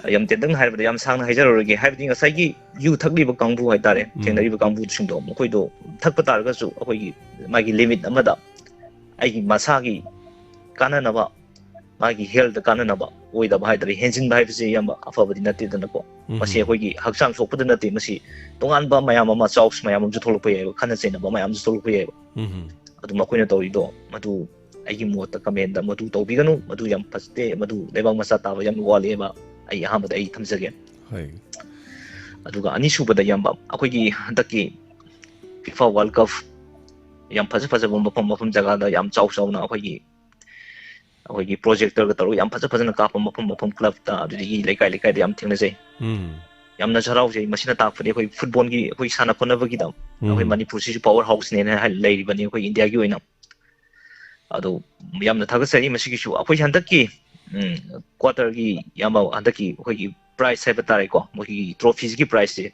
ꯌꯥꯝ ꯇꯦꯟꯇꯛꯅ ꯍꯥꯏꯔꯕꯗ, ꯌꯥꯝ ꯁꯥꯡꯅ ꯍꯥꯏꯖꯔꯔꯣꯏꯒꯦ, ꯍꯥꯏꯕꯗꯤ ꯉꯁꯥꯏꯒꯤ ꯌꯨ ꯊꯛꯂꯤꯕ ꯀꯥꯡꯕꯨ ꯍꯥꯏꯇꯥꯔꯦ, ꯎꯝ꯫ ꯊꯦꯡꯅꯔꯤꯕ ꯀꯥꯡꯕꯨꯁꯤꯡꯗꯣ, ꯃꯈꯣꯏꯗꯣ ꯊꯛꯄ ꯇꯥꯔꯒꯁꯨ ꯑꯩꯈꯣꯏꯒꯤ ꯃꯥꯒꯤ ꯂꯤꯃꯤꯠ ꯑꯃꯗ, ꯑꯩꯒꯤ ꯃꯁꯥꯒꯤ ꯀꯥꯟꯅꯅꯕ, ꯃꯥꯒꯤ ꯍꯦꯜꯊ ꯀꯥꯟꯅꯅꯕ ꯑꯣꯏꯗꯕ ꯍꯥꯏꯇꯥꯔꯦ, ꯍꯦꯟꯖꯤꯟꯕ ꯍꯥꯏꯕꯁꯦ ꯏꯌꯥꯝꯕ ꯑꯐꯕꯗꯤ ꯅꯠꯇꯦꯗꯅꯀꯣ꯫ ꯎꯝ꯫ ꯃꯁꯤ ꯑꯩꯈꯣꯏꯒꯤ ꯍꯛꯆꯥꯡ ꯁꯣꯛꯄꯗ ꯅꯠꯇꯦ, ꯃꯁꯤ ꯇꯣꯉꯥꯟꯕ ꯃꯌꯥꯝ ꯑꯃ, ꯆꯥꯎꯁ ꯃꯌꯥꯝ ꯑꯃꯁꯨ ꯊꯣꯛꯂꯛꯄ ꯌꯥꯏꯑꯕ, ꯈꯠꯅ ꯆꯩꯅꯕ ꯃꯌꯥꯝꯁꯨ ꯊꯣꯛꯂꯛꯄ ꯌꯥꯏꯑꯕ꯫ ꯎꯝ꯫ ꯑꯗꯨ ꯃꯈꯣꯏꯅ ꯇꯧꯔꯤꯗꯣ, ꯃꯗꯨ ꯑꯩꯒꯤ ꯃꯣꯠꯇ ꯀꯃꯦꯟꯗ, "ꯃꯗꯨ ꯇꯧꯕꯤꯒꯅꯨ, ꯃꯗꯨ ꯌꯥꯝ ꯐꯠꯇꯦ, ꯃꯗꯨ ꯂꯩꯕꯥꯛ ꯃꯆꯥ ꯇꯥꯕ ꯌꯥꯝ ꯋꯥꯠꯂꯦꯕ", ꯑꯩ ꯑꯍꯥꯟꯕꯗ ꯑꯩ ꯊꯝꯖꯒꯦ꯫ ꯍꯣꯏ꯫ ꯑꯗꯨꯒ ꯑꯅꯤꯁꯨꯕꯗ ꯏꯌꯥꯝꯕ, ꯑꯩꯈꯣꯏꯒꯤ ꯍꯟꯗꯛꯀꯤ ꯐꯤꯐꯥ ꯋꯥꯔꯜ ꯀꯞ ꯌꯥꯝ ꯐꯖ ꯐꯖꯕ ꯃꯐꯝ ꯃꯐꯝ ꯖꯒꯥꯗ ꯌꯥꯝ ꯆꯥꯎ ꯆꯥꯎꯅ ꯑꯩꯈꯣꯏꯒꯤ, ꯑꯩꯈꯣꯏꯒꯤ ꯄ꯭ꯔꯣꯖꯦꯛꯇꯔꯒ ꯇꯧꯔꯒ ꯌꯥꯝ ꯐꯖ ꯐꯖꯅ ꯀꯥꯞꯄ ꯃꯐꯝ ꯃꯐꯝ ꯀ꯭ꯂꯕꯇ, ꯑꯗꯨꯗꯒꯤ ꯂꯩꯀꯥꯏ ꯂꯩꯀꯥꯏꯗ ꯌꯥꯝ ꯊꯦꯡꯅꯖꯩ꯫ ꯎꯝ꯫ ꯌꯥꯝꯅꯁꯨ ꯍꯔꯥꯎꯖꯩ꯫ ꯃꯁꯤꯅ ꯇꯥꯛꯄꯗꯤ ꯑꯩꯈꯣꯏ ꯐꯨꯠꯕꯣꯜꯒꯤ, ꯑꯩꯈꯣꯏ ꯁꯥꯟꯅ ꯈꯣꯠꯅꯕꯒꯤꯗ ꯎꯝ꯫ ꯑꯩꯈꯣꯏ ꯃꯅꯤꯄꯨꯔꯁꯤꯁꯨ ꯄꯋꯥꯔ ꯍꯥꯎꯁꯅꯦꯅ ꯍꯥꯏ-, ꯂꯩꯔꯤꯕꯅꯤ ꯑꯩꯈꯣꯏ ꯏꯟꯗꯤꯌꯥꯒꯤ ꯑꯣꯏꯅ꯫ ꯑꯗꯣ ꯌꯥꯝꯅ ꯊꯥꯒꯠꯆꯔꯤ꯫ ꯃꯁꯤꯒꯤꯁꯨ ꯑꯩꯈꯣꯏ ꯍꯟꯗꯛꯀꯤ, ꯎꯝ, ꯀ꯭ꯋꯥꯇꯔꯒꯤ ꯏꯌꯥꯝꯕ, ꯍꯟꯗꯛꯀꯤ ꯑꯩꯈꯣꯏꯒꯤ ꯄ꯭ꯔꯥꯏꯖ ꯍꯥꯏꯕ ꯇꯥꯔꯦꯀꯣ, ꯃꯈꯣꯏꯒꯤ ꯇ꯭ꯔꯣꯐꯤꯁꯤꯒꯤ ꯄ꯭ꯔꯥꯏꯖꯁꯦ,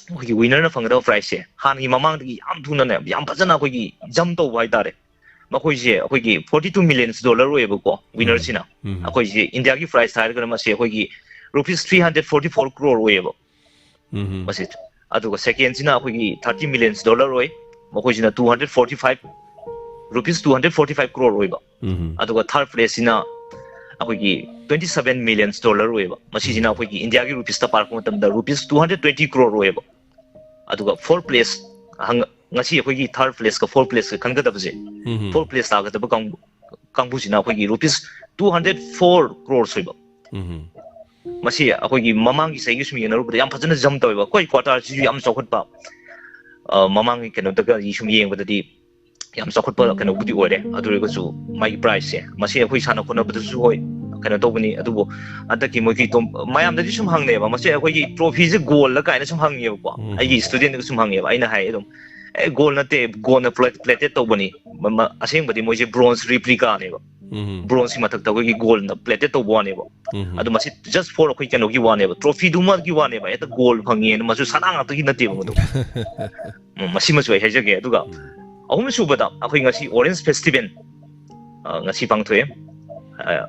ꯑꯩꯈꯣꯏꯒꯤ ꯋꯤꯅꯔꯅ ꯐꯪꯒꯗꯕ ꯄ꯭ꯔꯥꯏꯖꯁꯦ ꯍꯥꯟꯅꯒꯤ ꯃꯃꯥꯡꯗꯒꯤ ꯌꯥꯝ ꯊꯨꯅꯅꯦ, ꯌꯥꯝ ꯐꯖꯅ ꯑꯩꯈꯣꯏꯒꯤ ꯖꯝ ꯇꯧꯕ ꯍꯥꯏꯇꯥꯔꯦ꯫ ꯃꯈꯣꯏꯁꯦ ꯑꯩꯈꯣꯏꯒꯤ forty two millions dollar ꯑꯣꯏꯌꯦꯕꯀꯣ, ꯋꯤꯅꯔꯁꯤꯅ꯫ ꯎꯝ꯫ ꯑꯩꯈꯣꯏꯁꯦ ꯏꯟꯗꯤꯌꯥꯒꯤ ꯄ꯭ꯔꯥꯏꯖ ꯍꯥꯏꯔꯒꯅ ꯃꯁꯤ ꯑꯩꯈꯣꯏꯒꯤ rupees three hundred forty four crore ꯑꯣꯏꯌꯦꯕ꯫ ꯎꯝ꯫ ꯃꯁꯤ ꯑꯗꯨꯒ second ꯁꯤꯅ ꯑꯩꯈꯣꯏꯒꯤ thirty millions dollar ꯑꯣꯏ, ꯃꯈꯣꯏꯁꯤꯅ two hundred forty five, rupees two hundred forty five crore ꯑꯣꯏꯕ꯫ ꯎꯝ ꯑꯗꯨꯒ third place ꯁꯤꯅ ꯑꯩꯈꯣꯏꯒꯤ twenty seven millions dollar ꯑꯣꯏꯌꯦꯕ꯫ ꯃꯁꯤꯁꯤꯅ ꯑꯩꯈꯣꯏꯒꯤ ꯏꯟꯗꯤꯌꯥꯒꯤ ꯔꯨꯄꯤꯁꯇ ꯄꯥꯔꯛꯄ ꯃꯇꯝꯗ rupees two hundred twenty crore ꯑꯣꯏꯌꯦꯕ꯫ ꯑꯗꯨꯒ fourth place, ꯉꯁꯤ ꯑꯩꯈꯣꯏꯒꯤ third place ꯀ fourth place ꯀ ꯈꯟꯒꯗꯕꯁꯦ, ꯎꯝ fourth place ꯇꯥꯒꯗꯕ ꯀꯥꯡꯕꯨ ꯀꯥꯡꯕꯨꯁꯤꯅ ꯑꯩꯈꯣꯏꯒꯤ rupees two hundred four crores ꯑꯣꯏꯕ꯫ ꯎꯝ ꯃꯁꯤ ꯑꯩꯈꯣꯏꯒꯤ ꯃꯃꯥꯡꯒꯤ ꯆꯍꯤꯒ ꯁꯨꯝ ꯌꯦꯡꯅꯔꯨꯕꯗ ꯌꯥꯝ ꯐꯖꯅ jump ꯇꯧꯋꯦꯕ꯫ ꯑꯩꯈꯣꯏ quarter ꯁꯤꯁꯨ ꯌꯥꯝ ꯆꯥꯎꯈꯠꯄ, ꯑ, ꯃꯃꯥꯡꯒꯤ ꯀꯩꯅꯣꯗꯒ ꯑꯩ ꯁꯨꯝ ꯌꯦꯡꯕꯗꯗꯤ ꯌꯥꯝ ꯆꯥꯎꯈꯠꯄ ꯀꯩꯅꯣꯕꯨꯗꯤ ꯑꯣꯏꯔꯦ꯫ ꯑꯗꯨ ꯑꯣꯏꯔꯒꯁꯨ ꯃꯥꯒꯤ price ꯁꯦ, ꯃꯁꯤ ꯑꯩꯈꯣꯏ ꯁꯥꯟꯅ ꯈꯣꯠꯅꯕꯗꯁꯨ ꯍꯣꯏ ꯀꯩꯅꯣ ꯇꯧꯕꯅꯤ, ꯑꯗꯨꯕꯨ ꯍꯟꯗꯛꯀꯤ ꯃꯣꯏꯒꯤ ꯇꯣꯝ-, ꯃꯌꯥꯝꯗꯗꯤ ꯁꯨꯝ ꯍꯪꯅꯩꯕ, ꯃꯁꯤ ꯑꯩꯈꯣꯏꯒꯤ trophy ꯁꯦ gold ꯂ ꯀꯥꯏꯅ ꯁꯨꯝ ꯍꯪꯉꯦꯕꯀꯣ꯫ ꯎꯝ꯫ ꯑꯩꯒꯤ student ꯗꯒ ꯁꯨꯝ ꯍꯪꯉꯦꯕ, ꯑꯩꯅ ꯍꯥꯏ ꯑꯗꯨꯝ, "ꯑꯦ, gold ꯅꯠꯇꯦ, gold ꯅ plate-, plated ꯇꯧꯕꯅꯤ, ꯃ-, ꯃ-, ꯑꯁꯦꯡꯕꯗꯤ ꯃꯣꯏꯁꯦ bronze replica ꯅꯦꯕ, ꯎꯝ bronze ꯀꯤ ꯃꯊꯛꯇ ꯑꯩꯈꯣꯏꯒꯤ gold ꯅ plated ꯇꯧꯕ ꯋꯥꯅꯦꯕ꯫ ꯎꯝ ꯑꯗꯣ ꯃꯁꯤ just for ꯑꯩꯈꯣꯏ ꯀꯩꯅꯣꯒꯤ ꯋꯥꯅꯦꯕ, trophy ꯗꯨꯃꯒꯤ ꯋꯥꯅꯦꯕ, ꯍꯦꯛꯇ gold ꯐꯪꯉꯦꯅ ꯃꯁꯨ ꯁꯅꯥ ꯉꯥꯛꯇꯒꯤ ꯅꯠꯇꯦꯕ ꯃꯗꯨ꯫ ꯎꯝ, ꯃꯁꯤꯃꯁꯨ ꯑꯩ ꯍꯥꯏꯖꯒꯦ꯫ ꯑꯗꯨꯒ ꯑꯍꯨꯝꯁꯨꯕꯗ ꯑꯩꯈꯣꯏ ꯉꯁꯤ Orange Festival, ꯑ, ꯉꯁꯤ ꯄꯥꯡꯊꯣꯛꯑꯦ꯫ ꯑ,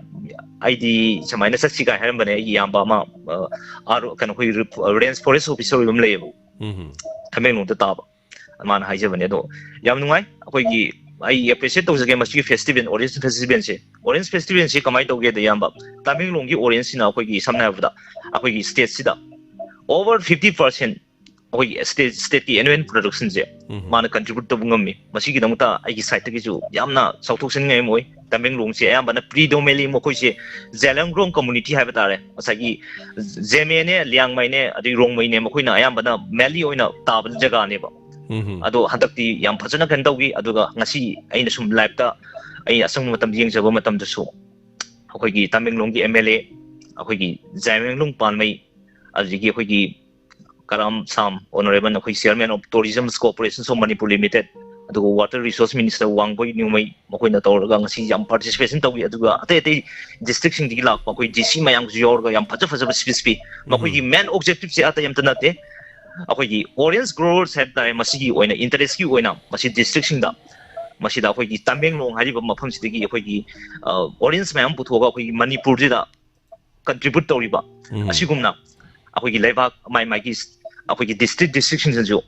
ꯑꯩꯗꯤ ꯁꯨꯃꯥꯏꯅ ꯆꯠꯁꯤ ꯀꯥꯏ ꯍꯥꯏꯔꯝꯕꯅꯦ ꯑꯩꯒꯤ ꯏꯌꯥꯝꯕ ꯑꯃ, ꯑ, ꯑꯥꯔ-, ꯀꯩꯅꯣ, ꯑꯩꯈꯣꯏ ꯔꯦ-, range forest officer ꯑꯣꯏꯕ ꯑꯃ ꯂꯩꯌꯦꯕ, ꯎꯝ ꯇꯃꯦꯡꯂꯣꯡꯗ ꯇꯥꯕ꯫ ꯃꯥꯅ ꯍꯥꯏꯖꯕꯅꯦ꯫ ꯑꯗꯣ ꯌꯥꯝ ꯅꯨꯡꯉꯥꯏ꯫ ꯑꯩꯈꯣꯏꯒꯤ, ꯑꯩ appreciate ꯇꯧꯖꯒꯦ ꯃꯁꯤꯒꯤ festival, Orange Festival ꯁꯦ꯫ Orange Festival ꯁꯦ ꯀꯃꯥꯏꯅ ꯇꯧꯒꯦꯗ, ꯏꯌꯥꯝꯕ, ꯇꯃꯦꯡꯂꯣꯡꯒꯤ orange ꯁꯤꯅ ꯑꯩꯈꯣꯏꯒꯤ, ꯁꯝꯅ ꯍꯥꯏꯔꯕꯗ, ꯑꯩꯈꯣꯏꯒꯤ state ꯁꯤꯗ over fifty percent ꯑꯩꯈꯣꯏꯒꯤ state, state ꯀꯤ annual production ꯁꯦ ꯎꯝ ꯃꯥꯅ contribute ꯇꯧꯕ ꯉꯝꯃꯤ꯫ ꯃꯁꯤꯒꯤꯗꯃꯛꯇ ꯑꯩꯒꯤ side ꯇꯒꯤꯁꯨ ꯌꯥꯝꯅ ꯆꯥꯎꯊꯣꯛꯆꯅꯤꯡꯉꯥꯏ ꯑꯃ ꯑꯣꯏ꯫ ꯇꯃꯦꯡꯂꯣꯡꯁꯦ ꯑꯌꯥꯝꯕꯅ predominantly ꯃꯈꯣꯏꯁꯦ Zeliangrong community ꯍꯥꯏꯕ ꯇꯥꯔꯦ, ꯉꯁꯥꯏꯒꯤ ꯖꯦꯃꯦꯅꯦ, ꯂꯤꯌꯥꯡꯃꯩꯅꯦ, ꯑꯗꯩ ꯔꯣꯡꯃꯩꯅꯦ, ꯃꯈꯣꯏꯅ ꯑꯌꯥꯝꯕꯅ mainly ꯑꯣꯏꯅ ꯇꯥꯕ ꯖꯒꯥꯅꯦꯕ꯫ ꯎꯝ ꯑꯗꯣ ꯍꯟꯗꯛꯇꯤ ꯌꯥꯝ ꯐꯖꯅ ꯀꯩꯅꯣ ꯇꯧꯈꯤ꯫ ꯑꯗꯨꯒ ꯉꯁꯤ ꯑꯩꯅ ꯁꯨꯝ live ꯇ ꯑꯩ ꯑꯁꯪꯕ ꯃꯇꯝꯗ ꯌꯦꯡꯖꯕ ꯃꯇꯝꯗꯁꯨ ꯑꯩꯈꯣꯏꯒꯤ ꯇꯃꯦꯡꯂꯣꯡꯒꯤ M L A, ꯑꯩꯈꯣꯏꯒꯤ ꯖꯥꯏꯃꯦꯡꯂꯨꯡ ꯄꯥꯟꯃꯩ, ꯑꯗꯨꯗꯒꯤ ꯑꯩꯈꯣꯏꯒꯤ ꯀꯔꯥꯝ ꯁꯥꯝ, honourable ꯑꯩꯈꯣꯏ Chairman of Tourism Corporation of Manipur Limited, ꯑꯗꯨꯒ Water Resource Minister ꯋꯥꯡꯕꯣꯏ ꯅ꯭ꯌꯨꯃꯩ, ꯃꯈꯣꯏꯅ ꯇꯧꯔꯒ ꯉꯁꯤ ꯌꯥꯝ participation ꯇꯧꯏ꯫ ꯑꯗꯨꯒ ꯑꯇꯩ ꯑꯇꯩ district ꯁꯤꯡꯗꯒꯤ ꯂꯥꯛꯄ ꯑꯩꯈꯣꯏ D C ꯃꯌꯥꯝꯁꯨ ꯌꯥꯎꯔꯒ ꯌꯥꯝ ꯐꯖ ꯐꯖꯕ speech ꯄꯤ꯫ ꯃꯈꯣꯏꯒꯤ main objective ꯁꯦ ꯑꯇꯩ ꯑꯝꯇ ꯅꯠꯇꯦ, ꯑꯩꯈꯣꯏꯒꯤ orange growers ꯍꯥꯏꯕ ꯇꯥꯔꯦ, ꯃꯁꯤꯒꯤ ꯑꯣꯏꯅ interest ꯀꯤ ꯑꯣꯏꯅ ꯃꯁꯤ district ꯁꯤꯡꯗ, ꯃꯁꯤꯗ ꯑꯩꯈꯣꯏꯒꯤ ꯇꯃꯦꯡꯂꯣꯡ ꯍꯥꯏꯔꯤꯕ ꯃꯐꯝꯁꯤꯗꯒꯤ ꯑꯩꯈꯣꯏꯒꯤ, ꯑ, orange ꯃꯌꯥꯝ ꯄꯨꯊꯣꯛꯑꯒ ꯑꯩꯈꯣꯏꯒꯤ ꯃꯅꯤꯄꯨꯔꯁꯤꯗ contribute ꯇꯧꯔꯤꯕ, ꯎꯝ꯫ ꯑꯁꯤꯒꯨꯝꯅ ꯑꯩꯈꯣꯏꯒꯤ ꯂꯩꯕꯥꯛ ꯃꯥꯏ ꯃꯥꯏꯒꯤ ꯑꯩꯈꯣꯏꯒꯤ ꯗꯤꯁꯇ꯭ꯔꯤꯛ ꯗꯤꯁꯇ꯭ꯔꯤꯛꯁꯤꯡꯁꯤꯁꯨ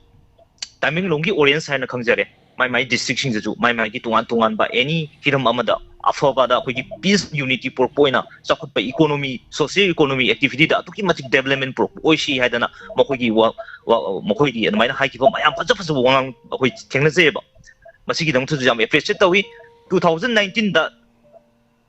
ꯇꯃꯦꯡꯂꯣꯡꯒꯤ ꯑꯣꯔꯦꯟꯖ ꯍꯥꯏꯅ ꯈꯪꯖꯔꯦ, ꯃꯥꯏ ꯃꯥꯏ ꯗꯤꯁꯇ꯭ꯔꯤꯛꯁꯤꯡꯁꯤꯁꯨ ꯃꯥꯏ ꯃꯥꯏꯒꯤ ꯇꯣꯉꯥꯟ ꯇꯣꯉꯥꯟꯕ ꯑꯦꯅꯤ ꯍꯤꯔꯝ ꯑꯃꯗ ꯑꯐꯕꯗ ꯑꯩꯈꯣꯏꯒꯤ ꯄꯤꯁ ꯌꯨꯅꯤꯇꯤ ꯄꯨꯔꯛꯄ ꯑꯣꯏꯅ ꯆꯥꯎꯈꯠꯄ ꯏꯀꯣꯅꯣꯃꯤ, ꯁꯣꯁꯤꯌꯦꯜ ꯏꯀꯣꯅꯣꯃꯤ ꯑꯦꯛꯇꯤꯚꯤꯇꯤꯗ ꯑꯗꯨꯛꯀꯤ ꯃꯇꯤꯛ ꯗꯦꯕꯂꯞꯃꯦꯟ ꯄꯨꯔꯛꯄ ꯑꯣꯏꯁꯤ ꯍꯥꯏꯗꯅ ꯃꯈꯣꯏꯒꯤ ꯋꯥ-, ꯋꯥ-, ꯃꯈꯣꯏꯒꯤ ꯑꯗꯨꯃꯥꯏꯅ ꯍꯥꯏꯈꯤꯕ ꯃꯌꯥꯝ ꯐꯖ ꯐꯖꯕ ꯋꯥꯉꯥꯡ ꯑꯩꯈꯣꯏ ꯊꯦꯡꯅꯖꯩꯑꯕ꯫ ꯃꯁꯤꯒꯤꯗꯃꯛꯇꯁꯨ ꯌꯥꯝ ꯑꯦꯄ꯭ꯔꯤꯁꯤꯌꯦꯠ ꯇꯧꯏ꯫ ꯇꯨ ꯊꯥꯎꯖꯟ ꯅꯥꯏꯟꯇꯤꯟꯗ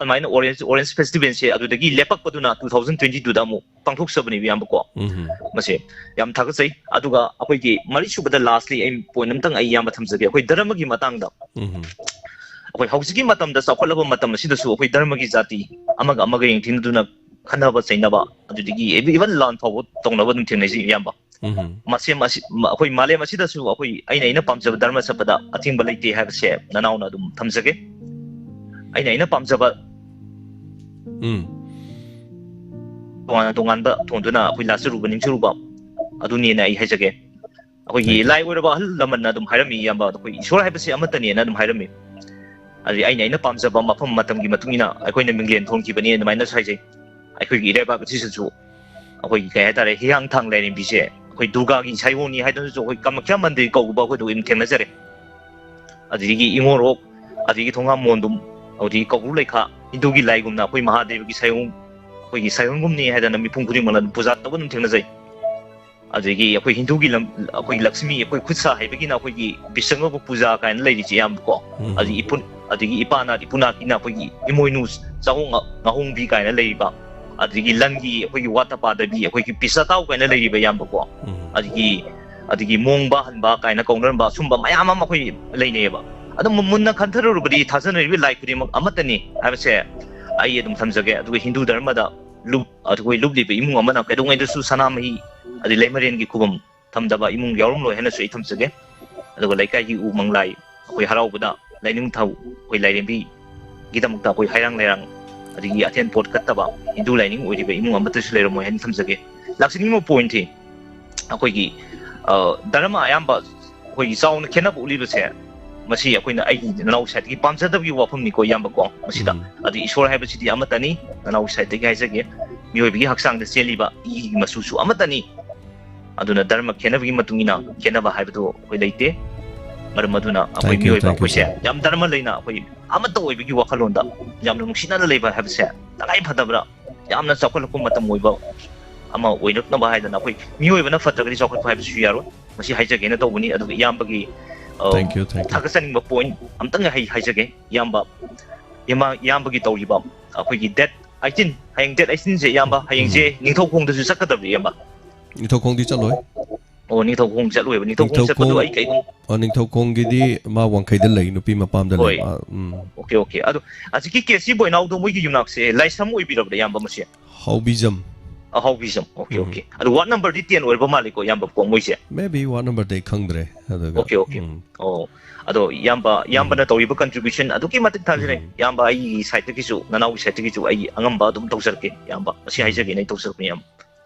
ꯑꯗꯨꯃꯥꯏꯅ ꯑꯣꯔꯦꯟꯖ, ꯑꯣꯔꯦꯟꯖ ꯐꯦꯁꯇꯤꯚꯦꯜꯁꯦ ꯑꯗꯨꯗꯒꯤ ꯂꯦꯞꯄꯛꯄꯗꯨꯅ ꯇꯨ ꯊꯥꯎꯖꯟ ꯇ꯭ꯋꯦꯟꯇꯤ ꯇꯨꯗ ꯑꯃꯨꯛ ꯄꯥꯡꯊꯣꯛꯆꯕꯅꯦꯕ, ꯏꯌꯥꯝꯕꯀꯣ꯫ ꯎꯝ꯫ ꯃꯁꯦ ꯌꯥꯝ ꯊꯥꯒꯠꯆꯩ꯫ ꯑꯗꯨꯒ ꯑꯩꯈꯣꯏꯒꯤ ꯃꯔꯤꯁꯨꯕꯗ, ꯂꯥꯁꯂꯤ, ꯑꯩ ꯄꯣꯏꯟꯠ ꯑꯝꯇꯪ ꯑꯩ ꯏꯌꯥꯝꯕ ꯊꯝꯖꯒꯦ, ꯑꯩꯈꯣꯏ ꯙꯔꯃꯒꯤ ꯃꯇꯥꯡꯗ꯫ ꯎꯝ꯫ ꯑꯩꯈꯣꯏ ꯍꯧꯖꯤꯛꯀꯤ ꯃꯇꯝꯗ ꯆꯥꯎꯈꯠꯂꯕ ꯃꯇꯝ ꯑꯁꯤꯗꯁꯨ ꯑꯩꯈꯣꯏ ꯙꯔꯃꯒꯤ ꯖꯥꯇꯤ ꯑꯃꯒ ꯑꯃꯒ ꯌꯦꯡꯊꯤꯅꯗꯨꯅ ꯈꯟꯅꯕ ꯆꯩꯅꯕ, ꯑꯗꯨꯗꯒꯤ ꯏꯚꯟ ꯂꯥꯟ ꯐꯥꯎꯕ ꯇꯧꯅꯕ ꯑꯗꯨꯝ ꯊꯦꯡꯅꯩꯁꯤ, ꯏꯌꯥꯝꯕ꯫ ꯎꯝ꯫ ꯃꯁꯤ, ꯃꯁꯤ, ꯑꯩꯈꯣꯏ ꯃꯥꯂꯦꯝ ꯑꯁꯤꯗꯁꯨ ꯑꯩꯈꯣꯏ ꯑꯩꯅ ꯑꯩꯅ ꯄꯥꯝꯖꯕ ꯙꯔꯃ ꯆꯠꯄꯗ ꯑꯊꯤꯡꯕ ꯂꯩꯇꯦ ꯍꯥꯏꯕꯁꯦ ꯅꯅꯥꯎꯅ ꯑꯗꯨꯝ ꯊꯝꯖꯒꯦ꯫ ꯑꯩꯅ ꯑꯩꯅ ꯄꯥꯝꯖꯕ ꯎꯝ꯫ ꯇꯣꯉꯥꯟ ꯇꯣꯉꯥꯟꯕ ꯊꯣꯟꯗꯨꯅ ꯑꯩꯈꯣꯏ ꯂꯥꯠꯆꯔꯨꯕ ꯅꯤꯡꯖꯔꯨꯕ ꯑꯗꯨꯅꯦꯅ ꯑꯩ ꯍꯥꯏꯖꯒꯦ꯫ ꯑꯩꯈꯣꯏꯒꯤ ꯍꯥꯏꯖꯒꯦ꯫ ꯂꯥꯏ ꯑꯣꯏꯔꯕ ꯑꯍꯜ ꯂꯃꯟꯅ ꯑꯗꯨꯝ ꯍꯥꯏꯔꯝꯃꯤ, ꯏꯌꯥꯝꯕ, ꯑꯩꯈꯣꯏ ꯏꯁꯣꯔ ꯍꯥꯏꯕꯁꯤ ꯑꯃꯠꯇꯅꯦꯅ ꯑꯗꯨꯝ ꯍꯥꯏꯔꯝꯃꯤ꯫ ꯑꯗꯨꯗꯤ ꯑꯩꯅ ꯑꯩꯅ ꯄꯥꯝꯖꯕ ꯃꯐꯝ ꯃꯇꯝꯒꯤ ꯃꯇꯨꯡ ꯏꯟꯅ ꯑꯩꯈꯣꯏꯅ ꯃꯤꯡꯂꯦꯟ ꯊꯣꯟꯈꯤꯕꯅꯤ ꯑꯗꯨꯃꯥꯏꯅꯁꯨ ꯍꯥꯏꯖꯩ꯫ ꯑꯩꯈꯣꯏꯒꯤ ꯏꯔꯩꯕꯥꯛ ꯑꯁꯤꯁꯤꯁꯨ ꯑꯩꯈꯣꯏꯒꯤ ꯀꯩ ꯍꯥꯏꯇꯥꯔꯦ, ꯍꯤꯌꯥꯡꯊꯥꯡ ꯂꯥꯏꯔꯦꯝꯕꯤꯁꯦ ꯑꯩꯈꯣꯏ ꯗꯨꯔꯒꯥꯒꯤ ꯏꯁꯩꯌꯣꯟꯅꯤ ꯍꯥꯏꯗꯨꯅꯁꯨ ꯑꯩꯈꯣꯏ ꯀꯥꯃꯈ꯭ꯌꯥ ꯃꯟꯗꯤꯔ ꯀꯧꯕ ꯑꯩꯈꯣꯏꯗ ꯑꯗꯨꯝ ꯊꯦꯡꯅꯖꯔꯦ꯫ ꯑꯗꯨꯗꯒꯤ ꯏꯉꯣꯔꯣꯛ, ꯑꯗꯨꯗꯒꯤ ꯊꯣꯡꯒꯥꯝ ꯃꯣꯟꯗꯨꯝ, ꯑꯗꯨꯗꯒꯤ ꯀꯧꯕ꯭ꯔꯨ ꯂꯩꯈꯥ, ꯍꯤꯟꯗꯨꯒꯤ ꯂꯥꯏꯒꯨꯝꯅ ꯑꯩꯈꯣꯏ ꯃꯍꯥꯗꯦꯕꯒꯤ ꯁꯥꯏꯑꯣꯡ, ꯑꯩꯈꯣꯏꯒꯤ ꯁꯥꯏꯑꯣꯟꯒꯨꯝꯅꯤ ꯍꯥꯏꯗꯅ ꯃꯤꯄꯨꯝ ꯈꯨꯗꯤꯡꯃꯛꯅ ꯑꯗꯨꯝ ꯄꯨꯖꯥ ꯇꯧꯕ ꯑꯗꯨꯝ ꯊꯦꯡꯅꯖꯩ꯫ ꯑꯗꯨꯗꯒꯤ ꯑꯩꯈꯣꯏ ꯍꯤꯟꯗꯨꯒꯤ ꯂꯝ, ꯑꯩꯈꯣꯏ ꯂꯛꯁꯃꯤ, ꯑꯩꯈꯣꯏ ꯈꯨꯠ ꯁꯥ ꯍꯩꯕꯒꯤꯅ ꯑꯩꯈꯣꯏꯒꯤ ꯕꯤꯁ꯭ꯋꯀꯔꯃ ꯄꯨꯖꯥ ꯀꯥꯏꯅ ꯂꯩꯔꯤꯁꯦ, ꯏꯌꯥꯝꯕꯀꯣ꯫ ꯎꯝ꯫ ꯑꯗꯨꯗꯒꯤ ꯏꯄꯨ-, ꯑꯗꯨꯗꯒꯤ ꯏꯄꯥꯅꯥꯠ ꯏꯄꯨꯅꯥꯠꯀꯤꯅ ꯑꯩꯈꯣꯏꯒꯤ ꯏꯃꯣꯏꯅꯨ ꯆꯥꯍꯣꯡ ꯉꯥ-, ꯉꯥꯍꯣꯡꯕꯤ ꯀꯥꯏꯅ ꯂꯩꯔꯤꯕ, ꯑꯗꯨꯗꯒꯤ ꯂꯟꯒꯤ ꯑꯩꯈꯣꯏꯒꯤ ꯋꯥꯇ ꯄꯥꯗꯕꯤ, ꯑꯩꯈꯣꯏꯒꯤ ꯄꯤꯁ ꯑꯇꯥꯎ ꯀꯥꯏꯅ ꯂꯩꯔꯤꯕ, ꯏꯌꯥꯝꯕꯀꯣ꯫ ꯎꯝ꯫ ꯑꯗꯨꯗꯒꯤ, ꯑꯗꯨꯗꯒꯤ ꯃꯣꯡꯕ ꯍꯟꯕ ꯀꯥꯏꯅ ꯀꯧꯅꯔꯝꯕ ꯁꯨꯝꯕ ꯃꯌꯥꯝ ꯑꯃ ꯑꯩꯈꯣꯏ ꯂꯩꯅꯩꯌꯦꯕ꯫ ꯑꯗꯨꯝ ꯃꯨꯟꯅ ꯈꯟꯊꯔꯨꯔꯕꯗꯤ ꯊꯥꯖꯅꯔꯤꯕ ꯂꯥꯏ ꯈꯨꯗꯤꯡꯃꯛ ꯑꯃꯠꯇꯅꯤ ꯍꯥꯏꯕꯁꯦ ꯑꯩ ꯑꯗꯨꯝ ꯊꯝꯖꯒꯦ꯫ ꯑꯗꯨꯒ ꯍꯤꯟꯗꯨ ꯙꯔꯃꯗ ꯂꯨꯞ-, ꯑꯩꯈꯣꯏ ꯂꯨꯞꯂꯤꯕ ꯏꯃꯨꯡ ꯑꯃꯅ ꯀꯩꯗꯧꯉꯩꯗꯁꯨ ꯁꯅꯥꯃꯍꯤ, ꯑꯗꯩ ꯂꯩꯃꯔꯦꯟꯒꯤ ꯈꯨꯕꯝ ꯊꯝꯗꯕ ꯏꯃꯨꯡ ꯌꯥꯎꯔꯝꯂꯣꯏ ꯍꯥꯏꯅꯁꯨ ꯑꯩ ꯊꯝꯖꯒꯦ꯫ ꯑꯗꯨꯒ ꯂꯩꯀꯥꯏꯒꯤ ꯎ ꯃꯪꯂꯥꯏ, ꯑꯩꯈꯣꯏ ꯍꯔꯥꯎꯕꯗ ꯂꯥꯏꯅꯤꯡꯊꯧ, ꯑꯩꯈꯣꯏ ꯂꯥꯏꯔꯦꯝꯕꯤꯒꯤꯗꯃꯛꯇ ꯑꯩꯈꯣꯏ ꯍꯩꯔꯥꯡ ꯂꯩꯔꯥꯡ, ꯑꯗꯒꯤ ꯑꯊꯦꯟ ꯄꯣꯠ ꯀꯠꯇꯕ ꯍꯤꯟꯗꯨ ꯂꯥꯏꯅꯤꯡ ꯑꯣꯏꯔꯤꯕ ꯏꯃꯨꯡ ꯑꯃꯠꯇꯁꯨ ꯂꯩꯔꯝꯃꯣꯏ ꯍꯥꯏꯅ ꯊꯝꯖꯒꯦ꯫ ꯂꯥꯛꯆꯅꯤꯡꯕ ꯄꯣꯏꯟꯠꯁꯤ ꯑꯩꯈꯣꯏꯒꯤ, ꯑ, ꯙꯔꯃ ꯑꯌꯥꯝꯕ ꯑꯩꯈꯣꯏꯒꯤ ꯆꯥꯎꯅ ꯈꯦꯠꯅꯕ ꯎꯠꯂꯤꯕꯁꯦ, ꯃꯁꯤ ꯑꯩꯈꯣꯏꯅ ꯑꯩꯒꯤ ꯅꯅꯥꯎ ꯁꯥꯏꯠꯇꯒꯤ ꯄꯥꯝꯖꯗꯕꯒꯤ ꯋꯥꯐꯝꯅꯤꯀꯣ, ꯏꯌꯥꯝꯕꯀꯣ, ꯃꯁꯤꯗ꯫ ꯎꯝ꯫ ꯑꯗꯨ ꯏꯁꯣꯔ ꯍꯥꯏꯕꯁꯤꯗꯤ ꯑꯃꯠꯇꯅꯤ, ꯅꯅꯥꯎ ꯁꯥꯏꯠꯇꯒꯤ ꯍꯥꯏꯖꯒꯦ, ꯃꯤꯑꯣꯏꯕꯒꯤ ꯍꯛꯆꯥꯡꯗ ꯆꯦꯜꯂꯤꯕ ꯏꯒꯤ ꯃꯆꯨꯁꯨ ꯑꯃꯠꯇꯅꯤ꯫ ꯑꯗꯨꯅ ꯙꯔꯃ ꯈꯦꯠꯅꯕꯒꯤ ꯃꯇꯨꯡ ꯏꯟꯅ ꯈꯦꯠꯅꯕ ꯍꯥꯏꯕꯗꯨ ꯑꯩꯈꯣꯏ ꯂꯩꯇꯦ꯫ ꯃꯔꯝ ꯑꯗꯨꯅ ꯑꯩꯈꯣꯏ Thank you, ꯃꯤꯑꯣꯏꯕ thank you, ꯑꯩꯈꯣꯏꯁꯦ sir. ꯌꯥꯝ ꯙꯔꯃ ꯂꯩꯅ ꯑꯩꯈꯣꯏ ꯑꯃꯠꯇ ꯑꯣꯏꯕꯒꯤ ꯋꯥꯈꯜꯂꯣꯟꯗ ꯌꯥꯝꯅ ꯅꯨꯡꯁꯤꯅꯅ ꯂꯩꯕ ꯍꯥꯏꯕꯁꯦ ꯇꯉꯥꯏ ꯐꯗꯕ꯭ꯔꯥ, ꯌꯥꯝꯅ ꯆꯥꯎꯈꯠꯂꯛꯄ ꯃꯇꯝ ꯑꯣꯏꯕ ꯑꯃ ꯑꯣꯏꯔꯛꯅꯕ ꯍꯥꯏꯗꯅ ꯑꯩꯈꯣꯏ ꯃꯤꯑꯣꯏꯕꯅ ꯐꯠꯇ꯭ꯔꯒꯗꯤ ꯆꯥꯎꯈꯠꯄ ꯍꯥꯏꯕꯁꯨ ꯌꯥꯔꯣꯏ꯫ ꯃꯁꯤ ꯍꯥꯏꯖꯒꯦꯅ ꯇꯧꯕꯅꯤ꯫ ꯑꯗꯨꯒ ꯏꯌꯥꯝꯕꯒꯤ, ꯑ, Thank you, thank you. ꯊꯥꯒꯠꯆꯅꯤꯡꯕ point ꯑꯝꯇꯪ ꯍꯥꯏ-, ꯍꯥꯏꯖꯒꯦ꯫ ꯏꯌꯥꯝꯕ, ꯏꯃꯥ-, ꯏꯌꯥꯝꯕꯒꯤ ꯇꯧꯔꯤꯕ ꯑꯩꯈꯣꯏꯒꯤ date eighteen, ꯍꯌꯦꯡ date eighteen ꯁꯦ ꯏꯌꯥꯝꯕ, ꯍꯌꯦꯡꯁꯦ ꯎꯝ꯫ ꯅꯤꯡꯊꯧꯈꯣꯡꯗꯁꯨ ꯆꯠꯀꯗꯕ꯭ꯔꯥ ꯏꯌꯥꯝꯕ? ꯅꯤꯡꯊꯧꯈꯣꯡꯗꯤ ꯆꯠꯂꯣꯏ꯫ ꯑꯣ, ꯅꯤꯡꯊꯧꯈꯣꯡ ꯆꯠꯂꯣꯏꯕ꯫ ꯅꯤꯡꯊꯧꯈꯣꯡ ꯆꯠꯄꯗꯨ ꯅꯤꯡꯊꯧꯈꯣꯡ, ꯑꯩ ꯀꯩꯒꯨꯝ- ꯑ, ꯅꯤꯡꯊꯧꯈꯣꯡꯒꯤꯗꯤ ꯃꯥ ꯋꯥꯡꯈꯩꯗ ꯂꯩ, ꯅꯨꯄꯤ ꯃꯄꯥꯝꯗ ꯍꯣꯏ꯫ ꯂꯩ꯫ ꯑ, ꯎꯝ꯫ Okay, okay꯫ ꯑꯗꯣ ꯍꯧꯖꯤꯛꯀꯤ ꯀꯦ ꯁꯤ ꯕꯣꯏꯅꯥꯎꯗꯣ ꯃꯣꯏꯒꯤ ꯌꯨꯝꯅꯥꯛꯁꯦ ꯂꯥꯏꯁ꯭ꯔꯝ ꯑꯣꯏꯕꯤꯔꯕ꯭ꯔꯥ ꯏꯌꯥꯝꯕ ꯃꯁꯦ? ꯍꯥꯎꯕꯤꯖꯝ꯫ ꯑ, ꯍꯥꯎꯕꯤꯖꯝ꯫ Okay, ꯎꯝ꯫ Okay꯫ ꯑꯗꯣ ward number ꯗꯤ ten ꯑꯣꯏꯔꯕ ꯃꯥꯜꯂꯦꯀꯣ ꯏꯌꯥꯝꯕ ꯀꯣ ꯃꯣꯏꯁꯦ? Maybe ward number ꯗꯤ ꯑꯩ ꯈꯪꯗ꯭ꯔꯦ꯫ ꯑꯗꯨꯒ, Okay, okay꯫ ꯎꯝ꯫ ꯑꯣ꯫ ꯑꯗꯣ ꯏꯌꯥꯝꯕ, ꯎꯝ꯫ ꯏꯌꯥꯝꯕꯅ ꯇꯧꯔꯤꯕ contribution ꯑꯗꯨꯛꯀꯤ ꯃꯇꯤꯛ ꯊꯥꯖꯔꯦ꯫ ꯎꯝ꯫ ꯏꯌꯥꯝꯕ ꯑꯩꯒꯤ side ꯇꯒꯤꯁꯨ, ꯅꯅꯥꯎꯒꯤ side ꯇꯒꯤꯁꯨ ꯑꯩ ꯑꯉꯝꯕ ꯑꯗꯨꯝ ꯇꯧꯖꯔꯛꯀꯦ ꯏꯌꯥꯝꯕ꯫ ꯃꯁꯤ ꯎꯝ꯫ ꯍꯥꯏꯖꯒꯦꯅ ꯑꯩ ꯇꯧꯖꯔꯛꯄꯅꯤ ꯏꯌꯥꯝꯕ꯫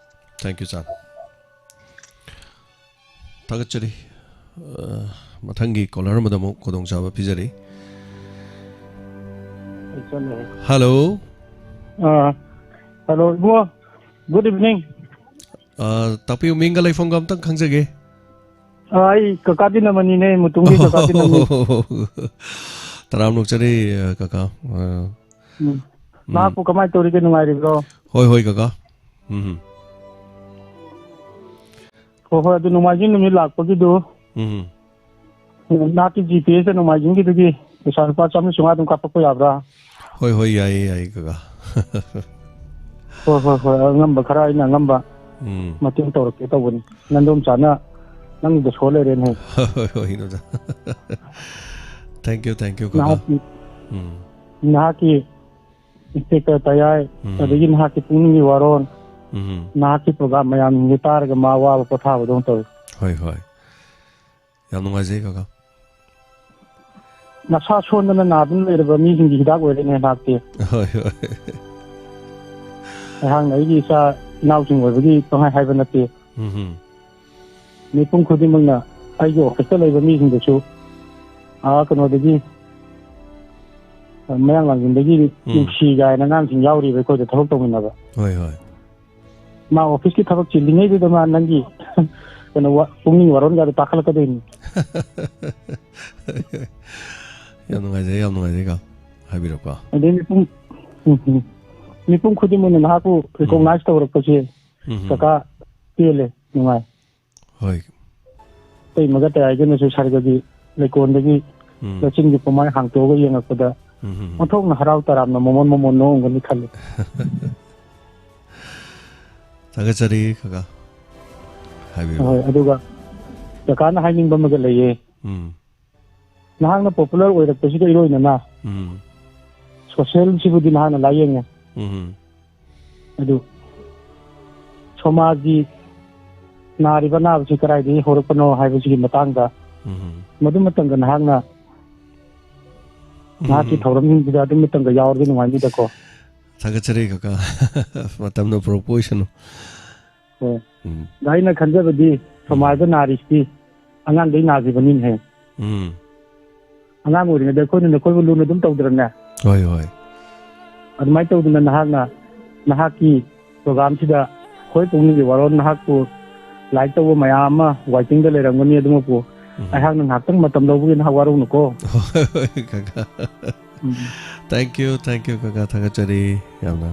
Thank you, sir꯫ ꯊꯥꯒꯠꯆꯔꯤ꯫ ꯑ, ꯃꯊꯪꯒꯤ caller ꯑꯃꯗ ꯑꯃꯨꯛ ꯈꯨꯗꯣꯡꯆꯥꯕ ꯄꯤꯖꯔꯤ꯫ ꯆꯠꯂꯦ꯫ Hello꯫ ꯑ, hello, ꯏꯕꯨꯡꯉꯣ꯫ Good evening꯫ ꯑ, ꯇꯥꯛꯄꯤꯌꯨ, ꯃꯤꯡꯒ ꯂꯩꯐꯝꯒ ꯑꯝꯇꯪ ꯈꯪꯖꯒꯦ꯫ ꯑ, ꯑꯩ ꯀꯀꯥ ꯗꯤꯅꯃꯅꯤꯅꯦ, ꯃꯨꯇꯨꯝꯒꯤ ꯀꯀꯥ ꯗꯤꯅꯃꯅꯤ꯫ ꯇꯔꯥꯝꯅ ꯑꯣꯛꯆꯔꯤ, ꯑ, ꯀꯀꯥ꯫ ꯑ, ꯎꯝ꯫ ꯎꯝ꯫ ꯃꯍꯥꯛꯄꯨ ꯀꯃꯥꯏꯅ ꯇꯧꯔꯤꯒꯦ, ꯅꯨꯡꯉꯥꯏꯔꯤꯕ꯭ꯔꯣ? ꯍꯣꯏ, ꯍꯣꯏ, ꯀꯀꯥ꯫ ꯎꯝ꯫ ꯍꯣꯏ, ꯍꯣꯏ, ꯑꯗꯨ ꯅꯣꯡꯃꯥꯏꯖꯤꯡ ꯅꯨꯃꯤꯠ ꯂꯥꯛꯄꯒꯤꯗꯨ, ꯎꯝ꯫ ꯅꯍꯥꯛꯀꯤ ꯖꯤ ꯄꯦ ꯗ ꯅꯣꯡꯃꯥꯏꯖꯤꯡꯒꯤꯗꯨꯒꯤ ꯄꯩꯁꯥ ꯂꯨꯄꯥ ꯆꯥꯝꯃꯔꯤ ꯆꯥꯝꯃꯉꯥ ꯑꯗꯨꯝ ꯀꯥꯞꯄꯛꯄ ꯌꯥꯕ꯭ꯔꯥ? ꯍꯣꯏ, ꯍꯣꯏ, ꯌꯥꯏꯌꯦ, ꯌꯥꯏꯌꯦ, ꯀꯀꯥ꯫ ꯍꯣꯏ, ꯍꯣꯏ, ꯍꯣꯏ, ꯑꯉꯝꯕ ꯈꯔ ꯑꯩꯅ ꯑꯉꯝꯕ ꯎꯝ꯫ ꯃꯇꯦꯡ ꯇꯧꯔꯛꯀꯦ ꯇꯧꯕꯅꯤ꯫ ꯅꯪꯗꯣꯝꯆꯥꯅ ꯅꯪꯒꯤꯗ ꯁꯣꯜ ꯂꯩꯔꯦꯅꯦ꯫ ꯍꯣꯏ, ꯍꯣꯏ, ꯏꯗꯣꯝꯆꯥ꯫ Thank you, thank you, ꯀꯀꯥ꯫ ꯅꯍꯥꯛꯀꯤ, ꯎꯝ꯫ ꯅꯍꯥꯛꯀꯤ Inspector ꯇꯌꯥꯏ, ꯎꯝ꯫ ꯑꯗꯒꯤ ꯅꯍꯥꯛꯀꯤ ꯄꯨꯛꯅꯤꯡꯒꯤ ꯋꯥꯔꯣꯜ, ꯎꯝ꯫ ꯅꯍꯥꯛꯀꯤ program ꯃꯌꯥꯝꯁꯤꯡꯁꯦ ꯇꯥꯔꯒ ꯃꯥ ꯋꯥꯕ ꯄꯣꯊꯥꯕꯗꯧꯅ ꯇꯧꯏ꯫ ꯍꯣꯏ, ꯍꯣꯏ꯫ ꯌꯥꯝ ꯅꯨꯡꯉꯥꯏꯖꯩ, ꯀꯀꯥ꯫ ꯅꯁꯥ ꯁꯣꯟꯗꯅ ꯅꯥꯗꯨꯅ ꯂꯩꯔꯕ ꯃꯤꯁꯤꯡꯒꯤ ꯍꯤꯗꯥꯛ ꯑꯣꯏꯔꯦꯅꯦ ꯅꯍꯥꯛꯇꯤ꯫ ꯍꯣꯏ, ꯍꯣꯏ꯫ ꯑꯩꯍꯥꯛꯅ ꯑꯩꯒꯤ ꯏꯆꯥ ꯏꯅꯥꯎꯁꯤꯡ ꯑꯣꯏꯕꯒꯤ ꯄꯪꯍꯥꯏ ꯍꯥꯏꯕ ꯅꯠꯇꯦ꯫ ꯎꯝ꯫ ꯃꯤꯄꯨꯝ ꯈꯨꯗꯤꯡꯃꯛꯅ ꯑꯩꯒꯤ office ꯇ ꯂꯩꯕ ꯃꯤꯁꯤꯡꯗꯁꯨ, ꯑꯥ, ꯀꯩꯅꯣꯗꯒꯤ, ꯃꯌꯥꯡ ꯂꯥꯡꯖꯤꯡꯗꯒꯤ ꯎꯝ꯫ ꯅꯨꯡꯁꯤ ꯀꯥꯏꯅ ꯑꯉꯥꯡꯁꯤꯡ ꯌꯥꯎꯔꯤꯕ ꯑꯩꯈꯣꯏꯗ ꯊꯕꯛ ꯇꯧꯃꯤꯟꯅꯕ꯫ ꯍꯣꯏ, ꯍꯣꯏ꯫ ꯃꯥ ꯑꯣꯐꯤꯁꯀꯤ ꯊꯕꯛ ꯆꯤꯜꯂꯤꯉꯩꯗꯨꯗ ꯃꯥ ꯅꯪꯒꯤ ꯀꯩꯅꯣ ꯋꯥ-, ꯄꯨꯛꯅꯤꯡ ꯋꯥꯔꯣꯟꯒꯗꯣ ꯇꯥꯈꯠꯂꯛꯀꯗꯣꯏꯅꯤ꯫ ꯌꯥꯝ ꯅꯨꯡꯉꯥꯏꯖꯩ, ꯌꯥꯝ ꯅꯨꯡꯉꯥꯏꯖꯩ ꯀꯣ, ꯍꯥꯏꯕꯤꯔꯛꯄ꯫ ꯑꯗꯩ ꯃꯤꯄꯨꯝ, ꯎꯝ, ꯎꯝ꯫ ꯃꯤꯄꯨꯝ ꯈꯨꯗꯤꯡꯃꯛꯅ ꯅꯍꯥꯛꯄꯨ ꯎꯝ꯫ ꯔꯤꯀꯣꯛꯅꯥꯏꯖ ꯇꯧꯔꯛꯄꯁꯦ ꯎꯝ, ꯎꯝ꯫ ꯀꯀꯥ ꯄꯦꯜꯂꯦ, ꯅꯨꯡꯉꯥꯏ꯫ ꯍꯣꯏ꯫ ꯏꯇꯩꯃꯒ ꯇꯌꯥꯏꯒꯅꯁꯨ ꯁꯔꯒꯒꯤ ꯂꯩꯀꯣꯜꯗꯒꯤ ꯎꯝ꯫ ꯂꯩꯆꯤꯟꯒꯤ ꯄꯨꯃꯥꯏ ꯍꯥꯡꯇꯣꯛꯑꯒ ꯌꯦꯡꯉꯛꯄꯗ ꯎꯝ, ꯎꯝ, ꯎꯝ꯫ ꯑꯣꯟꯊꯣꯛꯅ ꯍꯔꯥꯎ ꯇꯔꯥꯝꯅ ꯃꯣꯃꯣꯟ ꯃꯣꯃꯣꯟ ꯅꯣꯛꯑꯝꯒꯅꯤ ꯈꯜꯂꯤ꯫ ꯊꯥꯒꯠꯆꯔꯤ, ꯀꯀꯥ꯫ ꯍꯥꯏꯕꯤꯔꯣ꯫ ꯍꯣꯏ, ꯑꯗꯨꯒ ꯀꯀꯥꯅ ꯍꯥꯏꯅꯤꯡꯕ ꯑꯃꯒ ꯂꯩꯌꯦ꯫ ꯎꯝ꯫ ꯅꯍꯥꯛꯅ ꯄꯣꯄꯨꯂꯔ ꯑꯣꯏꯔꯛꯄꯁꯤꯒ ꯏꯔꯣꯏꯅꯅ ꯎꯝ꯫ ꯁꯣꯁꯦꯜꯁꯤꯕꯨꯗꯤ ꯅꯍꯥꯛꯅ ꯂꯥꯏꯌꯦꯡꯉꯦ꯫ ꯎꯝ꯫ ꯑꯗꯨ ꯁꯣꯃꯥꯖꯒꯤ ꯅꯥꯔꯤꯕ ꯑꯅꯥꯕꯁꯤ ꯀꯗꯥꯏꯗꯒꯤ ꯍꯧꯔꯛꯄꯅꯣ ꯍꯥꯏꯕꯁꯤꯒꯤ ꯃꯇꯥꯡꯗ ꯎꯝ꯫ ꯃꯗꯨꯃꯇꯪꯒ ꯅꯍꯥꯛꯅ ꯅꯍꯥꯛꯀꯤ ꯎꯝ꯫ ꯊꯧꯔꯝꯁꯤꯡꯁꯤꯗ ꯑꯗꯨꯃꯇꯪꯒ ꯌꯥꯎꯔꯗꯤ ꯅꯨꯡꯉꯥꯏꯅꯤꯗꯀꯣ꯫ ꯊꯥꯒꯠꯆꯔꯤ ꯀꯀꯥ꯫ ꯃꯇꯝꯅ ꯄꯨꯔꯛꯄ ꯑꯣꯏꯁꯅꯨ꯫ ꯍꯣꯏ꯫ ꯎꯝ꯫ ꯑꯗ ꯑꯩꯅ ꯈꯟꯖꯕꯗꯤ ꯎꯝ꯫ ꯁꯣꯃꯥꯖꯗ ꯅꯥꯔꯤꯁꯤ ꯑꯉꯥꯡꯗꯩ ꯅꯥꯈꯤꯕꯅꯤꯅꯦꯍꯦ꯫ ꯎꯝ꯫ ꯑꯉꯥꯡ ꯑꯣꯏꯔꯤꯉꯩꯗ ꯑꯩꯈꯣꯏꯅ ꯅꯈꯣꯏꯕꯨ ꯂꯨꯅ ꯑꯗꯨꯝ ꯇꯧꯗ꯭ꯔꯅꯦ? ꯍꯣꯏ, ꯍꯣꯏ꯫ ꯑꯗꯨꯃꯥꯏꯅ ꯇꯧꯗꯅ ꯅꯍꯥꯛꯅ ꯅꯍꯥꯛꯀꯤ ꯄ꯭ꯔꯣꯒ꯭ꯔꯥꯝꯁꯤꯗ ꯑꯩꯈꯣꯏ ꯄꯨꯛꯅꯤꯡꯒꯤ ꯋꯥꯔꯣꯜ ꯅꯍꯥꯛꯄꯨ ꯂꯥꯏꯛ ꯇꯧꯕ ꯃꯌꯥꯝ ꯑꯃ ꯋꯥꯏꯇꯤꯡꯗ ꯂꯩꯔꯝꯒꯅꯤ, ꯑꯗꯨꯃꯛꯄꯨ ꯎꯝ꯫ ꯑꯩꯍꯥꯛꯅ ꯉꯥꯏꯍꯥꯛꯇꯪ ꯃꯇꯝ ꯂꯧꯕꯒꯤ ꯅꯍꯥꯛ ꯋꯥꯔꯧꯅꯨꯀꯣ꯫ ꯍꯣꯏ, ꯍꯣꯏ, ꯀꯀꯥ꯫ ꯎꯝ꯫ Thank you, thank you, ꯀꯀꯥ, ꯊꯥꯒꯠꯆꯔꯤ꯫ ꯌꯥꯝꯅ,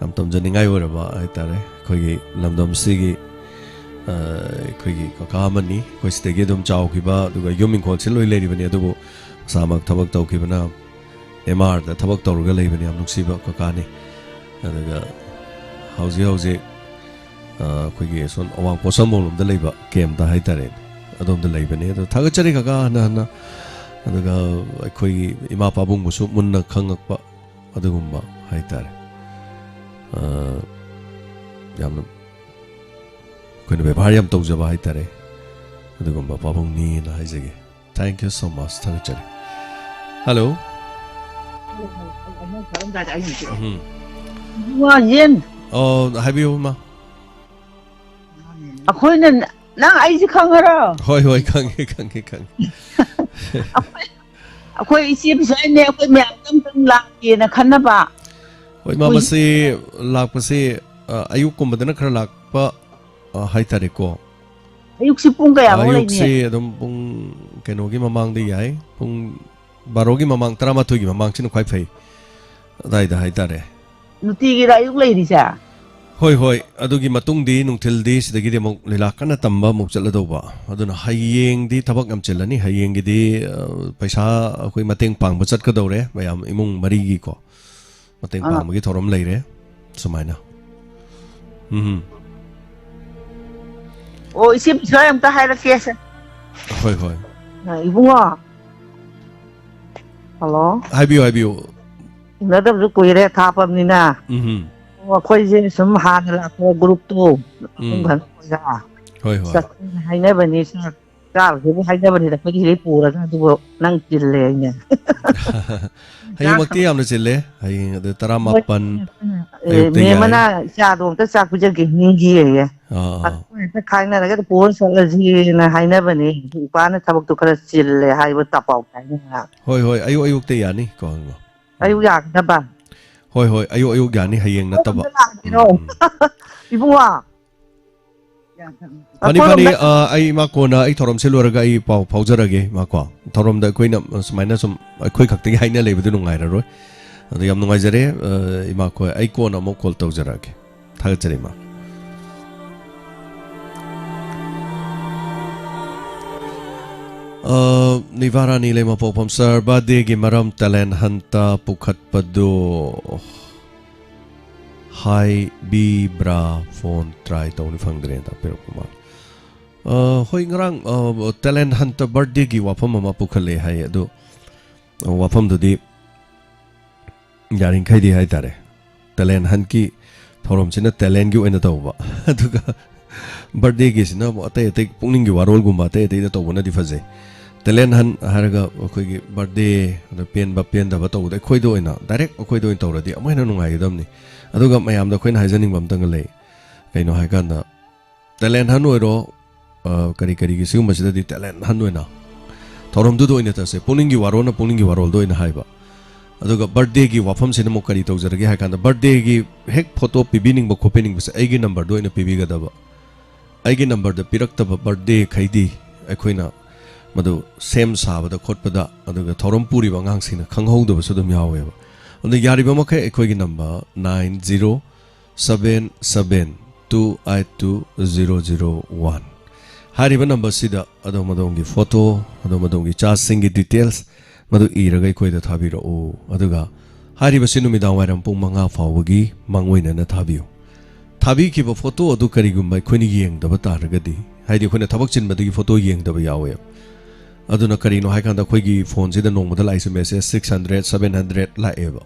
ꯌꯥꯝ ꯇꯝꯖꯅꯤꯡꯉꯥꯏ ꯑꯣꯏꯔꯕ ꯍꯥꯏꯇꯥꯔꯦ꯫ ꯑꯩꯈꯣꯏꯒꯤ ꯂꯝꯗꯝꯁꯤꯒꯤ, ꯑ, ꯑꯩꯈꯣꯏꯒꯤ ꯀꯀꯥ ꯑꯃꯅꯤ꯫ ꯑꯩꯈꯣꯏ ꯁꯤꯗꯒꯤ ꯑꯗꯨꯝ ꯆꯥꯎꯈꯤꯕ, ꯑꯗꯨꯒ ꯌꯨꯝ ꯏꯪꯈꯣꯜꯁꯤ ꯂꯣꯏ ꯂꯩꯔꯤꯕꯅꯤ, ꯑꯗꯨꯕꯨ ꯃꯁꯥꯃꯛ ꯊꯕꯛ ꯇꯧꯈꯤꯕꯅ ꯑꯦꯝ ꯑꯥꯔꯗ ꯊꯕꯛ ꯇꯧꯔꯒ ꯂꯩꯕꯅꯤ꯫ ꯌꯥꯝ ꯅꯨꯡꯁꯤꯕ ꯀꯀꯥꯅꯤ꯫ ꯑꯗꯨꯒ ꯍꯧꯖꯤꯛ ꯍꯧꯖꯤꯛ ꯑ, ꯑꯩꯈꯣꯏꯒꯤ ꯑꯁꯣꯝ ꯑꯋꯥꯡ ꯄꯣꯠꯁꯪꯕꯝ ꯂꯣꯝꯗ ꯂꯩꯕ ꯀꯦꯝꯗ ꯍꯥꯏꯇꯥꯔꯦꯅꯦ, ꯑꯗꯣꯝꯗ ꯂꯩꯕꯅꯦ꯫ ꯑꯗꯣ ꯊꯥꯒꯠꯆꯔꯤ ꯀꯀꯥ ꯍꯟꯅ ꯍꯟꯅ꯫ ꯑꯗꯨꯒ ꯑꯩꯈꯣꯏꯒꯤ ꯏꯃꯥ ꯄꯥꯕꯨꯡꯕꯨꯁꯨ ꯃꯨꯟꯅ ꯈꯪꯉꯛꯄ ꯑꯗꯨꯒꯨꯝꯕ ꯍꯥꯏꯇꯥꯔꯦ꯫ ꯑ, ꯌꯥꯝꯅ ꯑꯩꯈꯣꯏꯅ ꯕꯦꯕꯥꯔ ꯌꯥꯝ ꯇꯧꯖꯕ ꯍꯥꯏꯇꯥꯔꯦ, ꯑꯗꯨꯒꯨꯝꯕ ꯄꯥꯕꯨꯡꯅꯤꯅ ꯍꯥꯏꯖꯒꯦ꯫ Thank you so much. ꯊꯥꯒꯠꯆꯔꯤ꯫ Hello꯫ ꯎꯝ꯫ ꯋꯥ, ꯌꯦꯟ꯫ ꯑꯣ, ꯍꯥꯏꯕꯤꯌꯨ, ꯏꯃꯥ꯫ ꯑꯩꯈꯣꯏꯅ ꯅ-, ꯅꯪ ꯑꯩꯁꯦ ꯈꯪꯉꯔꯣ? ꯍꯣꯏ, ꯍꯣꯏ, ꯈꯪꯉꯦ, ꯈꯪꯉꯦ, ꯈꯪꯉꯦ꯫ ꯑꯩꯈꯣꯏ, ꯑꯩꯈꯣꯏ ꯏꯆꯦ ꯃꯆꯥꯅꯦ, ꯑꯩꯈꯣꯏ ꯃꯌꯥꯝ ꯑꯝꯇꯪ ꯂꯥꯛꯀꯦꯅ ꯈꯟꯅꯕ꯫ ꯍꯣꯏ, ꯏꯃꯥ, ꯑꯩꯈꯣꯏ ꯃꯁꯤ ꯂꯥꯛꯄꯁꯤ ꯑ, ꯑꯌꯨꯛꯀꯨꯝꯕꯗꯅ ꯈꯔ ꯂꯥꯛꯄ, ꯑ, ꯍꯥꯏꯇꯥꯔꯦꯀꯣ꯫ ꯑꯌꯨꯛꯁꯤ ꯄꯨꯡ ꯀꯌꯥꯐꯥꯎ ꯂꯩꯅꯤ? ꯑꯌꯨꯛꯁꯦ ꯑꯗꯨꯝ ꯄꯨꯡ ꯀꯩꯅꯣꯒꯤ ꯃꯃꯥꯡꯗ ꯌꯥꯏ, ꯄꯨꯡ ꯕꯥꯔꯣꯒꯤ ꯃꯃꯥꯡ, ꯇꯔꯥꯃꯥꯊꯣꯏꯒꯤ ꯃꯃꯥꯡꯁꯤꯅ ꯈ꯭ꯋꯥꯏ ꯐꯩ ꯑꯗꯥꯏꯗ ꯍꯥꯏꯇꯥꯔꯦ꯫ ꯅꯨꯡꯇꯤꯒꯤꯔ ꯑꯌꯨꯛ ꯂꯩꯔꯤꯁꯦ? ꯍꯣꯏ, ꯍꯣꯏ, ꯑꯗꯨꯒꯤ ꯃꯇꯨꯡꯗꯤ ꯅꯨꯡꯊꯤꯜꯗꯤ ꯁꯤꯗꯒꯤꯗꯤ ꯑꯃꯨꯛ ꯂꯤꯂꯥ ꯀꯟꯅ ꯇꯝꯕ ꯑꯃꯨꯛ ꯆꯠꯂꯗꯧꯕ꯫ ꯑꯗꯨꯅ ꯍꯌꯦꯡꯗꯤ ꯊꯕꯛ ꯌꯥꯝ ꯆꯤꯜꯂꯅꯤ꯫ ꯍꯌꯦꯡꯒꯤꯗꯤ, ꯑ, ꯄꯩꯁꯥ ꯑꯩꯈꯣꯏ ꯃꯇꯦꯡ ꯄꯥꯡꯕ ꯆꯠꯀꯗꯧꯔꯦ, ꯃꯌꯥꯝ ꯏꯃꯨꯡ ꯃꯔꯤꯒꯤꯀꯣ ꯃꯇꯦꯡ ꯑꯥ꯫ ꯄꯥꯡꯕꯒꯤ ꯊꯧꯔꯝ ꯂꯩꯔꯦ꯫ ꯁꯨꯃꯥꯏꯅ꯫ ꯎꯝ꯫ ꯑꯣ, ꯏꯆꯦ ꯄꯤꯊ꯭ꯔꯥꯏ ꯑꯝꯇ ꯍꯥꯏꯔꯛꯀꯦꯁꯦ꯫ ꯍꯣꯏ, ꯍꯣꯏ꯫ ꯑ, ꯏꯕꯨꯡꯉꯣ꯫ ꯍꯜꯂꯣ꯫ ꯍꯥꯏꯕꯤꯌꯨ, ꯍꯥꯏꯕꯤꯌꯨ꯫ ꯎꯅꯗꯕꯁꯨ ꯀꯨꯏꯔꯦ, ꯊꯥ ꯄꯝꯅꯤꯅ꯫ ꯎꯝ꯫ ꯑꯣ, ꯑꯩꯈꯣꯏꯁꯦ ꯁꯨꯝ ꯍꯥꯟꯅ ꯂꯥꯛꯄ ꯒ꯭ꯔꯨꯞꯇꯣ, ꯎꯝ꯫ ꯑꯩꯈꯣꯏ ꯈꯪꯅꯕ ꯍꯣꯏ, ꯍꯣꯏ꯫ ꯆꯠꯁꯦꯅ ꯍꯥꯏꯅꯕꯅꯤ, ꯆꯥꯛ ꯆꯥꯔꯨꯁꯤꯕꯨ ꯍꯥꯏꯅꯕꯅꯤꯗ, ꯑꯩꯈꯣꯏꯗꯤ ꯁꯤꯗꯩ ꯄꯨꯔꯒ, ꯑꯗꯨꯕꯨ ꯅꯪ ꯆꯤꯜꯂꯦ ꯑꯩꯅ꯫ ꯍꯌꯦꯡꯃꯛꯇꯤ ꯌꯥꯝꯅ ꯆꯤꯜꯂꯦ꯫ ꯍꯌꯦꯡ ꯑꯗꯨ ꯇꯔꯥꯃꯥꯄꯟ ꯑꯦ, ꯑꯌꯨꯛꯇ ꯌꯥꯏ꯫ ꯃꯦꯝ ꯑꯃꯅ ꯏꯆꯥꯗꯣ ꯑꯝꯇ ꯆꯥꯛ ꯄꯤꯖꯒꯦ ꯅꯤꯡꯈꯤꯌꯦ꯫ ꯑꯥ, ꯑꯥ꯫ ꯑꯗꯨ ꯍꯦꯛꯇ ꯈꯥꯏꯅꯔꯒ ꯄꯨꯔ ꯆꯠꯂꯁꯤꯅ ꯍꯥꯏꯅꯕꯅꯦ꯫ ꯏꯄꯥꯅ ꯊꯕꯛꯇꯣ ꯈꯔ ꯆꯤꯜꯂꯦ ꯍꯥꯏꯕ ꯇ-, ꯄꯥꯎ ꯇꯥꯏꯅ꯫ ꯍꯣꯏ, ꯍꯣꯏ, ꯑꯌꯨꯛ ꯑꯌꯨꯛꯇ ꯌꯥꯅꯤ ꯀꯣ꯫ ꯑꯌꯨꯛ ꯌꯥꯒꯗꯕ? ꯍꯣꯏ, ꯍꯣꯏ, ꯑꯌꯨꯛ ꯑꯌꯨꯛ ꯌꯥꯅꯤ, ꯍꯌꯦꯡ ꯅꯠꯇꯕ꯫ ꯑꯝꯇ ꯂꯥꯛꯀꯦꯔꯣ? ꯎꯝ, ꯎꯝ꯫ ꯏꯕꯨꯡꯉꯣ꯫ ꯐꯅꯤ, ꯐꯅꯤ, ꯑꯩꯈꯣꯏꯔꯣꯝꯗ ꯑ, ꯑꯩ ꯏꯃꯥ ꯀꯣꯟꯅ ꯑꯩ ꯊꯧꯔꯝꯁꯦ ꯂꯣꯏꯔꯒ ꯑꯩ ꯄꯥꯎ ꯐꯥꯎꯖꯔꯒꯦ, ꯏꯃꯥ ꯀꯣ꯫ ꯊꯧꯔꯝꯗ ꯑꯩꯈꯣꯏꯅ ꯁꯨꯃꯥꯏꯅ ꯁꯨꯝ ꯑꯩꯈꯣꯏ ꯈꯛꯇꯒꯤ ꯍꯥꯏꯅ ꯂꯩꯕꯗꯨ ꯅꯨꯡꯉꯥꯏꯔꯔꯣꯏ꯫ ꯑꯗꯣ ꯌꯥꯝ ꯅꯨꯡꯉꯥꯏꯖꯔꯦ, ꯑ, ꯏꯃꯥꯈꯣꯏ꯫ ꯑꯩ ꯀꯣꯟꯅ ꯑꯃꯨꯛ ꯀꯣꯜ ꯇꯧꯖꯔꯛꯑꯒꯦ꯫ ꯊꯥꯒꯠꯆꯔꯤ, ꯏꯃꯥ꯫ ꯑ, ꯅꯤꯚꯥꯔꯥꯅꯤ ꯂꯩꯃꯄꯣꯛꯐꯝ ꯁꯔ, ꯕꯥꯔꯗꯦꯒꯤ ꯃꯔꯝ ꯇꯦꯂꯦꯟ ꯍꯟꯇ ꯄꯨꯈꯠꯄꯗꯨ ꯍꯥꯏꯕꯤꯕ꯭ꯔꯥ? ꯐꯣꯟ ꯇ꯭ꯔꯥꯏ ꯇꯧꯅꯤ, ꯐꯪꯗ꯭ꯔꯦꯅ ꯇꯥꯛꯄꯤꯔꯛꯄ ꯃꯥꯜꯂꯦ꯫ ꯑ, ꯍꯣꯏ, ꯉꯔꯥꯡ, ꯑ, ꯇꯦꯂꯦꯟ ꯍꯟꯇ ꯕꯥꯔꯗꯦꯒꯤ ꯋꯥꯐꯝ ꯑꯃ ꯄꯨꯈꯠꯂꯦ ꯍꯥꯏ, ꯑꯗꯨ, ꯑ, ꯋꯥꯐꯝꯗꯨꯗꯤ ꯌꯥꯔꯤꯈꯩꯗꯤ ꯍꯥꯏꯇꯥꯔꯦ, ꯇꯦꯂꯦꯟ ꯍꯟꯀꯤ ꯊꯧꯔꯝꯁꯤꯅ ꯇꯦꯂꯦꯟꯒꯤ ꯑꯣꯏꯅ ꯇꯧꯕ, ꯑꯗꯨꯒ ꯕꯥꯔꯗꯦꯒꯤꯁꯤꯅ ꯑꯃꯨꯛ ꯑꯇꯩ ꯑꯇꯩ ꯄꯨꯛꯅꯤꯡꯒꯤ ꯋꯥꯔꯣꯜꯒꯨꯝꯕ ꯑꯇꯩ ꯑꯇꯩꯗ ꯇꯧꯕꯅꯗꯤ ꯐꯖꯩ꯫ ꯇꯦꯂꯦꯟ ꯍꯟ ꯍꯥꯏꯔꯒ ꯑꯩꯈꯣꯏꯒꯤ ꯕꯥꯔꯗꯦ, ꯑꯗ ꯄꯦꯟꯕ ꯄꯦꯟꯗꯕ ꯇꯧꯕꯗ ꯑꯩꯈꯣꯏꯗ ꯑꯣꯏꯅ, ꯗꯥꯏꯔꯦꯛ ꯑꯩꯈꯣꯏꯗ ꯑꯣꯏꯅ ꯇꯧꯔꯗꯤ ꯑꯃꯨꯛ ꯍꯦꯟꯅ ꯅꯨꯡꯉꯥꯏꯒꯗꯕꯅꯤ꯫ ꯑꯗꯨꯒ ꯃꯌꯥꯝꯗ ꯑꯩꯈꯣꯏꯅ ꯍꯥꯏꯖꯅꯤꯡꯕ ꯑꯝꯇꯪꯒ ꯂꯩ, ꯀꯩꯅꯣ ꯍꯥꯏꯀꯥꯟꯗ, ꯇꯦꯂꯦꯟ ꯍꯟ ꯑꯣꯏꯔꯣ, ꯑ, ꯀꯔꯤ ꯀꯔꯤꯒꯤ ꯁꯤꯒꯨꯝꯕꯁꯤꯗꯗꯤ ꯇꯦꯂꯦꯟ ꯍꯟ ꯑꯣꯏꯅ ꯊꯧꯔꯝꯗꯨꯗ ꯑꯣꯏꯅ ꯆꯠꯁꯦ꯫ ꯄꯨꯛꯅꯤꯡꯒꯤ ꯋꯥꯔꯣꯜꯅ ꯄꯨꯛꯅꯤꯡꯒꯤ ꯋꯥꯔꯣꯜꯗ ꯑꯣꯏꯅ ꯍꯥꯏꯕ꯫ ꯑꯗꯨꯒ ꯕꯥꯔꯠꯗꯦꯒꯤ ꯋꯥꯐꯝꯁꯤꯅ ꯑꯃꯨꯛ ꯀꯔꯤ ꯇꯧꯖꯔꯒꯦ ꯍꯥꯏ ꯀꯥꯟꯗ, ꯕꯥꯔꯠꯗꯦꯒꯤ ꯍꯦꯛ ꯐꯣꯇꯣ ꯄꯤꯕꯤꯅꯤꯡꯕ ꯈꯣꯠꯄꯤꯅꯤꯡꯕꯁꯦ ꯑꯩꯒꯤ ꯅꯝꯕꯔꯗ ꯑꯣꯏꯅ ꯄꯤꯕꯤꯒꯗꯕ꯫ ꯑꯩꯒꯤ ꯅꯝꯕꯔꯗ ꯄꯤꯔꯛꯇꯕ ꯕꯥꯔꯠꯗꯦꯈꯩꯗꯤ ꯑꯩꯈꯣꯏꯅ ꯃꯗꯨ ꯁꯦꯝ ꯁꯥꯕꯗ ꯈꯣꯠꯄꯗ, ꯑꯗꯨꯒ ꯊꯧꯔꯝ ꯄꯨꯔꯤꯕ ꯑꯉꯥꯡꯁꯤꯡꯅ ꯈꯪꯍꯧꯗꯕꯁꯨ ꯑꯗꯨꯝ ꯌꯥꯎꯋꯦꯕ꯫ ꯑꯗꯨꯅ ꯌꯥꯔꯤꯕ ꯃꯈꯩ ꯑꯩꯈꯣꯏꯒꯤ number nine zero seven seven two eight two zero zero one ꯍꯥꯏꯔꯤꯕ ꯅꯝꯕꯔꯁꯤꯗ ꯑꯗꯣꯝ ꯑꯗꯣꯝꯒꯤ ꯐꯣꯇꯣ, ꯑꯗꯣꯝ ꯑꯗꯣꯝꯒꯤ ꯏꯆꯥꯁꯤꯡꯒꯤ ꯗꯤꯇꯦꯜꯁ ꯃꯗꯨ ꯏꯔꯒ ꯑꯩꯈꯣꯏꯗ ꯊꯥꯕꯤꯔꯛꯎ꯫ ꯑꯗꯨꯒ ꯍꯥꯏꯔꯤꯕꯁꯤ ꯅꯨꯃꯤꯗꯥꯡ ꯋꯥꯏꯔꯝ ꯄꯨꯡ ꯃꯉꯥ ꯐꯥꯎꯕꯒꯤ ꯃꯥꯡꯑꯣꯏꯅꯅ ꯊꯥꯕꯤꯌꯨ꯫ ꯊꯥꯕꯤꯈꯤꯕ ꯐꯣꯇꯣ ꯑꯗꯨ ꯀꯔꯤꯒꯨꯝꯕ ꯑꯩꯈꯣꯏꯅ ꯌꯦꯡꯗꯕ ꯇꯥꯔꯒꯗꯤ, ꯍꯥꯏꯗꯤ ꯑꯩꯈꯣꯏꯅ ꯊꯕꯛ ꯆꯤꯟꯕꯗꯒꯤ ꯐꯣꯇꯣ ꯌꯦꯡꯗꯕ ꯌꯥꯎꯋꯦꯕ꯫ ꯑꯗꯨꯅ ꯀꯔꯤꯅꯣ ꯍꯥꯏꯀꯥꯟꯗ ꯑꯩꯈꯣꯏꯒꯤ ꯐꯣꯟꯁꯤꯗ ꯅꯣꯡꯃꯗ ꯂꯥꯛꯏꯁꯦ message six hundred, seven hundred ꯂꯥꯛꯑꯦꯕ꯫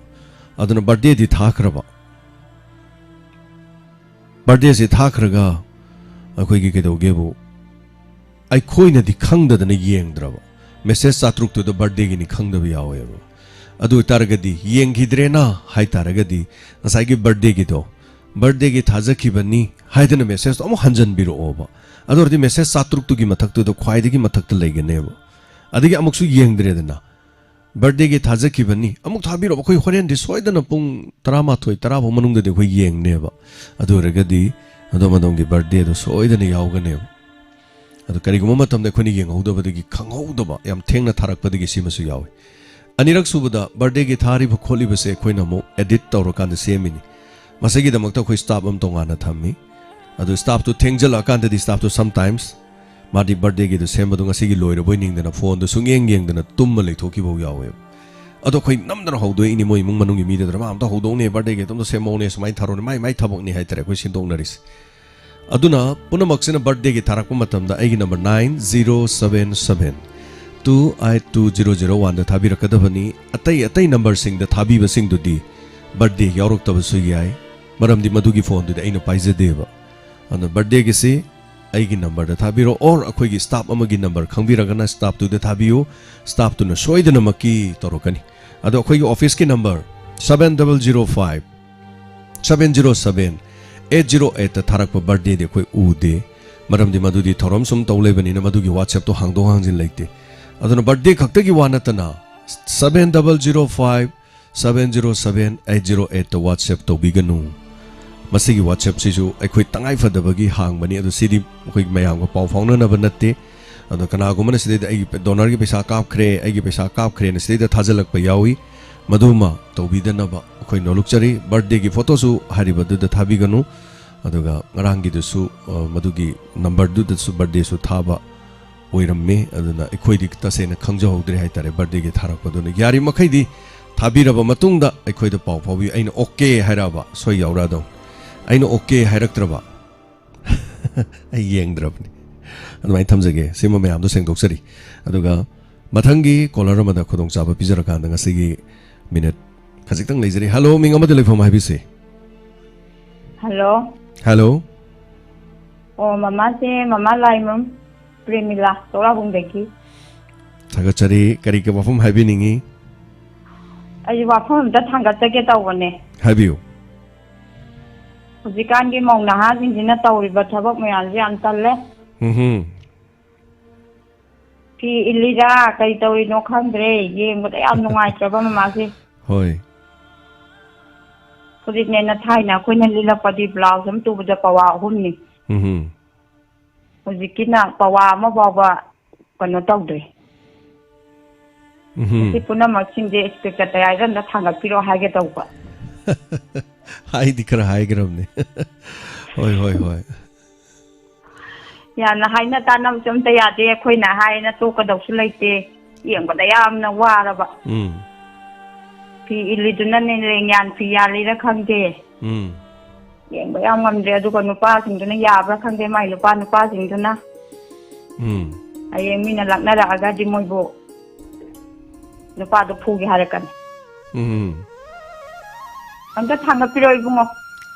ꯑꯗꯨꯅ ꯕꯥꯔꯠꯗꯦꯗꯤ ꯊꯥꯈ꯭ꯔꯕ, ꯕꯥꯔꯠꯗꯦꯁꯤ ꯊꯥꯈ꯭ꯔꯒ ꯑꯩꯈꯣꯏꯒꯤ ꯀꯩꯗꯧꯒꯦꯕꯨ, ꯑꯩꯈꯣꯏꯅꯗꯤ ꯈꯪꯗꯗꯅ ꯌꯦꯡꯗ꯭ꯔꯕ, ꯃꯦꯁꯦꯖ ꯆꯥꯇ꯭ꯔꯨꯛꯇꯨꯗ ꯕꯥꯔꯠꯗꯦꯒꯤꯅꯤ ꯈꯪꯗꯕ ꯌꯥꯎꯋꯦꯕ꯫ ꯑꯗꯨ ꯑꯣꯏꯇꯥꯔꯒꯗꯤ ꯌꯦꯡꯈꯤꯗ꯭ꯔꯦꯅ ꯍꯥꯏꯇꯥꯔꯒꯗꯤ, ꯉꯁꯥꯏꯒꯤ ꯕꯥꯔꯠꯗꯦꯒꯤꯗꯣ, ꯕꯥꯔꯠꯗꯦꯒꯤ ꯊꯥꯖꯈꯤꯕꯅꯤ ꯍꯥꯏꯗꯅ ꯃꯦꯁꯦꯖꯇꯣ ꯑꯃꯨꯛ ꯍꯟꯖꯟꯕꯤꯔꯛꯑꯣꯕ꯫ ꯑꯗꯨ ꯑꯣꯏꯔꯗꯤ ꯃꯦꯁꯦꯖ ꯆꯥꯇ꯭ꯔꯨꯛꯇꯨꯒꯤ ꯃꯊꯛꯇꯨꯗ ꯈ꯭ꯋꯥꯏꯗꯒꯤ ꯃꯊꯛꯇ ꯂꯩꯒꯅꯦꯕ꯫ ꯑꯗꯒꯤ ꯑꯃꯨꯛꯁꯨ ꯌꯦꯡꯗ꯭ꯔꯦꯗꯅ, ꯕꯥꯔꯠꯗꯦꯒꯤ ꯊꯥꯖꯈꯤꯕꯅꯤ, ꯑꯃꯨꯛ ꯊꯥꯕꯤꯔꯛꯑꯣ, ꯑꯩꯈꯣꯏ ꯍꯣꯔꯦꯟꯗꯤ ꯁꯣꯏꯗꯅ ꯄꯨꯡ ꯇꯔꯥꯃꯥꯊꯣꯏ, ꯇꯔꯥ ꯐꯥꯎ ꯃꯅꯨꯡꯗꯗꯤ ꯑꯩꯈꯣꯏ ꯌꯦꯡꯅꯦꯕ꯫ ꯑꯗꯨ ꯑꯣꯏꯔꯒꯗꯤ ꯑꯗꯣꯝ ꯑꯗꯣꯝꯒꯤ ꯕꯥꯔꯠꯗꯦꯗꯣ ꯁꯣꯏꯗꯅ ꯌꯥꯎꯒꯅꯦꯕ꯫ ꯑꯗꯣ ꯀꯔꯤꯒꯨꯝꯕ ꯃꯇꯝꯗ ꯑꯩꯈꯣꯏꯅ ꯌꯦꯡꯍꯧꯗꯕꯗꯒꯤ, ꯈꯪꯍꯧꯗꯕ, ꯌꯥꯝ ꯊꯦꯡꯅ ꯊꯥꯔꯛꯄꯗꯒꯤ ꯁꯤꯃꯁꯨ ꯌꯥꯎꯏ꯫ ꯑꯅꯤꯔꯛ ꯁꯨꯕꯗ, ꯕꯥꯔꯠꯗꯦꯒꯤ ꯊꯥꯔꯤꯕ ꯈꯣꯠꯂꯤꯕꯁꯦ ꯑꯩꯈꯣꯏꯅ ꯑꯃꯨꯛ ꯑꯦꯗꯤꯠ ꯇꯧꯔꯀꯥꯟꯗ ꯁꯦꯝꯃꯤꯅꯤ꯫ ꯃꯁꯤꯒꯤꯗꯃꯛꯇ ꯑꯩꯈꯣꯏ ꯁ꯭ꯇꯥꯐ ꯑꯃ ꯇꯣꯉꯥꯟꯅ ꯊꯝꯃꯤ꯫ ꯑꯗꯨ ꯁ꯭ꯇꯥꯐꯇꯨ ꯊꯦꯡꯖꯤꯜꯂꯛꯑꯀꯥꯟꯗꯗꯤ, ꯁ꯭ꯇꯥꯐꯇꯨ ꯁꯝꯇꯥꯏꯝꯁ ꯃꯥꯗꯤ ꯕꯥꯔꯠꯗꯦꯒꯤꯗꯨ ꯁꯦꯝꯕꯗꯨ ꯉꯁꯤꯒꯤ ꯂꯣꯏꯔꯕꯣꯏ ꯅꯤꯡꯗꯅ ꯐꯣꯟꯗꯨ ꯁꯨꯡꯌꯦꯡ ꯌꯦꯡꯗꯅ ꯇꯨꯝꯃ ꯂꯩꯊꯣꯛꯈꯤꯕꯐꯥꯎ ꯌꯥꯎꯋꯦꯕ꯫ ꯑꯗꯣ ꯑꯩꯈꯣꯏ ꯅꯝꯗꯅ ꯍꯧꯗꯣꯛꯏꯅꯤ, ꯃꯣꯏ ꯏꯃꯨꯡ ꯃꯅꯨꯡꯒꯤ ꯃꯤꯗꯨꯗ, "ꯃꯥ ꯑꯝꯇ ꯍꯧꯗꯣꯛꯅꯦ, ꯕꯥꯔꯠꯗꯦꯒꯤ ꯑꯝꯇ ꯁꯦꯝꯃꯧꯅꯦ, ꯁꯨꯃꯥꯏꯅ ꯊꯥꯔꯣꯅꯦ", ꯃꯥꯏ ꯃꯥꯏ ꯊꯕꯛꯅꯤ ꯍꯥꯏꯇꯥꯔꯦ, ꯑꯩꯈꯣꯏ ꯁꯤꯟꯗꯣꯛꯅꯔꯤꯁꯦ꯫ ꯑꯗꯨꯅ ꯄꯨꯝꯅꯃꯛꯁꯤꯅ ꯕꯥꯔꯠꯗꯦꯒꯤ ꯊꯥꯔꯛꯄ ꯃꯇꯝꯗ ꯑꯩꯒꯤ number nine zero seven seven two eight two zero zero ꯋꯥꯟꯗ ꯊꯥꯕꯤꯔꯛꯀꯗꯕꯅꯤ꯫ ꯑꯇꯩ ꯑꯇꯩ ꯅꯝꯕꯔꯁꯤꯡꯗ ꯊꯥꯕꯤꯕꯁꯤꯡꯗꯨꯗꯤ ꯕꯥꯔꯠꯗꯦ ꯌꯥꯎꯔꯛꯇꯕꯁꯨ ꯌꯥꯏ, ꯃꯔꯝꯗꯤ ꯃꯗꯨꯒꯤ ꯐꯣꯟꯗꯨꯗꯤ ꯑꯩꯅ ꯄꯥꯏꯖꯗꯦꯕ꯫ ꯑꯗꯨꯅ ꯕꯥꯔꯠꯗꯦꯒꯤꯁꯤ ꯑꯩꯒꯤ ꯅꯝꯕꯔꯗ ꯊꯥꯕꯤꯔꯛꯑꯣ, or ꯑꯩꯈꯣꯏꯒꯤ ꯁ꯭ꯇꯥꯐ ꯑꯃꯒꯤ ꯅꯝꯕꯔ ꯈꯪꯕꯤꯔꯒꯅ ꯁ꯭ꯇꯥꯐꯇꯨꯗ ꯊꯥꯕꯤꯌꯨ, ꯁ꯭ꯇꯥꯐꯇꯨꯅ ꯁꯣꯏꯗꯅꯃꯛꯀꯤ ꯇꯧꯔꯛꯀꯅꯤ꯫ ꯑꯗꯣ ꯑꯩꯈꯣꯏꯒꯤ ꯑꯣꯐꯤꯁꯀꯤ number seven double zero five, seven zero seven, eight zero ꯑꯩꯠꯇ ꯊꯥꯔꯛꯄ ꯕꯥꯔꯠꯗꯦꯗꯤ ꯑꯩꯈꯣꯏ ꯎꯗꯦ, ꯃꯔꯝꯗꯤ ꯃꯗꯨꯗꯤ ꯊꯧꯔꯝ ꯁꯨꯝ ꯇꯧ ꯂꯩꯕꯅꯤꯅ ꯃꯗꯨꯒꯤ ꯋꯥꯆꯦꯞꯇꯣ ꯍꯥꯡꯗꯣꯛ ꯍꯥꯡꯖꯤꯟ ꯂꯩꯇꯦ꯫ ꯑꯗꯨꯅ ꯕꯥꯔꯠꯗꯦ ꯈꯛꯇꯒꯤ ꯋꯥ ꯅꯠꯇꯅ, seven double zero five, seven zero seven eight zero eight ꯇ WhatsApp ꯇꯧꯕꯤꯒꯅꯨ꯫ ꯃꯁꯤꯒꯤ WhatsApp ꯁꯤꯁꯨ ꯑꯩꯈꯣꯏ ꯇꯉꯥꯏ ꯐꯗꯕꯒꯤ ꯍꯥꯡꯕꯅꯤ, ꯑꯗꯨ ꯁꯤꯗꯤ ꯑꯩꯈꯣꯏ ꯃꯌꯥꯝꯒ ꯄꯥꯎ ꯐꯥꯎꯅꯅꯕ ꯅꯠꯇꯦ꯫ ꯑꯗꯣ ꯀꯅꯥꯒꯨꯝꯕꯅ ꯁꯤꯗꯩꯗ ꯑꯩꯒꯤ ꯗꯣꯅꯔꯒꯤ ꯄꯩꯁꯥ ꯀꯥꯞꯈ꯭ꯔꯦ, ꯑꯩꯒꯤ ꯄꯩꯁꯥ ꯀꯥꯞꯈ꯭ꯔꯦꯅ ꯁꯤꯗꯩꯗ ꯊꯥꯖꯤꯜꯂꯛꯄ ꯌꯥꯎꯏ꯫ ꯃꯗꯨꯃ ꯇꯧꯕꯤꯗꯅꯕ ꯑꯩꯈꯣꯏ ꯅꯣꯜꯂꯨꯛꯆꯔꯤ꯫ ꯕꯥꯔꯠꯗꯦꯒꯤ ꯐꯣꯇꯣꯁꯨ ꯍꯥꯏꯔꯤꯕꯗꯨꯗ ꯊꯥꯕꯤꯒꯅꯨ꯫ ꯑꯗꯨꯒ ꯉꯔꯥꯡꯒꯤꯗꯨꯁꯨ, ꯑ, ꯃꯗꯨꯒꯤ ꯅꯝꯕꯔꯗꯨꯗꯁꯨ ꯕꯥꯔꯠꯗꯦꯁꯨ ꯊꯥꯕ ꯑꯣꯏꯔꯝꯃꯤ꯫ ꯑꯗꯨꯅ ꯑꯩꯈꯣꯏꯗꯤ ꯇꯁꯦꯡꯅ ꯈꯪꯖꯍꯧꯗ꯭ꯔꯦ ꯍꯥꯏꯇꯥꯔꯦ ꯕꯥꯔꯠꯗꯦꯒꯤ ꯊꯥꯔꯛꯄꯗꯨꯅ꯫ ꯌꯥꯔꯤꯃꯈꯩꯗꯤ ꯊꯥꯕꯤꯔꯕ ꯃꯇꯨꯡꯗ ꯑꯩꯈꯣꯏꯗ ꯄꯥꯎ ꯐꯥꯎꯕꯤꯌꯨ꯫ ꯑꯩꯅ "ꯑꯣꯀꯦ" ꯍꯥꯏꯔꯛꯑꯕ ꯁꯣꯏ ꯌꯥꯎꯔꯛꯑꯗꯧꯅꯤ꯫ ꯑꯩꯅ "ꯑꯣꯀꯦ" ꯍꯥꯏꯔꯛꯇ꯭ꯔꯕ ꯑꯩ ꯌꯦꯡꯗ꯭ꯔꯕꯅꯤ꯫ ꯑꯗꯨꯃꯥꯏꯅ ꯊꯝꯖꯒꯦ꯫ ꯁꯤꯃ ꯃꯌꯥꯝꯗꯣ ꯁꯦꯡꯗꯣꯛꯆꯔꯤ꯫ ꯑꯗꯨꯒ ꯃꯊꯪꯒꯤ ꯀꯣꯂꯔ ꯑꯃꯗ ꯈꯨꯗꯣꯡꯆꯥꯕ ꯄꯤꯖꯔꯀꯥꯟꯗ ꯉꯁꯤꯒꯤ ꯃꯤꯅꯤꯠ ꯈꯖꯤꯛꯇꯪ ꯂꯩꯖꯔꯤ꯫ ꯍꯜꯂꯣ, ꯃꯤꯡ ꯑꯃꯗꯤ ꯂꯩꯐꯝ ꯍꯥꯏꯕꯤꯁꯤ꯫ ꯍꯜꯂꯣ꯫ ꯍꯜꯂꯣ꯫ ꯑꯣ, ꯃꯃꯥꯁꯦ ꯃꯃꯥ ꯂꯥꯏꯃꯝ ꯄ꯭ꯔꯦꯃꯤꯂꯥ ꯀꯧꯔꯥꯕꯨꯡꯗꯒꯤ꯫ ꯊꯥꯒꯠꯆꯔꯤ꯫ ꯀꯔꯤ ꯀꯔꯤ ꯋꯥꯐꯝ ꯍꯥꯏꯕꯤꯅꯤꯡꯉꯤ? ꯑꯩ ꯋꯥꯐꯝ ꯑꯝꯇ ꯊꯥꯡꯒꯠꯆꯒꯦ ꯇꯧꯕꯅꯦ꯫ ꯍꯥꯏꯕꯤꯌꯨ꯫ ꯍꯧꯖꯤꯛꯀꯥꯟꯒꯤ ꯃꯧ ꯅꯍꯥꯁꯤꯡꯁꯤꯅ ꯇꯧꯔꯤꯕ ꯊꯕꯛ ꯃꯌꯥꯝꯁꯦ ꯌꯥꯝ ꯇꯜꯂꯦ꯫ ꯎꯝꯍꯨꯝ꯫ ꯐꯤ ꯏꯜꯂꯤꯔꯥ ꯀꯔꯤ ꯇꯧꯔꯤꯅꯣ ꯈꯪꯗ꯭ꯔꯦ, ꯌꯦꯡꯕꯗ ꯌꯥꯝ ꯅꯨꯡꯉꯥꯏꯇ꯭ꯔꯕ ꯃꯃꯥꯁꯦ꯫ ꯍꯣꯏ꯫ ꯍꯧꯖꯤꯛꯅꯦꯅ ꯊꯥꯏꯅ ꯑꯩꯈꯣꯏꯅ ꯂꯤꯜꯂꯛꯄꯗꯤ ꯕ꯭ꯂꯥꯎꯁ ꯑꯃ ꯇꯨꯕꯗ ꯄꯋꯥ ꯑꯍꯨꯝꯅꯤ꯫ ꯎꯝꯍꯨꯝ꯫ ꯍꯧꯖꯤꯛꯀꯤꯅ ꯄꯋꯥ ꯑꯃ ꯐꯥꯎꯕ ꯀꯩꯅꯣ ꯇꯧꯗ꯭ꯔꯦ꯫ ꯎꯝꯍꯨꯝ꯫ ꯁꯤ ꯄꯨꯝꯅꯃꯛꯁꯤꯡꯁꯦ ꯏꯟꯁꯄꯦꯛꯇꯔ ꯇꯌꯥꯏꯗ ꯑꯝꯇ ꯊꯥꯡꯒꯠꯄꯤꯔꯛꯑꯣ ꯍꯥꯏꯒꯦ ꯇꯧꯕ꯫ ꯍꯥꯏꯗꯤ ꯈꯔ ꯍꯥꯏꯈ꯭ꯔꯕꯅꯦ꯫ ꯍꯣꯏ, ꯍꯣꯏ, ꯍꯣꯏ꯫ ꯌꯥꯝꯅ ꯍꯥꯏꯅ ꯇꯥꯅꯕꯁꯨ ꯑꯝꯇ ꯌꯥꯗꯦ꯫ ꯑꯩꯈꯣꯏꯅ ꯍꯥꯏꯅ ꯇꯣꯛꯀꯗꯧꯁꯨ ꯂꯩꯇꯦ꯫ ꯌꯦꯡꯕꯗ ꯌꯥꯝꯅ ꯋꯥꯔꯕ꯫ ꯎꯝ꯫ ꯐꯤ ꯏꯜꯂꯤꯗꯨꯅꯅꯦ, ꯂꯦꯡꯌꯥꯟ ꯐꯤ ꯌꯥꯜꯂꯤꯔ ꯈꯪꯗꯦ꯫ ꯎꯝ꯫ ꯌꯦꯡꯕ ꯌꯥꯝ ꯉꯝꯗ꯭ꯔꯦ꯫ ꯑꯗꯨꯒ ꯅꯨꯄꯥꯁꯤꯡꯗꯨꯅ ꯌꯥꯕ꯭ꯔꯥ ꯈꯪꯗꯦ, ꯃꯥꯏ ꯅꯨꯄꯥ ꯅꯨꯄꯥꯁꯤꯡꯗꯨꯅ꯫ ꯎꯝ꯫ ꯍꯌꯦꯡ ꯃꯤꯅ ꯂꯛꯅꯔꯛꯑꯒꯗꯤ ꯃꯣꯏꯕꯨ ꯅꯨꯄꯥꯗꯣ ꯐꯨꯒꯦ ꯍꯥꯏꯔꯛꯀꯅꯤ꯫ ꯎꯝ꯫ ꯑꯝꯇ ꯊꯥꯡꯒꯠꯄꯤꯔꯣ ꯏꯕꯨꯡꯉꯣ꯫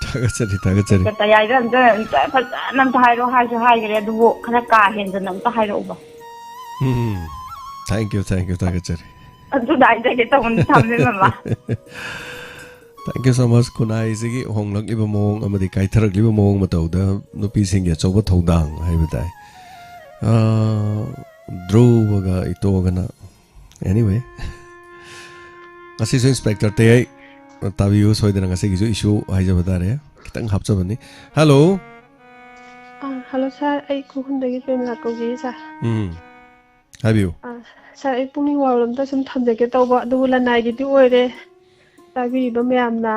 ꯊꯥꯒꯠꯆꯔꯤ, ꯊꯥꯒꯠꯆꯔꯤ꯫ ꯇꯌꯥꯏꯗ ꯑꯝꯇ, ꯑꯝꯇ ꯐꯖꯅ ꯑꯝꯇ ꯍꯥꯏꯔꯣ, ꯍꯥꯏꯁꯨ ꯍꯥꯏꯈ꯭ꯔꯦ, ꯑꯗꯨꯕꯨ ꯈꯔ ꯀꯥ ꯍꯦꯟꯗꯅ ꯑꯝꯇ ꯍꯥꯏꯔꯛꯎꯕ꯫ ꯎꯝ꯫ Thank you, thank you, ꯊꯥꯒꯠꯆꯔꯤ꯫ ꯑꯗꯨꯗ ꯍꯥꯏꯖꯒꯦ ꯇꯧꯕꯅꯤ, ꯊꯝꯃꯦ ꯃꯃꯥ꯫ Thank you so much꯫ ꯈꯨꯟꯅꯥꯏꯁꯤꯒꯤ ꯍꯣꯡꯂꯛꯂꯤꯕ ꯃꯑꯣꯡ ꯑꯃꯗꯤ ꯀꯥꯏꯊꯔꯛꯂꯤꯕ ꯃꯑꯣꯡ ꯃꯇꯧꯗ ꯅꯨꯄꯤꯁꯤꯡꯒꯤ ꯑꯆꯧꯕ ꯊꯧꯗꯥꯡ ꯍꯥꯏꯕ ꯇꯥꯏ꯫ ꯑꯥ, ꯙ꯭ꯔꯨꯕꯒ ꯏꯇꯣꯒꯅ, anyway꯫ ꯉꯁꯤꯁꯨ ꯏꯟꯁꯄꯦꯛꯇꯔ ꯇꯌꯥꯏ, ꯇꯥꯕꯤꯌꯨ ꯁꯣꯏꯗꯅ, ꯉꯁꯤꯒꯤꯁꯨ ꯏꯁꯨ ꯍꯥꯏꯖꯕ ꯇꯥꯔꯦ, ꯈꯤꯇꯪ ꯍꯥꯞꯆꯕꯅꯤ꯫ ꯍꯜꯂꯣ꯫ ꯑꯥ, ꯍꯜꯂꯣ ꯁꯥꯔ, ꯑꯩ ꯈꯨꯔꯈꯨꯜꯗꯒꯤ ꯄ꯭ꯔꯦꯃꯤꯂꯥ ꯀꯧꯖꯩ ꯁꯥꯔ꯫ ꯎꯝ, ꯍꯥꯏꯕꯤꯌꯨ꯫ ꯑꯥ, ꯁꯥꯔ, ꯑꯩ ꯄꯨꯛꯅꯤꯡ ꯋꯥꯔꯣꯜ ꯑꯝꯇ ꯁꯨꯝ ꯊꯝꯖꯒꯦ ꯇꯧꯕ, ꯑꯗꯨꯕꯨ ꯂꯅꯥꯏꯒꯤꯗꯤ ꯑꯣꯏꯔꯦ꯫ ꯇꯥꯕꯤꯔꯤꯕ ꯃꯌꯥꯝꯅ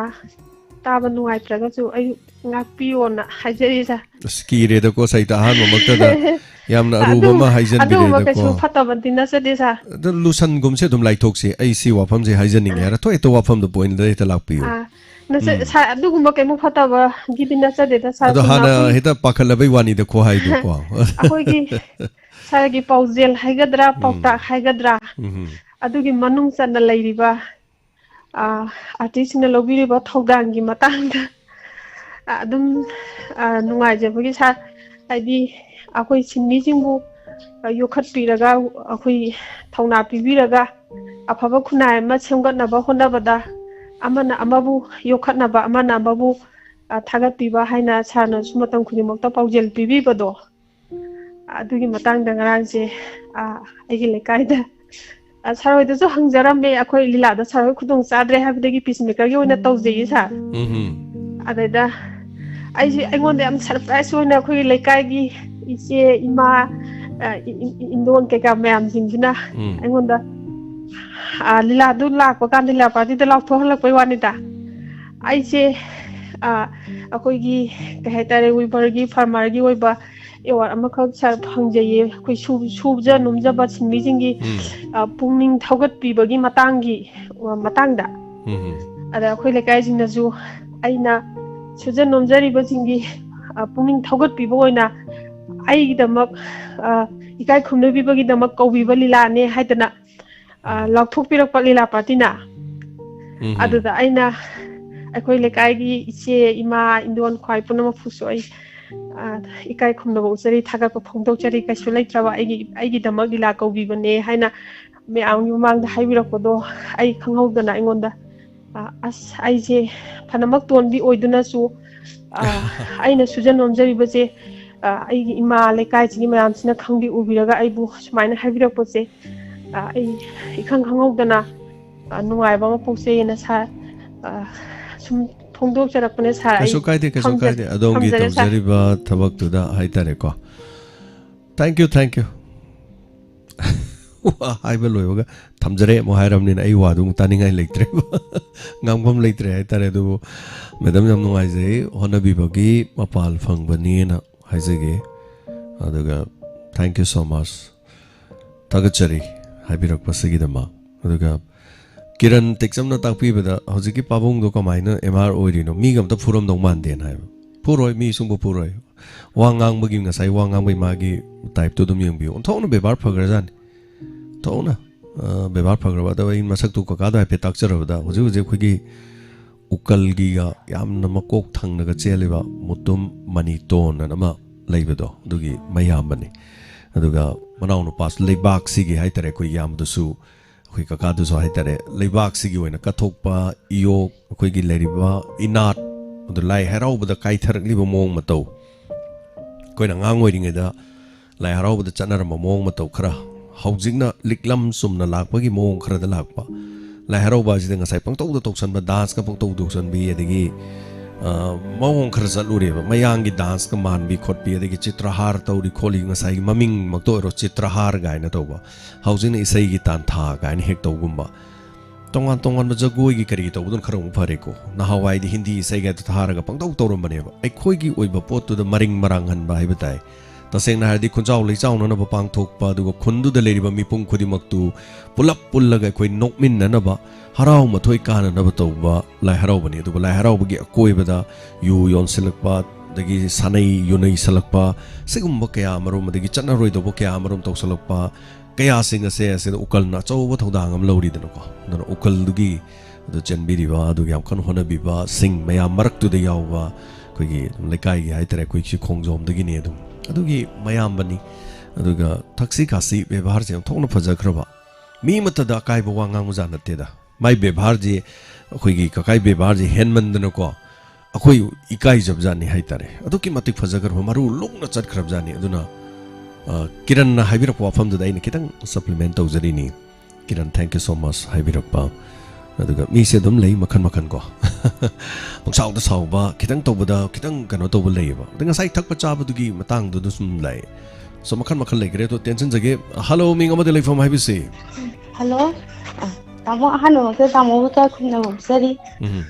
ꯇꯥꯕ ꯅꯨꯡꯉꯥꯏꯇ꯭ꯔꯒꯁꯨ ꯑꯩ ꯉꯥꯛꯄꯤꯌꯣꯅ ꯍꯥꯏꯖꯔꯤ ꯁꯥꯔ꯫ ꯑꯁ, ꯀꯤꯔꯦꯗꯀꯣ ꯁꯥꯏꯗ, ꯑꯍꯥꯟꯕꯃꯛꯇꯗ ꯌꯥꯝꯅ ꯑꯔꯨꯕ ꯑꯗꯨꯝ ꯑꯃ ꯑꯗꯨꯒꯨꯝꯕ ꯍꯥꯏꯖꯟꯕꯤꯔꯦꯗꯀꯣ꯫ ꯀꯩꯁꯨ ꯐꯠꯇꯕꯗꯤ ꯅꯠꯆꯗꯦ ꯁꯥꯔ꯫ ꯑꯗꯣ ꯂꯨꯁꯟꯒꯨꯝꯁꯦ ꯑꯗꯨꯝ ꯂꯥꯏꯊꯣꯛꯁꯤ꯫ ꯑꯩ ꯁꯤ ꯋꯥꯐꯝꯁꯦ ꯍꯥꯏꯖꯅꯤꯡꯉꯦ ꯍꯥꯏꯔ ꯊꯣꯛ ꯍꯦꯛꯇ ꯋꯥꯐꯝꯗ ꯄꯣꯏꯟꯗ ꯍꯦꯛꯇ ꯂꯥꯛꯄꯤꯌꯨ꯫ ꯑꯥ, ꯅꯠꯆ-, ꯎꯝ꯫ ꯁꯥꯔ, ꯑꯗꯨꯒꯨꯝꯕ ꯀꯩꯃꯨꯛ ꯐꯠꯇꯕꯒꯤꯗꯤ ꯅꯠꯆꯗꯦꯗ ꯁꯥꯔ꯫ ꯑꯗꯣ ꯆꯨꯝꯅ ꯍꯥꯟꯅ ꯑꯩꯈꯣꯏ ꯍꯦꯛꯇ ꯄꯥꯈꯠꯂꯕꯩ ꯋꯥꯅꯤꯗꯀꯣ ꯍꯥꯏꯗꯣꯀꯣ꯫ ꯑꯩꯈꯣꯏꯒꯤ ꯁꯥꯔꯒꯤ ꯄꯥꯎꯖꯦꯜ ꯍꯥꯏꯒꯗ꯭ꯔꯥ, ꯎꯝ꯫ ꯄꯥꯎꯇꯥꯛ ꯍꯥꯏꯒꯗ꯭ꯔꯥ, ꯎꯝ꯫ ꯑꯗꯨꯒꯤ ꯃꯅꯨꯡ ꯆꯟꯅ ꯂꯩꯔꯤꯕ, ꯑ, ꯑꯥꯔꯇꯤꯁꯁꯤꯡꯅ ꯂꯧꯕꯤꯔꯤꯕ ꯊꯧꯗꯥꯡꯒꯤ ꯃꯇꯥꯡꯗ, ꯑ, ꯑꯗꯨꯝ, ꯑ, ꯅꯨꯡꯉꯥꯏꯖꯕꯒꯤ ꯁꯥꯔ, ꯍꯥꯏꯗꯤ ꯑꯩꯈꯣꯏ ꯁꯤꯟꯃꯤꯁꯤꯡꯕꯨ, ꯑ, ꯌꯣꯛꯈꯠꯄꯤꯔꯒ, ꯑꯩꯈꯣꯏ ꯊꯧꯅꯥ ꯄꯤꯕꯤꯔꯒ, ꯑꯐꯕ ꯈꯨꯟꯅꯥꯏ ꯑꯃ ꯁꯦꯝꯒꯠꯅꯕ ꯍꯣꯠꯅꯕꯗ ꯑꯃꯅ ꯑꯃꯕꯨ ꯌꯣꯛꯈꯠꯅꯕ, ꯑꯃꯅ ꯑꯃꯕꯨ, ꯑ, ꯊꯥꯒꯠꯄꯤꯕ ꯍꯥꯏꯅ ꯁꯥꯔꯅꯁꯨ ꯃꯇꯝ ꯈꯨꯗꯤꯡꯃꯛꯇ ꯄꯥꯎꯖꯦꯜ ꯄꯤꯕꯤꯕꯗꯣ, ꯑꯗꯨꯒꯤ ꯃꯇꯥꯡꯗ ꯉꯔꯥꯡꯁꯦ, ꯑ, ꯑꯩꯒꯤ ꯂꯩꯀꯥꯏꯗ, ꯑ, ꯁꯥꯔ ꯍꯣꯏꯗꯁꯨ ꯍꯪꯖꯔꯝꯃꯦ, ꯑꯩꯈꯣꯏ ꯂꯤꯂꯥꯗꯣ ꯁꯥꯔ ꯍꯣꯏ ꯈꯨꯗꯣꯡ ꯆꯥꯗ꯭ꯔꯦ ꯍꯥꯏꯕꯗꯒꯤ ꯄꯤꯁꯃꯦꯀꯔꯒꯤ ꯑꯣꯏꯅ ꯇꯧꯖꯩꯌꯦ ꯁꯥꯔ꯫ ꯎꯝ꯫ ꯑꯗꯩꯗ ꯑꯩꯁꯦ, ꯑꯩꯉꯣꯟꯗ ꯌꯥꯝ ꯁꯔꯄ꯭ꯔꯥꯏꯖ ꯑꯣꯏꯅ ꯑꯩꯈꯣꯏꯒꯤ ꯂꯩꯀꯥꯏꯒꯤ ꯏꯆꯦ, ꯏꯃꯥ, ꯑ, ꯏ-, ꯏ-, ꯏꯟꯗꯣꯟ ꯀꯩꯀꯥ ꯃꯌꯥꯝꯁꯤꯡꯁꯤꯅ ꯎꯝ꯫ ꯑꯩꯉꯣꯟꯗ, ꯑ, ꯂꯤꯂꯥꯗꯨ ꯂꯥꯛꯄ ꯀꯥꯟꯗ ꯂꯤꯂꯥ ꯄꯥꯔꯇꯤꯗ ꯂꯥꯎꯊꯣꯛꯍꯜꯂꯛꯄꯩ ꯋꯥꯅꯤꯗ꯫ ꯑꯩꯁꯦ, ꯑ, ꯑꯩꯈꯣꯏꯒꯤ ꯀꯩ ꯍꯥꯏꯇꯥꯔꯦ, ꯋꯤꯚꯔꯒꯤ, ꯐꯥꯔꯃꯔꯒꯤ ꯑꯣꯏꯕ ꯑꯦꯋꯥꯔꯗ ꯑꯃꯈꯛ ꯁꯥꯔ ꯐꯪꯖꯩꯌꯦ꯫ ꯑꯩꯈꯣꯏ ꯁꯨ-, ꯁꯨꯖ ꯅꯣꯝꯖꯕ ꯁꯤꯟꯃꯤꯁꯤꯡꯒꯤ, ꯎꯝ꯫ ꯑ, ꯄꯨꯛꯅꯤꯡ ꯊꯧꯒꯠꯄꯤꯕꯒꯤ ꯃꯇꯥꯡꯒꯤ, ꯑ, ꯃꯇꯥꯡꯗ꯫ ꯎꯝ꯫ ꯑꯗ ꯑꯩꯈꯣꯏ ꯂꯩꯀꯥꯏꯁꯤꯡꯅꯁꯨ ꯑꯩꯅ ꯁꯨꯖ ꯅꯣꯝꯖꯔꯤꯕꯁꯤꯡꯒꯤ, ꯑ, ꯄꯨꯛꯅꯤꯡ ꯊꯧꯒꯠꯄꯤꯕ ꯑꯣꯏꯅ ꯑꯩꯒꯤꯗꯃꯛ, ꯑ, ꯏꯀꯥꯏ ꯈꯨꯝꯅꯕꯤꯕꯒꯤꯗꯃꯛ ꯀꯧꯕꯤꯕ ꯂꯤꯂꯥꯅꯦ ꯍꯥꯏꯗꯅ, ꯑ, ꯂꯥꯎꯊꯣꯛꯄꯤꯔꯛꯄ ꯂꯤꯂꯥ ꯄꯥꯔꯇꯤꯅ꯫ ꯎꯝ꯫ ꯑꯗꯨꯗ ꯑꯩꯅ ꯑꯩꯈꯣꯏ ꯂꯩꯀꯥꯏꯒꯤ ꯏꯆꯦ, ꯏꯃꯥ, ꯏꯟꯗꯣꯟ, ꯈ꯭ꯋꯥꯏ ꯄꯨꯝꯅꯃꯛꯄꯨꯁꯨ ꯑꯩ, ꯑ, ꯏꯀꯥꯏ ꯈꯨꯝꯅꯕ ꯎꯠꯆꯔꯤ, ꯊꯥꯒꯠꯄ ꯐꯣꯡꯗꯣꯛꯆꯔꯤ꯫ ꯀꯩꯁꯨ ꯂꯩꯇ꯭ꯔꯕ ꯑꯩꯒꯤ, ꯑꯩꯒꯤꯗꯃꯛ ꯂꯤꯂꯥ ꯀꯧꯕꯤꯕꯅꯦ ꯍꯥꯏꯅ ꯃꯌꯥꯝꯒꯤ ꯃꯃꯥꯡꯗ ꯍꯥꯏꯕꯤꯔꯛꯄꯗꯣ ꯑꯩ ꯈꯪꯍꯧꯗꯅ ꯑꯩꯉꯣꯟꯗ, ꯑ, ꯑꯁ, ꯑꯩꯁꯦ ꯐꯅꯃꯛ ꯇꯣꯟꯕꯤ ꯑꯣꯏꯗꯨꯅꯁꯨ, ꯑ, ꯑꯩꯅ ꯁꯨꯖ ꯅꯣꯝꯖꯔꯤꯕꯁꯦ, ꯑ, ꯑꯩꯒꯤ ꯏꯃꯥ ꯂꯩꯀꯥꯏꯁꯤꯒꯤ ꯃꯌꯥꯝꯁꯤꯅ ꯈꯪꯕꯤ ꯎꯕꯤꯔꯒ ꯑꯩꯕꯨ ꯁꯨꯃꯥꯏꯅ ꯍꯥꯏꯕꯤꯔꯛꯄꯁꯦ, ꯑ, ꯑꯩ ꯏꯈꯪ ꯈꯪꯍꯧꯗꯅ ꯑ, ꯅꯨꯡꯉꯥꯏꯕ ꯑꯃ ꯄꯣꯛꯆꯩꯌꯦꯅ ꯁꯥꯔ, ꯑ, ꯁꯨꯝ ꯐꯣꯡꯗꯣꯛꯆꯔꯛꯄꯅꯦ ꯁꯥꯔ꯫ ꯑꯩ ꯀꯩꯁꯨ ꯀꯥꯏꯗꯦ, ꯀꯩꯁꯨ ꯊꯝꯖ- ꯀꯥꯏꯗꯦ꯫ ꯑꯗꯣꯝꯒꯤ ꯊꯝꯖꯔꯦ ꯁꯥꯔ꯫ ꯇꯧꯖꯔꯤꯕ ꯊꯕꯛꯇꯨꯗ ꯍꯥꯏꯇꯥꯔꯦꯀꯣ꯫ Thank you, thank you꯫ ꯋꯥ ꯍꯥꯏꯕ ꯂꯣꯏꯕꯒ "ꯊꯝꯖꯔꯦ" ꯑꯃꯨꯛ ꯍꯥꯏꯔꯕꯅꯤꯅ ꯑꯩ ꯋꯥꯗꯨ ꯑꯃꯨꯛ ꯇꯥꯅꯤꯡꯉꯥꯏ ꯂꯩꯇ꯭ꯔꯦꯕ꯫ ꯉꯥꯡꯐꯝ ꯂꯩꯇ꯭ꯔꯦ ꯍꯥꯏꯇꯥꯔꯦ꯫ ꯑꯗꯨꯕꯨ ꯃꯦꯗꯥꯝ, ꯌꯥꯝ ꯅꯨꯡꯉꯥꯏꯖꯩ, ꯍꯣꯠꯅꯕꯤꯕꯒꯤ ꯃꯄꯥꯜ ꯐꯪꯕꯅꯦꯅ ꯍꯥꯏꯖꯒꯦ꯫ ꯑꯗꯨꯒ thank you so much, ꯊꯥꯒꯠꯆꯔꯤ ꯍꯥꯏꯕꯤꯔꯛꯄꯁꯤꯒꯤꯗꯃꯛ꯫ ꯑꯗꯨꯒ ꯀꯤꯔꯟ ꯇꯦꯛꯆꯝꯅ ꯇꯥꯛꯄꯤꯕꯗ ꯍꯧꯖꯤꯛꯀꯤ ꯄꯥꯕꯨꯡꯗꯣ ꯀꯃꯥꯏꯅ ꯑꯦꯝ ꯑꯥꯔ ꯑꯣꯏꯔꯤꯅꯣ, ꯃꯤꯒ ꯑꯝꯇ ꯐꯨꯔꯝꯗꯧ ꯃꯥꯟꯗꯦꯅ ꯍꯥꯏꯕ꯫ ꯐꯨꯔꯣꯏ, ꯃꯤ ꯁꯨꯡꯐꯨ ꯐꯨꯔꯣꯏ꯫ ꯋꯥ ꯉꯥꯡꯕꯒꯤ, ꯉꯁꯥꯏ ꯋꯥ ꯉꯥꯡꯕꯒꯤ ꯃꯥꯒꯤ ꯇꯥꯏꯞꯇꯣ ꯑꯗꯨꯝ ꯌꯦꯡꯕꯤꯌꯨ꯫ ꯑꯣꯟꯊꯣꯛꯅ ꯕꯦꯕꯥꯔ ꯐꯈ꯭ꯔꯖꯥꯠꯅꯤ꯫ ꯑꯣꯟꯊꯣꯛꯅ, ꯑ, ꯕꯦꯕꯥꯔ ꯐꯈ꯭ꯔꯕ꯫ ꯑꯗꯣ ꯑꯩ ꯃꯁꯛꯇꯨ ꯀꯀꯥꯗ ꯍꯥꯏꯐꯦꯠ ꯇꯥꯛꯆꯔꯕꯗ ꯍꯧꯖꯤꯛ ꯍꯧꯖꯤꯛ ꯑꯩꯈꯣꯏꯒꯤ ꯎꯀꯜꯒꯤꯒ ꯌꯥꯝꯅ ꯃꯀꯣꯛ ꯊꯪꯅꯒ ꯆꯦꯜꯂꯤꯕ ꯃꯨꯇꯨꯝ ꯃꯅꯤꯇꯣꯟ ꯑꯅ ꯑꯃ ꯂꯩꯕꯗꯣ, ꯑꯗꯨꯒꯤ ꯃꯌꯥꯝꯕꯅꯤ꯫ ꯑꯗꯨꯒ ꯃꯅꯥꯎꯅꯨꯄꯥꯁꯨ ꯂꯩꯕꯥꯛꯁꯤꯒꯤ ꯍꯥꯏꯇꯥꯔꯦ, ꯑꯩꯈꯣꯏ ꯏꯌꯥꯝꯕꯗꯨꯁꯨ, ꯑꯩꯈꯣꯏ ꯀꯀꯥꯗꯨꯁꯨ ꯍꯥꯏꯇꯥꯔꯦ, ꯂꯩꯕꯥꯛꯁꯤꯒꯤ ꯑꯣꯏꯅ ꯀꯠꯊꯣꯛꯄ ꯏꯌꯣꯛ, ꯑꯩꯈꯣꯏꯒꯤ ꯂꯩꯔꯤꯕ ꯏꯅꯥꯠ, ꯑꯗꯨ ꯂꯥꯏ ꯍꯔꯥꯎꯕꯗ ꯀꯥꯏꯊꯔꯛꯂꯤꯕ ꯃꯑꯣꯡ ꯃꯇꯧ, ꯑꯩꯈꯣꯏꯅ ꯑꯉꯥꯡ ꯑꯣꯏꯔꯤꯉꯩꯗ ꯂꯥꯏ ꯍꯔꯥꯎꯕꯗ ꯆꯠꯅꯔꯝꯕ ꯃꯑꯣꯡ ꯃꯇꯧ ꯈꯔ, ꯍꯧꯖꯤꯛꯅ ꯂꯤꯛꯂꯝ ꯆꯨꯝꯅ ꯂꯥꯛꯄꯒꯤ ꯃꯑꯣꯡ ꯈꯔꯗ ꯂꯥꯛꯄ꯫ ꯂꯥꯏ ꯍꯔꯥꯎꯕ ꯑꯁꯤꯗ ꯉꯁꯥꯏ ꯄꯪꯇꯧꯗ ꯇꯧꯁꯟꯕ, ꯗꯥꯟꯁꯀ ꯄꯪꯇꯧ ꯇꯧꯁꯟꯕꯤ, ꯑꯗꯒꯤ, ꯑ, ꯃꯑꯣꯡ ꯈꯔ ꯆꯠꯂꯨꯔꯦꯕ꯫ ꯃꯌꯥꯡꯒꯤ ꯗꯥꯟꯁꯀ ꯃꯥꯟꯕꯤ ꯈꯣꯠꯄꯤ, ꯑꯗꯒꯤ ꯆꯤꯇ꯭ꯔꯍꯥꯔ ꯇꯧꯔꯤ ꯈꯣꯠꯂꯤ, ꯉꯁꯥꯏꯒꯤ ꯃꯃꯤꯡꯃꯛꯇ ꯑꯣꯏꯔꯣ, ꯆꯤꯇ꯭ꯔꯍꯥꯔ ꯀꯥꯏꯅ ꯇꯧꯕ꯫ ꯍꯧꯖꯤꯛꯅ ꯏꯁꯩꯒꯤ ꯇꯥꯟꯊꯥ ꯀꯥꯏꯅ ꯍꯦꯛ ꯇꯧꯒꯨꯝꯕ꯫ ꯇꯣꯉꯥꯟ ꯇꯣꯉꯥꯟꯕ ꯖꯒꯣꯏꯒꯤ ꯀꯔꯤꯒꯤ ꯇꯧꯕꯗꯨꯅ ꯈꯔ ꯑꯃꯨꯛ ꯐꯔꯦꯀꯣ꯫ ꯅꯍꯥꯟꯋꯥꯏꯗꯤ ꯍꯤꯟꯗꯤ ꯏꯁꯩꯒ ꯊꯥꯔꯒ ꯄꯪꯇꯧ ꯇꯧꯔꯝꯕꯅꯦꯕ꯫ ꯑꯩꯈꯣꯏꯒꯤ ꯑꯣꯏꯕ ꯄꯣꯠꯇꯨꯗ ꯃꯔꯤꯡ ꯃꯔꯥꯡꯍꯟꯕ ꯍꯥꯏꯕ ꯇꯥꯏ꯫ ꯇꯁꯦꯡꯅ ꯍꯥꯏꯔꯗꯤ ꯈꯨꯟꯖꯥꯎ ꯂꯩꯆꯥꯎꯅꯅꯕ ꯄꯥꯡꯊꯣꯛꯄ, ꯑꯗꯨꯒ ꯈꯨꯟꯗꯨꯗ ꯂꯩꯔꯤꯕ ꯃꯤꯄꯨꯝ ꯈꯨꯗꯤꯡꯃꯛꯇꯨ ꯄꯨꯂꯞ ꯄꯨꯜꯂꯒ ꯑꯩꯈꯣꯏ ꯅꯣꯛꯃꯤꯟꯅꯅꯕ, ꯍꯔꯥꯎ ꯃꯊꯣꯏ ꯀꯥꯅꯅꯕ ꯇꯧꯕ ꯂꯥꯏ ꯍꯔꯥꯎꯕꯅꯤ꯫ ꯑꯗꯨꯕꯨ ꯂꯥꯏ ꯍꯔꯥꯎꯕꯒꯤ ꯑꯀꯣꯏꯕꯗ ꯌꯨ ꯌꯣꯟꯁꯤꯜꯂꯛꯄ, ꯑꯗꯒꯤ ꯁꯥꯟꯅꯩ ꯌꯨꯅꯩꯁꯜꯂꯛꯄ, ꯁꯤꯒꯨꯝꯕ ꯀꯌꯥ ꯑꯃꯔꯣꯝ, ꯑꯗꯒꯤ ꯆꯠꯅꯔꯣꯏꯗꯧꯕ ꯀꯌꯥ ꯑꯃꯔꯣꯝ ꯇꯧꯁꯜꯂꯛꯄ, ꯀꯌꯥꯁꯤꯡ ꯑꯁꯦ ꯑꯁꯤꯗ ꯎꯀꯜꯅ ꯑꯆꯧꯕ ꯊꯧꯗꯥꯡ ꯑꯃ ꯂꯧꯔꯤꯗꯅꯀꯣ꯫ ꯑꯗꯨꯅ ꯎꯀꯜꯗꯨꯒꯤ ꯑꯗꯨ ꯆꯦꯟꯕꯤꯔꯤꯕ, ꯑꯗꯨꯒꯤ ꯌꯥꯝ ꯀꯟꯅ ꯍꯣꯠꯅꯕꯤꯕ, ꯁꯤꯡ ꯃꯌꯥꯝ ꯃꯔꯛꯇꯨꯗ ꯌꯥꯎꯕ, ꯑꯩꯈꯣꯏꯒꯤ ꯑꯗꯨꯝ ꯂꯩꯀꯥꯏꯒꯤ ꯍꯥꯏꯇꯥꯔꯦ, ꯑꯩꯈꯣꯏ ꯁꯤ ꯈꯣꯡꯖꯣꯝꯗꯒꯤꯅꯤ, ꯑꯗꯨꯝ ꯑꯗꯨꯒꯤ ꯃꯌꯥꯝꯕꯅꯤ꯫ ꯑꯗꯨꯒ ꯊꯛꯁꯤ ꯈꯥꯁꯤ ꯕꯦꯕꯥꯔꯁꯦ ꯑꯣꯟꯊꯣꯛꯅ ꯐꯖꯈ꯭ꯔꯕ, ꯃꯤ ꯑꯃꯠꯇꯗ ꯑꯀꯥꯏꯕ ꯋꯥ ꯉꯥꯡꯕꯖꯥꯠ ꯅꯠꯇꯦꯗ꯫ ꯃꯥꯏ ꯕꯦꯕꯥꯔꯁꯤ, ꯑꯩꯈꯣꯏꯒꯤ ꯀꯀꯥꯏ ꯕꯦꯕꯥꯔꯁꯤ ꯍꯦꯟꯃꯟꯗꯅꯀꯣ, ꯑꯩꯈꯣꯏ ꯏꯀꯥꯏꯖꯕꯖꯥꯠꯅꯤ ꯍꯥꯏꯇꯥꯔꯦ꯫ ꯑꯗꯨꯛꯀꯤ ꯃꯇꯤꯛ ꯐꯖꯈ꯭ꯔꯕ, ꯃꯔꯨ ꯂꯨꯡꯅ ꯆꯠꯈ꯭ꯔꯕꯖꯥꯠꯅꯤ꯫ ꯑꯗꯨꯅ, ꯑ, ꯀꯤꯔꯟꯅ ꯍꯥꯏꯕꯤꯔꯛꯄ ꯋꯥꯐꯝꯗꯨꯗ ꯑꯩꯅ ꯈꯤꯇꯪ supplement ꯇꯧꯖꯔꯤꯅꯤ꯫ Kiran, thank you so much ꯍꯥꯏꯕꯤꯔꯛꯄ꯫ ꯑꯗꯨꯒ ꯃꯤꯁꯦ ꯑꯗꯨꯝ ꯂꯩ ꯃꯈꯜ ꯃꯈꯜ ꯀꯣ꯫ ꯄꯪꯁꯥꯎꯗ ꯁꯥꯎꯕ, ꯈꯤꯇꯪ ꯇꯧꯕꯗ ꯈꯤꯇꯪ ꯀꯩꯅꯣ ꯇꯧꯕ ꯂꯩꯌꯦꯕ꯫ ꯑꯗ ꯉꯁꯥꯏ ꯊꯛꯄ ꯆꯥꯕꯗꯨꯒꯤ ꯃꯇꯥꯡꯗꯨꯗ ꯁꯨꯝ ꯂꯩ꯫ So ꯃꯈꯜ ꯃꯈꯜ ꯂꯩꯈ꯭ꯔꯦ꯫ ꯑꯗꯣ ꯇꯦꯟꯁꯤꯟꯖꯒꯦ꯫ ꯍꯜꯂꯣ, ꯃꯤꯡ ꯑꯃꯗ ꯂꯩꯐꯝ ꯍꯥꯏꯕꯤꯁꯤ꯫ ꯍꯜꯂꯣ꯫ ꯑ, ꯇꯥꯃꯣ, ꯑꯍꯥꯟꯕꯃꯛꯇ ꯇꯥꯃꯣꯕꯨ ꯏꯀꯥꯏ ꯈꯨꯝꯅꯕ ꯎꯠꯆꯔꯤ꯫ ꯎꯝ꯫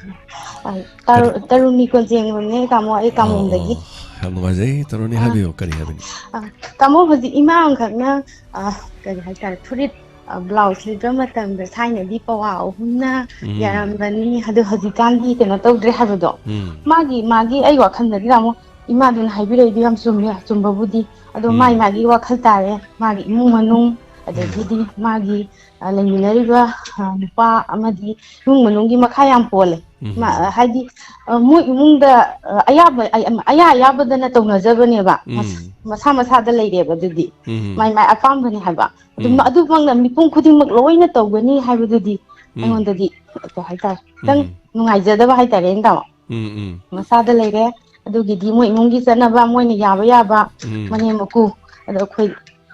ꯑ, ꯇꯔꯨ-, ꯀꯔꯤ? ꯇꯔꯨꯅꯤ ꯀꯣꯟꯖꯦꯡꯕꯅꯦ ꯇꯥꯃꯣ, ꯑꯩ ꯑꯣ, ꯀꯥꯃꯣꯝꯗꯒꯤ꯫ ꯑꯣ, ꯌꯥꯝ ꯅꯨꯡꯉꯥꯏꯖꯩ꯫ ꯇꯔꯨꯅꯤ, ꯑ, ꯍꯥꯏꯕꯤꯌꯨ, ꯀꯔꯤ ꯍꯥꯏꯕꯅꯤ? ꯑ, ꯇꯥꯃꯣ, ꯍꯧꯖꯤꯛ ꯏꯃꯥ ꯑꯃꯈꯛꯅ, ꯑ, ꯀꯔꯤ ꯍꯥꯏꯇꯥꯔꯦ, ꯐꯨꯔꯤꯠ, ꯑ, blouse ꯂꯤꯠꯄ ꯃꯇꯝꯗ ꯊꯥꯏꯅꯗꯤ ꯄꯋꯥ ꯑꯍꯨꯝꯅ ꯎꯝ꯫ ꯌꯥꯔꯝꯕꯅꯤ, ꯑꯗꯨ ꯍꯧꯖꯤꯛꯀꯥꯟꯗꯤ ꯀꯩꯅꯣ ꯇꯧꯗ꯭ꯔꯦ ꯍꯥꯏꯕꯗꯣ꯫ ꯎꯝ꯫ ꯃꯥꯒꯤ, ꯃꯥꯒꯤ, ꯑꯩ ꯋꯥꯈꯜꯗꯗꯤ ꯇꯥꯃꯣ, ꯏꯃꯥꯗꯨꯅ ꯍꯥꯏꯕꯤꯔꯛꯏꯗꯣ ꯌꯥꯝ ꯆꯨꯝꯃꯦ, ꯆꯨꯝꯕꯕꯨꯗꯤ꯫ ꯑꯗꯣ ꯎꯝ꯫ ꯃꯥꯒꯤ, ꯃꯥꯒꯤ ꯋꯥꯈꯜ ꯇꯥꯔꯦ, ꯃꯥꯒꯤ ꯏꯃꯨꯡ ꯃꯅꯨꯡ, ꯎꯝ꯫ ꯑꯗꯒꯤꯗꯤ ꯃꯥꯒꯤ, ꯑ, ꯂꯩꯃꯤꯟꯅꯔꯤꯕ, ꯑ, ꯅꯨꯄꯥ ꯑꯃꯗꯤ ꯏꯃꯨꯡ ꯃꯅꯨꯡꯒꯤ ꯃꯈꯥ ꯌꯥꯝ ꯄꯣꯜꯂꯦ꯫ ꯎꯝ꯫ ꯃꯥ, ꯑ, ꯍꯥꯏꯗꯤ, ꯑ, ꯃꯣꯏ ꯏꯃꯨꯡꯗ, ꯑ, ꯑꯌꯥꯕ, ꯑ, ꯑꯌꯥ ꯑꯌꯥꯕꯗꯅ ꯇꯧꯅꯖꯕꯅꯦꯕ꯫ ꯃꯁ-, ꯎꯝ꯫ ꯃꯁꯥ ꯃꯁꯥꯗ ꯂꯩꯔꯦꯕ ꯑꯗꯨꯗꯤ꯫ ꯎꯝ꯫ ꯃꯥꯏ ꯃꯥꯏ ꯑꯄꯥꯝꯕꯅꯦ ꯍꯥꯏꯕ꯫ ꯑꯗꯨꯝ ꯎꯝ꯫ ꯑꯗꯨꯃꯛꯅ ꯃꯤꯄꯨꯝ ꯈꯨꯗꯤꯡꯃꯛ ꯂꯣꯏꯅ ꯇꯧꯒꯅꯤ ꯍꯥꯏꯕꯗꯨꯗꯤ ꯎꯝ꯫ ꯑꯩꯉꯣꯟꯗꯗꯤ ꯀꯩ ꯍꯥꯏꯇꯥꯔꯦ, ꯈꯤꯇꯪ ꯎꯝ꯫ ꯅꯨꯡꯉꯥꯏꯖꯗꯕ ꯍꯥꯏꯇꯥꯔꯦ, ꯇꯥꯃꯣ꯫ ꯎꯝ, ꯎꯝ꯫ ꯃꯁꯥꯗ ꯂꯩꯔꯦ꯫ ꯑꯗꯨꯒꯤꯗꯤ ꯃꯣꯏ ꯏꯃꯨꯡꯒꯤ ꯆꯠꯅꯕ, ꯃꯣꯏꯅ ꯌꯥꯕ ꯌꯥꯕ, ꯎꯝ꯫ ꯃꯅꯦꯝ ꯃꯀꯨ, ꯑꯗꯣ ꯑꯩꯈꯣꯏ,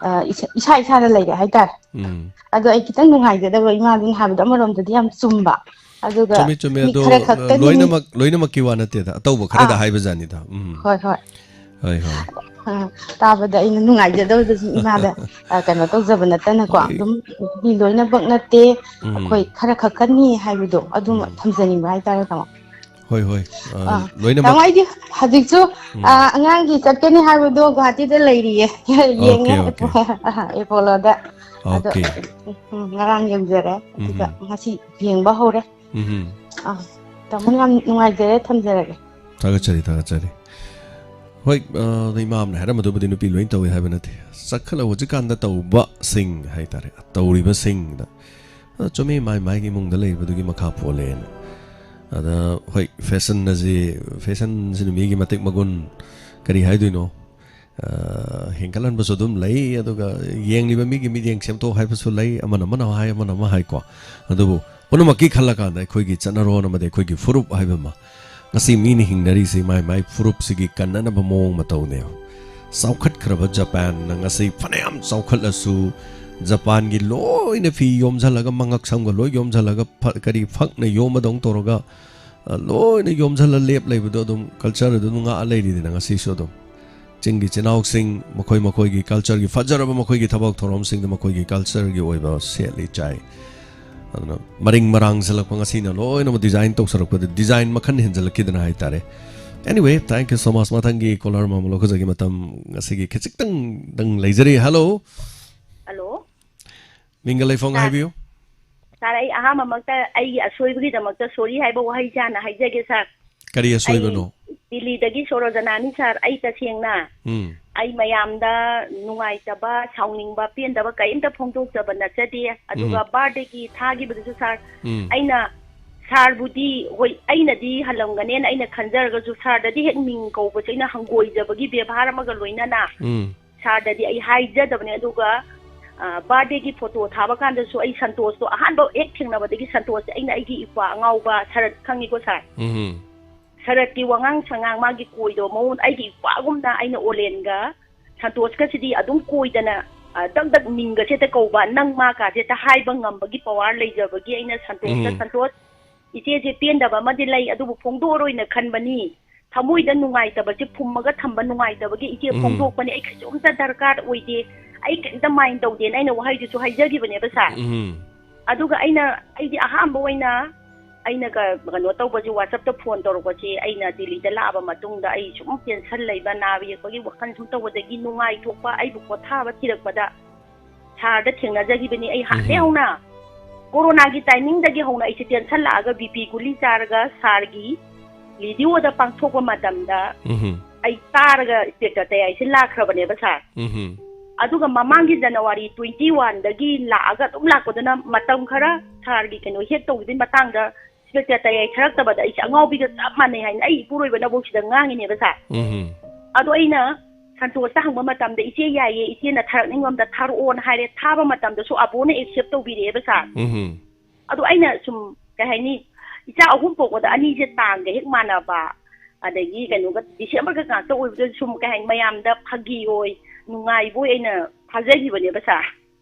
ꯑ, ꯏꯁꯥ, ꯏꯁꯥ ꯏꯁꯥꯗ ꯂꯩꯔꯦ ꯍꯥꯏꯇꯥꯔꯦ꯫ ꯎꯝ꯫ ꯑꯗꯣ ꯑꯩ ꯈꯤꯇꯪ ꯅꯨꯡꯉꯥꯏꯖꯗꯕ ꯏꯃꯥꯗꯨꯅ ꯍꯥꯏꯕꯗꯣ ꯑꯃꯔꯣꯝꯗꯗꯤ ꯌꯥꯝ ꯆꯨꯝꯕ꯫ ꯑꯗꯨꯒ ꯆꯨꯝꯃꯤ, ꯆꯨꯝꯃꯤ꯫ ꯃꯤ ꯑꯗꯣ, ꯈꯔ ꯑ, ꯈꯛꯇꯅꯤ, ꯃꯤ ꯂꯣꯏꯅꯃꯛ, ꯂꯣꯏꯅꯃꯛꯀꯤ ꯋꯥ ꯅꯠꯇꯦꯗ, ꯑꯇꯧꯕ ꯈꯔꯗ ꯑꯥ꯫ ꯍꯥꯏꯕꯖꯥꯠꯅꯤꯗ꯫ ꯎꯝ꯫ ꯍꯣꯏ, ꯍꯣꯏ꯫ ꯍꯣꯏ, ꯍꯣꯏ꯫ ꯑ, ꯇꯥꯕꯗ ꯑꯩꯅ ꯅꯨꯡꯉꯥꯏꯖꯗꯕꯗꯨꯁꯨ ꯏꯃꯥꯗ, ꯑ, ꯀꯩꯅꯣ ꯇꯧꯖꯕ ꯅꯠꯇꯅꯀꯣ꯫ ꯍꯣꯏ꯫ ꯑꯗꯨꯝ ꯃꯤ ꯂꯣꯏꯅꯃꯛ ꯅꯠꯇꯦ, ꯎꯝ꯫ ꯑꯩꯈꯣꯏ ꯈꯔ ꯈꯛꯇꯅꯤ ꯍꯥꯏꯕꯗꯣ ꯑꯗꯨꯃ ꯎꯝ꯫ ꯊꯝꯖꯅꯤꯡꯕ ꯍꯥꯏꯇꯥꯔꯦ, ꯇꯥꯃꯣ꯫ ꯍꯣꯏ, ꯍꯣꯏ꯫ ꯑ, ꯑ, ꯂꯣꯏꯅꯃꯛ꯫ ꯇꯥꯃꯣ, ꯑꯩꯗꯤ ꯍꯧꯖꯤꯛꯁꯨ, ꯎꯝ꯫ ꯑ, ꯑꯉꯥꯡꯒꯤ ꯆꯠꯀꯅꯤ ꯍꯥꯏꯕꯗꯣ ꯒꯨꯍꯥꯇꯤꯗ ꯂꯩꯔꯤꯌꯦ꯫ ꯌꯦꯡꯉꯦ꯫ Okay, okay. ꯑ, ꯑꯦꯄꯣꯂꯣꯗ꯫ ꯑꯗꯣ, ꯑꯣꯀꯦ꯫ ꯎꯝ, ꯉꯔꯥꯡ ꯌꯦꯡꯖꯔꯦ꯫ ꯑꯗꯨꯒ ꯎꯝ꯫ ꯉꯁꯤ ꯌꯦꯡꯕ ꯍꯧꯔꯦ꯫ ꯎꯝ꯫ ꯑ, ꯇꯥꯃꯣ, ꯌꯥꯝ ꯅꯨꯡꯉꯥꯏꯖꯔꯦ, ꯊꯝꯖꯔꯒꯦ꯫ ꯊꯥꯒꯠꯆꯔꯤ, ꯊꯥꯒꯠꯆꯔꯤ꯫ ꯍꯣꯏ, ꯑ, ꯏꯃꯥ ꯑꯃꯅ ꯍꯥꯏꯔꯝꯕꯗꯨꯕꯨꯗꯤ ꯅꯨꯄꯤ ꯂꯣꯏ ꯇꯧꯏ ꯍꯥꯏꯕ ꯅꯠꯇꯦ꯫ ꯆꯈꯠꯂ ꯍꯧꯖꯤꯛꯀꯥꯟꯗ ꯇꯧꯕꯁꯤꯡ ꯍꯥꯏꯇꯥꯔꯦ, ꯇꯧꯔꯤꯕꯁꯤꯡꯗ꯫ ꯑ, ꯆꯨꯝꯃꯤ, ꯃꯥꯏ ꯃꯥꯏꯒꯤ ꯏꯃꯨꯡꯗ ꯂꯩꯕꯗꯨꯒꯤ ꯃꯈꯥ ꯄꯣꯜꯂꯦꯅ꯫ ꯑꯗ, ꯍꯣꯏ, fashion ꯑꯁꯤ, fashion ꯁꯤꯅ ꯃꯤꯒꯤ ꯃꯇꯤꯛ ꯃꯒꯨꯟ, ꯀꯔꯤ ꯍꯥꯏꯗꯣꯏꯅꯣ? ꯑ, ꯍꯦꯟꯒꯠꯍꯟꯕꯁꯨ ꯑꯗꯨꯝ ꯂꯩ, ꯑꯗꯨꯒ ꯌꯦꯡꯂꯤꯕ ꯃꯤꯒꯤ ꯃꯤꯠꯌꯦꯡ ꯁꯦꯝꯗꯣꯛ ꯍꯥꯏꯕꯁꯨ ꯂꯩ, ꯑꯃꯅ ꯑꯃꯅ ꯍꯥꯏ, ꯑꯃꯅ ꯑꯃ ꯍꯥꯏꯀꯣ꯫ ꯑꯗꯨꯕꯨ ꯄꯨꯝꯅꯃꯛꯀꯤ ꯈꯜꯂꯀꯥꯟꯗ ꯑꯩꯈꯣꯏꯒꯤ ꯆꯠꯅꯔꯣꯟ ꯑꯃꯗꯤ ꯑꯩꯈꯣꯏꯒꯤ ꯐꯨꯔꯨꯞ ꯍꯥꯏꯕ ꯑꯃ, ꯉꯁꯤ ꯃꯤꯅ ꯍꯤꯡꯅꯔꯤꯁꯤ ꯃꯥꯏ ꯃꯥꯏ ꯐꯨꯔꯨꯞꯁꯤꯒꯤ ꯀꯟꯅꯅꯕ ꯃꯑꯣꯡ ꯃꯇꯧꯅꯦꯕ꯫ ꯆꯥꯎꯈꯠꯈ꯭ꯔꯕ ꯖꯄꯥꯟꯅ ꯉꯁꯤ ꯐꯅꯌꯥꯝ ꯆꯥꯎꯈꯠꯂꯁꯨ ꯖꯄꯥꯟꯒꯤ ꯂꯣꯏꯅ ꯐꯤ ꯌꯣꯝꯁꯤꯜꯂꯒ, ꯃꯉꯛ ꯁꯝꯒ ꯂꯣꯏ ꯌꯣꯝꯁꯤꯜꯂꯒ, ꯐ-, ꯀꯔꯤ ꯐꯛꯅ ꯌꯣꯝꯕꯗꯧꯅ ꯇꯧꯔꯒ, ꯑ, ꯂꯣꯏꯅ ꯌꯣꯝꯁꯤꯜꯂ ꯂꯦꯞ ꯂꯩꯕꯗꯣ ꯑꯗꯨꯝ culture ꯑꯗꯨ ꯑꯗꯨꯝ ꯉꯥꯛꯑ ꯂꯩꯔꯤꯗꯅ ꯉꯁꯤꯁꯨ ꯑꯗꯨꯝ꯫ ꯆꯤꯡꯒꯤ ꯏꯆꯤꯟ ꯏꯅꯥꯎꯁꯤꯡ ꯃꯈꯣꯏ ꯃꯈꯣꯏꯒꯤ culture ꯒꯤ ꯐꯖꯔꯕ ꯃꯈꯣꯏꯒꯤ ꯊꯕꯛ ꯊꯧꯔꯝꯁꯤꯡꯗ ꯃꯈꯣꯏꯒꯤ culture ꯒꯤ ꯑꯣꯏꯕ ꯁꯦꯠꯂꯤ ꯆꯥꯏ꯫ ꯑꯗꯨꯅ ꯃꯔꯤꯡ ꯃꯔꯥꯡꯁꯤꯜꯂꯛꯄ ꯉꯁꯤꯅ ꯂꯣꯏꯅꯃꯛ design ꯇꯧꯁꯜꯂꯛꯄꯗ design ꯃꯈꯜ ꯍꯦꯟꯖꯜꯂꯛꯈꯤꯗꯅ ꯍꯥꯏꯇꯥꯔꯦ꯫ Anyway, thank you so much. ꯃꯊꯪꯒꯤ caller ꯑꯃ ꯑꯃꯨꯛ ꯂꯧꯈꯠꯆꯒꯦ꯫ ꯃꯇꯝ ꯉꯁꯤꯒꯤ ꯈꯤꯖꯤꯛꯇꯪꯗꯪ ꯂꯩꯖꯔꯤ꯫ Hello꯫ Hello꯫ ꯃꯤꯡꯒ ꯂꯩꯐꯝꯒ ꯁꯥꯔ, ꯍꯥꯏꯕꯤꯌꯨ꯫ ꯁꯥꯔ, ꯑꯩ ꯑꯍꯥꯟꯕꯃꯛꯇ ꯑꯩꯒꯤ ꯑꯁꯣꯏꯕꯒꯤꯗꯃꯛꯇ sorry ꯍꯥꯏꯕ ꯋꯥꯍꯩꯁꯦ ꯍꯥꯟꯅ ꯍꯥꯏꯖꯒꯦ, ꯁꯥꯔ꯫ ꯀꯔꯤ ꯑꯁꯣꯏꯕꯅꯣ? ꯑꯩ ꯗꯤꯜꯂꯤꯗꯒꯤ ꯁꯣꯔꯣꯖꯅꯥꯅꯤ, ꯁꯥꯔ꯫ ꯑꯩ ꯇꯁꯦꯡꯅ ꯎꯝ꯫ ꯑꯩ ꯃꯌꯥꯝꯗ ꯅꯨꯡꯉꯥꯏꯇꯕ, ꯁꯥꯎꯅꯤꯡꯕ, ꯄꯦꯟꯗꯕ ꯀꯔꯤꯝꯇ ꯐꯣꯡꯗꯣꯛꯆꯕ ꯅꯠꯆꯗꯦ꯫ ꯑꯗꯨꯒ ꯎꯝ꯫ Birthday ꯒꯤ ꯊꯥꯈꯤꯕꯗꯨꯁꯨ, ꯁꯥꯔ, ꯎꯝ꯫ ꯑꯩꯅ ꯁꯥꯔꯕꯨꯗꯤ, ꯍꯣꯏ, ꯑꯩꯅꯗꯤ ꯍꯜꯂꯝꯒꯅꯦꯅ ꯑꯩꯅ ꯈꯟꯖꯔꯒꯁꯨ, ꯁꯥꯔꯗꯗꯤ ꯍꯦꯛ ꯃꯤꯡ ꯀꯧꯕꯁꯦ ꯑꯩꯅ ꯍꯪꯒꯣꯏꯖꯕꯒꯤ ꯕꯦꯕꯥꯔ ꯑꯃꯒ ꯂꯣꯏꯅꯅ ꯎꯝ꯫ ꯁꯥꯔꯗꯗꯤ ꯑꯩ ꯍꯥꯏꯖꯗꯕꯅꯦ꯫ ꯑꯗꯨꯒ, ꯑ, birthday ꯒꯤ photo ꯊꯥꯕ ꯀꯥꯟꯗꯁꯨ ꯑꯩ ꯁꯟꯇꯣꯁꯇꯣ ꯑꯍꯥꯟꯕ ꯍꯦꯛ ꯊꯦꯡꯅꯕꯗꯒꯤ ꯁꯟꯇꯣꯁꯁꯦ ꯑꯩꯅ ꯑꯩꯒꯤ ꯏꯄ꯭ꯋꯥ ꯑꯉꯥꯎꯕ ꯁꯔꯠ ꯈꯪꯉꯤꯀꯣ, ꯁꯥꯔ? ꯎꯝ꯫ ꯁꯔꯠꯀꯤ ꯋꯥꯉꯥꯡ ꯁꯉꯥꯡ, ꯃꯥꯒꯤ ꯀꯣꯏꯗꯣ ꯃꯑꯣꯡ, ꯑꯩꯒꯤ ꯏꯄ꯭ꯋꯥꯒꯨꯝꯅ ꯑꯩꯅ ꯑꯣꯂꯦꯟꯒ ꯁꯟꯇꯣꯁꯀꯁꯤꯗꯤ ꯑꯗꯨꯝ ꯀꯣꯏꯗꯅ, ꯑ, ꯗꯛ ꯗꯛ ꯃꯤꯡꯒꯁꯦ ꯍꯦꯛꯇ ꯀꯧꯕ, ꯅꯪ ꯃꯥ ꯀꯥꯁꯦ ꯍꯦꯛꯇ ꯍꯥꯏꯕ ꯉꯝꯕꯒꯤ power ꯂꯩꯖꯕꯒꯤ ꯑꯩꯅ ꯁꯟꯇꯣꯁꯇ, ꯎꯝ꯫ "ꯁꯟꯇꯣꯁ, ꯏꯆꯦꯁꯦ ꯄꯦꯟꯗꯕ ꯑꯃꯗꯤ ꯂꯩ, ꯑꯗꯨꯕꯨ ꯐꯣꯡꯗꯣꯛꯑꯔꯣꯏꯅ ꯈꯟꯕꯅꯤ꯫ ꯊꯃꯣꯏꯗ ꯅꯨꯡꯉꯥꯏꯇꯕꯁꯦ ꯐꯨꯝꯃꯒ ꯊꯝꯕ ꯅꯨꯡꯉꯥꯏꯇꯕꯒꯤ ꯏꯆꯦ ꯎꯝ꯫ ꯐꯣꯡꯗꯣꯛꯄꯅꯤ꯫ ꯑꯩ ꯀꯩꯁꯨꯝꯇ ꯗꯔꯀꯥꯔ ꯑꯣꯏꯗꯦ꯫ ꯑꯩ ꯀꯩꯝꯇ mind ꯇꯧꯗꯦꯅ" ꯑꯩꯅ ꯋꯥꯍꯩꯗꯨꯁꯨ ꯍꯥꯏꯖꯈꯤꯕꯅꯦꯕ, ꯁꯥꯔ꯫ ꯎꯝ꯫ ꯑꯗꯨꯒ ꯑꯩꯅ, ꯑꯩꯗꯤ ꯑꯍꯥꯟꯕ ꯑꯣꯏꯅ ꯑꯩꯅ ꯀ-, ꯀꯩꯅꯣ ꯇꯧꯕꯁꯦ, WhatsApp ꯇ phone ꯇꯧꯔꯛꯄꯁꯦ, ꯑꯩꯅ ꯗꯤꯜꯂꯤꯗ ꯂꯥꯛꯑꯕ ꯃꯇꯨꯡꯗ ꯑꯩ ꯁꯨꯝ tension ꯂꯩꯕ, ꯅꯥꯕ ꯌꯦꯛꯄꯒꯤ ꯋꯥꯈꯜ ꯁꯨꯝ ꯇꯧꯕꯗꯒꯤ ꯅꯨꯡꯉꯥꯏꯊꯣꯛꯄ, ꯑꯩꯕꯨ ꯄꯣꯊꯥꯕ ꯊꯤꯔꯛꯄꯗ ꯁꯥꯔꯗ ꯊꯦꯡꯅꯖꯈꯤꯕꯅꯤ꯫ ꯑꯩ ꯍꯥꯟꯅꯗꯩ ꯎꯝ꯫ ꯍꯧꯅ, ꯀꯣꯔꯣꯅꯥꯒꯤ timing ꯗꯒꯤ ꯍꯧꯅ ꯑꯩꯁꯦ tension ꯂꯥꯛꯑꯒ BP ꯒꯨꯂꯤ ꯆꯥꯔꯒ ꯁꯥꯔꯒꯤ radio ꯗ ꯄꯥꯡꯊꯣꯛꯄ ꯃꯇꯝꯗ ꯎꯝ꯫ ꯑꯩ ꯆꯥꯔꯒ spectator ꯇꯌꯥꯏꯁꯦ ꯂꯥꯛꯈ꯭ꯔꯕꯅꯦꯕ, ꯁꯥꯔ꯫ ꯎꯝ꯫ ꯑꯗꯨꯒ ꯃꯃꯥꯡꯒꯤ January twenty one ꯗꯒꯤ ꯂꯥꯛꯑꯒ ꯑꯗꯨꯝ ꯂꯥꯛꯄꯗꯨꯅ ꯃꯇꯝ ꯈꯔ ꯁꯥꯔꯒꯤ ꯀꯩꯅꯣ ꯍꯦꯛ ꯇꯧꯈꯤꯕꯒꯤ ꯃꯇꯥꯡꯗ ꯏꯁꯄꯦꯛꯇꯔ ꯇꯌꯥꯏ ꯊꯥꯔꯛꯇꯕꯗ ꯑꯩꯁꯦ ꯑꯉꯥꯎꯕꯤꯒ ꯆꯞ ꯃꯥꯟꯅꯩ ꯍꯥꯏꯅ ꯑꯩ ꯏꯄꯨꯔꯣꯏꯕꯅꯐꯧ ꯁꯤꯗ ꯉꯥꯡꯉꯤꯅꯦꯕ, ꯁꯥꯔ꯫ ꯎꯝ꯫ ꯑꯗꯣ ꯑꯩꯅ ꯁꯟꯇꯣꯁꯇ ꯍꯪꯕ ꯃꯇꯝꯗ, "ꯏꯆꯦ ꯌꯥꯏꯌꯦ, ꯏꯆꯦꯅ ꯊꯥꯔꯛꯅꯤꯡꯕ ꯑꯝꯗ ꯊꯥꯔꯛꯑꯣꯅ" ꯍꯥꯏꯔꯦ꯫ ꯊꯥꯕ ꯃꯇꯝꯗꯁꯨ ꯑꯕꯣꯅ accept ꯇꯧꯕꯤꯔꯛꯑꯦꯕ, ꯁꯥꯔ꯫ ꯎꯝ꯫ ꯑꯗꯣ ꯑꯩꯅ ꯁꯨꯝ, ꯀꯩ ꯍꯥꯏꯅꯤ, ꯏꯆꯥ ꯑꯍꯨꯝ ꯄꯣꯛꯄꯗ ꯑꯅꯤꯁꯦ ꯇꯥꯡꯒ ꯍꯦꯛ ꯃꯥꯟꯅꯕ, ꯑꯗꯒꯤ ꯀꯩꯅꯣꯒ December ꯒ ꯉꯥꯛꯇ ꯑꯣꯏꯕꯗꯨꯗ ꯁꯨꯝ, ꯀꯩ ꯍꯥꯏꯅꯤ, ꯃꯌꯥꯝꯗ ꯐꯥꯒꯤ ꯑꯣꯏ, ꯅꯨꯡꯉꯥꯏꯕꯣꯏ ꯑꯩꯅ ꯊꯥꯖꯈꯤꯕꯅꯦꯕ, ꯁꯥꯔ꯫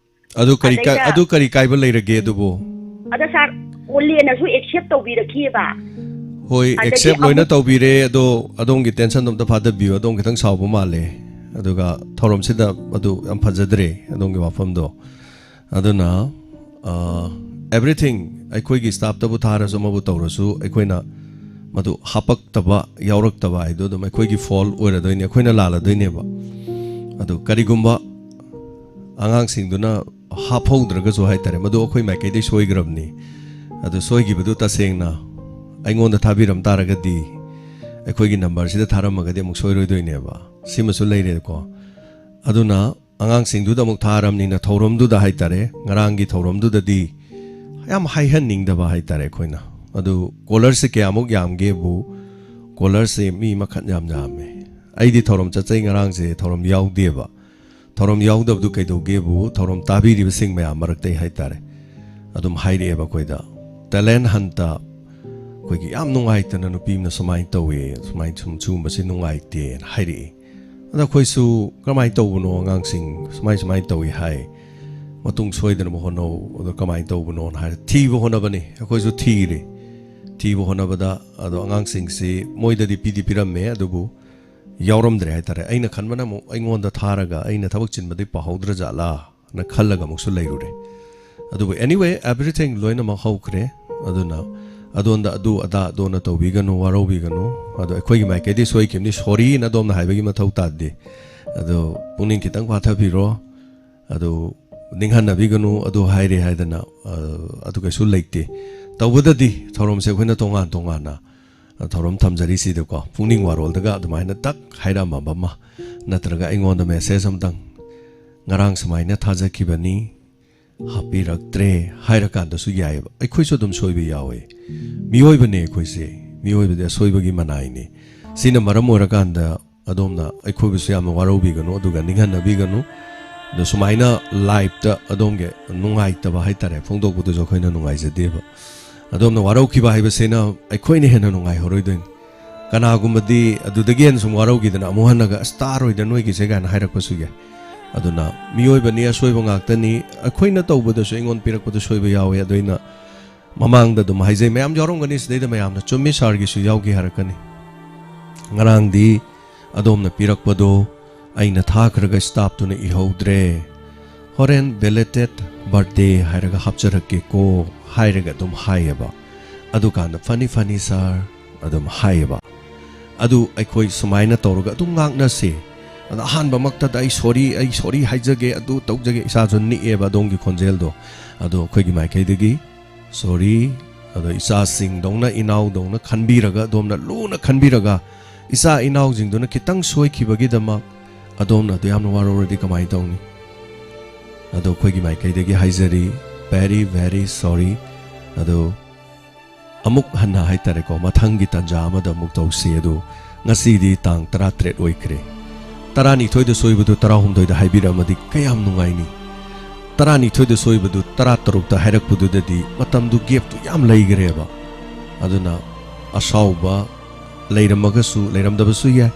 ꯑꯗꯨ ꯀꯔꯤ ꯀꯥꯏ- ꯑꯗꯩꯗ- ꯑꯗꯨ ꯀꯔꯤ ꯀꯥꯏꯕ ꯂꯩꯔꯒꯦ ꯑꯗꯨꯕꯨ? ꯑꯗ ꯁꯥꯔ, ꯑꯣꯂꯦꯟꯅꯁꯨ ꯑꯦꯛꯁꯦꯞ ꯇꯧꯕꯤꯔꯛꯈꯤꯑꯕ꯫ ꯍꯣꯏ, ꯑꯗꯒꯤ ꯑꯦꯛꯁꯦꯞ ꯂꯣꯏꯅ ꯑꯃꯨꯛ- ꯇꯧꯕꯤꯔꯦ꯫ ꯑꯗꯣ ꯑꯗꯣꯝꯒꯤ ꯇꯦꯟꯁꯟꯗꯣ ꯑꯝꯇ ꯐꯥꯗꯕꯤꯌꯨ꯫ ꯑꯗꯣꯝ ꯈꯤꯇꯪ ꯁꯥꯎꯕ ꯃꯥꯜꯂꯦ꯫ ꯑꯗꯨꯒ ꯊꯧꯔꯝꯁꯤꯗ ꯑꯗꯨ ꯌꯥꯝ ꯐꯖꯗ꯭ꯔꯦ ꯑꯗꯣꯝꯒꯤ ꯋꯥꯐꯝꯗꯣ꯫ ꯑꯗꯨꯅ ꯑꯦꯚ꯭ꯔꯤꯊꯤꯡ, ꯑꯩꯈꯣꯏꯒꯤ ꯁ꯭ꯇꯥꯐꯇꯕꯨ ꯊꯥꯔꯁꯨ, ꯑꯃꯕꯨ ꯇꯧꯔꯁꯨ, ꯑꯩꯈꯣꯏꯅ ꯃꯗꯨ ꯍꯥꯄꯛꯇꯕ, ꯌꯥꯎꯔꯛꯇꯕ ꯍꯥꯏꯗꯣ ꯑꯗꯨꯝ ꯑꯩꯈꯣꯏꯒꯤ ꯐꯣꯜ ꯑꯣꯏꯔꯗꯣꯏꯅꯤ, ꯑꯩꯈꯣꯏꯅ ꯂꯥꯜꯂꯗꯣꯏꯅꯦꯕ꯫ ꯑꯗꯨ ꯀꯔꯤꯒꯨꯝꯕ ꯑꯉꯥꯡꯁꯤꯡꯗꯨꯅ ꯍꯥꯞꯍꯧꯗ꯭ꯔꯒꯁꯨ ꯍꯥꯏꯇꯥꯔꯦ, ꯃꯗꯨ ꯑꯩꯈꯣꯏ ꯃꯥꯏꯀꯩꯗꯩ ꯁꯣꯏꯈ꯭ꯔꯕꯅꯤ꯫ ꯑꯗꯨ ꯁꯣꯏꯈꯤꯕꯗꯨ ꯇꯁꯦꯡꯅ ꯑꯩꯉꯣꯟꯗ ꯊꯥꯕꯤꯔꯝ ꯇꯥꯔꯒꯗꯤ, ꯑꯩꯈꯣꯏꯒꯤ ꯅꯝꯕꯔꯁꯤꯗ ꯊꯥꯔꯝꯃꯒꯗꯤ ꯑꯃꯨꯛ ꯁꯣꯏꯔꯣꯏꯗꯣꯏꯅꯦꯕ꯫ ꯁꯤꯃꯁꯨ ꯂꯩꯔꯦꯀꯣ꯫ ꯑꯗꯨꯅ ꯑꯉꯥꯡꯁꯤꯡꯗꯨꯗ ꯑꯃꯨꯛ ꯊꯥꯔꯕꯅꯤꯅ, ꯊꯧꯔꯝꯗꯨꯗ ꯍꯥꯏꯇꯥꯔꯦ, ꯉꯔꯥꯡꯒꯤ ꯊꯧꯔꯝꯗꯨꯗꯗꯤ ꯌꯥꯝ ꯍꯥꯏꯍꯟꯅꯤꯡꯗꯕ ꯍꯥꯏꯇꯥꯔꯦ ꯑꯩꯈꯣꯏꯅ꯫ ꯑꯗꯨ ꯀꯣꯂꯔꯁꯦ ꯀꯌꯥꯃꯨꯛ ꯌꯥꯝꯒꯦꯕꯨ? ꯀꯣꯂꯔꯁꯦ ꯃꯤ ꯃꯈꯜ ꯌꯥꯝ ꯌꯥꯝꯃꯦ꯫ ꯑꯩꯗꯤ ꯊꯧꯔꯝ ꯆꯠꯆꯩ, ꯉꯔꯥꯡꯁꯦ ꯊꯧꯔꯝ ꯌꯥꯎꯗꯦꯕ꯫ ꯊꯧꯔꯝ ꯌꯥꯎꯗꯕꯗꯨ ꯀꯩꯗꯧꯒꯦꯕꯨ, ꯊꯧꯔꯝ ꯇꯥꯕꯤꯔꯤꯕꯁꯤꯡ ꯃꯌꯥꯝ ꯃꯔꯛꯇꯩ ꯍꯥꯏꯇꯥꯔꯦ, ꯑꯗꯨꯝ ꯍꯥꯏꯔꯛꯑꯦꯕ ꯑꯩꯈꯣꯏꯗ꯫ ꯇꯦꯂꯦꯟ ꯍꯟꯇ ꯑꯩꯈꯣꯏꯒꯤ ꯌꯥꯝ ꯅꯨꯡꯉꯥꯏꯇꯅ ꯅꯨꯄꯤ ꯑꯃꯅ ꯁꯨꯃꯥꯏꯅ ꯇꯧꯋꯦ, ꯁꯨꯃꯥꯏꯅ ꯁꯨꯝ ꯁꯤꯒꯨꯝꯕꯁꯤ ꯅꯨꯡꯉꯥꯏꯇꯦꯅ ꯍꯥꯏꯔꯛꯑꯦ꯫ ꯑꯗ ꯑꯩꯈꯣꯏꯁꯨ "ꯀꯔꯝꯍꯥꯏꯅ ꯇꯧꯕꯅꯣ, ꯑꯉꯥꯡꯁꯤꯡ ꯁꯨꯃꯥꯏ ꯁꯨꯃꯥꯏꯅ ꯇꯧꯏ ꯍꯥꯏ, ꯃꯇꯨꯡ ꯁꯣꯏꯗꯅꯕ ꯍꯣꯠꯅꯧ, ꯑꯗꯣ ꯀꯃꯥꯏꯅ ꯇꯧꯕꯅꯣꯅ" ꯍꯥꯏꯔ ꯊꯤꯕ ꯍꯣꯠꯅꯕꯅꯤ꯫ ꯑꯩꯈꯣꯏꯁꯨ ꯊꯤꯔꯦ꯫ ꯊꯤꯕ ꯍꯣꯠꯅꯕꯗ ꯑꯗꯣ ꯑꯉꯥꯡꯁꯤꯡꯁꯤ ꯃꯣꯏꯗꯗꯤ ꯄꯤꯗꯤ ꯄꯤꯔꯝꯃꯦ, ꯑꯗꯨꯕꯨ ꯌꯥꯎꯔꯝꯗ꯭ꯔꯦ ꯍꯥꯏꯇꯥꯔꯦ꯫ ꯑꯩꯅ ꯈꯟꯕꯅ ꯑꯃꯨꯛ ꯑꯩꯉꯣꯟꯗ ꯊꯥꯔꯒ ꯑꯩꯅ ꯊꯕꯛ ꯆꯤꯟꯕꯗꯤ ꯄꯥꯍꯧꯗ꯭ꯔ ꯖꯥꯠꯂꯥꯅ ꯈꯜꯂꯒ ꯑꯃꯨꯛꯁꯨ ꯂꯩꯔꯨꯔꯦ꯫ ꯑꯗꯨꯕꯨ anyway, everything ꯂꯣꯏꯅꯃꯛ ꯍꯧꯈ꯭ꯔꯦ꯫ ꯑꯗꯨꯅ ꯑꯗꯣꯝꯗ ꯑꯗꯨ ꯑꯗꯥ ꯑꯗꯣꯅ ꯇꯧꯕꯤꯒꯅꯨ, ꯋꯥꯔꯧꯕꯤꯒꯅꯨ꯫ ꯑꯗꯣ ꯑꯩꯈꯣꯏꯒꯤ ꯃꯥꯏꯀꯩꯗꯤ ꯁꯣꯏꯈꯤꯕꯅꯤ, ꯁꯣꯔꯤꯅ ꯑꯗꯣꯝꯅ ꯍꯥꯏꯕꯒꯤ ꯃꯊꯧ ꯇꯥꯗꯦ꯫ ꯑꯗꯣ ꯄꯨꯛꯅꯤꯡ ꯈꯤꯇꯪ ꯐꯥꯊꯕꯤꯔꯣ꯫ ꯑꯗꯨ ꯅꯤꯡꯍꯟꯅꯕꯤꯒꯅꯨ, ꯑꯗꯨ ꯍꯥꯏꯔꯦ ꯍꯥꯏꯗꯅ, ꯑ, ꯑꯗꯨ ꯀꯩꯁꯨ ꯂꯩꯇꯦ꯫ ꯇꯧꯕꯗꯗꯤ ꯊꯧꯔꯝꯁꯦ ꯑꯩꯈꯣꯏꯅ ꯇꯣꯉꯥꯟ ꯇꯣꯉꯥꯟꯅ, ꯑ, ꯊꯧꯔꯝ ꯊꯝꯖꯔꯤꯁꯤꯗꯀꯣ, ꯄꯨꯛꯅꯤꯡ ꯋꯥꯔꯣꯜꯗꯒ ꯑꯗꯨꯃꯥꯏꯅ ꯇꯛ ꯍꯥꯏꯔꯝꯃꯕ ꯑꯃ, ꯅꯠꯇ꯭ꯔꯒ ꯑꯩꯉꯣꯟꯗ ꯃꯦꯁꯦꯖ ꯑꯝꯇꯪ, "ꯉꯔꯥꯡ ꯁꯨꯃꯥꯏꯅ ꯊꯥꯖꯈꯤꯕꯅꯤ, ꯍꯥꯞꯄꯤꯔꯛꯇ꯭ꯔꯦ" ꯍꯥꯏꯔꯀꯥꯟꯗꯁꯨ ꯌꯥꯏꯑꯕ꯫ ꯑꯩꯈꯣꯏꯁꯨ ꯑꯗꯨꯝ ꯁꯣꯏꯕ ꯌꯥꯎꯋꯦ꯫ ꯃꯤꯑꯣꯏꯕꯅꯦ ꯑꯩꯈꯣꯏꯁꯦ, ꯃꯤꯑꯣꯏꯕꯗꯤ ꯑꯁꯣꯏꯕꯒꯤ ꯃꯅꯥꯏꯅꯤ꯫ ꯁꯤꯅ ꯃꯔꯝ ꯑꯣꯏꯔꯀꯥꯟꯗ ꯑꯗꯣꯝꯅ ꯑꯩꯈꯣꯏꯕꯨꯁꯨ ꯌꯥꯝꯅ ꯋꯥꯔꯧꯕꯤꯒꯅꯨ, ꯑꯗꯨꯒ ꯅꯤꯡꯍꯟꯅꯕꯤꯒꯅꯨ꯫ ꯑꯗꯣ ꯁꯨꯃꯥꯏꯅ ꯂꯥꯏꯞꯇ ꯑꯗꯣꯝꯒꯤ ꯅꯨꯡꯉꯥꯏꯇꯕ ꯍꯥꯏꯇꯥꯔꯦ ꯐꯣꯡꯗꯣꯛꯄꯗꯨꯁꯨ ꯑꯩꯈꯣꯏꯅ ꯅꯨꯡꯉꯥꯏꯖꯗꯦꯕ꯫ ꯑꯗꯣꯝꯅ ꯋꯥꯔꯧꯈꯤꯕ ꯍꯥꯏꯕꯁꯤꯅ ꯑꯩꯈꯣꯏꯅ ꯍꯦꯟꯅ ꯅꯨꯡꯉꯥꯏꯍꯧꯔꯣꯏꯗꯣꯏꯅꯤ꯫ ꯀꯅꯥꯒꯨꯝꯕꯗꯤ ꯑꯗꯨꯗꯒꯤ ꯍꯦꯟꯅ ꯁꯨꯝ ꯋꯥꯔꯧꯈꯤꯗꯅ ꯑꯃꯨꯛ ꯍꯟꯅꯒ "ꯑꯁ, ꯇꯥꯔꯣꯏꯗ ꯅꯣꯏꯒꯤꯁꯦ" ꯀꯥꯏꯅ ꯍꯥꯏꯔꯛꯄꯁꯨ ꯌꯥꯏ꯫ ꯑꯗꯨꯅ ꯃꯤꯑꯣꯏꯕꯅꯤ, ꯑꯁꯣꯏꯕ ꯉꯥꯛꯇꯅꯤ꯫ ꯑꯩꯈꯣꯏꯅ ꯇꯧꯕꯗꯁꯨ ꯑꯩꯉꯣꯟꯗ ꯄꯤꯔꯛꯄꯗ ꯁꯣꯏꯕ ꯌꯥꯎꯋꯦ꯫ ꯑꯗꯣ ꯑꯩꯅ ꯃꯃꯥꯡꯗ ꯑꯗꯨꯝ ꯍꯥꯏꯖꯩ, ꯃꯌꯥꯝ ꯌꯥꯎꯔꯝꯒꯅꯤ ꯁꯤꯗꯩꯗ, ꯃꯌꯥꯝꯅ "ꯆꯨꯝꯃꯤ, ꯁꯥꯔꯒꯤꯁꯨ ꯌꯥꯎꯈꯤ" ꯍꯥꯏꯔꯛꯀꯅꯤ꯫ ꯉꯔꯥꯡꯗꯤ ꯑꯗꯣꯝꯅ ꯄꯤꯔꯛꯄꯗꯣ ꯑꯩꯅ ꯊꯥꯈ꯭ꯔꯒ ꯁ꯭ꯇꯥꯐꯇꯨꯅ ꯏꯍꯧꯗ꯭ꯔꯦ꯫ "ꯍꯣꯔꯦꯟ belated birthday ꯍꯥꯏꯔꯒ ꯍꯥꯞꯆꯔꯛꯀꯦꯀꯣ" ꯍꯥꯏꯔꯒ ꯑꯗꯨꯝ ꯍꯥꯏꯌꯦꯕ꯫ ꯑꯗꯨꯀꯥꯟꯗ "Funny, funny, sir" ꯑꯗꯨꯝ ꯍꯥꯏꯌꯦꯕ꯫ ꯑꯗꯨ ꯑꯩꯈꯣꯏ ꯁꯨꯃꯥꯏꯅ ꯇꯧꯔꯒ ꯑꯗꯨꯝ ꯉꯥꯛꯅꯁꯦ꯫ ꯑꯗ ꯑꯍꯥꯟꯕꯃꯛꯇꯗ "ꯑꯩ ꯁꯣꯔꯤ, ꯑꯩ ꯁꯣꯔꯤ ꯍꯥꯏꯖꯒꯦ, ꯑꯗꯨ ꯇꯧꯖꯒꯦ", ꯏꯁꯥꯁꯨ ꯅꯤꯛꯑꯦꯕ ꯑꯗꯣꯝꯒꯤ ꯈꯣꯟꯖꯦꯜꯗꯣ꯫ ꯑꯗꯣ ꯑꯩꯈꯣꯏꯒꯤ ꯃꯥꯏꯀꯩꯗꯒꯤ ꯁꯣꯔꯤ, ꯑꯗꯣ ꯏꯆꯥꯁꯤꯡꯗꯧꯅ, ꯏꯅꯥꯎꯗꯧꯅ ꯈꯟꯕꯤꯔꯒ, ꯑꯗꯣꯝꯅ ꯂꯨꯅ ꯈꯟꯕꯤꯔꯒ, ꯏꯆꯥ ꯏꯅꯥꯎꯁꯤꯡꯗꯨꯅ ꯈꯤꯇꯪ ꯁꯣꯏꯈꯤꯕꯒꯤꯗꯃꯛ ꯑꯗꯣꯝꯅ ꯑꯗꯨ ꯌꯥꯝꯅ ꯋꯥꯔꯧꯔꯗꯤ ꯀꯃꯥꯏꯅ ꯇꯧꯅꯤ? ꯑꯗꯣ ꯑꯩꯈꯣꯏꯒꯤ ꯃꯥꯏꯀꯩꯗꯒꯤ ꯍꯥꯏꯖꯔꯤ, very, very sorry꯫ ꯑꯗꯣ ꯑꯃꯨꯛ ꯍꯟꯅ ꯍꯥꯏꯇꯥꯔꯦꯀꯣ, ꯃꯊꯪꯒꯤ ꯇꯥꯟꯖꯥ ꯑꯃꯗ ꯑꯃꯨꯛ ꯇꯧꯁꯤ꯫ ꯑꯗꯣ ꯉꯁꯤꯗꯤ ꯇꯥꯡ ꯇꯔꯥꯇꯔꯦꯠ ꯑꯣꯏꯈ꯭ꯔꯦ꯫ ꯇꯔꯥꯅꯤꯊꯣꯏꯗ ꯁꯣꯏꯕꯗꯨ ꯇꯔꯥꯍꯨꯝꯗꯣꯏꯗ ꯍꯥꯏꯕꯤꯔꯛꯑꯃꯗꯤ ꯀꯌꯥꯝ ꯅꯨꯡꯉꯥꯏꯅꯤ? ꯇꯔꯥꯅꯤꯊꯣꯏꯗ ꯁꯣꯏꯕꯗꯨ ꯇꯔꯥꯇꯔꯨꯛꯇ ꯍꯥꯏꯔꯛꯄꯗꯨꯗꯗꯤ ꯃꯇꯝꯗꯨ, ꯒꯦꯞꯇꯨ ꯌꯥꯝ ꯂꯩꯈ꯭ꯔꯦꯕ꯫ ꯑꯗꯨꯅ ꯑꯁꯥꯎꯕ ꯂꯩꯔꯝꯃꯒꯁꯨ, ꯂꯩꯔꯝꯗꯕꯁꯨ ꯌꯥꯏ,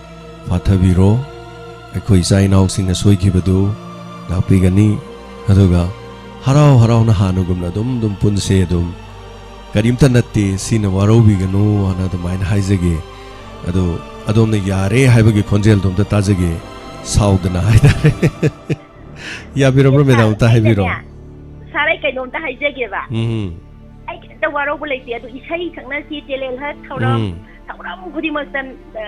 ꯐꯥꯊꯕꯤꯔꯣ꯫ ꯑꯩꯈꯣꯏ ꯏꯆꯥ ꯏꯅꯥꯎꯁꯤꯡꯅ ꯁꯣꯏꯈꯤꯕꯗꯨ ꯉꯥꯛꯄꯤꯒꯅꯤ꯫ ꯑꯗꯨꯒ ꯍꯔꯥꯎ ꯍꯔꯥꯎꯅ ꯍꯥꯟꯅꯒꯨꯝꯅ ꯑꯗꯨꯝ, ꯑꯗꯨꯝ ꯄꯨꯟꯁꯦ꯫ ꯑꯗꯨꯝ "ꯀꯔꯤꯝꯇ ꯅꯠꯇꯦ, ꯁꯤꯅ ꯋꯥꯔꯧꯕꯤꯒꯅꯨ" ꯍꯥꯏꯅ ꯑꯗꯨꯃꯥꯏꯅ ꯍꯥꯏꯖꯒꯦ꯫ ꯑꯗꯣ ꯑꯗꯣꯝꯅ "ꯌꯥꯔꯦ" ꯍꯥꯏꯕꯒꯤ ꯈꯣꯟꯖꯦꯜꯗꯣ ꯑꯝꯇ ꯇꯥꯖꯒꯦ, ꯁꯥꯎꯗꯅ ꯍꯥꯏꯇꯥꯔꯦ꯫ ꯌꯥꯕꯤꯔꯕ꯭ꯔꯣ, ꯃꯦꯗꯥꯝ? ꯑꯝꯇ ꯍꯥꯏꯕꯤꯔꯣ꯫ ꯑꯩꯅꯅꯦ, ꯁꯥꯔ, ꯑꯩ ꯀꯩꯅꯣꯝꯇ ꯍꯥꯏꯖꯒꯦꯕ꯫ ꯎꯝ꯫ ꯑꯩ ꯀꯩꯝꯇ ꯋꯥꯔꯧꯕ ꯂꯩꯇꯦ꯫ ꯑꯗꯨ ꯏꯁꯩ ꯁꯛꯅꯁꯤ, ꯇꯦꯂꯦꯟ ꯍꯟꯠ ꯊꯧꯔꯝ, ꯎꯝ꯫ ꯊꯧꯔꯝ ꯈꯨꯗꯤꯡꯃꯛꯇ, ꯑ,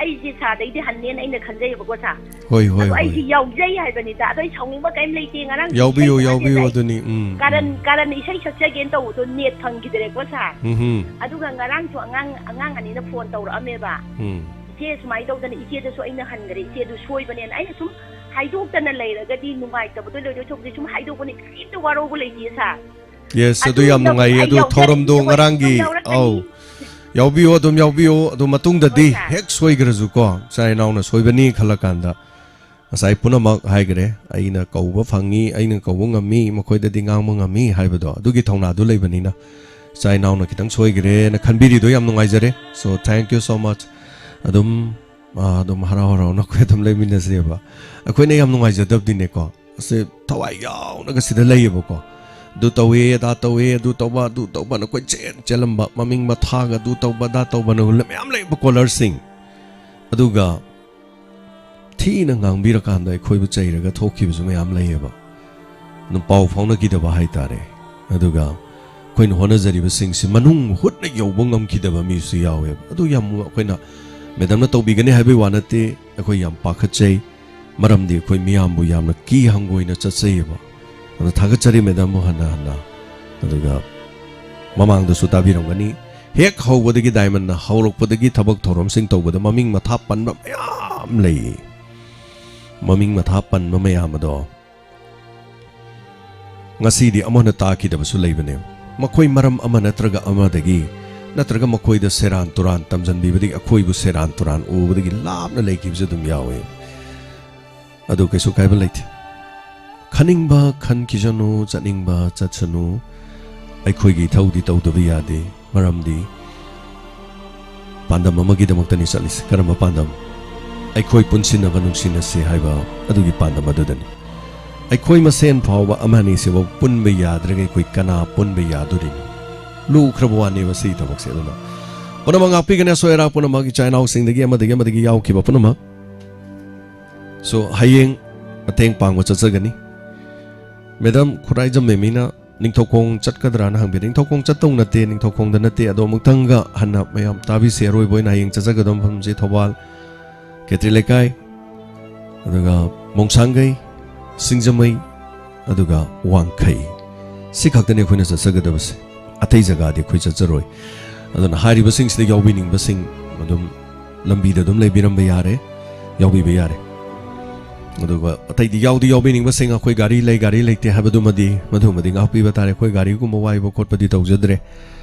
ꯑꯩꯁꯦ ꯁꯥꯔꯗꯩꯗꯤ ꯍꯟꯅꯦꯅ ꯑꯩꯅ ꯈꯟꯖꯩꯌꯦꯕꯀꯣ, ꯁꯥꯔ꯫ ꯍꯣꯏ, ꯍꯣꯏ, ꯑꯗꯣ ꯑꯩꯁꯦ ꯍꯣꯏ꯫ ꯌꯥꯎꯖꯩ ꯍꯥꯏꯕꯅꯤꯗ꯫ ꯑꯗꯣ ꯑꯩ ꯁꯥꯎꯅꯤꯡꯕ ꯀꯔꯤꯝ ꯂꯩꯇꯦ꯫ ꯉꯔꯥꯡ ꯌꯥꯎꯕꯤꯌꯨ, ꯏꯁꯩ ꯌꯥꯎꯕꯤꯌꯨ, ꯁꯛꯅꯁꯦ ꯑꯗꯨꯅꯤ꯫ ꯎꯝ, ꯀꯥꯔꯟ, ꯎꯝ꯫ ꯀꯥꯔꯟ ꯏꯁꯩ ꯁꯛꯆꯒꯦꯅ ꯇꯧꯕꯗꯣ ꯅꯦꯠ ꯐꯪꯈꯤꯗ꯭ꯔꯦꯀꯣ, ꯁꯥꯔ꯫ ꯎꯝ, ꯎꯝ꯫ ꯑꯗꯨꯒ ꯉꯔꯥꯡꯁꯨ ꯑꯉꯥꯡ, ꯑꯉꯥꯡ ꯑꯅꯤꯅ ꯐꯣꯟ ꯇꯧꯔꯛꯑꯝꯃꯦꯕ꯫ ꯎꯝ꯫ "ꯏꯆꯦ, ꯁꯨꯃꯥꯏꯅ ꯇꯧꯗꯅ", ꯏꯆꯦꯗꯁꯨ ꯑꯩꯅ ꯍꯟꯈ꯭ꯔꯦ, "ꯏꯆꯦꯗꯨ ꯁꯣꯏꯕꯅꯦꯅ"꯫ ꯑꯩꯅ ꯁꯨꯝ ꯍꯥꯏꯗꯣꯛꯇꯅ ꯂꯩꯔꯒꯗꯤ ꯅꯨꯡꯉꯥꯏꯇꯕꯗꯣ ꯂꯣꯏꯗꯣꯏ ꯊꯣꯛꯄꯗꯤ ꯁꯨꯝ ꯍꯥꯏꯗꯣꯛꯄꯅꯤ, ꯀꯔꯤꯝꯇ ꯋꯥꯔꯧꯕ ꯂꯩꯇꯦ, ꯁꯥꯔ꯫ ꯌꯦꯁ, ꯑꯗꯨ ꯑꯗꯨ ꯌꯥꯝ ꯌꯧ-, ꯅꯨꯡꯉꯥꯏꯌꯦ꯫ ꯑꯩ ꯑꯗꯨ ꯌꯧꯖꯔꯛꯏ, ꯊꯧꯔꯝꯗꯣ ꯌꯧꯔꯛꯏ, ꯉꯔꯥꯡꯒꯤ, ꯌꯧꯔꯛꯀꯅꯤ꯫ ꯑꯧ, ꯌꯥꯎꯕꯤꯌꯨ, ꯑꯗꯨꯝ ꯌꯥꯎꯕꯤꯌꯨ꯫ ꯑꯗꯨ ꯃꯇꯨꯡꯗꯗꯤ ꯍꯣꯏ, ꯁꯥꯔ꯫ ꯍꯦꯛ ꯁꯣꯏꯈ꯭ꯔꯁꯨꯀꯣ, ꯏꯆꯥ ꯏꯅꯥꯎꯅ ꯁꯣꯏꯕꯅꯤ ꯈꯜꯂꯀꯥꯟꯗ, ꯉꯁꯥꯏ ꯄꯨꯝꯅꯃꯛ ꯍꯥꯏꯈ꯭ꯔꯦ, "ꯑꯩꯅ ꯀꯧꯕ ꯐꯪꯉꯤ, ꯑꯩꯅ ꯀꯧꯕ ꯉꯝꯃꯤ, ꯃꯈꯣꯏꯗꯗꯤ ꯉꯥꯡꯕ ꯉꯝꯃꯤ" ꯍꯥꯏꯕꯗꯣ, ꯑꯗꯨꯒꯤ ꯊꯧꯅꯥꯗꯨ ꯂꯩꯕꯅꯤꯅ, ꯏꯆꯥ ꯏꯅꯥꯎꯅ ꯈꯤꯇꯪ ꯁꯣꯏꯈ꯭ꯔꯦꯅ ꯈꯟꯕꯤꯔꯤꯗꯣ ꯌꯥꯝ ꯅꯨꯡꯉꯥꯏꯖꯔꯦ꯫ So, thank you so much꯫ ꯑꯗꯨꯝ ꯑꯥ, ꯑꯗꯨꯝ ꯍꯔꯥꯎ ꯍꯔꯥꯎꯅ ꯑꯩꯈꯣꯏ ꯑꯗꯨꯝ ꯂꯩꯃꯤꯟꯅꯁꯦꯕ꯫ ꯑꯩꯈꯣꯏꯅ ꯌꯥꯝ ꯅꯨꯡꯉꯥꯏꯖꯗꯕꯗꯤꯅꯦꯀꯣ, ꯑꯁꯦ ꯊꯋꯥꯏ ꯌꯥꯎꯅꯒ ꯁꯤꯗ ꯂꯩꯌꯦꯕꯀꯣ꯫ ꯑꯗꯨ ꯇꯧꯋꯦ, ꯑꯗꯥ ꯇꯧꯋꯦ, ꯑꯗꯨ ꯇꯧꯕ, ꯑꯗꯨ ꯇꯧꯕꯅ ꯀꯣꯏꯆꯦꯟ ꯆꯦꯜꯂꯝꯕ, ꯃꯃꯤꯡ ꯃꯊꯥꯒ ꯑꯗꯨ ꯇꯧꯕ, ꯑꯗꯥ ꯇꯧꯕꯅ ꯃꯌꯥꯝ ꯂꯩꯕ ꯀꯣꯂꯔꯁꯤꯡ꯫ ꯑꯗꯨꯒ ꯊꯤꯅ ꯉꯥꯡꯕꯤꯔꯀꯥꯟꯗ ꯑꯩꯈꯣꯏꯕꯨ ꯆꯩꯔꯒ ꯊꯣꯛꯈꯤꯕꯁꯨ ꯃꯌꯥꯝ ꯂꯩꯌꯦꯕ꯫ ꯑꯗꯨꯝ ꯄꯥꯎ ꯐꯥꯎꯅꯈꯤꯗꯕ ꯍꯥꯏꯇꯥꯔꯦ꯫ ꯑꯗꯨꯒ ꯑꯩꯈꯣꯏꯅ ꯍꯣꯠꯅꯖꯔꯤꯕꯁꯤꯡꯁꯤ ꯃꯅꯨꯡ ꯍꯨꯠꯅ ꯌꯧꯕ ꯉꯝꯈꯤꯗꯕ ꯃꯤꯁꯨ ꯌꯥꯎꯋꯦꯕ꯫ ꯑꯗꯨ ꯌꯥꯝ ꯑꯩꯈꯣꯏꯅ ꯃꯦꯗꯥꯝꯅ ꯇꯧꯕꯤꯒꯅꯤ ꯍꯥꯏꯕꯒꯤ ꯋꯥ ꯅꯠꯇꯦ, ꯑꯩꯈꯣꯏ ꯌꯥꯝ ꯄꯥꯈꯠꯆꯩ꯫ ꯃꯔꯝꯗꯤ ꯑꯩꯈꯣꯏ ꯃꯤꯌꯥꯝꯕꯨ ꯌꯥꯝꯅ ꯀꯤ ꯍꯪꯒꯣꯏꯅ ꯆꯠꯆꯩꯌꯦꯕ꯫ ꯑꯗꯨ ꯊꯥꯒꯠꯆꯔꯤ ꯃꯦꯗꯥꯝꯕꯨ ꯍꯟꯅ ꯍꯟꯅ꯫ ꯑꯗꯨꯒ ꯃꯃꯥꯡꯗꯁꯨ ꯇꯥꯕꯤꯔꯝꯒꯅꯤ, ꯍꯦꯛ ꯍꯧꯕꯗꯒꯤ ꯗꯥꯏꯃꯟꯅ ꯍꯧꯔꯛꯄꯗꯒꯤ ꯊꯕꯛ ꯊꯧꯔꯝꯁꯤꯡ ꯇꯧꯕꯗ ꯃꯃꯤꯡ ꯃꯊꯥ ꯄꯟꯕ ꯃꯌꯥꯝ ꯂꯩ꯫ ꯃꯃꯤꯡ ꯃꯊꯥ ꯄꯟꯕ ꯃꯌꯥꯝ ꯑꯗꯣ ꯉꯁꯤꯗꯤ ꯑꯃꯨꯛ ꯍꯟꯅ ꯇꯥꯈꯤꯗꯕꯁꯨ ꯂꯩꯕꯅꯦ꯫ ꯃꯈꯣꯏ ꯃꯔꯝ ꯑꯃ ꯅꯠꯇ꯭ꯔꯒ ꯑꯃꯗꯒꯤ, ꯅꯠꯇ꯭ꯔꯒ ꯃꯈꯣꯏꯗ ꯁꯦꯔꯥꯟ ꯇꯨꯔꯥꯟ ꯇꯝꯖꯟꯕꯤꯕꯗꯒꯤ, ꯑꯩꯈꯣꯏꯕꯨ ꯁꯦꯔꯥꯟ ꯇꯨꯔꯥꯟ ꯎꯕꯗꯒꯤ ꯂꯥꯞꯅ ꯂꯩꯈꯤꯕꯁꯨ ꯑꯗꯨꯝ ꯌꯥꯎꯋꯦ꯫ ꯑꯗꯨ ꯀꯩꯁꯨ ꯀꯥꯏꯕ ꯂꯩꯇꯦ꯫ ꯈꯟꯅꯤꯡꯕ ꯈꯟꯈꯤꯁꯅꯨ, ꯆꯠꯅꯤꯡꯕ ꯆꯠꯁꯅꯨ, ꯑꯩꯈꯣꯏꯒꯤ ꯏꯊꯧꯗꯤ ꯇꯧꯗꯕ ꯌꯥꯗꯦ꯫ ꯃꯔꯝꯗꯤ ꯄꯥꯟꯗꯝ ꯑꯃꯒꯤꯗꯃꯛꯇꯅꯤ ꯆꯠꯂꯤꯁꯦ꯫ ꯀꯔꯝꯕ ꯄꯥꯟꯗꯝ? ꯑꯩꯈꯣꯏ ꯄꯨꯟꯁꯤꯟꯅꯕ ꯅꯨꯡꯁꯤꯅꯁꯤ ꯍꯥꯏꯕ ꯑꯗꯨꯒꯤ ꯄꯥꯟꯗꯝ ꯑꯗꯨꯗꯅꯤ꯫ ꯑꯩꯈꯣꯏ ꯃꯁꯦꯟ ꯐꯥꯎꯕ ꯑꯃꯅꯤ ꯁꯤꯐꯥꯎ ꯄꯨꯟꯕ ꯌꯥꯗ꯭ꯔꯒ ꯑꯩꯈꯣꯏ ꯀꯅꯥ ꯄꯨꯟꯕ ꯌꯥꯗꯣꯔꯤꯅꯣ? ꯂꯨꯈ꯭ꯔꯕ ꯋꯥꯅꯦꯕ ꯁꯤꯒꯤ ꯊꯕꯛꯁꯦ꯫ ꯑꯗꯨꯅ ꯄꯨꯝꯅꯃꯛ ꯉꯥꯛꯄꯤꯒꯅꯤ, ꯑꯁꯣꯏ ꯑꯔꯥꯛ ꯄꯨꯝꯅꯃꯛ ꯏꯆꯥ ꯏꯅꯥꯎꯁꯤꯡꯗꯒꯤ ꯑꯃꯗꯒꯤ ꯑꯃꯗꯒꯤ ꯌꯥꯎꯈꯤꯕ ꯄꯨꯝꯅꯃꯛ꯫ So, ꯍꯌꯦꯡ ꯃꯇꯦꯡ ꯄꯥꯡꯕ ꯆꯠꯆꯒꯅꯤ꯫ ꯃꯦꯗꯥꯝ ꯈꯨꯔꯥꯏꯖꯝ ꯃꯦꯃꯤꯅ ꯅꯤꯡꯊꯧꯈꯣꯡ ꯆꯠꯀꯗ꯭ꯔꯥꯅ ꯍꯪꯕꯤꯔꯦ꯫ ꯅꯤꯡꯊꯧꯈꯣꯡ ꯆꯠꯇꯧ ꯅꯠꯇꯦ, ꯅꯤꯡꯊꯧꯈꯣꯡꯗ ꯅꯠꯇꯦ꯫ ꯑꯗꯣ ꯑꯃꯨꯛꯇꯪꯒ ꯍꯟꯅ ꯃꯌꯥꯝ ꯇꯥꯕꯤꯁꯦ꯫ ꯑꯔꯣꯏꯕ ꯑꯣꯏꯅ ꯍꯌꯦꯡ ꯆꯠꯆꯒꯗꯕ ꯃꯐꯝꯁꯦ ꯊꯧꯕꯥꯜ ꯀꯦꯇ꯭ꯔꯤ ꯂꯩꯀꯥꯏ, ꯑꯗꯨꯒ ꯃꯣꯡꯁꯥꯡꯒꯩ, ꯁꯤꯡꯖꯃꯩ, ꯑꯗꯨꯒ ꯋꯥꯡꯈꯩ꯫ ꯁꯤ ꯈꯛꯇꯅꯤ ꯑꯩꯈꯣꯏꯅ ꯆꯠꯆꯒꯗꯕꯁꯦ꯫ ꯑꯇꯩ ꯖꯒꯥꯗꯤ ꯑꯩꯈꯣꯏ ꯆꯠꯆꯔꯣꯏ꯫ ꯑꯗꯨꯅ ꯍꯥꯏꯔꯤꯕꯁꯤꯡꯁꯤꯗ ꯌꯥꯎꯕꯤꯅꯤꯡꯕꯁꯤꯡ ꯑꯗꯨꯝ ꯂꯝꯕꯤꯗ ꯑꯗꯨꯝ ꯂꯩꯕꯤꯔꯝꯕ ꯌꯥꯔꯦ, ꯌꯥꯎꯕꯤꯕ ꯌꯥꯔꯦ꯫ ꯑꯗꯨꯒ ꯑꯇꯩꯗꯤ ꯌꯥꯎꯗꯤ ꯌꯥꯎꯕꯤꯅꯤꯡꯕꯁꯤꯡ, ꯑꯩꯈꯣꯏ ꯒꯥꯔꯤ ꯂꯩ, ꯒꯥꯔꯤ ꯂꯩꯇꯦ ꯍꯥꯏꯕꯗꯨꯃꯗꯤ, ꯃꯗꯨꯃꯗꯤ ꯉꯥꯛꯄꯤꯕ ꯇꯥꯔꯦ꯫ ꯑꯩꯈꯣꯏ ꯒꯥꯔꯤꯒꯨꯝꯕ ꯋꯥꯏꯕ ꯈꯣꯠꯄꯗꯤ ꯇꯧꯖꯗ꯭ꯔꯦ꯫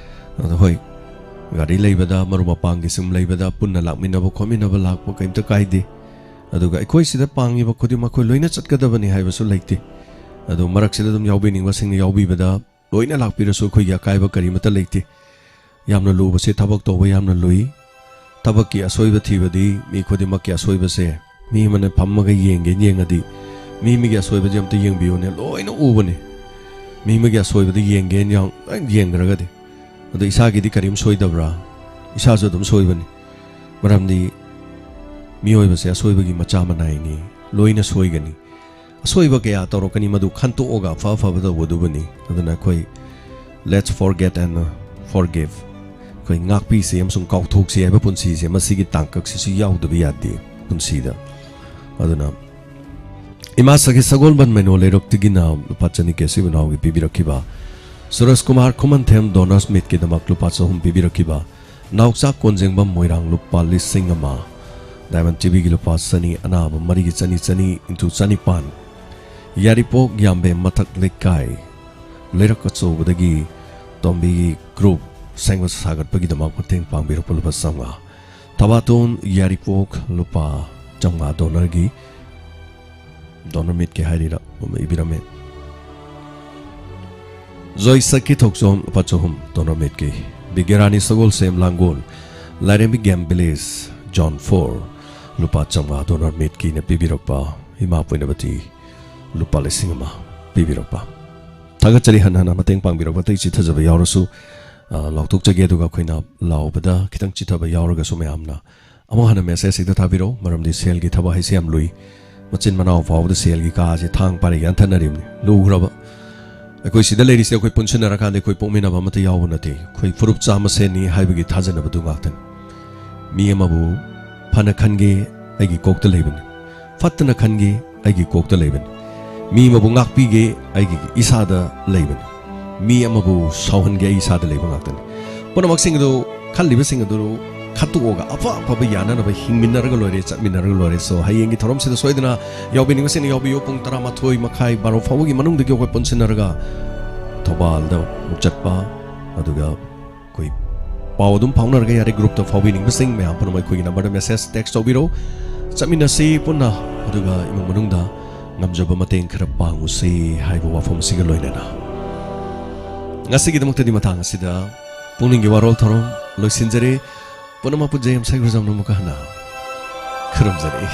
ꯑꯗꯣ ꯍꯣꯏ, ꯒꯥꯔꯤ ꯂꯩꯕꯗ, ꯃꯔꯨꯞ ꯃꯄꯥꯡꯒꯤ ꯁꯨꯝ ꯂꯩꯕꯗ, ꯄꯨꯟꯅ ꯂꯥꯛꯃꯤꯟꯅꯕ ꯈꯣꯠꯃꯤꯟꯅꯕ ꯂꯥꯛꯄ ꯀꯩꯝꯇ ꯀꯥꯏꯗꯦ꯫ ꯑꯗꯨꯒ ꯑꯩꯈꯣꯏ ꯁꯤꯗ ꯄꯥꯡꯉꯤꯕ ꯈꯨꯗꯤꯡꯃꯛ ꯑꯩꯈꯣꯏ ꯂꯣꯏꯅ ꯆꯠꯀꯗꯕꯅꯤ ꯍꯥꯏꯕꯁꯨ ꯂꯩꯇꯦ꯫ ꯑꯗꯣ ꯃꯔꯛꯁꯤꯗ ꯑꯗꯨꯝ ꯌꯥꯎꯕꯤꯅꯤꯡꯕꯁꯤꯡꯅ ꯌꯥꯎꯕꯤꯕꯗ, ꯂꯣꯏꯅ ꯂꯥꯛꯄꯤꯔꯁꯨ ꯑꯩꯈꯣꯏꯒꯤ ꯑꯀꯥꯏꯕ ꯀꯔꯤꯃꯠꯇ ꯂꯩꯇꯦ꯫ ꯌꯥꯝꯅ ꯂꯨꯕꯁꯦ ꯊꯕꯛ ꯇꯧꯕ ꯌꯥꯝꯅ ꯂꯨꯏ꯫ ꯊꯕꯛꯀꯤ ꯑꯁꯣꯏꯕ ꯊꯤꯕꯗꯤ ꯃꯤ ꯈꯨꯗꯤꯡꯃꯛꯀꯤ ꯑꯁꯣꯏꯕꯁꯦ ꯃꯤ ꯑꯃꯅ ꯐꯝꯃꯒ ꯌꯦꯡꯒꯦꯅ ꯌꯦꯡꯉꯗꯤ ꯃꯤ ꯑꯃꯒꯤ ꯑꯁꯣꯏꯕꯗꯤ ꯑꯝꯇ ꯌꯦꯡꯕꯤꯌꯨꯅꯦ, ꯂꯣꯏꯅ ꯎꯕꯅꯤ꯫ ꯃꯤ ꯑꯃꯒꯤ ꯑꯁꯣꯏꯕꯗ ꯌꯦꯡꯒꯦꯅ ꯌꯥꯎ-, ꯂꯣꯏ ꯌꯦꯡꯈ꯭ꯔꯒꯗꯤ꯫ ꯑꯗꯣ ꯏꯁꯥꯒꯤꯗꯤ ꯀꯔꯤꯝ ꯁꯣꯏꯗꯕ꯭ꯔꯥ? ꯏꯁꯥꯁꯨ ꯑꯗꯨꯝ ꯁꯣꯏꯕꯅꯤ꯫ ꯃꯔꯝꯗꯤ ꯃꯤꯑꯣꯏꯕꯁꯦ ꯑꯁꯣꯏꯕꯒꯤ ꯃꯆꯥ ꯃꯅꯥꯏꯅꯤ, ꯂꯣꯏꯅ ꯁꯣꯏꯒꯅꯤ꯫ ꯑꯁꯣꯏꯕ ꯀꯌꯥ ꯇꯧꯔꯛꯀꯅꯤ, ꯃꯗꯨ ꯈꯟꯇꯣꯛꯑꯒ ꯑꯐ ꯑꯐꯕ ꯇꯧꯒꯗꯕꯅꯤ꯫ ꯑꯗꯨꯅ ꯑꯩꯈꯣꯏ let's forget and forgive, ꯑꯩꯈꯣꯏ ꯉꯥꯛꯄꯤꯁꯤ ꯑꯃꯁꯨꯡ ꯀꯥꯎꯊꯣꯛꯁꯤ ꯍꯥꯏꯕ ꯄꯨꯟꯁꯤꯁꯦ, ꯃꯁꯤꯒꯤ ꯇꯥꯡꯀꯛꯁꯤꯁꯨ ꯌꯥꯎꯗꯕ ꯌꯥꯗꯦ ꯄꯨꯟꯁꯤꯗ꯫ ꯑꯗꯨꯅ ꯏꯃꯥ ꯁꯈꯤ ꯁꯒꯣꯜꯕꯟ ꯃꯩꯅꯣ ꯂꯩꯔꯛꯇꯒꯤꯅ ꯂꯨꯄꯥ ꯆꯅꯤ ꯀꯦꯁꯤꯕ ꯏꯅꯥꯎꯒꯤ ꯄꯤꯕꯤꯔꯛꯈꯤꯕ, ꯁꯨꯔꯖ ꯀꯨꯃꯥꯔ ꯈꯨꯃꯟꯊꯦꯝ ꯗꯣꯅꯔꯁ ꯃꯤꯠꯀꯤꯗꯃꯛ ꯂꯨꯄꯥ ꯆꯍꯨꯝ ꯄꯤꯕꯤꯔꯛꯈꯤꯕ, ꯅꯥꯎꯆꯥ ꯀꯣꯟꯖꯦꯡꯕꯝ ꯃꯣꯏꯔꯥꯡ ꯂꯨꯄꯥ ꯂꯤꯁꯤꯡ ꯑꯃ, ꯗꯥꯏꯃꯟ ꯇꯤꯚꯤꯒꯤ ꯂꯨꯄꯥ ꯆꯅꯤ, ꯑꯅꯥꯕ ꯃꯔꯤꯒꯤ ꯆꯅꯤ, ꯆꯅꯤ into ꯆꯅꯤꯄꯥꯟ, ꯌꯥꯏꯔꯤꯄꯣꯛ ꯌꯥꯝꯕꯦꯝ ꯃꯊꯛ ꯂꯩꯀꯥꯏ ꯂꯩꯔꯛ ꯑꯆꯧꯕꯗꯒꯤ ꯇꯣꯝꯕꯤꯒꯤ ꯒ꯭ꯔꯨꯞ ꯁꯦꯝꯒꯠ ꯁꯥꯒꯠꯄꯒꯤꯗꯃꯛ ꯃꯇꯦꯡ ꯄꯥꯡꯕꯤꯔꯛꯄ ꯂꯨꯄꯥ ꯆꯥꯝꯃꯉꯥ, ꯊꯕꯥꯇꯣꯟ ꯌꯥꯏꯔꯤꯄꯣꯛ ꯂꯨꯄꯥ ꯆꯥꯝꯃꯉꯥ ꯗꯣꯅꯔꯒꯤ, ꯗꯣꯅꯔ ꯃꯤꯠꯀꯤ ꯍꯥꯏꯔꯤꯔ, ꯏꯕꯤꯔꯝꯃꯦ꯫ ꯖꯣꯏ ꯁꯛꯀꯤ ꯊꯣꯛꯆꯣꯝ ꯂꯨꯄꯥ ꯆꯍꯨꯝ ꯗꯣꯅꯔ ꯃꯤꯠꯀꯤ, ꯕꯤꯒ꯭ꯌꯔꯥꯅꯤ ꯁꯒꯣꯜꯁꯦꯝ ꯂꯥꯡꯒꯣꯜ, ꯂꯥꯏꯔꯦꯝꯕꯤ ꯒꯦꯝ ꯚꯤꯂꯦꯖ ꯖꯣꯟ ꯐꯣꯔ ꯂꯨꯄꯥ ꯆꯥꯝꯃꯉꯥ ꯗꯣꯅꯔ ꯃꯤꯠꯀꯤꯅ ꯄꯤꯕꯤꯔꯛꯄ ꯏꯃꯥ ꯄꯣꯏꯅꯕꯇꯤ ꯂꯨꯄꯥ ꯂꯤꯁꯤꯡ ꯑꯃ ꯄꯤꯕꯤꯔꯛꯄ꯫ ꯊꯥꯒꯠꯆꯔꯤ ꯍꯟꯅ ꯍꯟꯅ ꯃꯇꯦꯡ ꯄꯥꯡꯕꯤꯔꯛꯄ꯫ ꯑꯇꯩ ꯆꯤꯊꯖꯕ ꯌꯥꯎꯔꯁꯨ, ꯑ, ꯂꯥꯎꯊꯣꯛꯆꯒꯦ, ꯑꯗꯨꯒ ꯑꯩꯈꯣꯏꯅ ꯂꯥꯎꯕꯗ ꯈꯤꯇꯪ ꯆꯤꯊꯕ ꯌꯥꯎꯔꯒꯁꯨ ꯃꯌꯥꯝꯅ ꯑꯃꯨꯛ ꯍꯟꯅ ꯃꯦꯁꯦꯖ ꯍꯦꯛꯇ ꯊꯥꯕꯤꯔꯛꯎ, ꯃꯔꯝꯗꯤ ꯁꯦꯜꯒꯤ ꯊꯕꯛ ꯍꯥꯏꯁꯦ ꯌꯥꯝ ꯂꯨꯏ꯫ ꯃꯆꯤꯟ ꯃꯅꯥꯎ ꯐꯥꯎꯕꯗ ꯁꯦꯜꯒꯤ ꯀꯥꯁꯦ ꯊꯥꯡ ꯄꯥꯏꯔ ꯌꯥꯟꯊꯠꯅꯔꯤꯕꯅꯤ, ꯂꯨꯈ꯭ꯔꯕ꯫ ꯑꯩꯈꯣꯏ ꯁꯤꯗ ꯂꯩꯔꯤꯁꯦ ꯑꯩꯈꯣꯏ ꯄꯨꯟꯁꯤꯟꯅꯔꯀꯥꯟꯗ ꯑꯩꯈꯣꯏ ꯄꯣꯛꯃꯤꯟꯅꯕ ꯑꯃꯠꯇ ꯌꯥꯎꯕ ꯅꯠꯇꯦ, ꯑꯩꯈꯣꯏ ꯐꯨꯔꯨꯞ ꯆꯥꯝꯃ ꯁꯦꯟꯅꯤ ꯍꯥꯏꯕꯒꯤ ꯊꯥꯖꯅꯕꯗꯨ ꯉꯥꯛꯇꯅꯤ꯫ ꯃꯤ ꯑꯃꯕꯨ ꯐꯅ ꯈꯟꯒꯦ ꯑꯩꯒꯤ ꯀꯣꯛꯇ ꯂꯩꯕꯅꯤ, ꯐꯠꯇꯅ ꯈꯟꯒꯦ ꯑꯩꯒꯤ ꯀꯣꯛꯇ ꯂꯩꯕꯅꯤ, ꯃꯤ ꯑꯃꯕꯨ ꯉꯥꯛꯄꯤꯒꯦ ꯑꯩꯒꯤ ꯏꯁꯥꯗ ꯂꯩꯕꯅꯤ, ꯃꯤ ꯑꯃꯕꯨ ꯁꯥꯎꯍꯟꯒꯦ ꯑꯩ ꯏꯁꯥꯗ ꯂꯩꯕ ꯉꯥꯛꯇꯅꯤ꯫ ꯄꯨꯝꯅꯃꯛꯁꯤꯡ ꯑꯗꯨ, ꯈꯜꯂꯤꯕꯁꯤꯡ ꯑꯗꯨ ꯈꯠꯇꯣꯛꯑꯒ ꯑꯐ ꯑꯐꯕ ꯌꯥꯅꯅꯕ ꯍꯤꯡꯃꯤꯟꯅꯔꯒ ꯂꯣꯏꯔꯦ, ꯆꯠꯃꯤꯟꯅꯔꯒ ꯂꯣꯏꯔꯦ꯫ So, ꯍꯌꯦꯡꯒꯤ ꯊꯧꯔꯝꯁꯤꯗ ꯁꯣꯏꯗꯅ ꯌꯥꯎꯕꯤꯅꯤꯡꯕꯁꯤꯡꯅ ꯌꯥꯎꯕꯤꯌꯨ꯫ ꯄꯨꯡ ꯇꯔꯥꯃꯥꯊꯣꯏ ꯃꯈꯥꯏ, ꯕꯥꯔꯣ ꯐꯥꯎꯕꯒꯤ ꯃꯅꯨꯡꯗꯒꯤ ꯑꯩꯈꯣꯏ ꯄꯨꯟꯁꯤꯟꯅꯔꯒ ꯊꯧꯕꯥꯜꯗ ꯑꯃꯨꯛ ꯆꯠꯄ, ꯑꯗꯨꯒ ꯑꯩꯈꯣꯏ ꯄꯥꯎ ꯑꯗꯨꯝ ꯐꯥꯎꯅꯔꯒ ꯌꯥꯔꯦ꯫ ꯒ꯭ꯔꯨꯞꯇ ꯐꯥꯎꯕꯤꯅꯤꯡꯕꯁꯤꯡ ꯃꯌꯥꯝ ꯄꯨꯝꯅꯃꯛ ꯑꯩꯈꯣꯏꯒꯤ ꯅꯝꯕꯔꯗ ꯃꯦꯁꯦꯖ, ꯇꯦꯛꯁ ꯇꯧꯕꯤꯔꯣ꯫ ꯆꯠꯃꯤꯟꯅꯁꯤ ꯄꯨꯟꯅ, ꯑꯗꯨꯒ ꯏꯃꯨꯡ ꯃꯅꯨꯡꯗ ꯉꯝꯖꯕ ꯃꯇꯦꯡ ꯈꯔ ꯄꯥꯡꯉꯨꯁꯤ ꯍꯥꯏꯕ ꯋꯥꯐꯝ ꯑꯁꯤꯒ ꯂꯣꯏꯅꯅ ꯉꯁꯤꯒꯤꯗꯃꯛꯇꯗꯤ ꯃꯇꯥꯡ ꯑꯁꯤꯗ ꯄꯨꯛꯅꯤꯡꯒꯤ ꯋꯥꯔꯣꯜ ꯊꯧꯔꯝ ꯂꯣꯏꯁꯤꯟꯖꯔꯦ꯫ ꯄꯨꯝꯅꯃꯛꯄꯨ ꯖꯦ ꯑꯦꯝ ꯁꯩꯒ꯭ꯔꯖꯝꯅ ꯑꯃꯨꯛꯀ ꯍꯟꯅ ꯈꯨꯔꯨꯝꯖꯔꯛꯏ꯫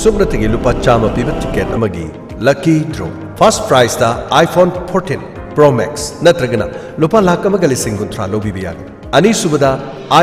ꯁꯨꯞꯅꯇꯒꯤ ꯂꯨꯄꯥ ꯆꯥꯝꯃ ꯄꯤꯕ ꯇꯤꯀꯦꯠ ꯑꯃꯒꯤ lucky draw꯫ First prizeꯇ iPhone fourteen, Pro Max ꯅꯠꯇ꯭ꯔꯒꯅ ꯂꯨꯄꯥ ꯂꯥꯈ ꯑꯃꯒ ꯂꯤꯁꯤꯡ ꯀꯨꯟꯊ꯭ꯔꯥ ꯂꯧꯕꯤꯕ ꯌꯥꯒꯅꯤ꯫ ꯑꯅꯤꯁꯨꯕꯗ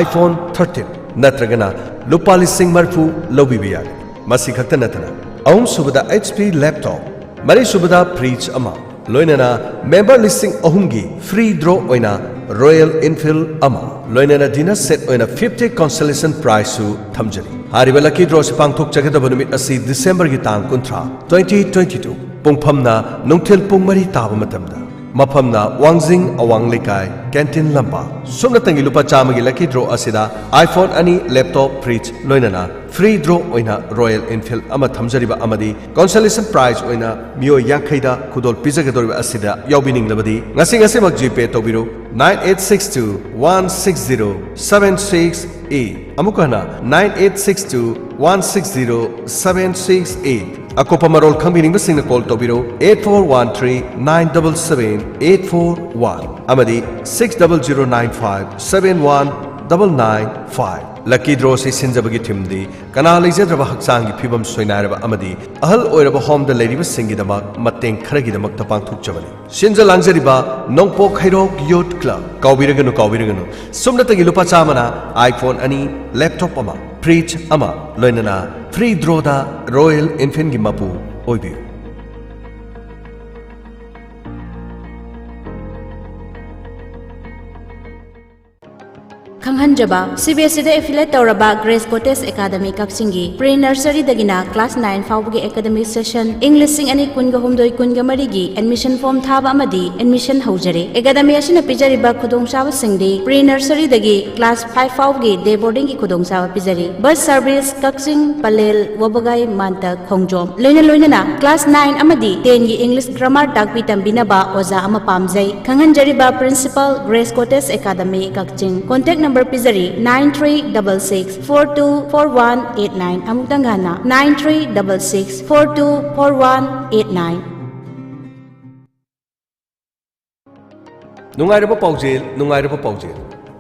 iPhone thirteen ꯅꯠꯇ꯭ꯔꯒꯅ ꯂꯨꯄꯥ ꯂꯤꯁꯤꯡ ꯃꯔꯤꯐꯨ ꯂꯧꯕꯤꯕ ꯌꯥꯒꯅꯤ꯫ ꯃꯁꯤ ꯈꯛꯇ ꯅꯠꯇꯅ ꯑꯍꯨꯝꯁꯨꯕꯗ H P laptop, ꯃꯔꯤꯁꯨꯕꯗ fridge ꯑꯃ, ꯂꯣꯏꯅꯅ member ꯂꯤꯁꯤꯡ ꯑꯍꯨꯝꯒꯤ free draw ꯑꯣꯏꯅ Royal Enfield ꯑꯃ, ꯂꯣꯏꯅꯅ dinner set ꯑꯣꯏꯅ fifty consolation prizeꯁꯨ ꯊꯝꯖꯔꯤ꯫ ꯍꯥꯏꯔꯤꯕ lucky drawꯁꯤ ꯄꯥꯡꯊꯣꯛꯆꯒꯗꯕ ꯅꯨꯃꯤꯠ ꯑꯁꯤ Decemberꯒꯤ ꯇꯥꯡ ꯀꯨꯟꯊ꯭ꯔꯥ, twenty twenty-two, ꯄꯨꯡꯐꯝꯅ ꯅꯨꯡꯊꯤꯜ ꯄꯨꯡ ꯃꯔꯤ ꯇꯥꯕ ꯃꯇꯝꯗ꯫ ꯃꯐꯝꯅ ꯋꯥꯡꯖꯤꯡ ꯑꯋꯥꯡ ꯂꯩꯀꯥꯏ, canteen ꯂꯝꯄꯥꯛ꯫ ꯁꯨꯞꯅꯇꯪꯒꯤ ꯂꯨꯄꯥ ꯆꯥꯝꯃꯒꯤ lucky draw ꯑꯁꯤꯗ iPhone ꯑꯅꯤ, laptop, fridge, ꯂꯣꯏꯅꯅ free draw ꯑꯣꯏꯅ Royal Enfield ꯑꯃ ꯊꯝꯖꯔꯤꯕ ꯑꯃꯗꯤ consolation prize ꯑꯣꯏꯅ ꯃꯤꯑꯣꯏ ꯌꯥꯡꯈꯩꯗ ꯈꯨꯗꯣꯜ ꯄꯤꯖꯒꯗꯧꯔꯤꯕ ꯑꯁꯤꯗ ꯌꯥꯎꯕꯤꯅꯤꯡꯂꯕꯗꯤ ꯉꯁꯤ ꯉꯁꯤꯃꯛ GPay ꯇꯧꯕꯤꯔꯨ, nine eight six two one six zero seven six eight꯫ ꯑꯃꯨꯛꯀ ꯍꯟꯅ, nine eight six two one six zero seven six eight꯫ ꯑꯀꯨꯞꯄ ꯃꯔꯣꯜ ꯈꯪꯕꯤꯅꯤꯡꯕꯁꯤꯡꯅ call ꯇꯧꯕꯤꯔꯧ, eight four one three nine double seven eight four one ꯑꯃꯗꯤ six double zero nine five seven one double nine five꯫ Lucky drawꯁꯤ ꯁꯤꯟꯖꯕꯒꯤ themeꯗꯤ ꯀꯅꯥ ꯂꯩꯖꯗ꯭ꯔꯕ ꯍꯛꯆꯥꯡꯒꯤ ꯐꯤꯕꯝ ꯁꯣꯏꯅꯥꯏꯔꯕ ꯑꯃꯗꯤ ꯑꯍꯜ ꯑꯣꯏꯔꯕ homeꯗ ꯂꯩꯔꯤꯕꯁꯤꯡꯒꯤꯗꯃꯛ ꯃꯇꯦꯡ ꯈꯔꯒꯤꯗꯃꯛꯇ ꯄꯥꯡꯊꯣꯛꯆꯕꯅꯤ꯫ ꯁꯤꯟꯖ ꯂꯥꯡꯖꯔꯤꯕ ꯅꯣꯡꯄꯣꯛ ꯍꯩꯔꯣꯛ Youth Club꯫ ꯀꯥꯎꯕꯤꯔꯒꯅꯨ, ꯀꯥꯎꯕꯤꯔꯒꯅꯨ꯫ ꯁꯨꯞꯅꯇꯒꯤ ꯂꯨꯄꯥ ꯆꯥꯝꯃꯅ iPhone ꯑꯅꯤ, laptop ꯑꯃ, fridge ꯑꯃ, ꯂꯣꯏꯅꯅ free drawꯗ Royal Enfieldꯒꯤ ꯃꯄꯨ ꯑꯣꯏꯕꯤꯌꯨ꯫ ꯈꯪꯍꯟꯖꯕ, CBSEꯗ affiliate ꯇꯧꯔꯕ Grace Cottage Academy ꯀꯛꯆꯤꯡꯒꯤ pre nurseryꯗꯒꯤꯅ class nine ꯐꯥꯎꯕꯒꯤ academic session ꯏꯪ ꯂꯤꯁꯤꯡ ꯑꯅꯤ ꯀꯨꯟꯒ ꯍꯨꯝꯗꯣꯏ ꯀꯨꯟꯒ ꯃꯔꯤꯒꯤ admission form ꯊꯥꯕ ꯑꯃꯗꯤ admission ꯍꯧꯖꯔꯦ꯫ Academy ꯑꯁꯤꯅ ꯄꯤꯖꯔꯤꯕ ꯈꯨꯗꯣꯡꯆꯥꯕꯁꯤꯡꯗꯤ pre nurseryꯗꯒꯤ class five ꯐꯥꯎꯕꯒꯤ day boardingꯒꯤ ꯈꯨꯗꯣꯡꯆꯥꯕ ꯄꯤꯖꯔꯤ꯫ Bus service ꯀꯛꯆꯤꯡ, ꯄꯂꯦꯜ, ꯋꯥꯕꯒꯥꯏ, ꯃꯥꯟꯇ, ꯈꯣꯡꯖꯣꯝ꯫ ꯂꯣꯏꯅ ꯂꯣꯏꯅꯅ class nine ꯑꯃꯗꯤ tenꯒꯤ English grammar ꯇꯥꯛꯄꯤ ꯇꯝꯕꯤꯅꯕ ꯑꯣꯖꯥ ꯑꯃ ꯄꯥꯝꯖꯩ꯫ ꯈꯪꯍꯟꯖꯔꯤꯕ Principal, Grace Cottage Academy ꯀꯛꯆꯤꯡ꯫ Contact number ꯄꯤꯖꯔꯤ, nine three double six four two four one eight nine꯫ ꯑꯃꯨꯛꯇꯪ ꯍꯟꯅ, nine three double six four two four one eight nine꯫ ꯅꯨꯡꯉꯥꯏꯔꯕ ꯄꯥꯎꯖꯦꯜ, ꯅꯨꯡꯉꯥꯏꯔꯕ ꯄꯥꯎꯖꯦꯜ꯫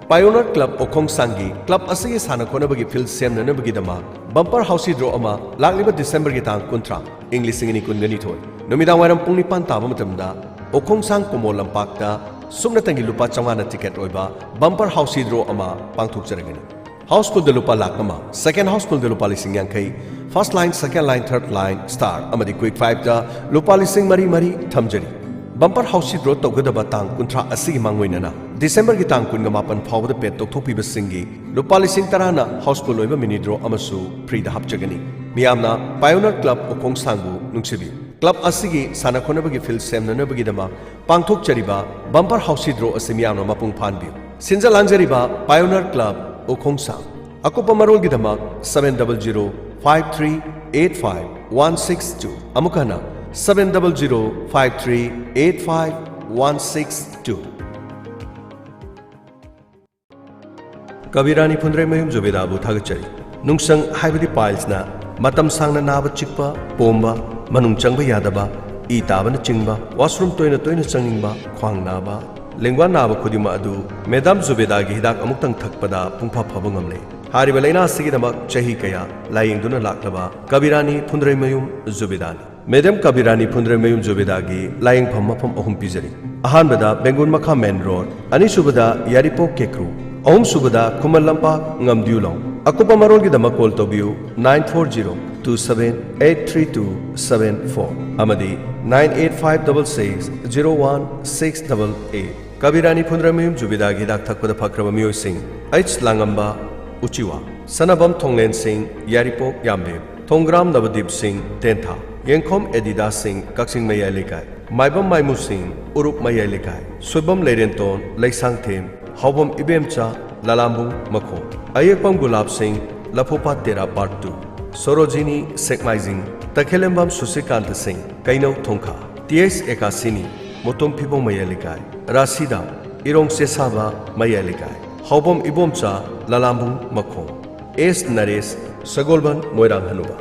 Pioneer Club ꯑꯣꯈꯣꯡꯁꯥꯡꯒꯤ club ꯑꯁꯤꯒꯤ ꯁꯥꯟꯅ ꯈꯣꯠꯅꯕꯒꯤ field ꯁꯦꯝꯅꯅꯕꯒꯤꯗꯃꯛ bumper housey draw ꯑꯃ ꯂꯥꯛꯂꯤꯕ Decemberꯒꯤ ꯇꯥꯡ ꯀꯨꯟꯊ꯭ꯔꯥ, ꯏꯪ ꯂꯤꯁꯤꯡ ꯑꯅꯤ ꯀꯨꯟꯒ ꯅꯤꯊꯣꯏ, ꯅꯨꯃꯤꯗꯥꯡ ꯋꯥꯏꯔꯝ ꯄꯨꯡ ꯅꯤꯄꯥꯟ ꯇꯥꯕ ꯃꯇꯝꯗ ꯎꯈꯣꯡꯁꯥꯡ ꯀꯨꯃꯣ ꯂꯝꯄꯥꯛꯇ ꯁꯨꯞꯅꯇꯪꯒꯤ ꯂꯨꯄꯥ ꯆꯥꯝꯃꯉꯥꯅ ꯇꯤꯀꯦꯠ ꯑꯣꯏꯕ ꯕꯝꯄꯔ ꯍꯥꯎꯁꯤ ꯗ꯭ꯔꯣ ꯑꯃ ꯄꯥꯡꯊꯣꯛꯆꯔꯒꯅꯤ꯫ ꯍꯥꯎꯁꯐꯨꯜꯗ ꯂꯨꯄꯥ ꯂꯥꯈ ꯑꯃ, ꯁꯦꯀꯦꯟ ꯍꯥꯎꯁꯐꯨꯜꯗ ꯂꯨꯄꯥ ꯂꯤꯁꯤꯡ ꯌꯥꯡꯈꯩ, ꯐꯥꯔꯁ ꯂꯥꯏꯟ, ꯁꯦꯀꯦꯟ ꯂꯥꯏꯟ, ꯊꯔꯗ ꯂꯥꯏꯟ, ꯁ꯭ꯇꯥꯔ ꯑꯃꯗꯤ ꯀ꯭ꯋꯤꯛ ꯐꯥꯏꯚꯇ ꯂꯨꯄꯥ ꯂꯤꯁꯤꯡ ꯃꯔꯤ ꯃꯔꯤ ꯊꯝꯖꯔꯤ꯫ ꯕꯝꯄꯔ ꯍꯥꯎꯁꯤ ꯗ꯭ꯔꯣ ꯇꯧꯒꯗꯕ ꯇꯥꯡ ꯀꯨꯟꯊ꯭ꯔꯥ ꯑꯁꯤꯒꯤ ꯃꯥꯡꯑꯣꯏꯅꯅ ꯗꯤꯁꯦꯝꯕꯔꯒꯤ ꯇꯥꯡ ꯀꯨꯟꯒ ꯃꯥꯄꯟ ꯐꯥꯎꯕꯗ ꯄꯦꯗ ꯇꯧꯊꯣꯛꯄꯤꯕꯁꯤꯡꯒꯤ ꯂꯨꯄꯥ ꯂꯤꯁꯤꯡ ꯇꯔꯥꯅ ꯍꯥꯎꯁꯐꯨꯜ ꯑꯣꯏꯕ ꯃꯤꯅꯤ ꯗ꯭ꯔꯣ ꯑꯃꯁꯨ ꯐ꯭ꯔꯤꯗ ꯍꯥꯞꯆꯒꯅꯤ꯫ ꯃꯤꯌꯥꯝꯅ ꯄꯥꯏꯑꯣꯅꯤꯌꯔ ꯀ꯭ꯂꯕ ꯎꯈꯣꯡꯁꯥꯡꯕꯨ ꯅꯨꯡꯁꯤꯕꯤꯌꯨ꯫ ꯀ꯭ꯂꯕ ꯑꯁꯤꯒꯤ ꯁꯥꯟꯅ ꯈꯣꯠꯅꯕꯒꯤ ꯐꯤꯜꯗ ꯁꯦꯝꯅꯅꯕꯒꯤꯗꯃꯛ ꯄꯥꯡꯊꯣꯛꯆꯔꯤꯕ ꯕꯝꯄꯔ ꯍꯥꯎꯁꯤ ꯗ꯭ꯔꯣ ꯑꯁꯤ ꯃꯤꯌꯥꯝꯅ ꯃꯄꯨꯡ ꯐꯥꯍꯟꯕꯤꯌꯨ꯫ ꯁꯤꯟꯖ ꯂꯥꯡꯖꯔꯤꯕ ꯄꯥꯏꯑꯣꯅꯤꯌꯔ ꯀ꯭ꯂꯕ ꯎꯈꯣꯡꯁꯥꯡ꯫ ꯑꯀꯨꯞꯄ ꯃꯔꯣꯜꯒꯤꯗꯃꯛ seven double zero five three eight five one six two, ꯑꯃꯨꯛ ꯍꯟꯅ, seven double zero five three eight five one six two꯫ ꯀꯕꯤꯔꯥꯅꯤ ꯐꯨꯟꯗ꯭ꯔꯩꯃꯌꯨꯝ ꯖꯨꯕꯦꯗꯥꯕꯨ ꯊꯥꯒꯠꯆꯔꯤ꯫ ꯅꯨꯡꯁꯪ ꯍꯥꯏꯕꯗꯤ ꯄꯥꯏꯜꯁꯅ ꯃꯇꯝ ꯁꯥꯡꯅ ꯅꯥꯕ, ꯆꯤꯛꯄ, ꯄꯣꯝꯕ, ꯃꯅꯨꯡ ꯆꯪꯕ ꯌꯥꯗꯕ, ꯏ ꯇꯥꯕꯅꯆꯤꯡꯕ, ꯋꯥꯁꯔꯨꯝ ꯇꯣꯏꯅ ꯇꯣꯏꯅ ꯆꯪꯅꯤꯡꯕ, ꯈ꯭ꯋꯥꯡ ꯅꯥꯕ, ꯂꯦꯡꯕꯥꯟ ꯅꯥꯕ ꯈꯨꯗꯤꯡꯃꯛ ꯑꯗꯨ ꯃꯦꯗꯥꯝ ꯖꯨꯕꯦꯗꯥꯒꯤ ꯍꯤꯗꯥꯛ ꯑꯃꯨꯛꯇꯪ ꯊꯛꯄꯗ ꯄꯨꯡꯐ ꯐꯕ ꯉꯝꯂꯦ꯫ ꯍꯥꯏꯔꯤꯕ ꯂꯥꯏꯅꯥ ꯑꯁꯤꯒꯤꯗꯃꯛ ꯆꯍꯤ ꯀꯌꯥ ꯂꯥꯌꯦꯡꯗꯨꯅ ꯂꯥꯛꯂꯕ ꯀꯕꯤꯔꯥꯅꯤ ꯐꯨꯟꯗ꯭ꯔꯩꯃꯌꯨꯝ ꯖꯨꯕꯦꯗꯥꯅꯤ꯫ ꯃꯦꯗꯥꯝ ꯀꯕꯤꯔꯥꯅꯤ ꯐꯨꯟꯗ꯭ꯔꯩꯃꯌꯨꯝ ꯖꯨꯕꯦꯗꯥꯒꯤ ꯂꯥꯌꯦꯡꯐꯝ ꯃꯐꯝ ꯑꯍꯨꯝ ꯄꯤꯖꯔꯤ꯫ ꯑꯍꯥꯟꯕꯗ ꯕꯦꯡꯒꯨꯟ ꯃꯈꯥ ꯃꯦꯟ ꯔꯣꯗ, ꯑꯅꯤꯁꯨꯕꯗ ꯌꯥꯏꯔꯤꯄꯣꯛ ꯀꯦꯀ꯭ꯔꯨ, ꯑꯍꯨꯝꯁꯨꯕꯗ ꯈꯨꯃꯟ ꯂꯝꯄꯥꯛ, ꯉꯝꯗꯤꯌꯨꯂꯣꯡ꯫ ꯑꯀꯨꯞꯄ ꯃꯔꯣꯜꯒꯤꯗꯃꯛ ꯀꯣꯜ ꯇꯧꯕꯤꯌꯨ nine four zero two seven eight three two seven four ꯑꯃꯗꯤ nine eight five double six zero one six double eight꯫ ꯀꯕꯤꯔꯥꯅꯤ ꯐꯨꯟꯗ꯭ꯔꯩꯃꯌꯨꯝ ꯖꯨꯕꯦꯗꯥꯒꯤ ꯍꯤꯗꯥꯛ ꯊꯛꯄꯗ ꯐꯈ꯭ꯔꯕ ꯃꯤꯑꯣꯏꯁꯤꯡ: ꯑꯩꯆ ꯂꯥꯡꯉꯝꯕ, ꯎꯆꯤꯋꯥ, ꯁꯅꯥꯕꯝ ꯊꯣꯡꯂꯦꯟꯁꯤꯡ, ꯌꯥꯏꯔꯤꯄꯣꯛ, ꯌꯥꯝꯕꯦꯝ, ꯊꯣꯡꯒ꯭ꯔꯥꯝ ꯅꯕꯗꯤꯞ ꯁꯤꯡ, ꯇꯦꯟꯊꯥ, ꯌꯦꯡꯈꯣꯝ ꯑꯦꯗꯤꯗꯥꯁ ꯁꯤꯡ, ꯀꯛꯆꯤꯡ ꯃꯌꯥꯏ ꯂꯩꯀꯥꯏ, ꯃꯥꯏꯕꯝ ꯃꯥꯏꯃꯨ ꯁꯤꯡ, ꯎꯔꯨꯞ ꯃꯌꯥꯏ ꯂꯩꯀꯥꯏ, ꯁꯣꯏꯕꯝ ꯂꯩꯔꯦꯟꯇꯣꯟ, ꯂꯩꯁꯥꯡꯊꯦꯝ, ꯍꯥꯎꯕꯝ ꯏꯕꯦꯝꯆꯥ, ꯂꯂꯥꯝꯕꯨꯡ ꯃꯈꯣꯡ, ꯑꯌꯦꯛꯄꯝ ꯒꯨꯂꯥꯞ ꯁꯤꯡ, ꯂꯐꯨꯄꯥꯠ ꯇꯦꯔꯥ ꯄꯥꯔꯠ ꯇꯨ, ꯁꯣꯔꯣꯖꯤꯅꯤ ꯁꯦꯛꯃꯥꯏꯖꯤꯡ, ꯇꯈꯦꯂꯦꯝꯕꯝ ꯁꯨꯁꯤꯀꯥꯟꯇ ꯁꯤꯡ, ꯀꯩꯅꯧ ꯊꯣꯡꯈꯥ, ꯇꯤ ꯑꯩꯆ ꯑꯦꯀꯥꯁꯤꯅꯤ, ꯃꯨꯇꯨꯝ ꯐꯤꯕꯧ ꯃꯌꯥꯏ ꯂꯩꯀꯥꯏ, ꯔꯥꯁꯤꯗꯥ, ꯏꯔꯣꯡ ꯆꯦꯁꯥꯕ ꯃꯌꯥꯏ ꯂꯩꯀꯥꯏ, ꯍꯥꯎꯕꯝ ꯏꯕꯣꯝꯆꯥ, ꯂꯂꯥꯝꯕꯨꯡ ꯃꯈꯣꯡ, ꯑꯦꯁ ꯅꯔꯦꯁ, ꯁꯒꯣꯜꯕꯟ ꯃꯣꯏꯔꯥꯡ ꯍꯅꯨꯕ꯫